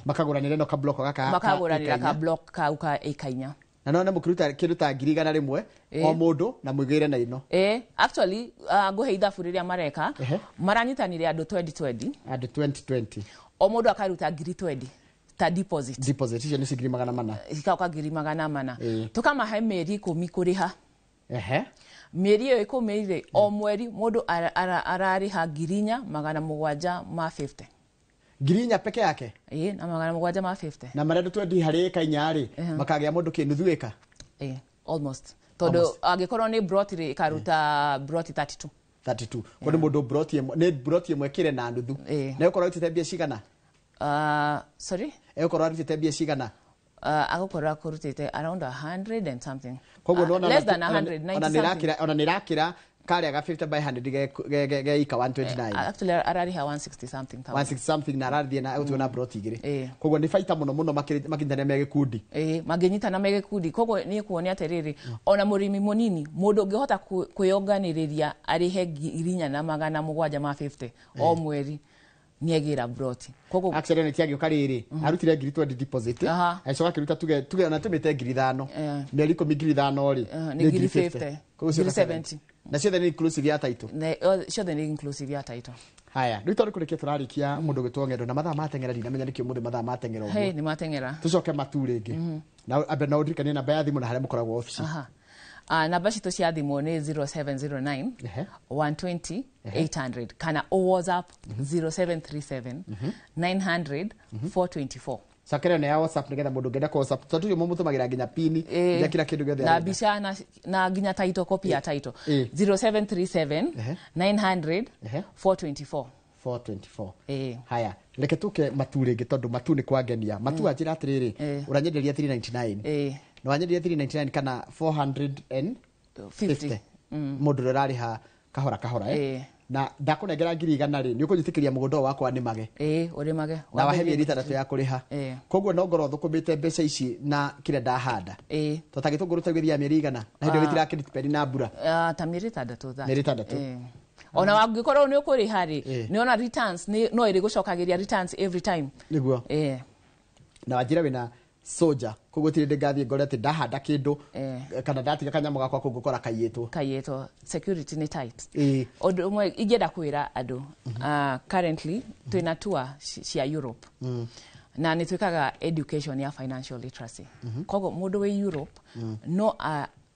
Makagũranĩra ĩno kablock gaka ka Makagũranĩra ĩka inya. Ka block kau ka ĩka 4. Na none mũkĩruta kĩndũ ta 100,000 o mũndũ na mũigĩre na ĩno. Actually, ngũhe ithabu rĩrĩa mareka. Maranyitanire andũ 2020. Andũ 2020. O mũndũ akaruta ngiri 20 ta deposit. Deposit icio nĩ 400,000. Ikaoka 400,000. Tũkamahe mĩeri 10 kũrĩha. Mĩeri ĩyo 10 rĩ, o mweri mũndũ ararĩha 4,750. 4,000 peke yake? Ĩĩ, na 750. Na marĩa andũ 20 harĩ ĩka 4 rĩ, makagĩa mũndũ kĩ nuthu ĩka? Ĩĩ, almost, tondũ Almost. angĩkorwo nĩ broti rĩ, ĩkaruta broti 32. 32 kwa nĩ mũndũ broti ĩmwe, nĩ broti ĩmwe kĩrĩ na nuthu. Na ĩgũkorwo arutĩte mbia cigana? Sorry? Ĩgũkorwo arutĩte mbia cigana? Agũkorwo akũrutĩte around 100 and something. Koguo nĩwona Less than 100, 90 ona something. Ona nĩrakĩra karĩa ga 50 by 100 ge ika 129. Actually ararĩha 160 something thousand. 160 something, na arathiĩ na egũtigwo na broti 2. Koguo nĩ baita mũno mũno makĩnyitanĩra me gĩkundi. Ĩĩ, mangĩnyitana me gĩkundi. Koguo niĩ kuonia atĩrĩrĩ, ona mũrĩmi mũnini, mũndũ ũngĩhota kwĩyonganĩrĩria arĩhe 4,750 o mweri, nĩegĩra broti. Koguo Actually nĩ tiagĩũka rĩrĩ, arutire ngiri 20 deposit, agĩcoka akĩruta, tuge ona tũmĩte 5,000, mĩeri 10, 5,000 rĩ, nĩ ngiri 50. Koguo Ngiri cio 70. Na ciothe nĩ inclusive ya title? Ciothe nĩ inclusive ya title. Haya, rĩu tondũ kũrĩkia tũrarĩkia, mũndũ gwĩtwo Ng'endo, na mathaa mateng'era, ndinamenya nĩkĩ ũmũthĩ mathaa mateng'era Hey, ũguo. nĩ mateng'era. Tũcoke matu rĩngĩ, na ambe na ũndirikanie namba ya thimũ na harĩa mũkoragwo obici. Aha. Namba citũ cia thimũ nĩ 0709 120 800, kana o WhatsApp 0737 900 424. Cakere na ya WhatsApp, nĩgetha mũndũ ũngĩenda kũ WhatsApp, tondũ tũrĩ mũmũtũmagĩra nginya pini, nginya kila kĩndũ gĩothe na arenda. Mbica na nginya title, copy ya title. 0737 900 424. 424. Haya, reke tuke matu rĩngĩ, tondũ matu nĩ kwangenia. Matu anjĩra atĩrĩrĩ, ũranyenderia 399, na wanyenderia 399 kana 450? 50. Mũndũ ũrĩa ũrarĩha kahora kahora, na ndakũnengera 100,000 rĩ, nĩ ũkũnyitĩkĩria mũgũnda ũyũ wakwa nĩmage? Ĩĩ, ũrĩmage. Na wahe mĩeri 6 ya kũrĩha. Koguo no ngorwo thũkũmĩte mbeca ici na kĩrĩa ndahanda, to ta gĩtũngũrũ ta gĩthiaga mĩeri 100, na hĩndĩ ĩyo gĩtirakĩdepend na mbura. Ta mĩeri 6 that. Mĩeri 6. Ona wangĩkorwo nĩ ũkũrĩha rĩ, nĩ ona returns no ĩrĩ gũcokagĩria returns every time. Nĩguo. Na wanjĩra wĩna soja, koguo tirĩ ndĩ ngathiĩ ngore atĩ ndahanda kĩndũ kana ndatiga kanyamũ gakwa kũu ngũkora kaiyĩtwo. Kaiyĩtwo, security nĩ tight. Ũndũ ũmwe ingĩenda kwĩra andũ, currently twĩna tour cia Europe, na nĩ twĩkaga education ya financial literacy. Koguo mũndũ wĩ Europe no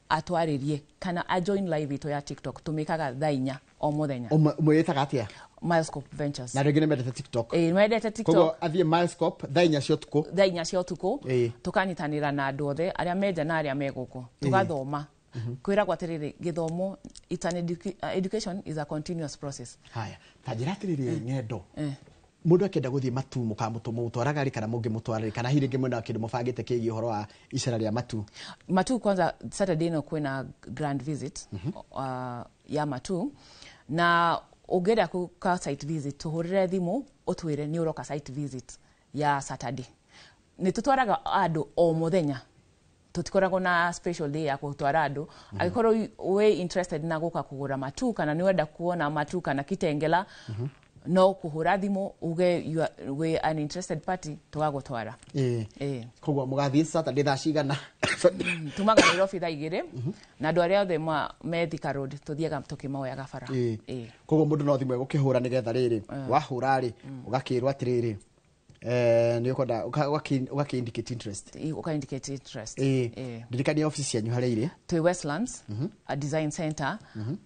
atwarĩrie kana a join live itũ ya TikTok, tũmĩkaga thaa 4 o mũthenya. Mwĩĩtaga atĩa? Milescope Ventures. Na rĩngĩ nĩ mendete TikTok. Ĩĩ, mendete TikTok. Koguo athiĩ Milescope thaa 4 cia ũtukũ. Thaa 4 cia ũtukũ, tũkanyitanĩra na andũ othe arĩa menja na arĩa me gũkũ, tũgathoma. Kwĩragwo atĩrĩrĩ, gĩthomo, it's an education is a continuous process. Haya, ta njĩra atĩrĩrĩ, Ng'endo, mũndũ akĩenda gũthiĩ matu, mũkamũtwaraga rĩ, kana mũngĩmũtwara rĩ, kana hihi rĩngĩ mwena kĩndũ mũbangĩte kĩgiĩ ũhoro wa icera rĩa matu? Matu kwanza, Saturday ĩno kwĩna grand visit ya matu, na ũngĩenda gũka site visit, tũhũrĩre thimũ ũtwĩre nĩ ũroka site visit ya Saturday. Nĩ tũtwaraga andũ o mũthenya. Tũtikoragwo na special day ya gũtwara andũ. Angĩkorwo wĩ interested na gũka kũgũra Matu, kana nĩ wenda kuona Matu kana Kitengela, no kũhũra thimũ uge you are, we an interested party, tũgagũtwara. Koguo mũgathiĩ Saturday thaa cigana? Tumaga Nairobi thaa 2, na andũ arĩa othe me Thika Road tũthiaga tũkĩmaoyaga bara. Koguo mũndũ no thimũ egũkĩhũra nĩgetha rĩrĩ wahũra rĩ, ũgakĩrwo atĩrĩrĩ, nĩ ũkwenda ũgakĩ indicate interest. Ũka indicate interest. Ndirikania ofici cianyu harĩa irĩ. Twĩ Westlands, a design center,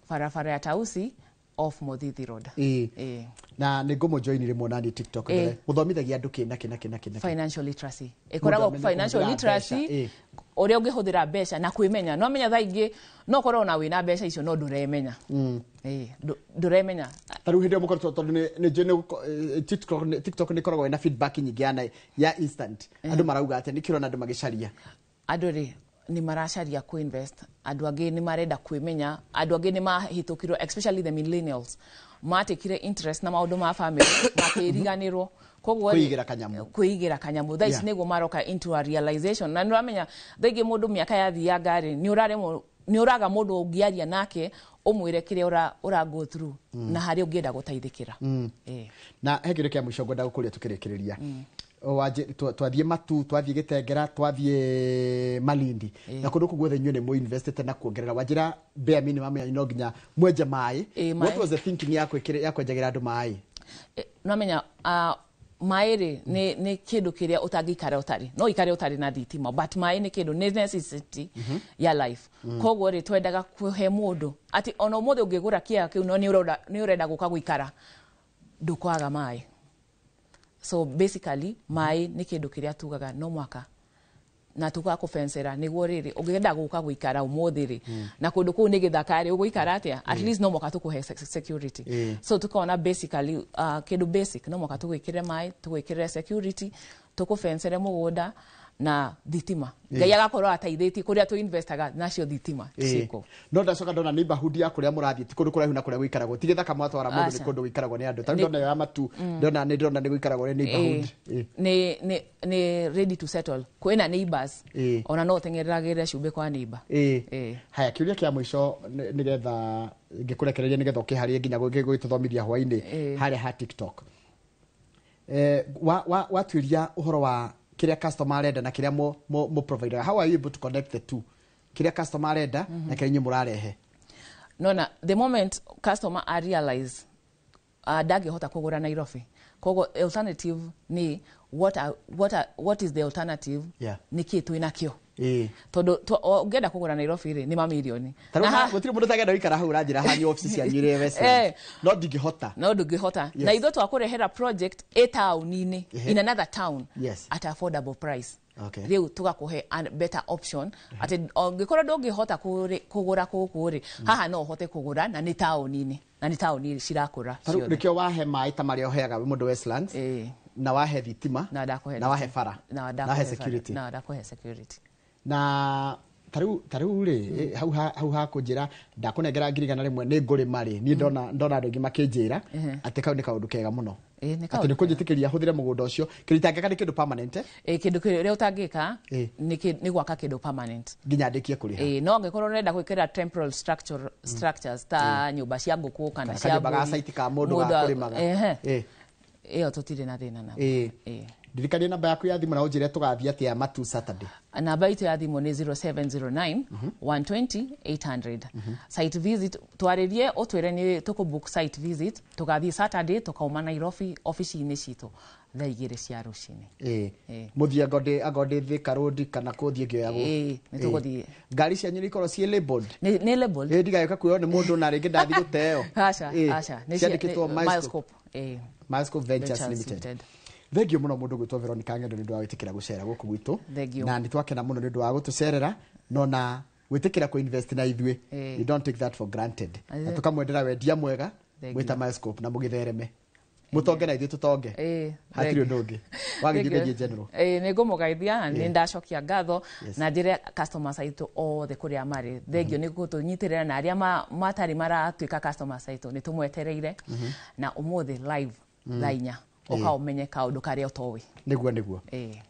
barabara ya Tausi off Muthithi Road. Na nĩ ngũmũjoini rĩmwe nani TikTok. Ndore mũthomithagia andũ kĩ na kĩ na kĩ na kĩ na kĩ? Financial literacy. Ĩkoragwo Mũndũ amenye financial kũhũthĩra literacy, mbeca, ũrĩa ũngĩhũthĩra mbeca na kwĩmenya. No menya thaa ingĩ no ũkorwo na wĩna mbeca icio no ndũremenya. Ndũremenya. Ta rĩu hĩndĩ ĩyo mũkoretwo, tondũ nĩ njũĩ TikTok nĩ ĩkoragwo ĩna feedback nyingĩ ya instant. Andũ marauga atĩa? Nĩkĩ ũrona andũ magĩcaria? Andũ rĩ, nĩ maracaria kũ-invest, andũ angĩ nĩ marenda kwĩmenya, andũ angĩ nĩ mahĩtũkirwo, especially the millennials, matekire interest na maũndũ ma family makĩriganĩrwo. Koguo rĩ, Kwĩigĩra kanyamũ. Kwĩigĩra kanyamũ thaa ici nĩguo maroka into a realization. Na nĩ ũramenya thaa ingĩ mũndũ mĩaka yathianga rĩ, nĩ ũraremwo, nĩ ũraga mũndũ ũngĩaria nake ũmwĩre kĩrĩa ũra go through na harĩa ũngĩenda gũteithĩkĩra. Na he kĩndũ kĩa mũico ngwenda gũkũria tũkĩrĩkĩrĩria. Twathiĩ Matu, twathiĩ Gĩtengera, twathiĩ Malindi, na kũndũ kũu guothe inyuĩ nĩ mũinvestĩte na kuongerera wanjĩra bare minimum yanyu no nginya mwenje maĩ. Ĩ, What maĩ. was the thinking ya kwenjagĩra andũ maĩ? Nwamenya maĩ rĩ, nĩ kĩndũ kĩrĩa ũtangĩikara ũtarĩ. No ikare ũtarĩ na thitima, but maĩ nĩ kĩndũ nĩ necessity ya life. Koguo rĩ, twendaga kũhe mũndũ atĩ ona ũmũthĩ ũngĩgũra kĩea kĩu, no nĩ ũrenda gũka gũikara, ndũkwaga maĩ. So basically maĩ nĩ kĩndũ kĩrĩa tugaga no mwaka na tũgakũbensera nĩguo rĩrĩ ũngĩenda gũka gũikara ũmũthĩ rĩ, na kũndũ kũu nĩ gĩthaka rĩ, ũgũikara atĩa? At least no mwaka tũkũhe security. So tukona basically kĩndũ basic no mwaka tũgwĩkĩre maĩ, tũgwĩkĩre security, tũkũbensere mũgũnda na thitima. Ngai agakorwo ateithĩtie kũrĩa tũ-investaga nacio thitima ciĩkuo. No ndacoka ndona neighborhood ya kũrĩa mũrathiĩ ti kũndũ kũraihu na kũrĩa gũikaragwo, ti gĩthaka mwatwara mũndũ, nĩ Aca. kũndũ gũikaragwo nĩ andũ. Ta rĩu ndona ĩyo ya Matu, ndona nĩ ndĩrona nĩ gũikaragwo nĩ neighborhood. Nĩ ready to settle, kwĩna neighbors, ona no ũteng'eragĩre cumbĩ kwa neighbor. Haya, kĩũria kĩa mũico nĩgetha ngĩkũrekereria nĩgetha ũkĩharĩrie nginya gũgĩtũthomithia hwainĩ harĩa ha TikTok. Watuĩria ũhoro wa kĩrĩa customer arenda na kĩrĩa mo provider, how are you able to connect the two, kĩrĩa customer arenda na kĩrĩa inyuĩ mũrarehe? Nona the moment customer a realize ndangĩhota kũgũra Nairobi, koguo alternative nĩ what is the alternative? Nĩ kĩ twĩ nakĩo? Tondũ ũngĩenda kũgũra Nairobi rĩ, nĩ mamirioni. Ta rĩu Na gũtirĩ mũndũ ũtangĩenda gũikara hau ũranjĩra hanyu office cianyu irĩ Westlands. No ndingĩhota. No ndũngĩhota. Na ithuĩ twakũrehera project ĩ taũni-inĩ, in another town, at affordable price. Rĩu tũgakũhe a better option atĩ ũngĩkorwo ndũngĩhota kũgũra gũkũ rĩ, haha no ũhote kũgũra, na nĩ taũni-inĩ, na nĩ taũni cirakũra Ta rĩu ciothe. nĩkĩo wahe maĩ ta marĩa ũheaga mũndũ Westlands, na wahe thitima, Na ndakũhe na wahe thitima. bara, Na na wahe ndakũhe bara. security. Na ndakũhe security. Na ta rĩu rĩ, hau hakũnjĩra ndakũnengera 100,000 nĩ ngũrĩma rĩ, niĩ ndona andũ aingĩ makĩnjĩra atĩ kau nĩ kaũndũ kega mũno, Ĩ, nĩ atĩ kaũndũ nĩ kũnjĩtĩkĩria hũthĩre mũgũnda ũcio kĩndũ itangĩka nĩ kĩndũ permanent, eh? Ĩ, kĩndũ kĩrĩa ũtangĩka nĩ gwaka kĩndũ permanent nginya ndĩkie kũrĩha. Ĩ, no angĩkorwo ũrenda gwĩkĩra temporal structures ta nyũmba cia ngũkũ kana Kana cia kanyũmba ga mbũri, site ka mũndũ ga kũrĩmaga. Ĩyo tũtirĩ na thĩna naguo. Ndirikania namba yaku ya thimũ na ũnjĩre tũgathiĩ atĩa Matu Saturday. Namba itũ ya thimũ nĩ 0709 120 800. Site visit, twarĩrie ũtwĩre nĩ tũkũ site visit, tũgathiĩ Saturday, tũkauma Nairobi ofici-inĩ citũ thaa 2 cia rũcinĩ. Mũthiĩ anga ndĩ Thika Road kana kũthiĩ ngĩoyagwo? Ĩ, nĩ tũgũthiĩ. Ngari cianyu nĩ ikorwo ciĩ labeled? Nĩ labeled. Ĩ, ndigagĩũka kuoywo nĩ mũndũ na rĩngĩ ndathiĩ gũteo. Aca, aca. Nĩ Ciandĩkĩtwo nĩ- Milescope. Milescope. Milescope Ventures Ventures Limited. Limited. Thengio mũno mũndũ gwĩtwo Veronica Ng'endo nĩ ũndũ wa gwĩtĩkĩra gũcera gũkũ gwitũ. Thengio. Na nĩ twakena mũno nĩ ũndũ wa gũtũcerera no na gwĩtĩkĩra kũ-invest na ithuĩ. You don't take that for granted. Na tũkamwendera wendia mwega Thengio. mwĩta Milescope na mũgĩthereme, mũtonge na ithuĩ tũtonge. Hatirĩ ũndũ ũngĩ wagĩthiĩ ũgeithie general. Ĩ, nĩ ngũmũgeithia na nĩ ndacokia ngatho na njĩre customers aitũ othe kũrĩa marĩ thengio nĩ gũtũnyitĩrĩra, na arĩa matarĩ maratuĩka customers aitũ nĩ tũmwetereire na ũmũthĩ live thaa 4. Ũka ũmenye kaũndũ karĩa ũtoĩ. Nĩguo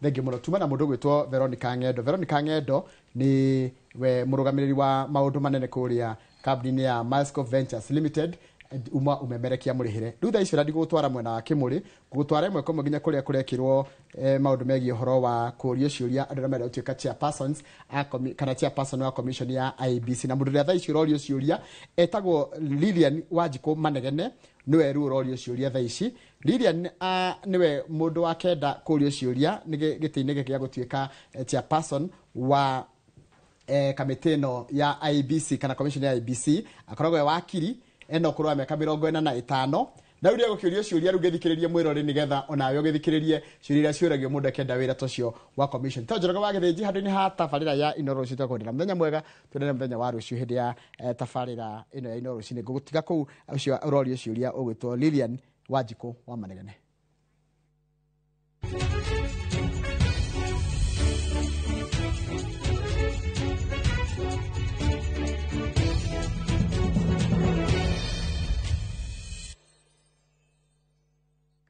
thengiũ mũno. Tuma na mũndũ ũgwĩtwo Veronica Ng'endo. Veronica Ng'endo nĩ we mũrũgamĩrĩri wa maũndũ manene kũrĩa kambuni-inĩ ya Milescope Ventures Limited, uma umemerekia mũrĩhĩre. Rĩu thaa ici ũrĩa ndigũgũtwara mwena wa Kĩmũrĩ, ngũgũtwara ĩmwe kwa ĩmwe nginya kũrĩa kũrekĩrwo maũndũ megiĩ ũhoro wa kũũrio ciũria andũ arĩa marenda gũtuĩka chairpersons kana chairperson wa commission ya IEBC. Na mũndũ ũrĩa thaa ici ũrorio ciũria etagwo Lilian Wanjikũ Manegene, nĩwe rĩu ũrorio ciũria thaa ici. Lilian nĩwe mũndũ wa kenda kũũrio ciũria nĩ gĩtĩ-inĩ gĩkĩ gĩa gũtuĩka chairperson wa kamĩtĩ ĩno ya IEBC kana commission ya IEBC. Akoragwo e wakiri, ena ũkũrũ wa mĩaka 45. Na rĩu rĩegũkĩũrio ciũria, rĩu ngĩthikĩrĩrie mwĩrore nĩgetha onawe ũgĩthikĩrĩrie ciũria iria ciũragio mũndũ akĩenda wĩra ta ũcio wa commission. To Njoroge wa Gĩthĩnji handũ-inĩ ha tabarĩra ya Inooro rũciũ, twakwendera mũthenya mwega, tuonane mũthenya wa rũciũ hĩndĩ ya tabarĩra ĩno ya Inooro rũcinĩ. Ngũgũtiga kũu ũcio ũrorio ciũria ũgwĩtwo Lilian Wanjikũ wa Manegene.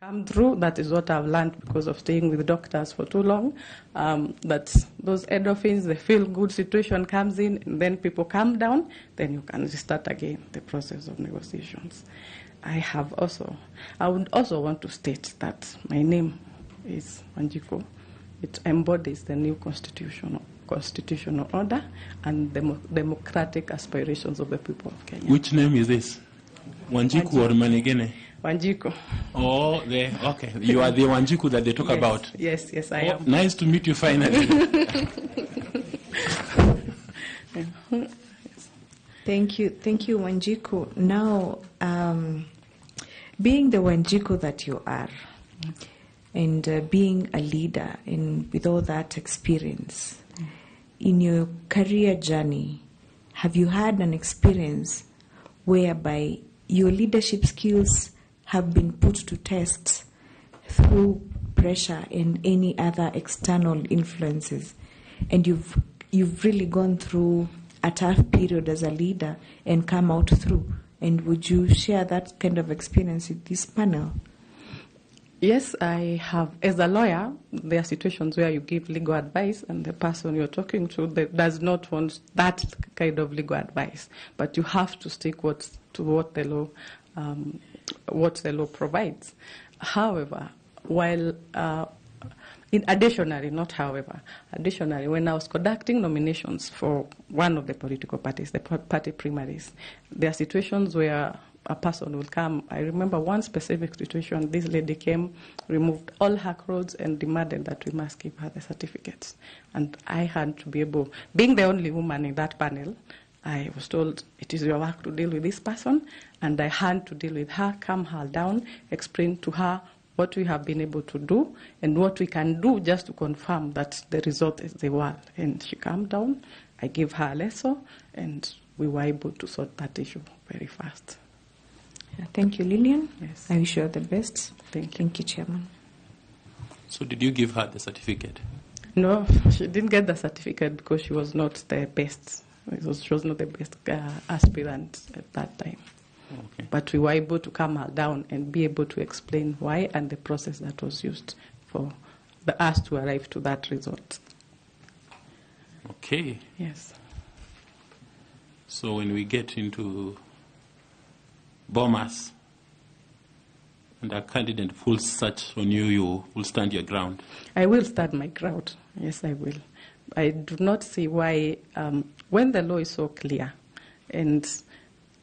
Come through. That is what I've learned because of staying with doctors for too long. That those endorphins, the feel-good situation comes in, and then people calm down, then you can restart again the process of negotiations. I would also want to state that my name is Wanjiku. It embodies the new constitutional order and democratic aspirations of the people of Kenya. Which name is this? Wanjiku or Manegene? Wanjiku. Oh, okay. You are the Wanjiku that they talk about. Yes, I am. Nice to meet you finally. Thank you, Wanjiku. Now, being the Wanjiku that you are, and being a leader, and with all that experience, in your career journey, have you had an experience whereby your leadership skills have been put to test through pressure and any other external influences, and you've really gone through a tough period as a leader and come out through? And would you share that kind of experience with this panel? Yes, I have. As a lawyer, there are situations where you give legal advice and the person you're talking to does not want that kind of legal advice. But you have to stick to what the law provides. However, while additionally, when I was conducting nominations for one of the political parties, the party primaries, there are situations where a person will come. I remember one specific situation. This lady came, removed all her clothes, and demanded that we must give her the certificates. And I had to be able, being the only woman in that panel, I was told, it is your work to deal with this person, and I had to deal with her, calm her down, explain to her what we have been able to do and what we can do just to confirm that the result is the one. And she calmed down, I gave her a lesson, and we were able to sort that issue very fast. Thank you, Lillian. Yes. I wish you all the best. Thank you. Thank you, Chairman. So did you give her the certificate? No, she didn't get the certificate because she was not the best. She was not the best aspirant at that time. Okay. But we were able to calm her down and be able to explain why and the process that was used for us to arrive to that result. Okay. Yes. So when we get into Bomas and a candidate pulls such on you, you will stand your ground. I will stand my ground. Yes, I will. I do not see why, when the law is so clear, and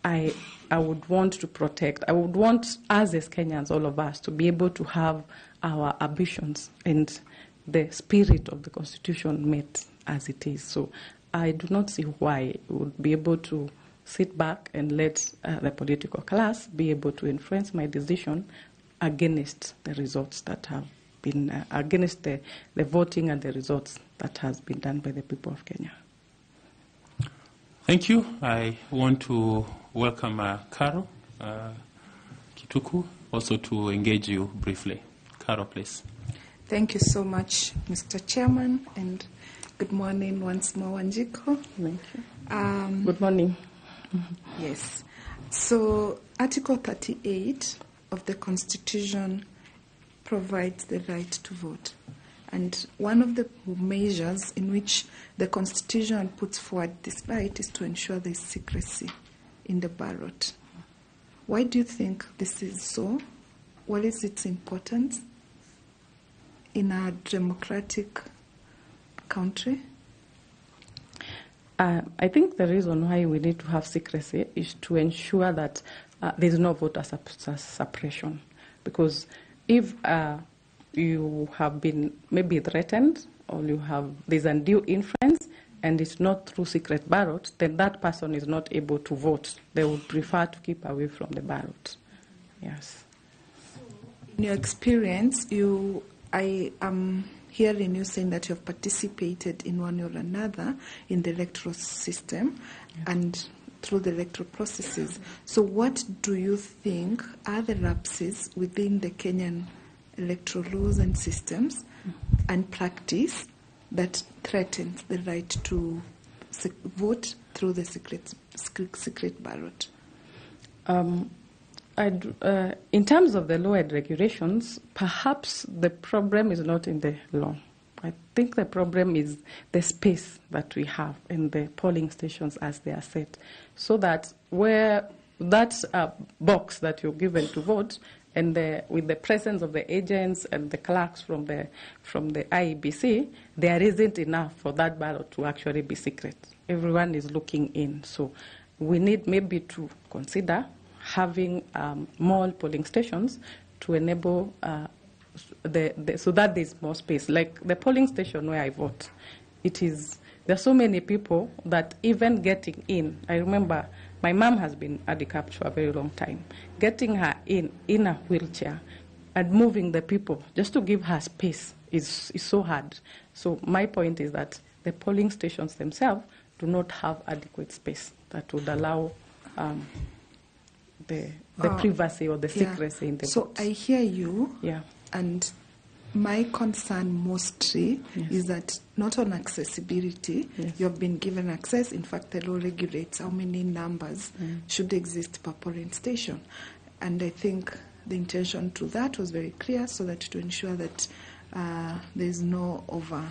I would want to protect, I would want us as Kenyans, all of us, to be able to have our ambitions and the spirit of the Constitution met as it is. So I do not see why we would be able to sit back and let the political class be able to influence my decision against the results that have been, against the voting and the results that has been done by the people of Kenya. Thank you. I want to welcome Caro Kituku, also to engage you briefly. Caro, please. Thank you so much, Mr. Chairman, and good morning once more, Wanjiku. Thank you. Good morning. Yes. So, Article 38 of the Constitution provides the right to vote. And one of the measures in which the Constitution puts forward this right is to ensure there is secrecy in the ballot. Why do you think this is so? What is its importance in a democratic country? I think the reason why we need to have secrecy is to ensure that there's no voter suppression. Because if you have been maybe threatened, or you have there's undue influence, and it's not through secret ballot, then that person is not able to vote. They would prefer to keep away from the ballot. Yes. In your experience, I am hearing you saying that you have participated in one or another in the electoral system, yes, and through the electoral processes. So what do you think are the lapses within the Kenyan electoral laws and systems and practice that threatens the right to vote through the secret ballot? In terms of the law and regulations, perhaps the problem is not in the law. I think the problem is the space that we have in the polling stations as they are set, so that where that box that you're given to vote, and with the presence of the agents and the clerks from the IEBC, there isn't enough for that ballot to actually be secret. Everyone is looking in. So we need maybe to consider having more polling stations to enable so that there's more space. Like the polling station where I vote, there are so many people that even getting in, I remember my mom has been handicapped for a very long time. Getting her in a wheelchair and moving the people just to give her space is so hard. So my point is that the polling stations themselves do not have adequate space that would allow the privacy or the secrecy in the vote. So I hear you. Yeah. And my concern mostly is that not on accessibility. Yes. You have been given access. In fact, the law regulates how many numbers should exist per polling station. And I think the intention to that was very clear, so that to ensure that there is no over,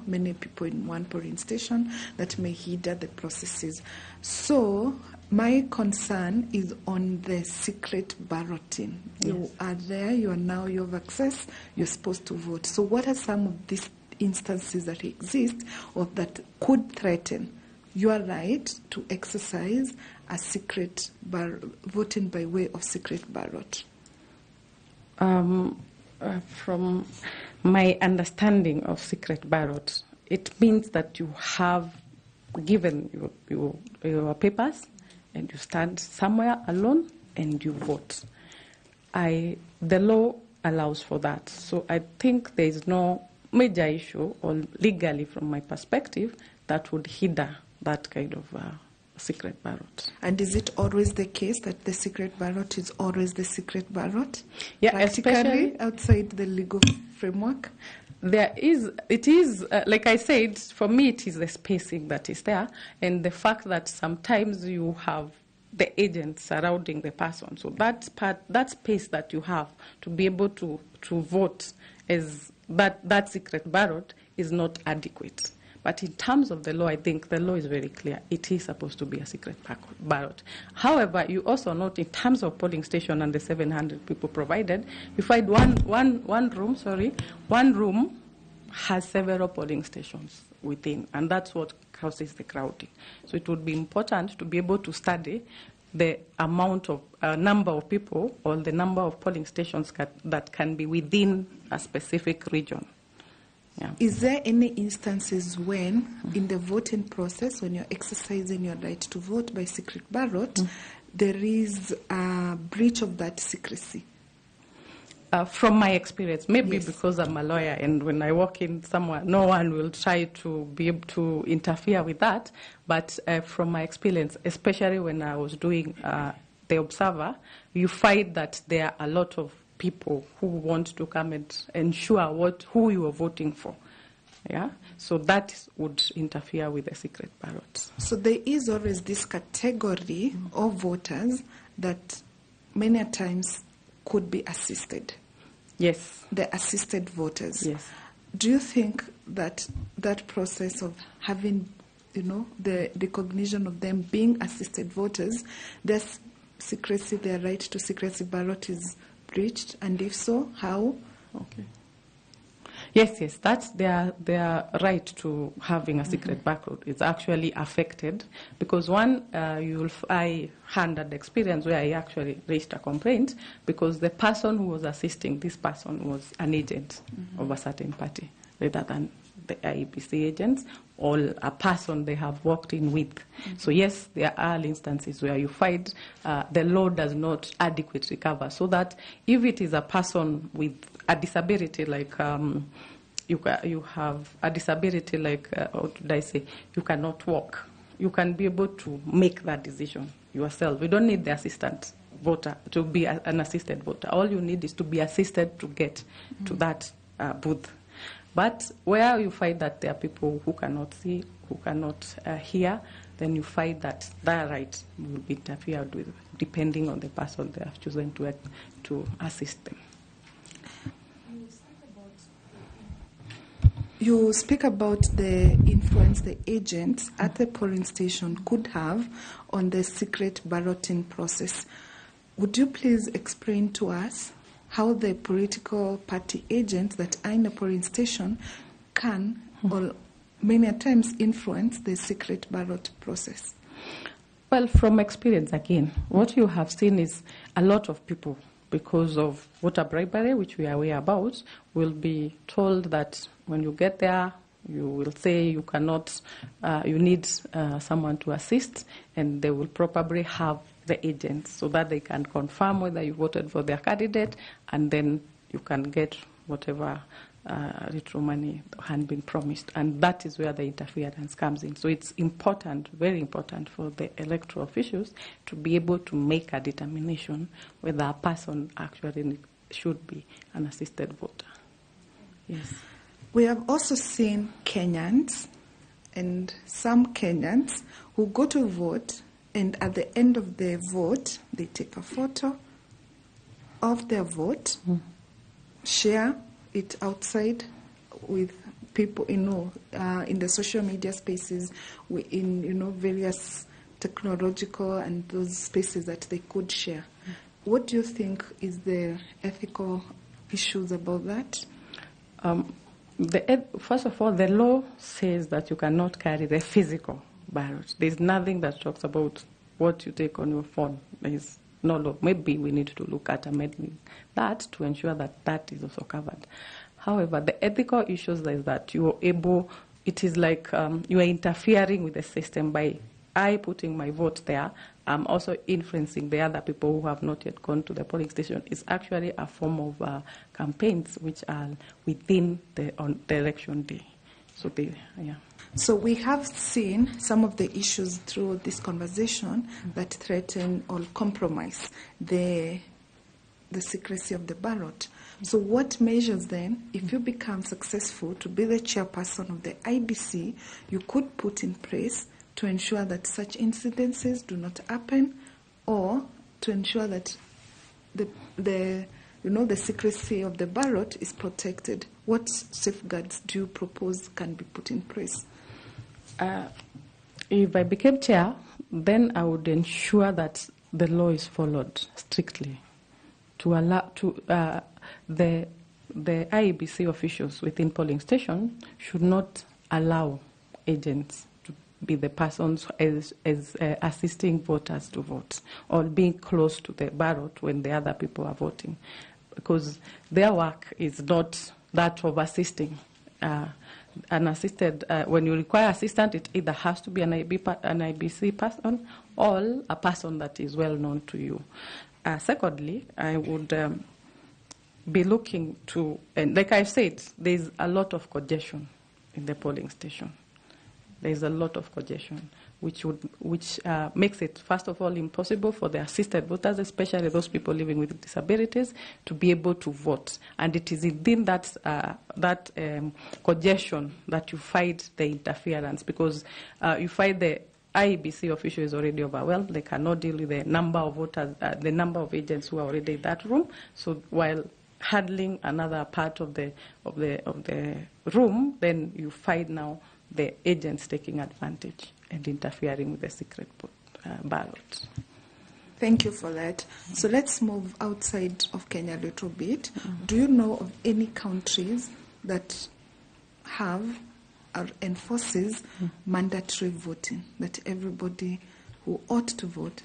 many people in one polling station that may hinder the processes. So my concern is on the secret balloting. Yes. You are there, you are now, you have access, you're supposed to vote. So what are some of these instances that exist or that could threaten your right to exercise a secret voting by way of secret ballot? From my understanding of secret ballot, it means that you have given your papers and you stand somewhere alone and you vote. The law allows for that. So I think there is no major issue, or legally from my perspective, that would hinder that kind of secret ballot. And is it always the case that the secret ballot is always the secret ballot? Yeah, practically especially outside the legal framework? It is, like I said, for me it is the spacing that is there, and the fact that sometimes you have the agents surrounding the person. So that part, that space that you have to be able to vote is that secret ballot is not adequate. But in terms of the law, I think the law is very clear. It is supposed to be a secret ballot. However, you also note in terms of polling station and the 700 people provided, you find one room has several polling stations within, and that's what causes the crowding. So it would be important to be able to study the amount of number of people or the number of polling stations that can be within a specific region. Yeah. Is there any instances when, in the voting process, when you're exercising your right to vote by secret ballot, there is a breach of that secrecy? From my experience, maybe because I'm a lawyer, and when I walk in somewhere, no one will try to be able to interfere with that. But from my experience, especially when I was doing the Observer, you find that there are a lot of people who want to come and ensure who you are voting for. Yeah? So that would interfere with the secret ballot. So there is always this category of voters that many times could be assisted. Yes. The assisted voters. Yes. Do you think that that process of having, you know, the recognition of them being assisted voters, their secrecy, their right to secrecy ballot is breached? And if so, how? Okay. Yes, that's their right to having a secret ballot is actually affected, because one, I had an experience where I actually raised a complaint because the person who was assisting this person was an agent of a certain party rather than the IEBC agents or a person they have worked in with. So yes, there are instances where you find the law does not adequately cover, so that if it is a person with a disability, like you have a disability, like, what did I say, you cannot walk, you can be able to make that decision yourself. You don't need the assistant voter to be an assisted voter. All you need is to be assisted to get to that booth. But where you find that there are people who cannot see, who cannot hear, then you find that their right will be interfered with, depending on the person they have chosen to assist them. You speak about the influence the agents at the polling station could have on the secret balloting process. Would you please explain to us how the political party agents that are in the polling station can, or many times, influence the secret ballot process? Well, from experience, again, what you have seen is a lot of people, because of voter bribery, which we are aware about, will be told that when you get there, you will say you cannot, you need someone to assist, and they will probably have the agents so that they can confirm whether you voted for their candidate, and then you can get whatever little money had been promised. And that is where the interference comes in. So it's important, very important, for the electoral officials to be able to make a determination whether a person actually should be an assisted voter. Yes. We have also seen Kenyans, and some Kenyans who go to vote, and at the end of their vote, they take a photo of their vote, share it outside with people, you know, in the social media spaces, in, you know, various technological and those spaces that they could share. What do you think is the ethical issues about that? First of all, the law says that you cannot carry the physical ballot. There's nothing that talks about what you take on your phone. There's no law. Maybe we need to look at amending that to ensure that that is also covered. However, the ethical issues is that you are able, it is like you are interfering with the system by I putting my vote there. I'm also influencing the other people who have not yet gone to the polling station. It's actually a form of campaigns which are within the election day. So they, yeah. So we have seen some of the issues through this conversation that threaten or compromise the secrecy of the ballot. So what measures then, if you become successful to be the chairperson of the IEBC, you could put in place to ensure that such incidences do not happen, or to ensure that the secrecy of the ballot is protected? What safeguards do you propose can be put in place? If I became chair, then I would ensure that the law is followed strictly to allow to the IEBC officials within polling station should not allow agents to be the persons as assisting voters to vote or being close to the ballot when the other people are voting, because their work is not that of assisting. An assisted, when you require assistant, it either has to be an IEBC person or a person that is well known to you. Secondly, I would be looking to, and like I've said, there's a lot of congestion in the polling station. There's a lot of congestion, which makes it, first of all, impossible for the assisted voters, especially those people living with disabilities, to be able to vote. And it is within that, congestion that you find the interference, because you find the IEBC official is already overwhelmed. They cannot deal with the number of voters, the number of agents who are already in that room. So while handling another part of the room, then you find now the agents taking advantage and interfering with the secret ballot. Thank you for that. So let's move outside of Kenya a little bit. Mm-hmm. Do you know of any countries that have or enforces mandatory voting, that everybody who ought to vote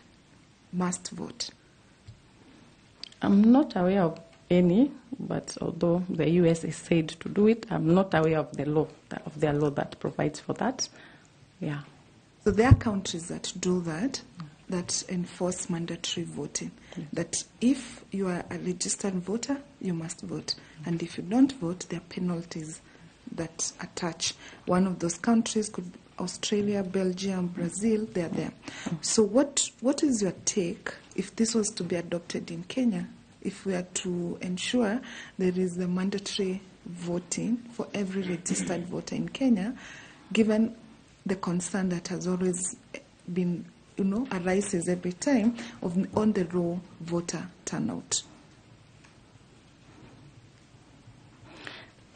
must vote? I'm not aware of any, but although the US is said to do it, I'm not aware of the law, of their law that provides for that. Yeah. So there are countries that do that, that enforce mandatory voting. Yes. That if you are a registered voter, you must vote. And if you don't vote, there are penalties that attach. One of those countries could be Australia, Belgium, Brazil, they are there. So what is your take if this was to be adopted in Kenya? If we are to ensure there is a mandatory voting for every registered voter in Kenya, given the concern that has always been, arises every time of on the low voter turnout?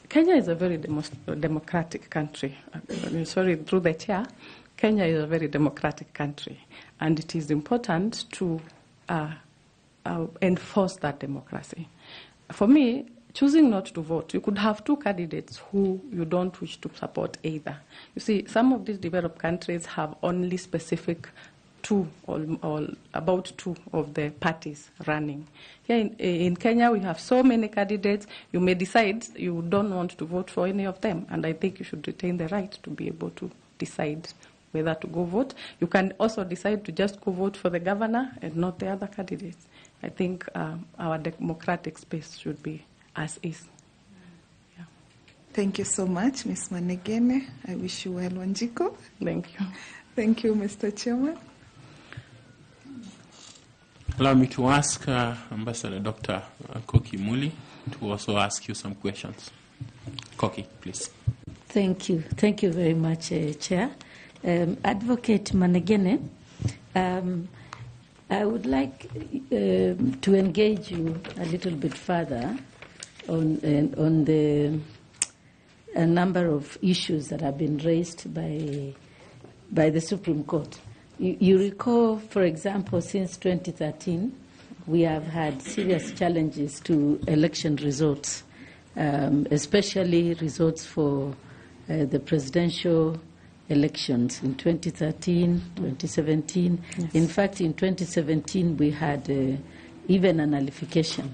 Kenya is a very democratic country. Sorry, through the chair, Kenya is a very democratic country, and it is important to enforce that democracy. For me, choosing not to vote, you could have two candidates who you don't wish to support either. You see, some of these developed countries have only specific two or about two of the parties running. Here in Kenya, we have so many candidates. You may decide you don't want to vote for any of them, and I think you should retain the right to be able to decide whether to go vote. You can also decide to just go vote for the governor and not the other candidates. I think our democratic space should be as is. Yeah. Thank you so much, Ms. Manegene. I wish you well, Wanjiku. Thank you. Thank you, Mr. Chairman. Allow me to ask Ambassador Dr. Koki Muli to also ask you some questions. Koki, please. Thank you. Thank you very much, Chair. Advocate Manegene, I would like to engage you a little bit further on the a number of issues that have been raised by the Supreme Court. You recall, for example, since 2013, we have had serious challenges to election results, especially results for the presidential elections in 2013, 2017. Yes. In fact, in 2017, we had even a nullification,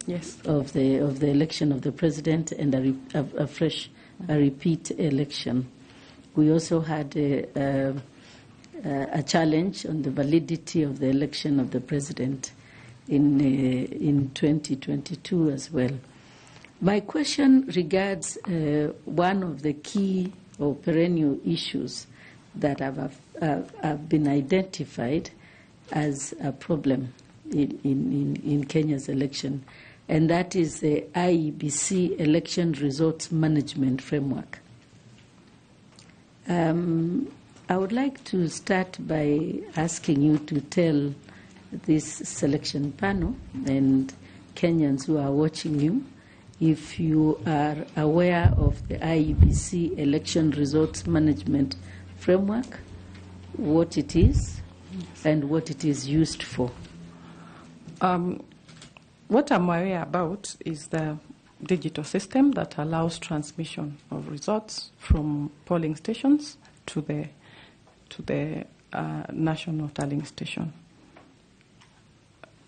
yes, of the election of the president and a fresh, a repeat election. We also had a challenge on the validity of the election of the president in 2022 as well. My question regards one of the key or perennial issues that have been identified as a problem in Kenya's election, and that is the IEBC Election Results Management Framework. I would like to start by asking you to tell this selection panel and Kenyans who are watching you if you are aware of the IEBC Election Results Management Framework, what it is, yes, and what it is used for. What I'm aware about is the digital system that allows transmission of results from polling stations to the national tallying station.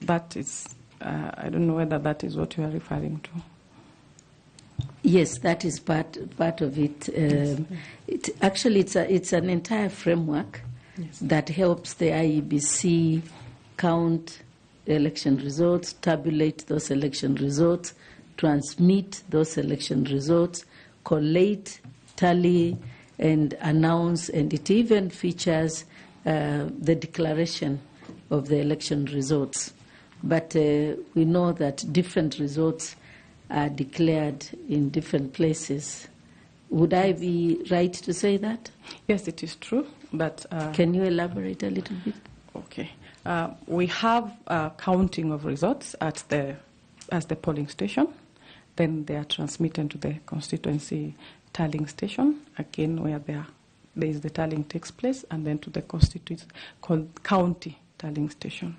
That is, I don't know whether that is what you are referring to. Yes, that is part of it. Yes. It's an entire framework, yes, that helps the IEBC count election results, tabulate those election results, transmit those election results, collate, tally, and announce, and it even features the declaration of the election results. But we know that different results are declared in different places. Would I be right to say that? Yes, it is true. But can you elaborate a little bit? Okay. We have counting of results at the as the polling station. Then they are transmitted to the constituency tallying station, again where there is the tallying takes place, and then to the county tallying station.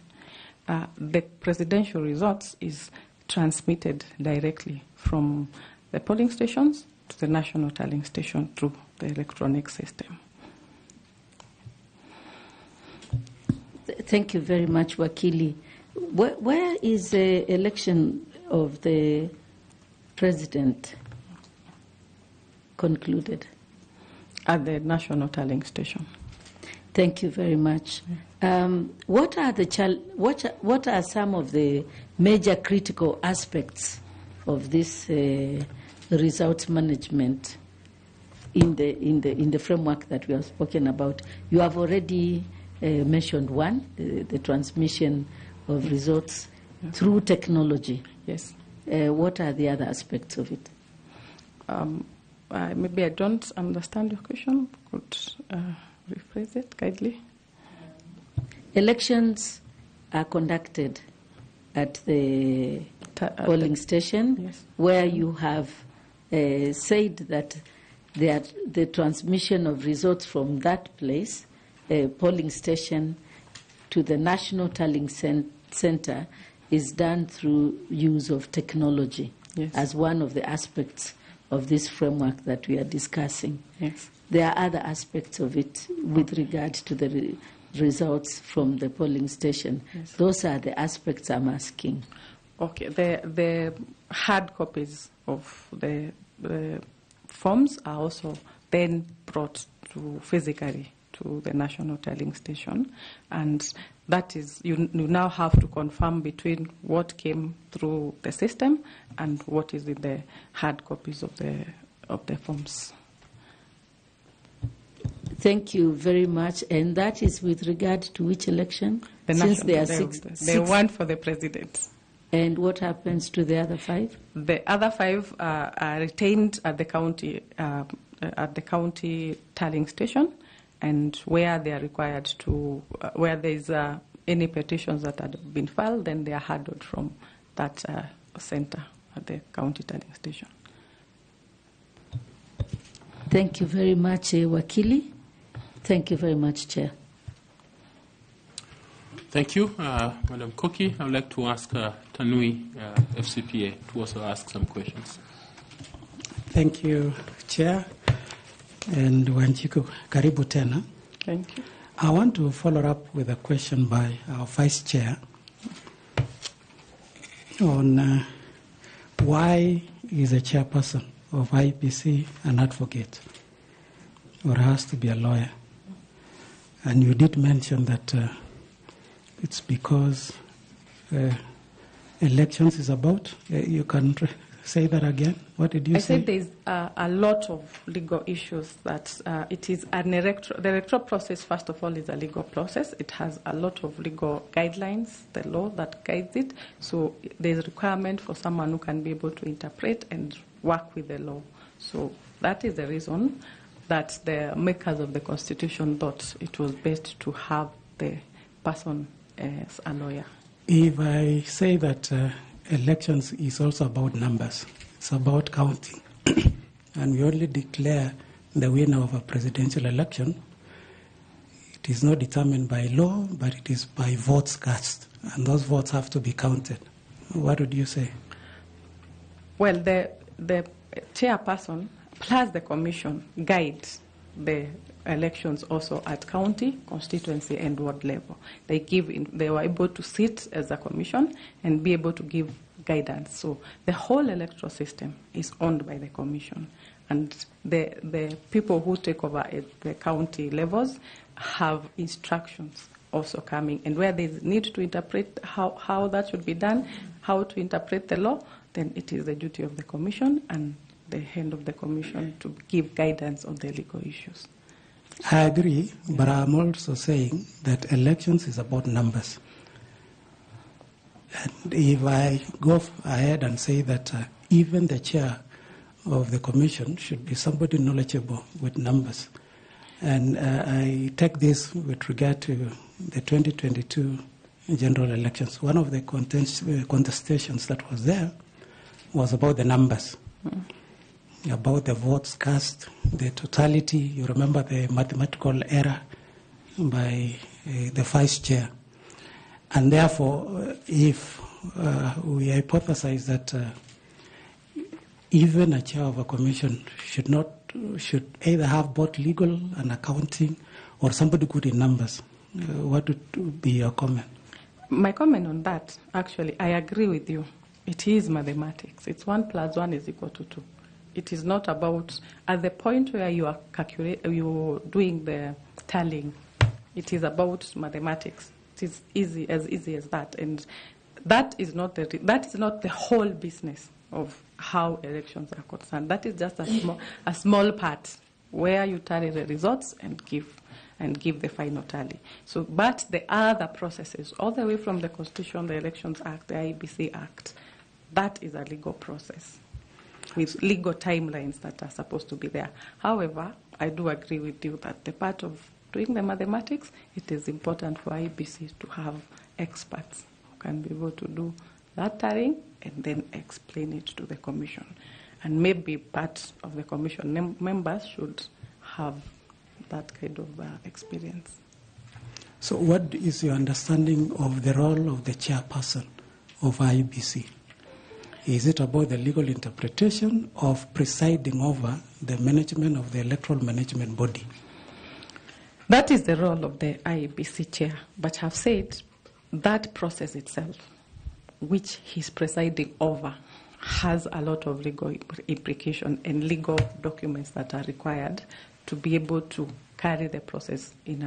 The presidential results is transmitted directly from the polling stations to the national tallying station through the electronic system. Thank you very much, Wakili. Where is the election of the president concluded? At the national tallying station. Thank you very much. What are what are some of the major critical aspects of this results management in the framework that we have spoken about? You have already mentioned one, the transmission of results through technology. Yes. What are the other aspects of it? Maybe I don't understand your question. Could rephrase it kindly? Elections are conducted at the polling station, yes, where you have said that the transmission of results from that place, polling station, to the National Tallying Center is done through use of technology, yes, as one of the aspects of this framework that we are discussing. Yes. There are other aspects of it with regard to the results from the polling station. Yes. Those are the aspects I'm asking. Okay, the hard copies of the forms are also then brought to physically to the National Tallying Station, and that is, you now have to confirm between what came through the system and what is in the hard copies of the forms. Thank you very much. And that is with regard to which election? The Since national, there are six. The one for the president. And what happens to the other five? The other five are retained at the county tallying station, and where they are required to, where there is any petitions that have been filed, then they are handled from that center at the county tallying station. Thank you very much, Wakili. Thank you very much, Chair. Thank you, Madam Koki. I would like to ask Tanui, FCPA, to also ask some questions. Thank you, Chair. And Wanjiku, karibu tena. Thank you. I want to follow up with a question by our Vice Chair on why is a chairperson of IEBC an advocate or has to be a lawyer? And you did mention that it's because elections is about. You can say that again. What did you say? I said there's a lot of legal issues that it is an electoral. The electoral process, first of all, is a legal process. It has a lot of legal guidelines, the law that guides it. So there's a requirement for someone who can be able to interpret and work with the law. So that is the reason that the makers of the Constitution thought it was best to have the person as a lawyer. If I say that elections is also about numbers, it's about counting, and we only declare the winner of a presidential election, it is not determined by law, but it is by votes cast, and those votes have to be counted. What would you say? Well, the chairperson plus the commission guides the elections also at county, constituency, and ward level. They were able to sit as a commission and be able to give guidance. So the whole electoral system is owned by the commission, and the people who take over at the county levels have instructions also coming, and where they need to interpret how that should be done, how to interpret the law, then it is the duty of the commission and the hand of the commission to give guidance on the legal issues. I agree, but I'm also saying that elections is about numbers. And if I go ahead and say that even the chair of the commission should be somebody knowledgeable with numbers, and I take this with regard to the 2022 general elections. One of the contestations that was there was about the numbers, about the votes cast, the totality. You remember the mathematical error by the vice chair. And therefore, if we hypothesize that even a chair of a commission should either have both legal and accounting or somebody good in numbers, what would be your comment? My comment on that, actually, I agree with you. It is mathematics. It's 1 + 1 = 2. It is not about, at the point where you are you're doing the tallying, it is about mathematics. It is easy as that, and that is not the whole business of how elections are concerned. That is just a small part where you tally the results and give the final tally. So, but the other processes, all the way from the Constitution, the Elections Act, the IEBC Act, that is a legal process with legal timelines that are supposed to be there. However, I do agree with you that the part of doing the mathematics, it is important for IEBC to have experts who can be able to do that tallying and then explain it to the commission. And maybe part of the commission members should have that kind of experience. So what is your understanding of the role of the chairperson of IEBC? Is it about the legal interpretation of presiding over the management of the electoral management body? That is the role of the IEBC chair, but I've said that process itself, which he's presiding over, has a lot of legal implication and legal documents that are required to be able to carry the process in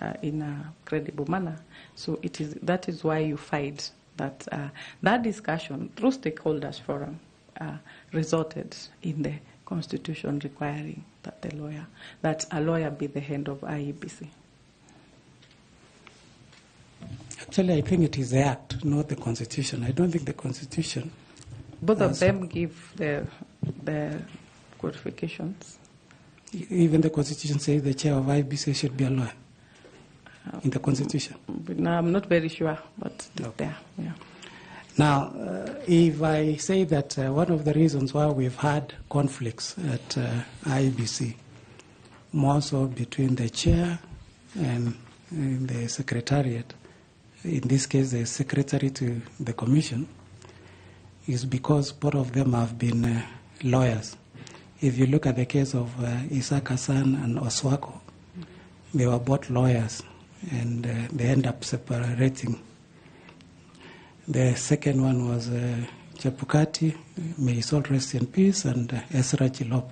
a credible manner. So that is why you find that that discussion through stakeholders forum resulted in the Constitution requiring that a lawyer be the head of IEBC. Actually, I think it is the Act, not the Constitution. I don't think the Constitution. Both of them give the qualifications. Even the Constitution says the chair of IEBC should be a lawyer. In the Constitution. No, I'm not very sure, but it's there. Yeah. Now, if I say that one of the reasons why we've had conflicts at IEBC, more so between the chair and the secretariat, in this case the secretary to the commission, is because both of them have been lawyers. If you look at the case of Isaac Hassan and Oswako, they were both lawyers, and they end up separating. The second one was Chebukati, may his soul rest in peace, and Ezra Chilop.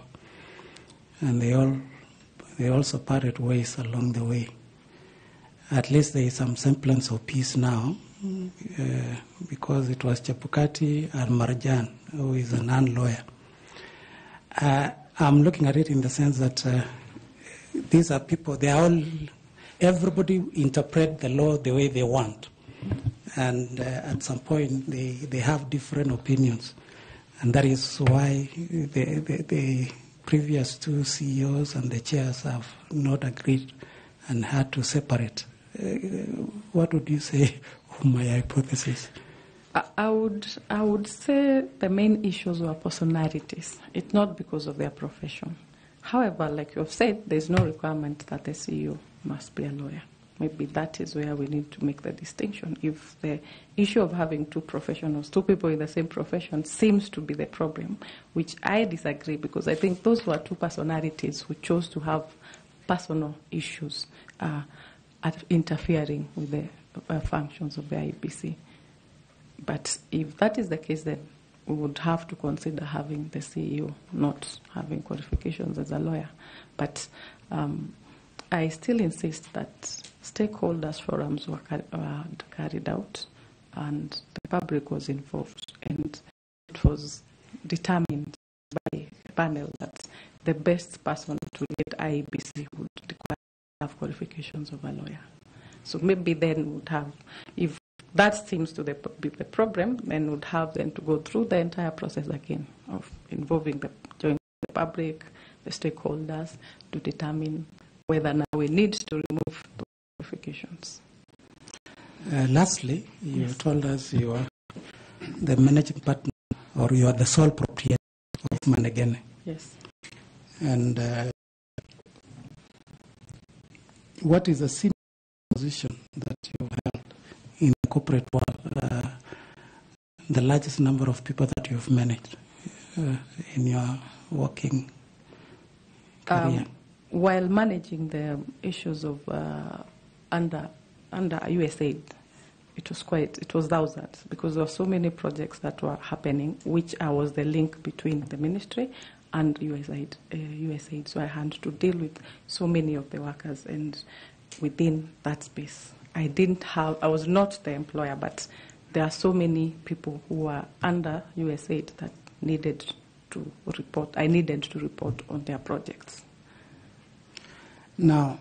And they also parted ways along the way. At least there is some semblance of peace now, because it was Chebukati and Marjan, who is a non-lawyer. I'm looking at it in the sense that these are people, they are all, everybody interpret the law the way they want. And at some point, they have different opinions. And that is why the previous two CEOs and the chairs have not agreed and had to separate. What would you say of my hypothesis? I would say the main issues were personalities. It's not because of their profession. However, like you have said, there's no requirement that the CEO must be a lawyer. Maybe that is where we need to make the distinction. If the issue of having two professionals, two people in the same profession, seems to be the problem, which I disagree, because I think those were two personalities who chose to have personal issues at interfering with the functions of the IEBC. But if that is the case, then we would have to consider having the CEO not having qualifications as a lawyer. But I still insist that stakeholders forums were carried out and the public was involved, and it was determined by a panel that the best person to lead IEBC would require to have qualifications of a lawyer. So maybe then would have, if that seems to be the problem, then would have then to go through the entire process again of involving the joint public, the stakeholders, to determine whether now we need to remove the qualifications. Lastly, you told us you are the managing partner, or you are the sole proprietor of Manegene. Yes. And what is the senior position that you've held in the corporate world, the largest number of people that you've managed in your working career? While managing the issues of under USAID, it was thousands, because there were so many projects that were happening, which I was the link between the ministry and USAID. So I had to deal with so many of the workers, and within that space, I was not the employer, but there are so many people who are under USAID that needed to report. I needed to report on their projects. Now,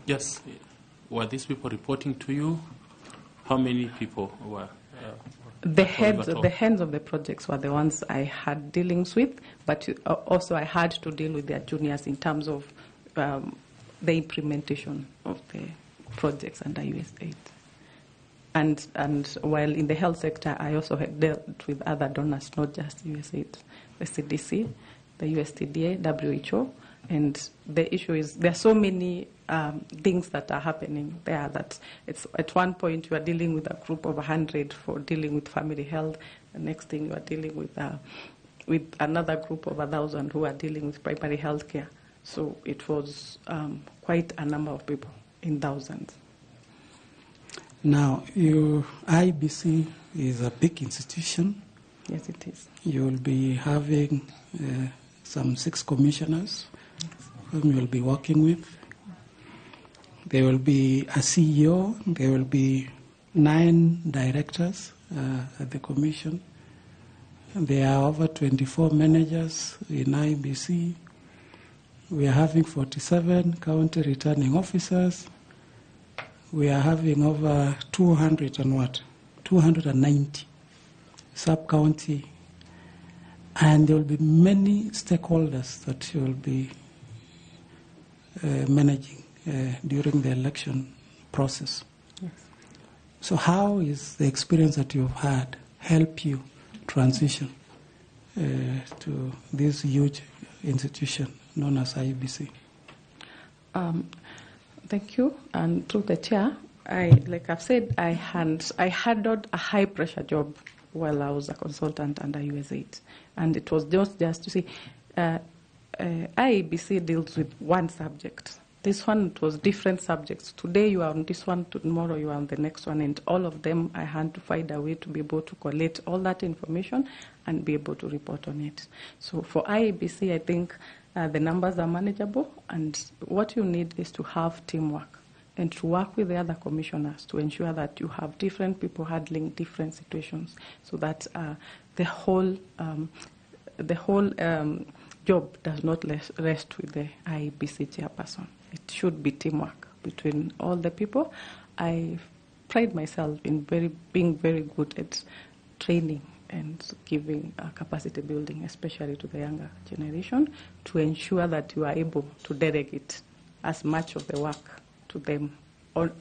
yes, were these people reporting to you? How many people were? The heads of the projects were the ones I had dealings with, but also I had to deal with their juniors in terms of the implementation of the projects under USAID. And while in the health sector, I also had dealt with other donors, not just USAID, the CDC, the USTDA, WHO. And the issue is there are so many things that are happening there that it's at one point you are dealing with a group of 100 for dealing with family health. The next thing you are dealing with another group of 1,000 who are dealing with primary health care. So it was quite a number of people in thousands. Now, your IEBC is a big institution. Yes, it is. You will be having some 6 commissioners whom you will be working with. There will be a CEO, there will be 9 directors at the commission. There are over 24 managers in IEBC. We are having 47 county returning officers. We are having over 290 sub-county. And there will be many stakeholders that you will be managing during the election process. Yes. So how is the experience that you've had help you transition to this huge institution known as IEBC? Thank you. And through the chair, like I've said, I handled a high-pressure job while I was a consultant under USAID. And it was just to see, IEBC deals with one subject. This one, it was different subjects. Today you are on this one, tomorrow you are on the next one, and all of them I had to find a way to be able to collate all that information and be able to report on it. So for IEBC, I think the numbers are manageable, and what you need is to have teamwork and to work with the other commissioners to ensure that you have different people handling different situations so that the whole job does not rest with the IEBC chairperson. It should be teamwork between all the people. I pride myself in being very good at training and giving capacity building, especially to the younger generation, to ensure that you are able to delegate as much of the work to them. Or,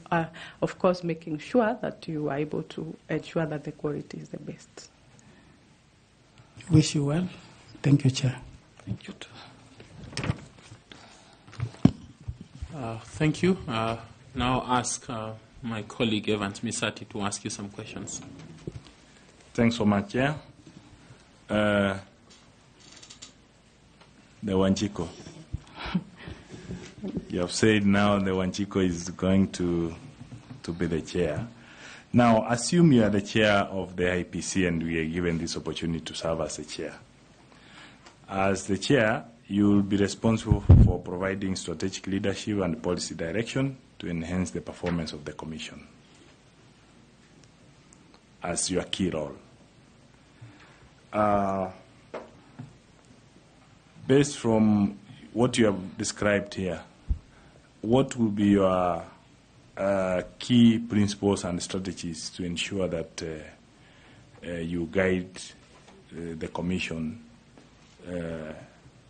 of course, making sure that you are able to ensure that the quality is the best. Wish you well. Thank you, Chair. Thank you too. Thank you. Now ask my colleague Evans Misati to ask you some questions. Thanks so much, Chair. The Wanjiku. You have said now the Wanjiku is going to be the chair. Now, assume you are the chair of the IPC and we are given this opportunity to serve as a chair. As the chair, you will be responsible for providing strategic leadership and policy direction to enhance the performance of the Commission as your key role. Based from what you have described here, what will be your key principles and strategies to ensure that you guide the Commission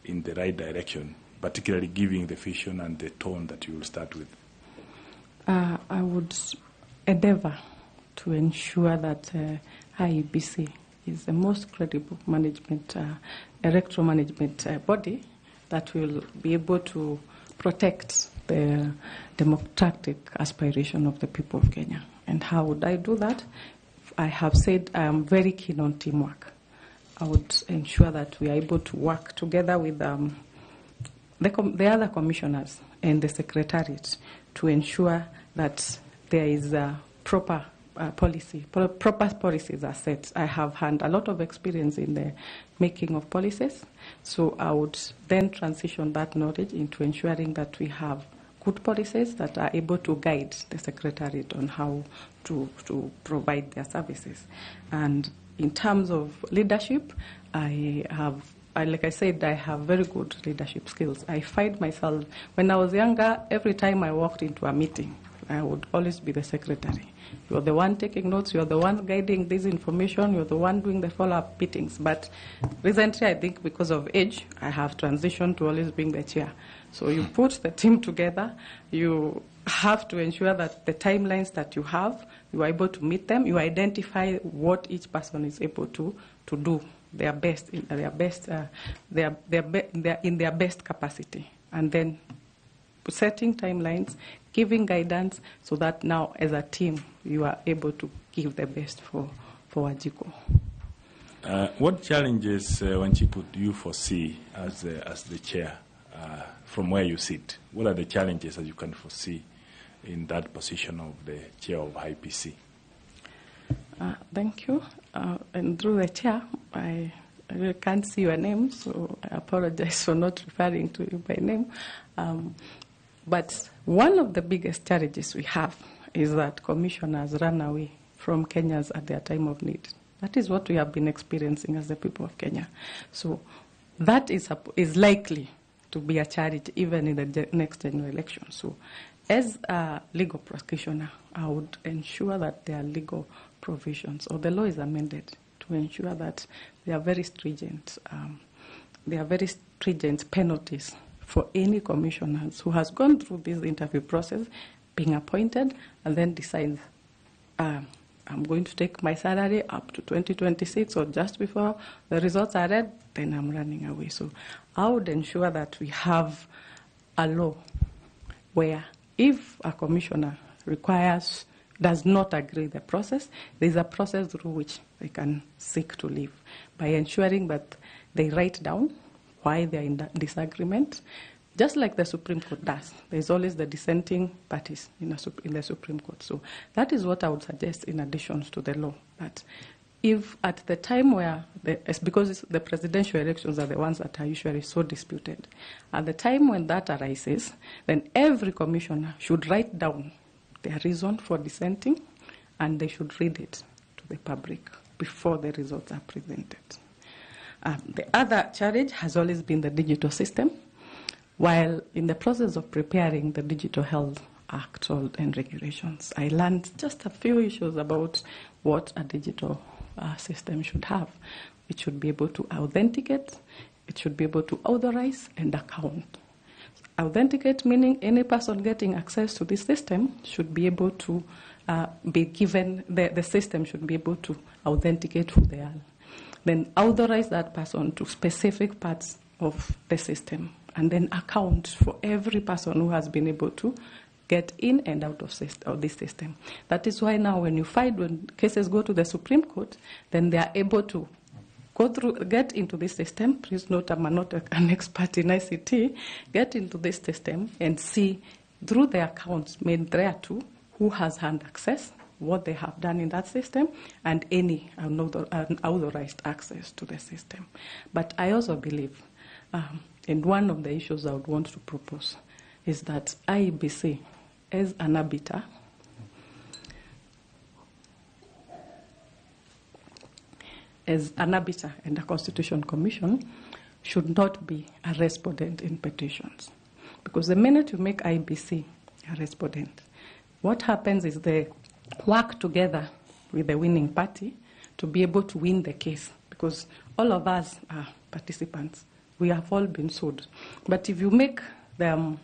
in the right direction, particularly giving the vision and the tone that you will start with? I would endeavor to ensure that IEBC is the most credible management, electoral management body that will be able to protect the democratic aspiration of the people of Kenya. And how would I do that? I have said I am very keen on teamwork. I would ensure that we are able to work together with the other commissioners and the secretariat to ensure that there is a proper policy, proper policies are set. I have had a lot of experience in the making of policies, so I would then transition that knowledge into ensuring that we have good policies that are able to guide the secretariat on how to provide their services. And in terms of leadership, like I said, I have very good leadership skills. I find myself, when I was younger, every time I walked into a meeting, I would always be the secretary. You're the one taking notes, you're the one guiding this information, you're the one doing the follow-up meetings. But recently, I think because of age, I have transitioned to always being the chair. So you put the team together, you have to ensure that the timelines that you have, you are able to meet them, you identify what each person is able to do their best, in their best, in their best capacity. And then setting timelines, giving guidance, so that now as a team you are able to give the best for Wanjiku. What challenges, Wanjiku, do you foresee as the chair from where you sit? What are the challenges that you can foresee in that position of the chair of IPC? Thank you. And through the chair, I really can't see your name, so I apologize for not referring to you by name. But one of the biggest challenges we have is that commissioners run away from Kenyans at their time of need. That is what we have been experiencing as the people of Kenya. So that is likely to be a challenge even in the next general election. So as a legal practitioner, I would ensure that there are legal provisions, or the law is amended to ensure that there are very stringent, penalties for any commissioners who has gone through this interview process, being appointed, and then decides, I'm going to take my salary up to 2026 or just before the results are read, then I'm running away. So I would ensure that we have a law where if a commissioner does not agree the process, there's a process through which they can seek to leave by ensuring that they write down why they're in disagreement, just like the Supreme Court does. There's always the dissenting parties in the Supreme Court. So that is what I would suggest in addition to the law, that if at the time where, because the presidential elections are the ones that are usually so disputed, at the time when that arises, then every commissioner should write down their reason for dissenting, and they should read it to the public before the results are presented. The other challenge has always been the digital system. While in the process of preparing the Digital Health Act and regulations, I learned just a few issues about what a digital system should have. It should be able to authenticate, it should be able to authorize and account. Authenticate meaning any person getting access to this system should be able to be given, the system should be able to authenticate who they are. Then authorize that person to specific parts of the system, and then account for every person who has been able to get in and out of this system. That is why now when you find when cases go to the Supreme Court, then they are able to go through, get into this system. Please note I'm not an expert in ICT. Get into this system and see through the accounts made there too who has had access, what they have done in that system, and any unauthorized access to the system. But I also believe, and one of the issues I would want to propose is that IEBC, as an arbiter, and a Constitution Commission, should not be a respondent in petitions. Because the minute you make IEBC a respondent, what happens is they work together with the winning party to be able to win the case, because all of us are participants. We have all been sued. But if you make the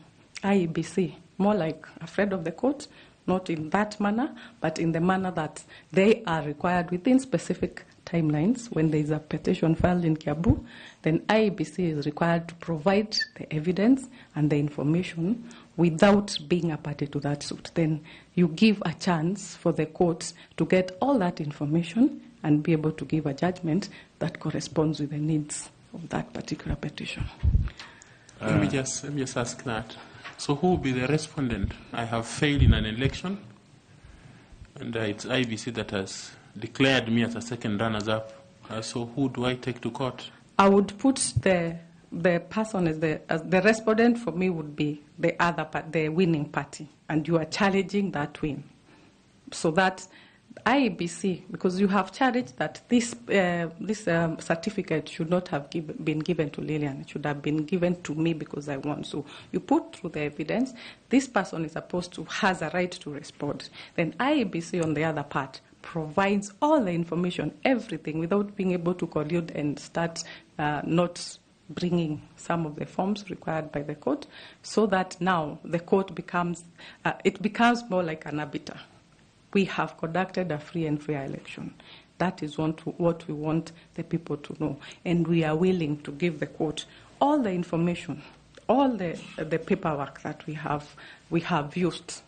IEBC more like a friend of the court, Not in that manner, but in the manner that they are required within specific timelines. When there is a petition filed in Kiambu, then IEBC is required to provide the evidence and the information without being a party to that suit. Then you give a chance for the court to get all that information and be able to give a judgment that corresponds with the needs of that particular petition. Let me just ask that. So who will be the respondent? I have failed in an election, and it's IEBC that has declared me as a second runners-up. So who do I take to court? I would put the person as the respondent. For me would be the other part, the winning party, and you are challenging that win. So that IEBC, because you have challenged that this certificate should not have been given to Lillian. It should have been given to me because I won. So you put through the evidence. This person is supposed to, has a right to respond. Then IEBC, on the other part, provides all the information, everything, without being able to collude and start not bringing some of the forms required by the court, so that now the court becomes, it becomes more like an arbiter. We have conducted a free and fair election. That is what we want the people to know. And we are willing to give the court all the information, all the paperwork that we have used.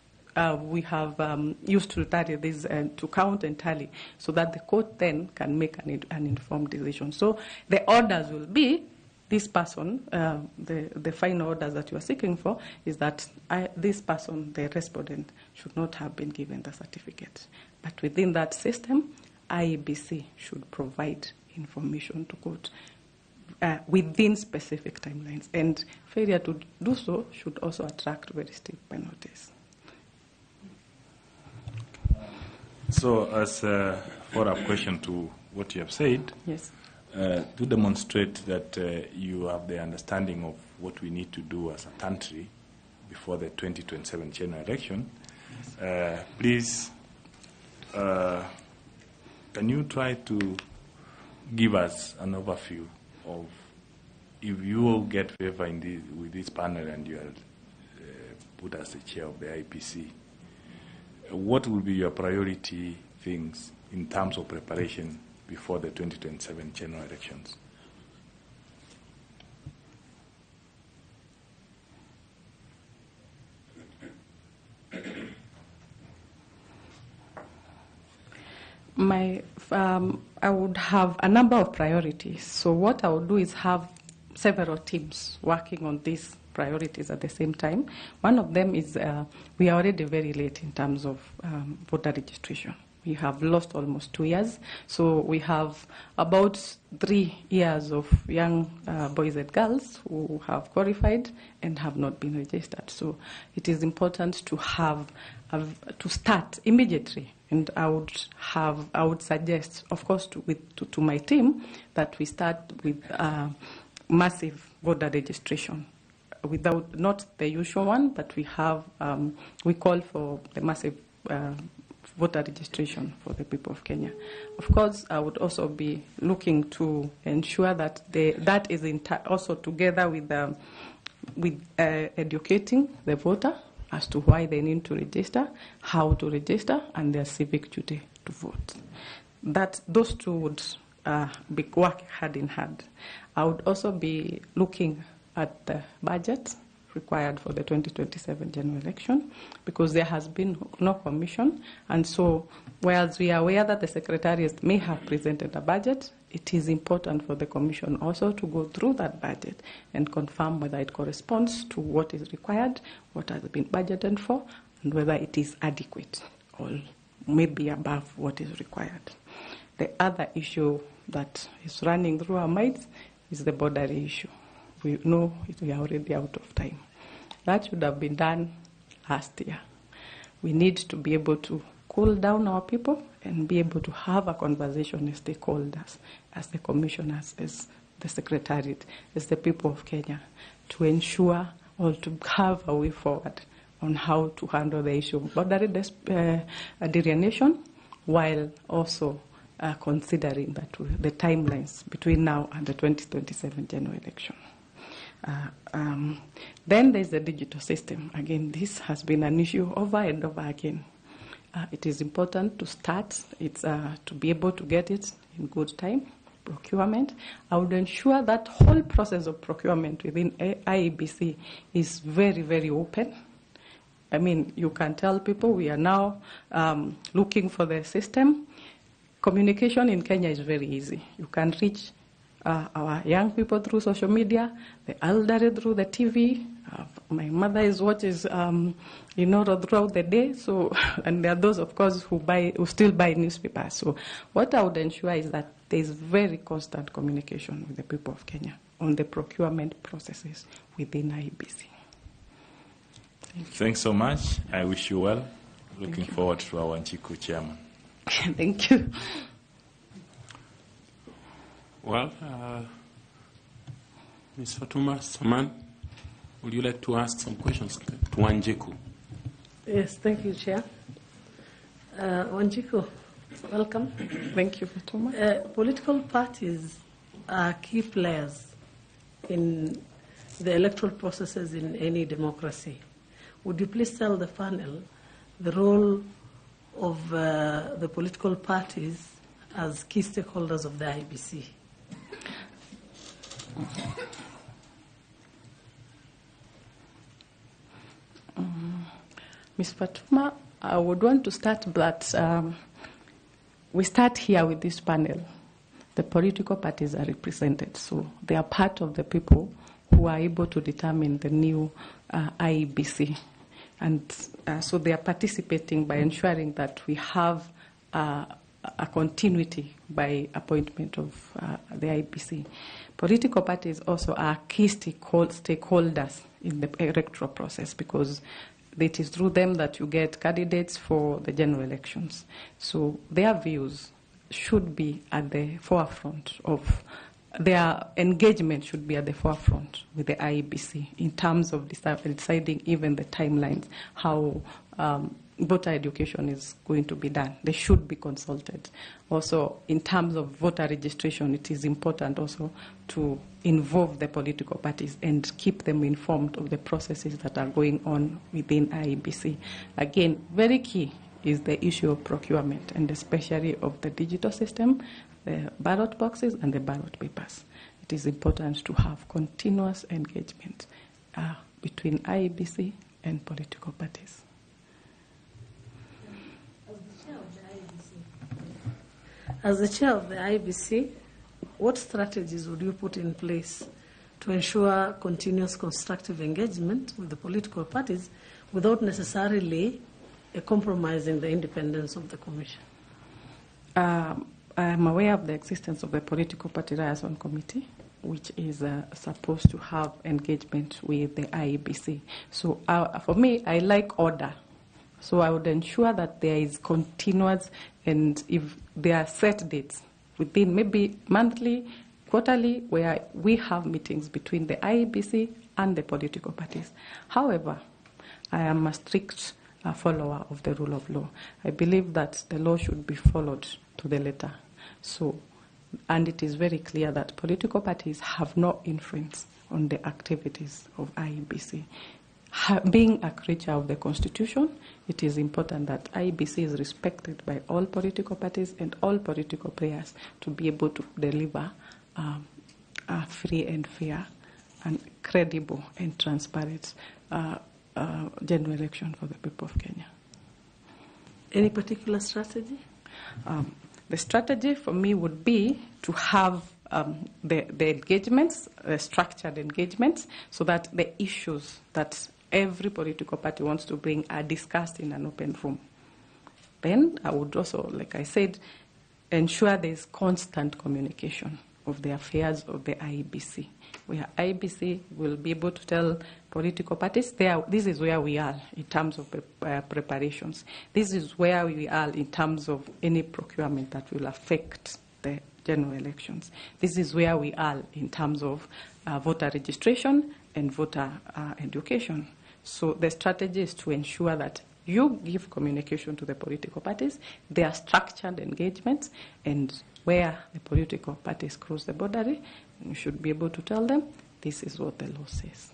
We have used to tally this, to count and tally, so that the court then can make an informed decision. So the orders will be, this person, the final orders that you are seeking for is that this person, the respondent, should not have been given the certificate. But within that system, IEBC should provide information to court within specific timelines. And failure to do so should also attract very steep penalties. So as a follow-up question to what you have said, yes. To demonstrate that you have the understanding of what we need to do as a country before the 2027 general election, yes. Please, can you try to give us an overview of, if you will get favor in this, with this panel and you are put as the chair of the IEBC, what will be your priority things in terms of preparation before the 2027 general elections? I would have a number of priorities. So what I would do is have several teams working on these priorities at the same time. One of them is we are already very late in terms of voter registration. We have lost almost 2 years. So we have about 3 years of young boys and girls who have qualified and have not been registered. So it is important to have to start immediately. And I would suggest, of course, to my team that we start with massive voter registration. Without, not the usual one, but we have, we call for the massive voter registration for the people of Kenya. Of course, I would also be looking to ensure that that is also together with educating the voter as to why they need to register, how to register, and their civic duty to vote. That those two would be work hand in hand. I would also be looking at the budget required for the 2027 general election, because there has been no commission. And so, whereas we are aware that the Secretariat may have presented a budget, it is important for the commission also to go through that budget and confirm whether it corresponds to what is required, what has been budgeted for, and whether it is adequate or maybe above what is required. The other issue that is running through our minds is the border issue. We know we are already out of time. That should have been done last year. We need to be able to cool down our people and be able to have a conversation as stakeholders, as the commissioners, as the Secretariat, as the people of Kenya, to ensure or to have a way forward on how to handle the issue of border delineation, while also considering that the timelines between now and the 2027 general election. Then there's the digital system. Again, this has been an issue over and over again. It is important to start, it's to be able to get it in good time. Procurement. I would ensure that whole process of procurement within IEBC is very, very open. I mean, you can tell people we are now looking for the system. Communication in Kenya is very easy. You can reach our young people through social media, the elderly through the TV. My mother is watches, you know, throughout the day. So, and there are those, of course, who still buy newspapers. So, what I would ensure is that there is very constant communication with the people of Kenya on the procurement processes within IEBC. Thank you. Thanks so much. I wish you well. Looking forward to our Wanjiku chairman. Thank you. Well, Ms. Fatuma Saman, would you like to ask some questions to Wanjiku? Yes, thank you, Chair. Wanjiku, welcome. Thank you, Fatuma. Political parties are key players in the electoral processes in any democracy. Would you please tell the panel the role of the political parties as key stakeholders of the IEBC? Ms. Fatuma, I would want to start that we start here with this panel. The political parties are represented, so they are part of the people who are able to determine the new IEBC. And so they are participating by ensuring that we have a continuity by appointment of the IEBC. Political parties also are key stakeholders in the electoral process, because it is through them that you get candidates for the general elections. So their views should be at the forefront of, their engagement should be at the forefront with the IEBC in terms of deciding even the timelines, how voter education is going to be done. They should be consulted. Also, in terms of voter registration, it is important also to involve the political parties and keep them informed of the processes that are going on within IEBC. Again, very key is the issue of procurement, and especially of the digital system, the ballot boxes and the ballot papers. It is important to have continuous engagement between IEBC and political parties. As the chair of the IEBC, what strategies would you put in place to ensure continuous constructive engagement with the political parties without necessarily compromising the independence of the Commission? I'm aware of the existence of the Political Party Liaison Committee, which is supposed to have engagement with the IEBC. So for me, I like order. So I would ensure that there is continuous, and if there are set dates within maybe monthly, quarterly, where we have meetings between the IEBC and the political parties. However, I am a strict follower of the rule of law. I believe that the law should be followed to the letter. So, and it is very clear that political parties have no influence on the activities of IEBC. Being a creature of the Constitution, it is important that IEBC is respected by all political parties and all political players to be able to deliver a free and fair and credible and transparent general election for the people of Kenya. Any particular strategy? The strategy for me would be to have the engagements, the structured engagements, so that the issues that every political party wants to bring are discussed in an open room. Then I would also, like I said, ensure there's constant communication of the affairs of the IEBC, where IEBC will be able to tell political parties, this is where we are in terms of preparations. This is where we are in terms of any procurement that will affect the general elections. This is where we are in terms of voter registration and voter education. So the strategy is to ensure that you give communication to the political parties, their structured engagements, and where the political parties cross the border, you should be able to tell them, This is what the law says.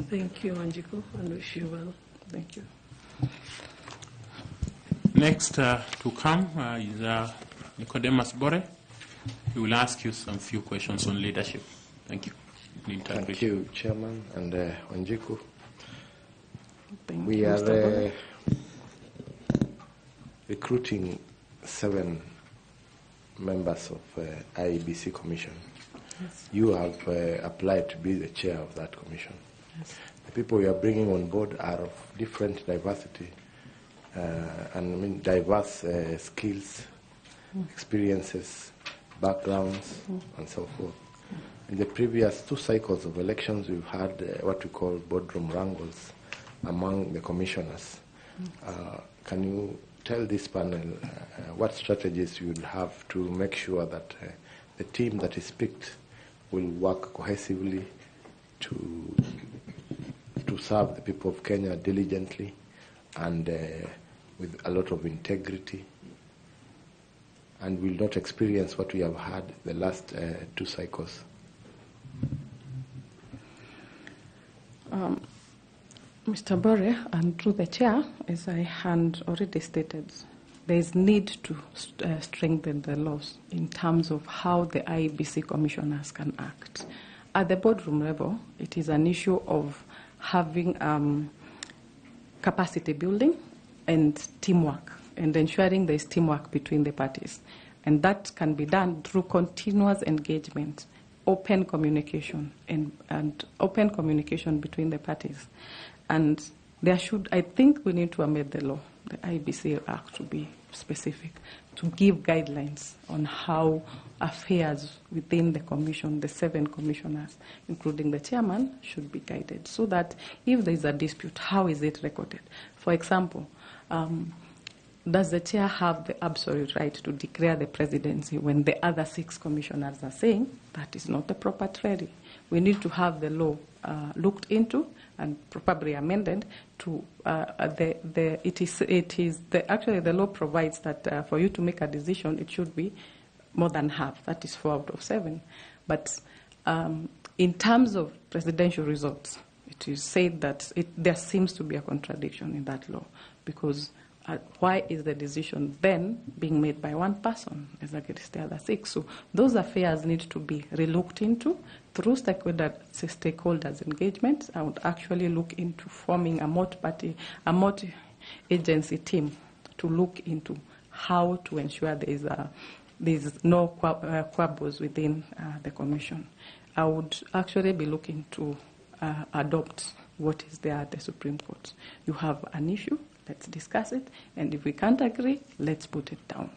Thank you, Wanjiku, and wish you well. Thank you. Next to come is Nicodemus Bore. He will ask you some few questions on leadership. Thank you. Thank you, Chairman and Wanjiku. Thank we you, are Mr. Bore. Recruiting 7 members of IEBC Commission. Yes. You have applied to be the chair of that commission. Yes. The people you are bringing on board are of different diversity, and I mean diverse skills, experiences, backgrounds, and so forth. In the previous 2 cycles of elections, we've had what we call boardroom wrangles among the commissioners. Can you tell this panel what strategies you will have to make sure that the team that is picked will work cohesively to serve the people of Kenya diligently and with a lot of integrity, and will not experience what we have had the last 2 cycles? Mr. Bore, and through the chair, as I had already stated, there is need to strengthen the laws in terms of how the IEBC commissioners can act. At the boardroom level, it is an issue of having capacity building and teamwork, and ensuring there is teamwork between the parties. And that can be done through continuous engagement, open communication, and open communication between the parties. And there should, I think we need to amend the law, the IEBC Act to be specific, to give guidelines on how affairs within the commission, the 7 commissioners, including the chairman, should be guided, so that if there is a dispute, how is it recorded? For example, does the chair have the absolute right to declare the presidency when the other 6 commissioners are saying that is not the proper treasury? We need to have the law looked into and probably amended to actually the law provides that for you to make a decision, it should be more than half. That is 4 out of 7. But in terms of presidential results, it is said that there seems to be a contradiction in that law, because why is the decision then being made by one person as against the other 6? So those affairs need to be relooked into through stakeholders engagement. I would actually look into forming a multi-party, a multi-agency team to look into how to ensure there is no quabbles within the commission. I would actually be looking to adopt what is there at the Supreme Court. You have an issue, let's discuss it, and if we can't agree, let's put it down.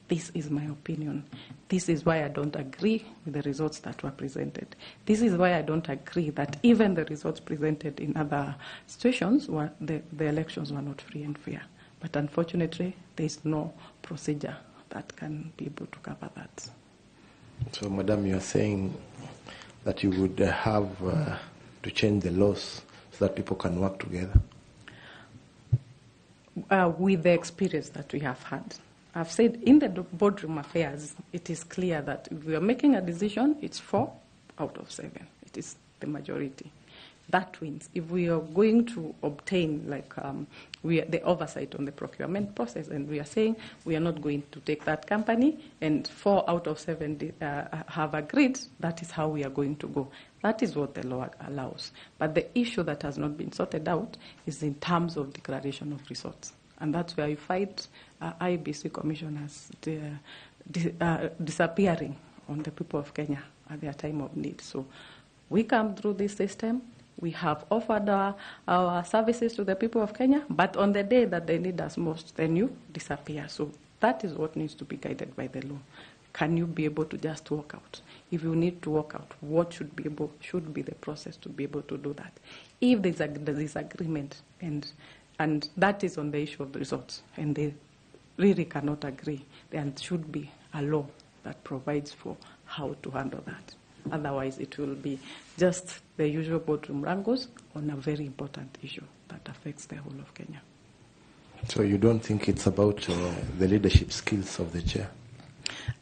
This is my opinion. This is why I don't agree with the results that were presented. This is why I don't agree that even the results presented in other situations, were the elections were not free and fair. But unfortunately, there is no procedure that can be able to cover that. So, Madam, you are saying that you would have to change the laws so that people can work together? With the experience that we have had. I've said in the boardroom affairs, it is clear that if we are making a decision, it's 4 out of 7. It is the majority. That wins. If we are going to obtain like the oversight on the procurement process, and we are saying we are not going to take that company, and 4 out of 7 have agreed, that is how we are going to go. That is what the law allows. But the issue that has not been sorted out is in terms of declaration of results. And that's where you find IEBC commissioners disappearing on the people of Kenya at their time of need. So we come through this system. We have offered our services to the people of Kenya, but on the day that they need us most, then you disappear. So that is what needs to be guided by the law. Can you be able to just walk out? If you need to walk out, what should be the process to be able to do that? If there's a disagreement, and that is on the issue of the results, and they really cannot agree, there should be a law that provides for how to handle that. Otherwise, it will be just the usual boardroom wrangles on a very important issue that affects the whole of Kenya. So you don't think it's about the leadership skills of the chair?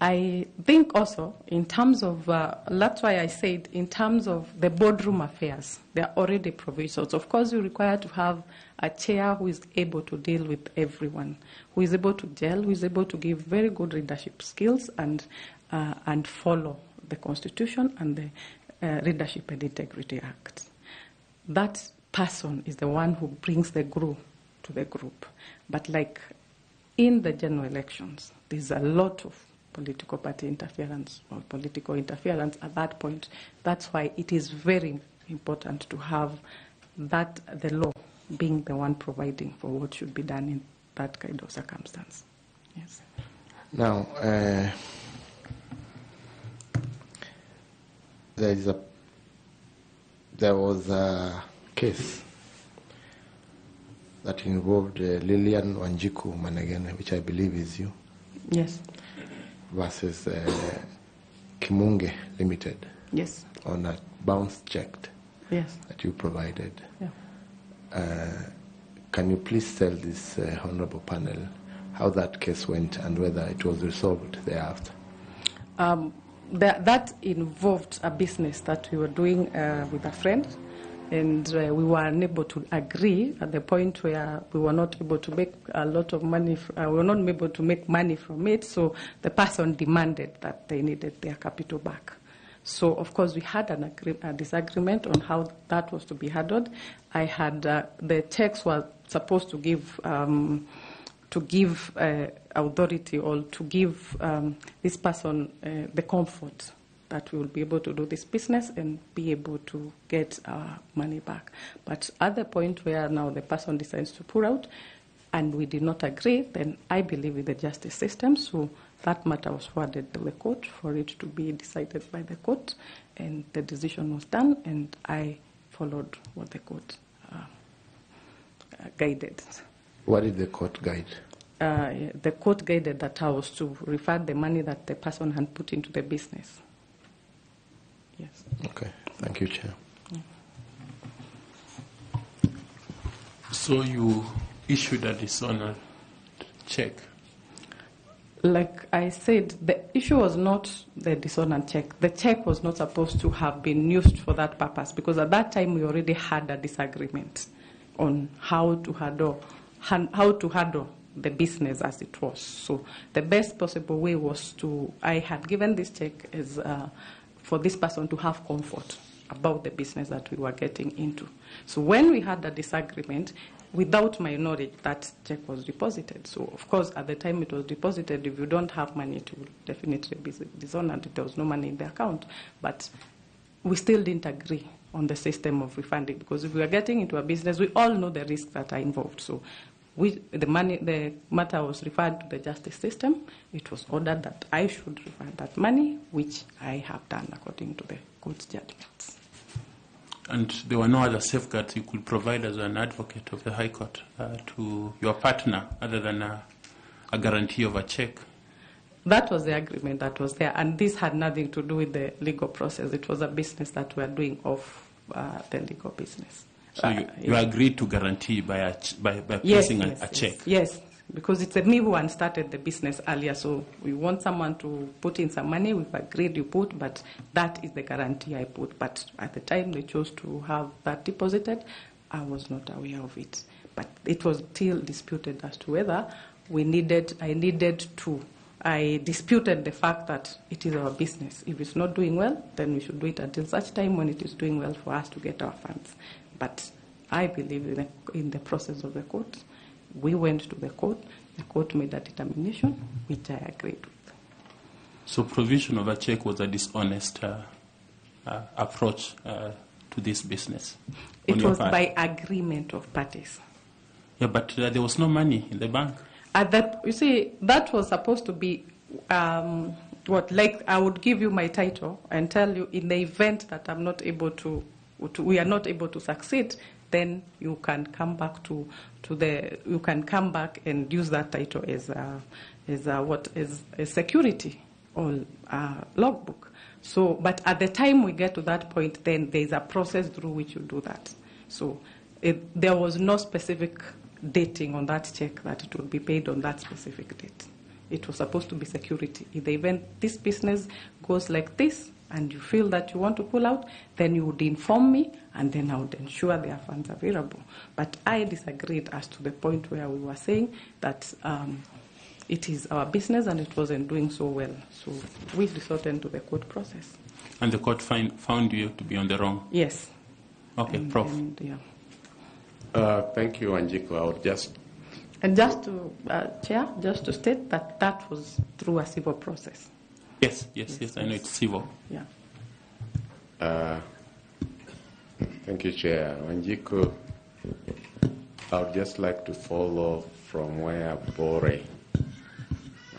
I think also in terms of, that's why I said in terms of the boardroom affairs, there are already provisions. Of course, you require to have a chair who is able to deal with everyone, who is able to gel, who is able to give very good leadership skills and follow the Constitution and the Leadership and Integrity Act. That person is the one who brings the glue to the group. But like in the general elections, there's a lot of political party interference or political interference at that point. That's why it is very important to have that the law being the one providing for what should be done in that kind of circumstance. Yes. Now, there was a case that involved Lilian Wanjiku Manegene, which I believe is you. Yes. Versus Kimunge Limited. Yes. On a bounce check. Yes. That you provided. Yeah. Can you please tell this honorable panel how that case went and whether it was resolved thereafter? That involved a business that we were doing with a friend, and we were unable to agree at the point where we were not able to make a lot of money. We were not able to make money from it, so the person demanded that they needed their capital back. So, of course, we had a disagreement on how that was to be handled. I had the checks were supposed to give authority or to give this person the comfort that we will be able to do this business and be able to get our money back. But at the point where now the person decides to pull out and we did not agree, then I believe in the justice system, so that matter was forwarded to the court for it to be decided by the court, and the decision was done, and I followed what the court guided. What did the court guide? The court guided that I was to refund the money that the person had put into the business. Yes. Okay. Thank you, Chair. Yeah. So you issued a dishonored check? Like I said, the issue was not the dishonored check. The check was not supposed to have been used for that purpose because at that time we already had a disagreement on how to handle the business as it was. So the best possible way was to, I had given this check as for this person to have comfort about the business that we were getting into. So when we had a disagreement, without my knowledge, that check was deposited. So, of course, at the time it was deposited, if you don't have money, it will definitely be dishonored. There was no money in the account. But we still didn't agree on the system of refunding, because if we are getting into a business, we all know the risks that are involved. So the matter was referred to the justice system. It was ordered that I should refund that money, which I have done according to the court's judgments. And there were no other safeguards you could provide as an advocate of the High Court to your partner other than a guarantee of a check? That was the agreement that was there, and this had nothing to do with the legal process. It was a business that we were doing off the legal business. So you agreed to guarantee by placing a check? Yes, because it's me who started the business earlier, so we want someone to put in some money. We've agreed you put, but that is the guarantee I put. But at the time they chose to have that deposited, I was not aware of it. But it was still disputed as to whether I disputed the fact that it is our business. If it's not doing well, then we should do it until such time when it is doing well for us to get our funds. But I believe in the process of the court. We went to the court. The court made a determination, which I agreed with. So provision of a check was a dishonest approach to this business? It was by agreement of parties. Yeah, but there was no money in the bank. At that, you see, that was supposed to be I would give you my title and tell you in the event that I'm not able to we are not able to succeed, then you can come back you can come back and use that title as a security or a logbook. So, but at the time we get to that point, then there is a process through which you do that. So, there was no specific dating on that check that it would be paid on that specific date. It was supposed to be security. In the event this business goes like this and you feel that you want to pull out, then you would inform me and then I would ensure there are funds available. But I disagreed as to the point where we were saying that it is our business and it wasn't doing so well. So we resorted to the court process. And the court found you to be on the wrong? Yes. Okay, Prof. Yeah. Thank you, Wanjiku. I would just... And just to, Chair, just to state that that was through a civil process. Yes, I know it's civil. Yeah. Thank you, Chair. Wanjiku, I would just like to follow from where Bore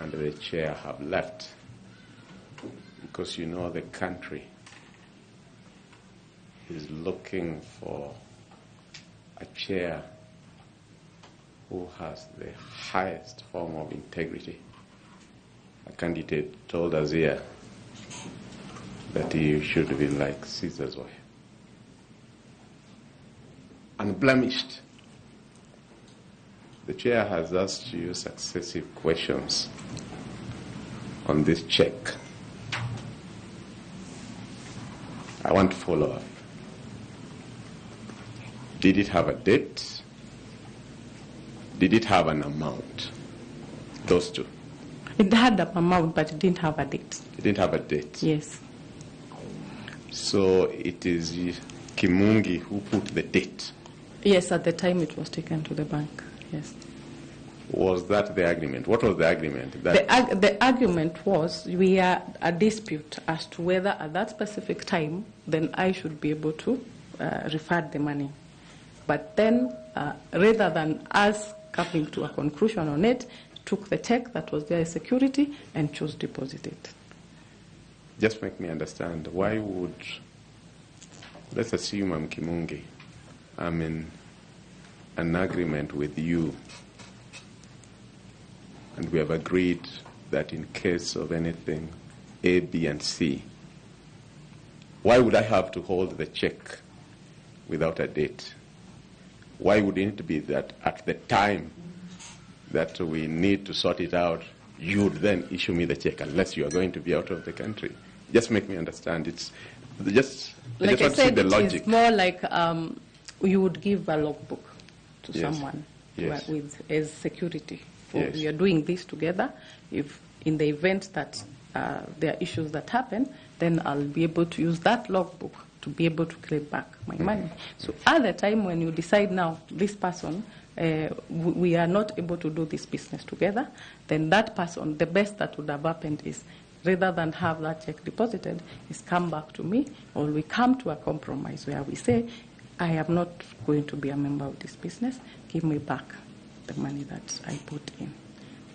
and the Chair have left, because you know the country is looking for a chair who has the highest form of integrity. A candidate told us here that he should be like Caesar's wife, unblemished. The chair has asked you successive questions on this check. I want to follow up. Did it have a date? Did it have an amount? Those two. It had an amount, but it didn't have a date. It didn't have a date? Yes. So it is Kimungi who put the date? Yes, at the time it was taken to the bank, yes. Was that the agreement? What was the agreement? The argument was we are a dispute as to whether at that specific time then I should be able to refund the money. But then, rather than us coming to a conclusion on it, took the check that was there as security and chose to deposit it. Just make me understand, why would, let's assume I'm Kimungi, I'm in an agreement with you, and we have agreed that in case of anything, A, B, and C, why would I have to hold the check without a date? Why wouldn't it be that at the time that we need to sort it out, you would then issue me the check, unless you are going to be out of the country? Just make me understand. It's just, like I just want to see the logic. It's more like you would give a logbook to someone with as security. For we are doing this together. If in the event that there are issues that happen, then I'll be able to use that logbook to be able to claim back my money. So at the time when you decide now, this person, we are not able to do this business together, then that person, the best that would have happened is, rather than have that check deposited, is come back to me, or we come to a compromise where we say, I am not going to be a member of this business, give me back the money that I put in.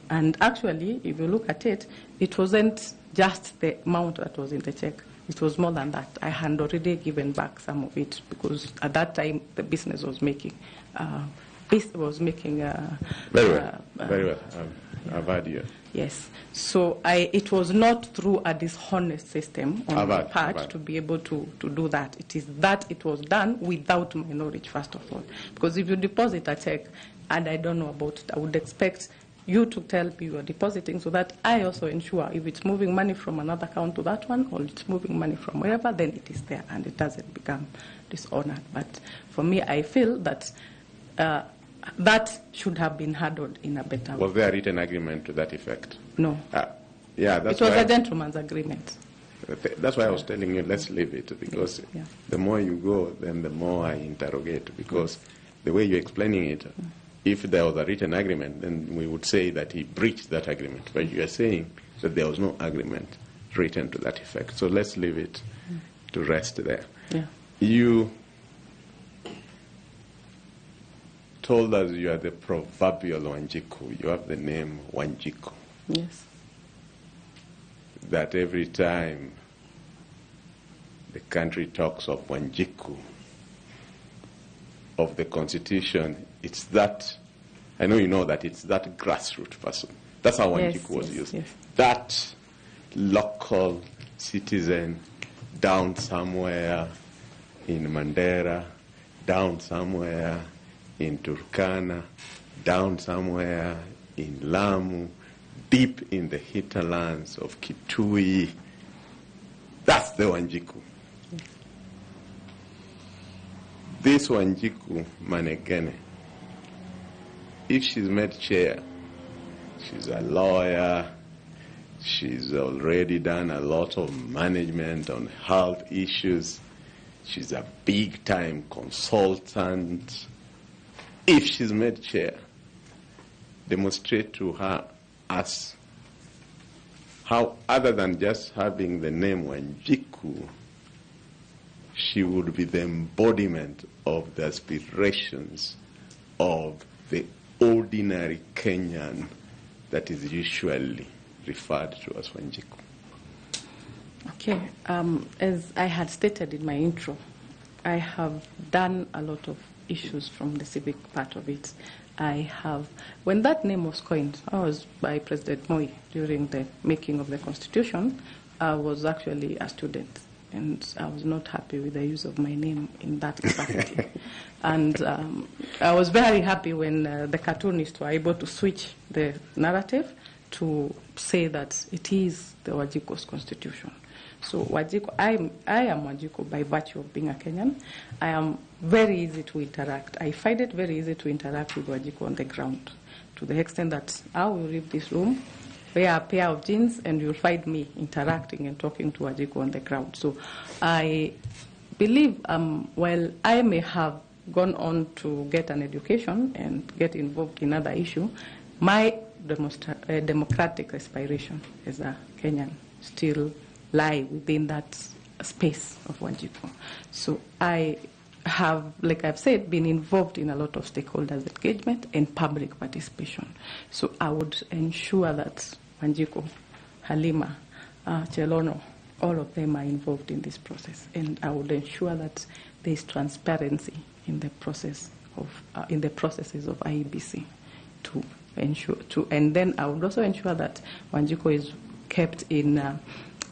And actually, if you look at it, it wasn't just the amount that was in the check. It was more than that. I had already given back some of it because at that time the business was making. Very well. Very well. I've heard you. Yes. So it was not through a dishonest system on my part to be able to do that. It is that it was done without my knowledge, first of all. Because if you deposit a check and I don't know about it, I would expect you to tell me you are depositing so that I also ensure if it's moving money from another account to that one or it's moving money from wherever, then it is there and it doesn't become dishonored. But for me, I feel that that should have been handled in a better way. Was there a written agreement to that effect? No. Yeah, that's it was a gentleman's agreement. That's why I was telling you, let's leave it, because the more you go, then the more I interrogate, because the way you're explaining it, if there was a written agreement, then we would say that he breached that agreement. But you are saying that there was no agreement written to that effect. So let's leave it to rest there. Yeah. You told us you are the proverbial Wanjiku. You have the name Wanjiku. Yes. That every time the country talks of Wanjiku, of the Constitution, it's that, I know you know that it's that grassroots person. That's how Wanjiku was used. Yes. That local citizen down somewhere in Mandera, down somewhere in Turkana, down somewhere in Lamu, deep in the hinterlands of Kitui. That's the Wanjiku. Yes. This Wanjiku Manegene, if she's made chair, she's a lawyer, she's already done a lot of management on health issues, she's a big-time consultant. If she's made chair, demonstrate to her us how, other than just having the name Wanjiku, she would be the embodiment of the aspirations of the ordinary Kenyan that is usually referred to as Wanjiku. Okay, as I had stated in my intro, I have done a lot of issues from the civic part of it. I have, when that name was coined, I was by President Moi during the making of the Constitution. I was actually a student, and I was not happy with the use of my name in that capacity. And I was very happy when the cartoonists were able to switch the narrative to say that it is the Wanjiku's constitution. So Wanjiku, I am Wanjiku by virtue of being a Kenyan. I am very easy to interact. I find it very easy to interact with Wanjiku on the ground, to the extent that I will leave this room, wear a pair of jeans, and you'll find me interacting and talking to Wanjiku on the ground. So I believe, while I may have gone on to get an education and get involved in other issue, my democratic aspiration as a Kenyan still lie within that space of Wanjiku. So I have, like I've said, been involved in a lot of stakeholders engagement and public participation. So I would ensure that Wanjiku, Halima, Chelono, all of them are involved in this process. And I would ensure that there is transparency in the process of, in the processes of IEBC to ensure to, and then I would also ensure that Wanjiku is kept in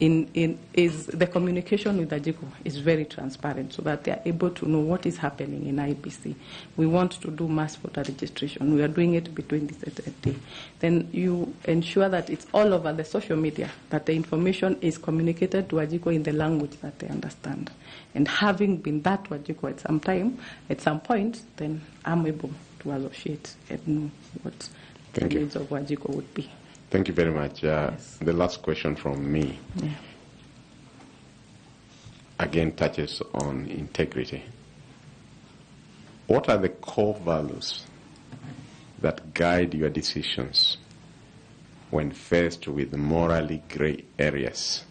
is the communication with Wanjiku is very transparent, so that they are able to know what is happening in IEBC. We want to do mass voter registration. We are doing it between this and day. Then you ensure that it's all over the social media, that the information is communicated to Wanjiku in the language that they understand. And having been that Wanjiku at some time, at some point, then I'm able to associate and know what the needs of Wanjiku would be. Thank you very much. Yes. The last question from me, again, touches on integrity. What are the core values that guide your decisions when faced with morally gray areas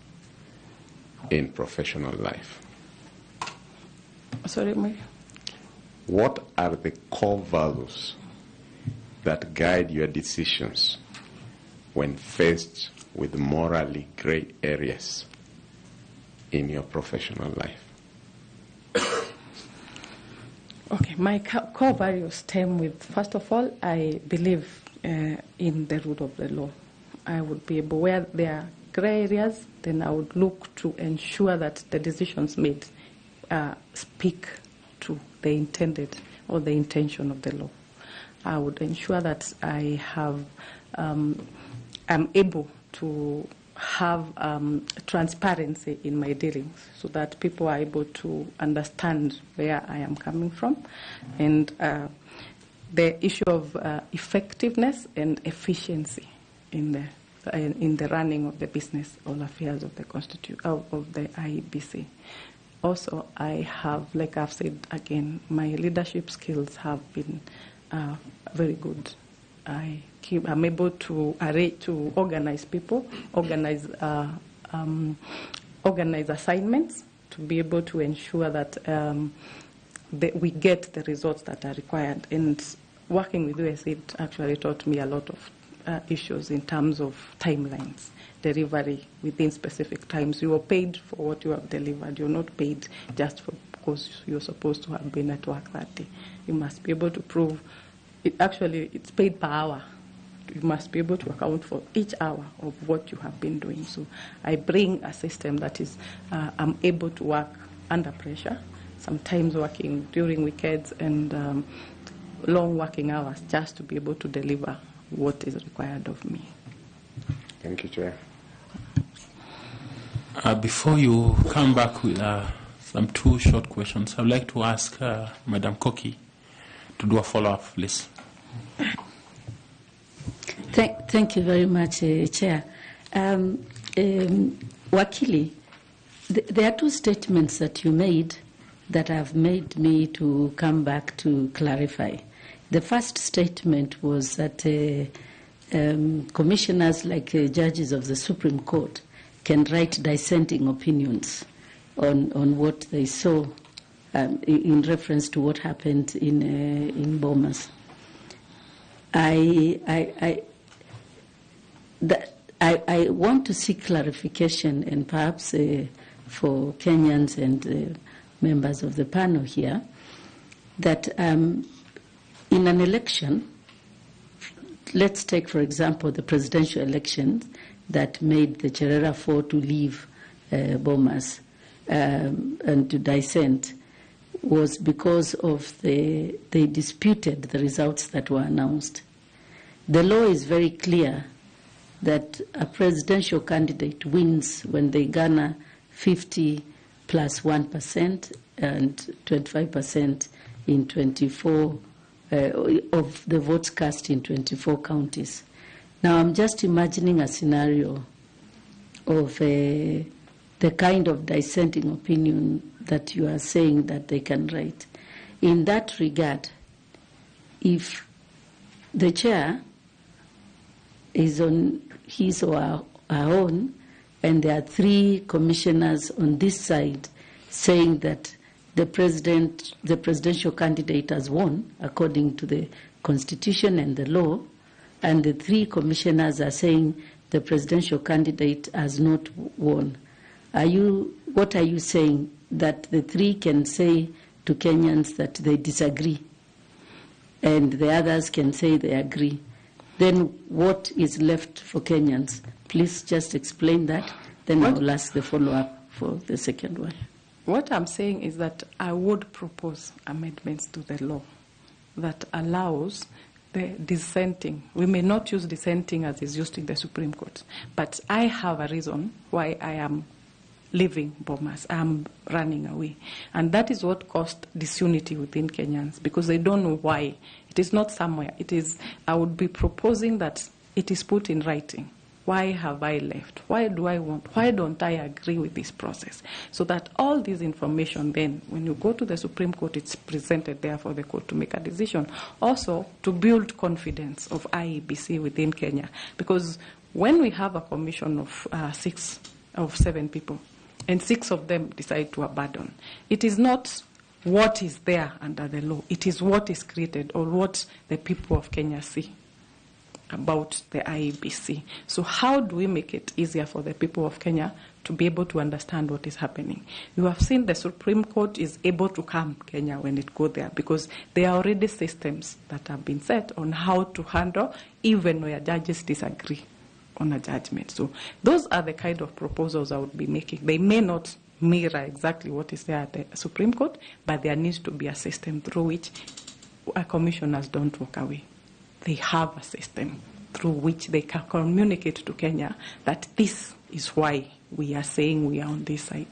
in professional life? Sorry, Mike. What are the core values that guide your decisions when faced with morally gray areas in your professional life? Okay, my core values stem with, first of all, I believe in the rule of the law. I would be able, where there are gray areas, then I would look to ensure that the decisions made speak to the intended or the intention of the law. I would ensure that I have, I'm able to have transparency in my dealings so that people are able to understand where I am coming from. And the issue of effectiveness and efficiency in the running of the business or affairs of the of the IEBC. Also, I have, like I've said again, my leadership skills have been very good. I'm able to arrange, to organize people, organize assignments to be able to ensure that, that we get the results that are required. And working with USAID actually taught me a lot of issues in terms of timelines, delivery within specific times. You are paid for what you have delivered. You're not paid just for because you're supposed to have been at work that day. You must be able to prove. It actually, it's paid per hour. You must be able to account for each hour of what you have been doing. So I bring a system that is, I'm able to work under pressure, sometimes working during weekends and long working hours just to be able to deliver what is required of me. Thank you, Chair. Before you come back with some two short questions, I'd like to ask Madam Koki to do a follow-up, please. Thank you very much, Chair. Wakili, there are two statements that you made that have made me to come back to clarify. The first statement was that commissioners, like judges of the Supreme Court, can write dissenting opinions on what they saw in reference to what happened in Bomas. I want to seek clarification, and perhaps for Kenyans and members of the panel here, that in an election, let's take, for example, the presidential election that made the Cherera 4 to leave Bomas and to dissent, was because of they disputed the results that were announced. The law is very clear that a presidential candidate wins when they garner 50 plus 1% and 25% in 24 of the votes cast in 24 counties. Now, I'm just imagining a scenario of the kind of dissenting opinion that you are saying that they can write. In that regard, if the chair is on his or her own, and there are three commissioners on this side saying that the presidential candidate has won according to the constitution and the law, and the three commissioners are saying the presidential candidate has not won. What are you saying? That the three can say to Kenyans that they disagree, and the others can say they agree? Then what is left for Kenyans? Please just explain that. Then I will ask the follow-up for the second one. What I'm saying is that I would propose amendments to the law that allows the dissenting. We may not use dissenting as is used in the Supreme Court, but I have a reason why I am leaving Bomas. I'm running away. And that is what caused disunity within Kenyans, because they don't know why. It is not somewhere. It is, I would be proposing that it is put in writing. Why have I left? Why do I want? Why don't I agree with this process? So that all this information then, when you go to the Supreme Court, it's presented there for the court to make a decision. Also, to build confidence of IEBC within Kenya. Because when we have a commission of 6 of 7 people, and 6 of them decide to abandon, it is not what is there under the law. It is what is created or what the people of Kenya see about the IEBC. So how do we make it easier for the people of Kenya to be able to understand what is happening? You have seen the Supreme Court is able to calm Kenya when it goes there, because there are already systems that have been set on how to handle even where judges disagree on a judgment. So those are the kind of proposals I would be making. They may not mirror exactly what is there at the Supreme Court, but there needs to be a system through which commissioners don't walk away. They have a system through which they can communicate to Kenya that this is why we are saying we are on this side.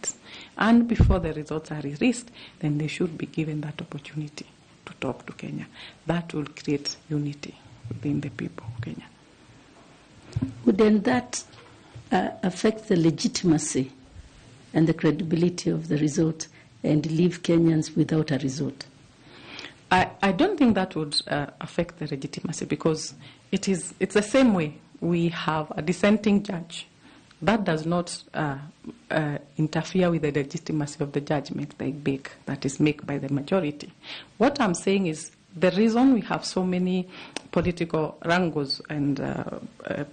And before the results are released, then they should be given that opportunity to talk to Kenya. That will create unity within the people of Kenya. Wouldn't that affect the legitimacy and the credibility of the result and leave Kenyans without a result? I don't think that would affect the legitimacy, because it's the same way we have a dissenting judge. That does not interfere with the legitimacy of the judgment they make, that is made by the majority. What I'm saying is the reason we have so many political wrangles and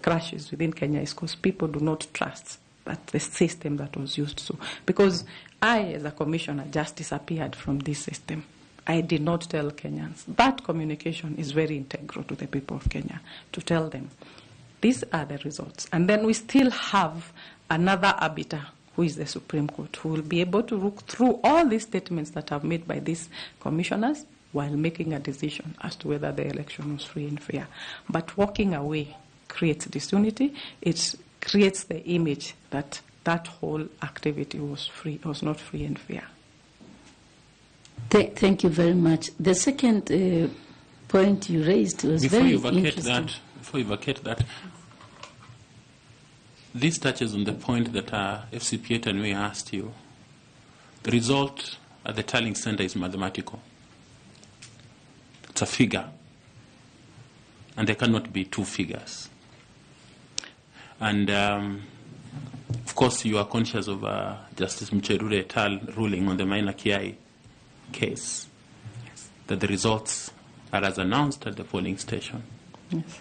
crashes within Kenya is because people do not trust that the system that was used. So, because I, as a commissioner, just disappeared from this system. I did not tell Kenyans. That communication is very integral to the people of Kenya, to tell them, these are the results. And then we still have another arbiter, who is the Supreme Court, who will be able to look through all these statements that are made by these commissioners while making a decision as to whether the election was free and fair. But walking away creates disunity. It creates the image that that whole activity was free, was not free and fair. Thank you very much. The second point you raised was Before very you vacate interesting. Before you vacate that, this touches on the point that FCPA Tanui asked you. The result at the tallying center is mathematical. It's a figure. And there cannot be two figures. And of course, you are conscious of Justice Muchelule et al. Ruling on the Maina Kiai case, Yes. that the results are as announced at the polling station. Yes.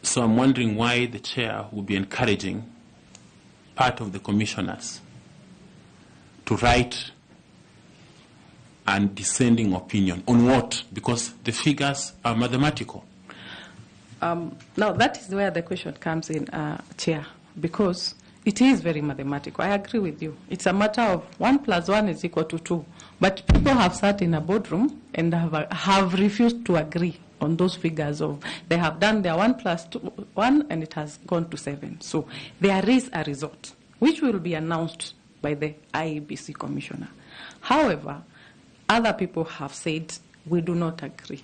So I'm wondering why the chair would be encouraging part of the commissioners to write a dissenting opinion. On what? Because the figures are mathematical. Now, that is where the question comes in, Chair, because it is very mathematical. I agree with you. It's a matter of 1 + 1 is equal to 2. But people have sat in a boardroom and have refused to agree on those figures of they have done their 1 + 2, 1 and it has gone to 7. So there is a result, which will be announced by the IEBC commissioner. However, other people have said we do not agree.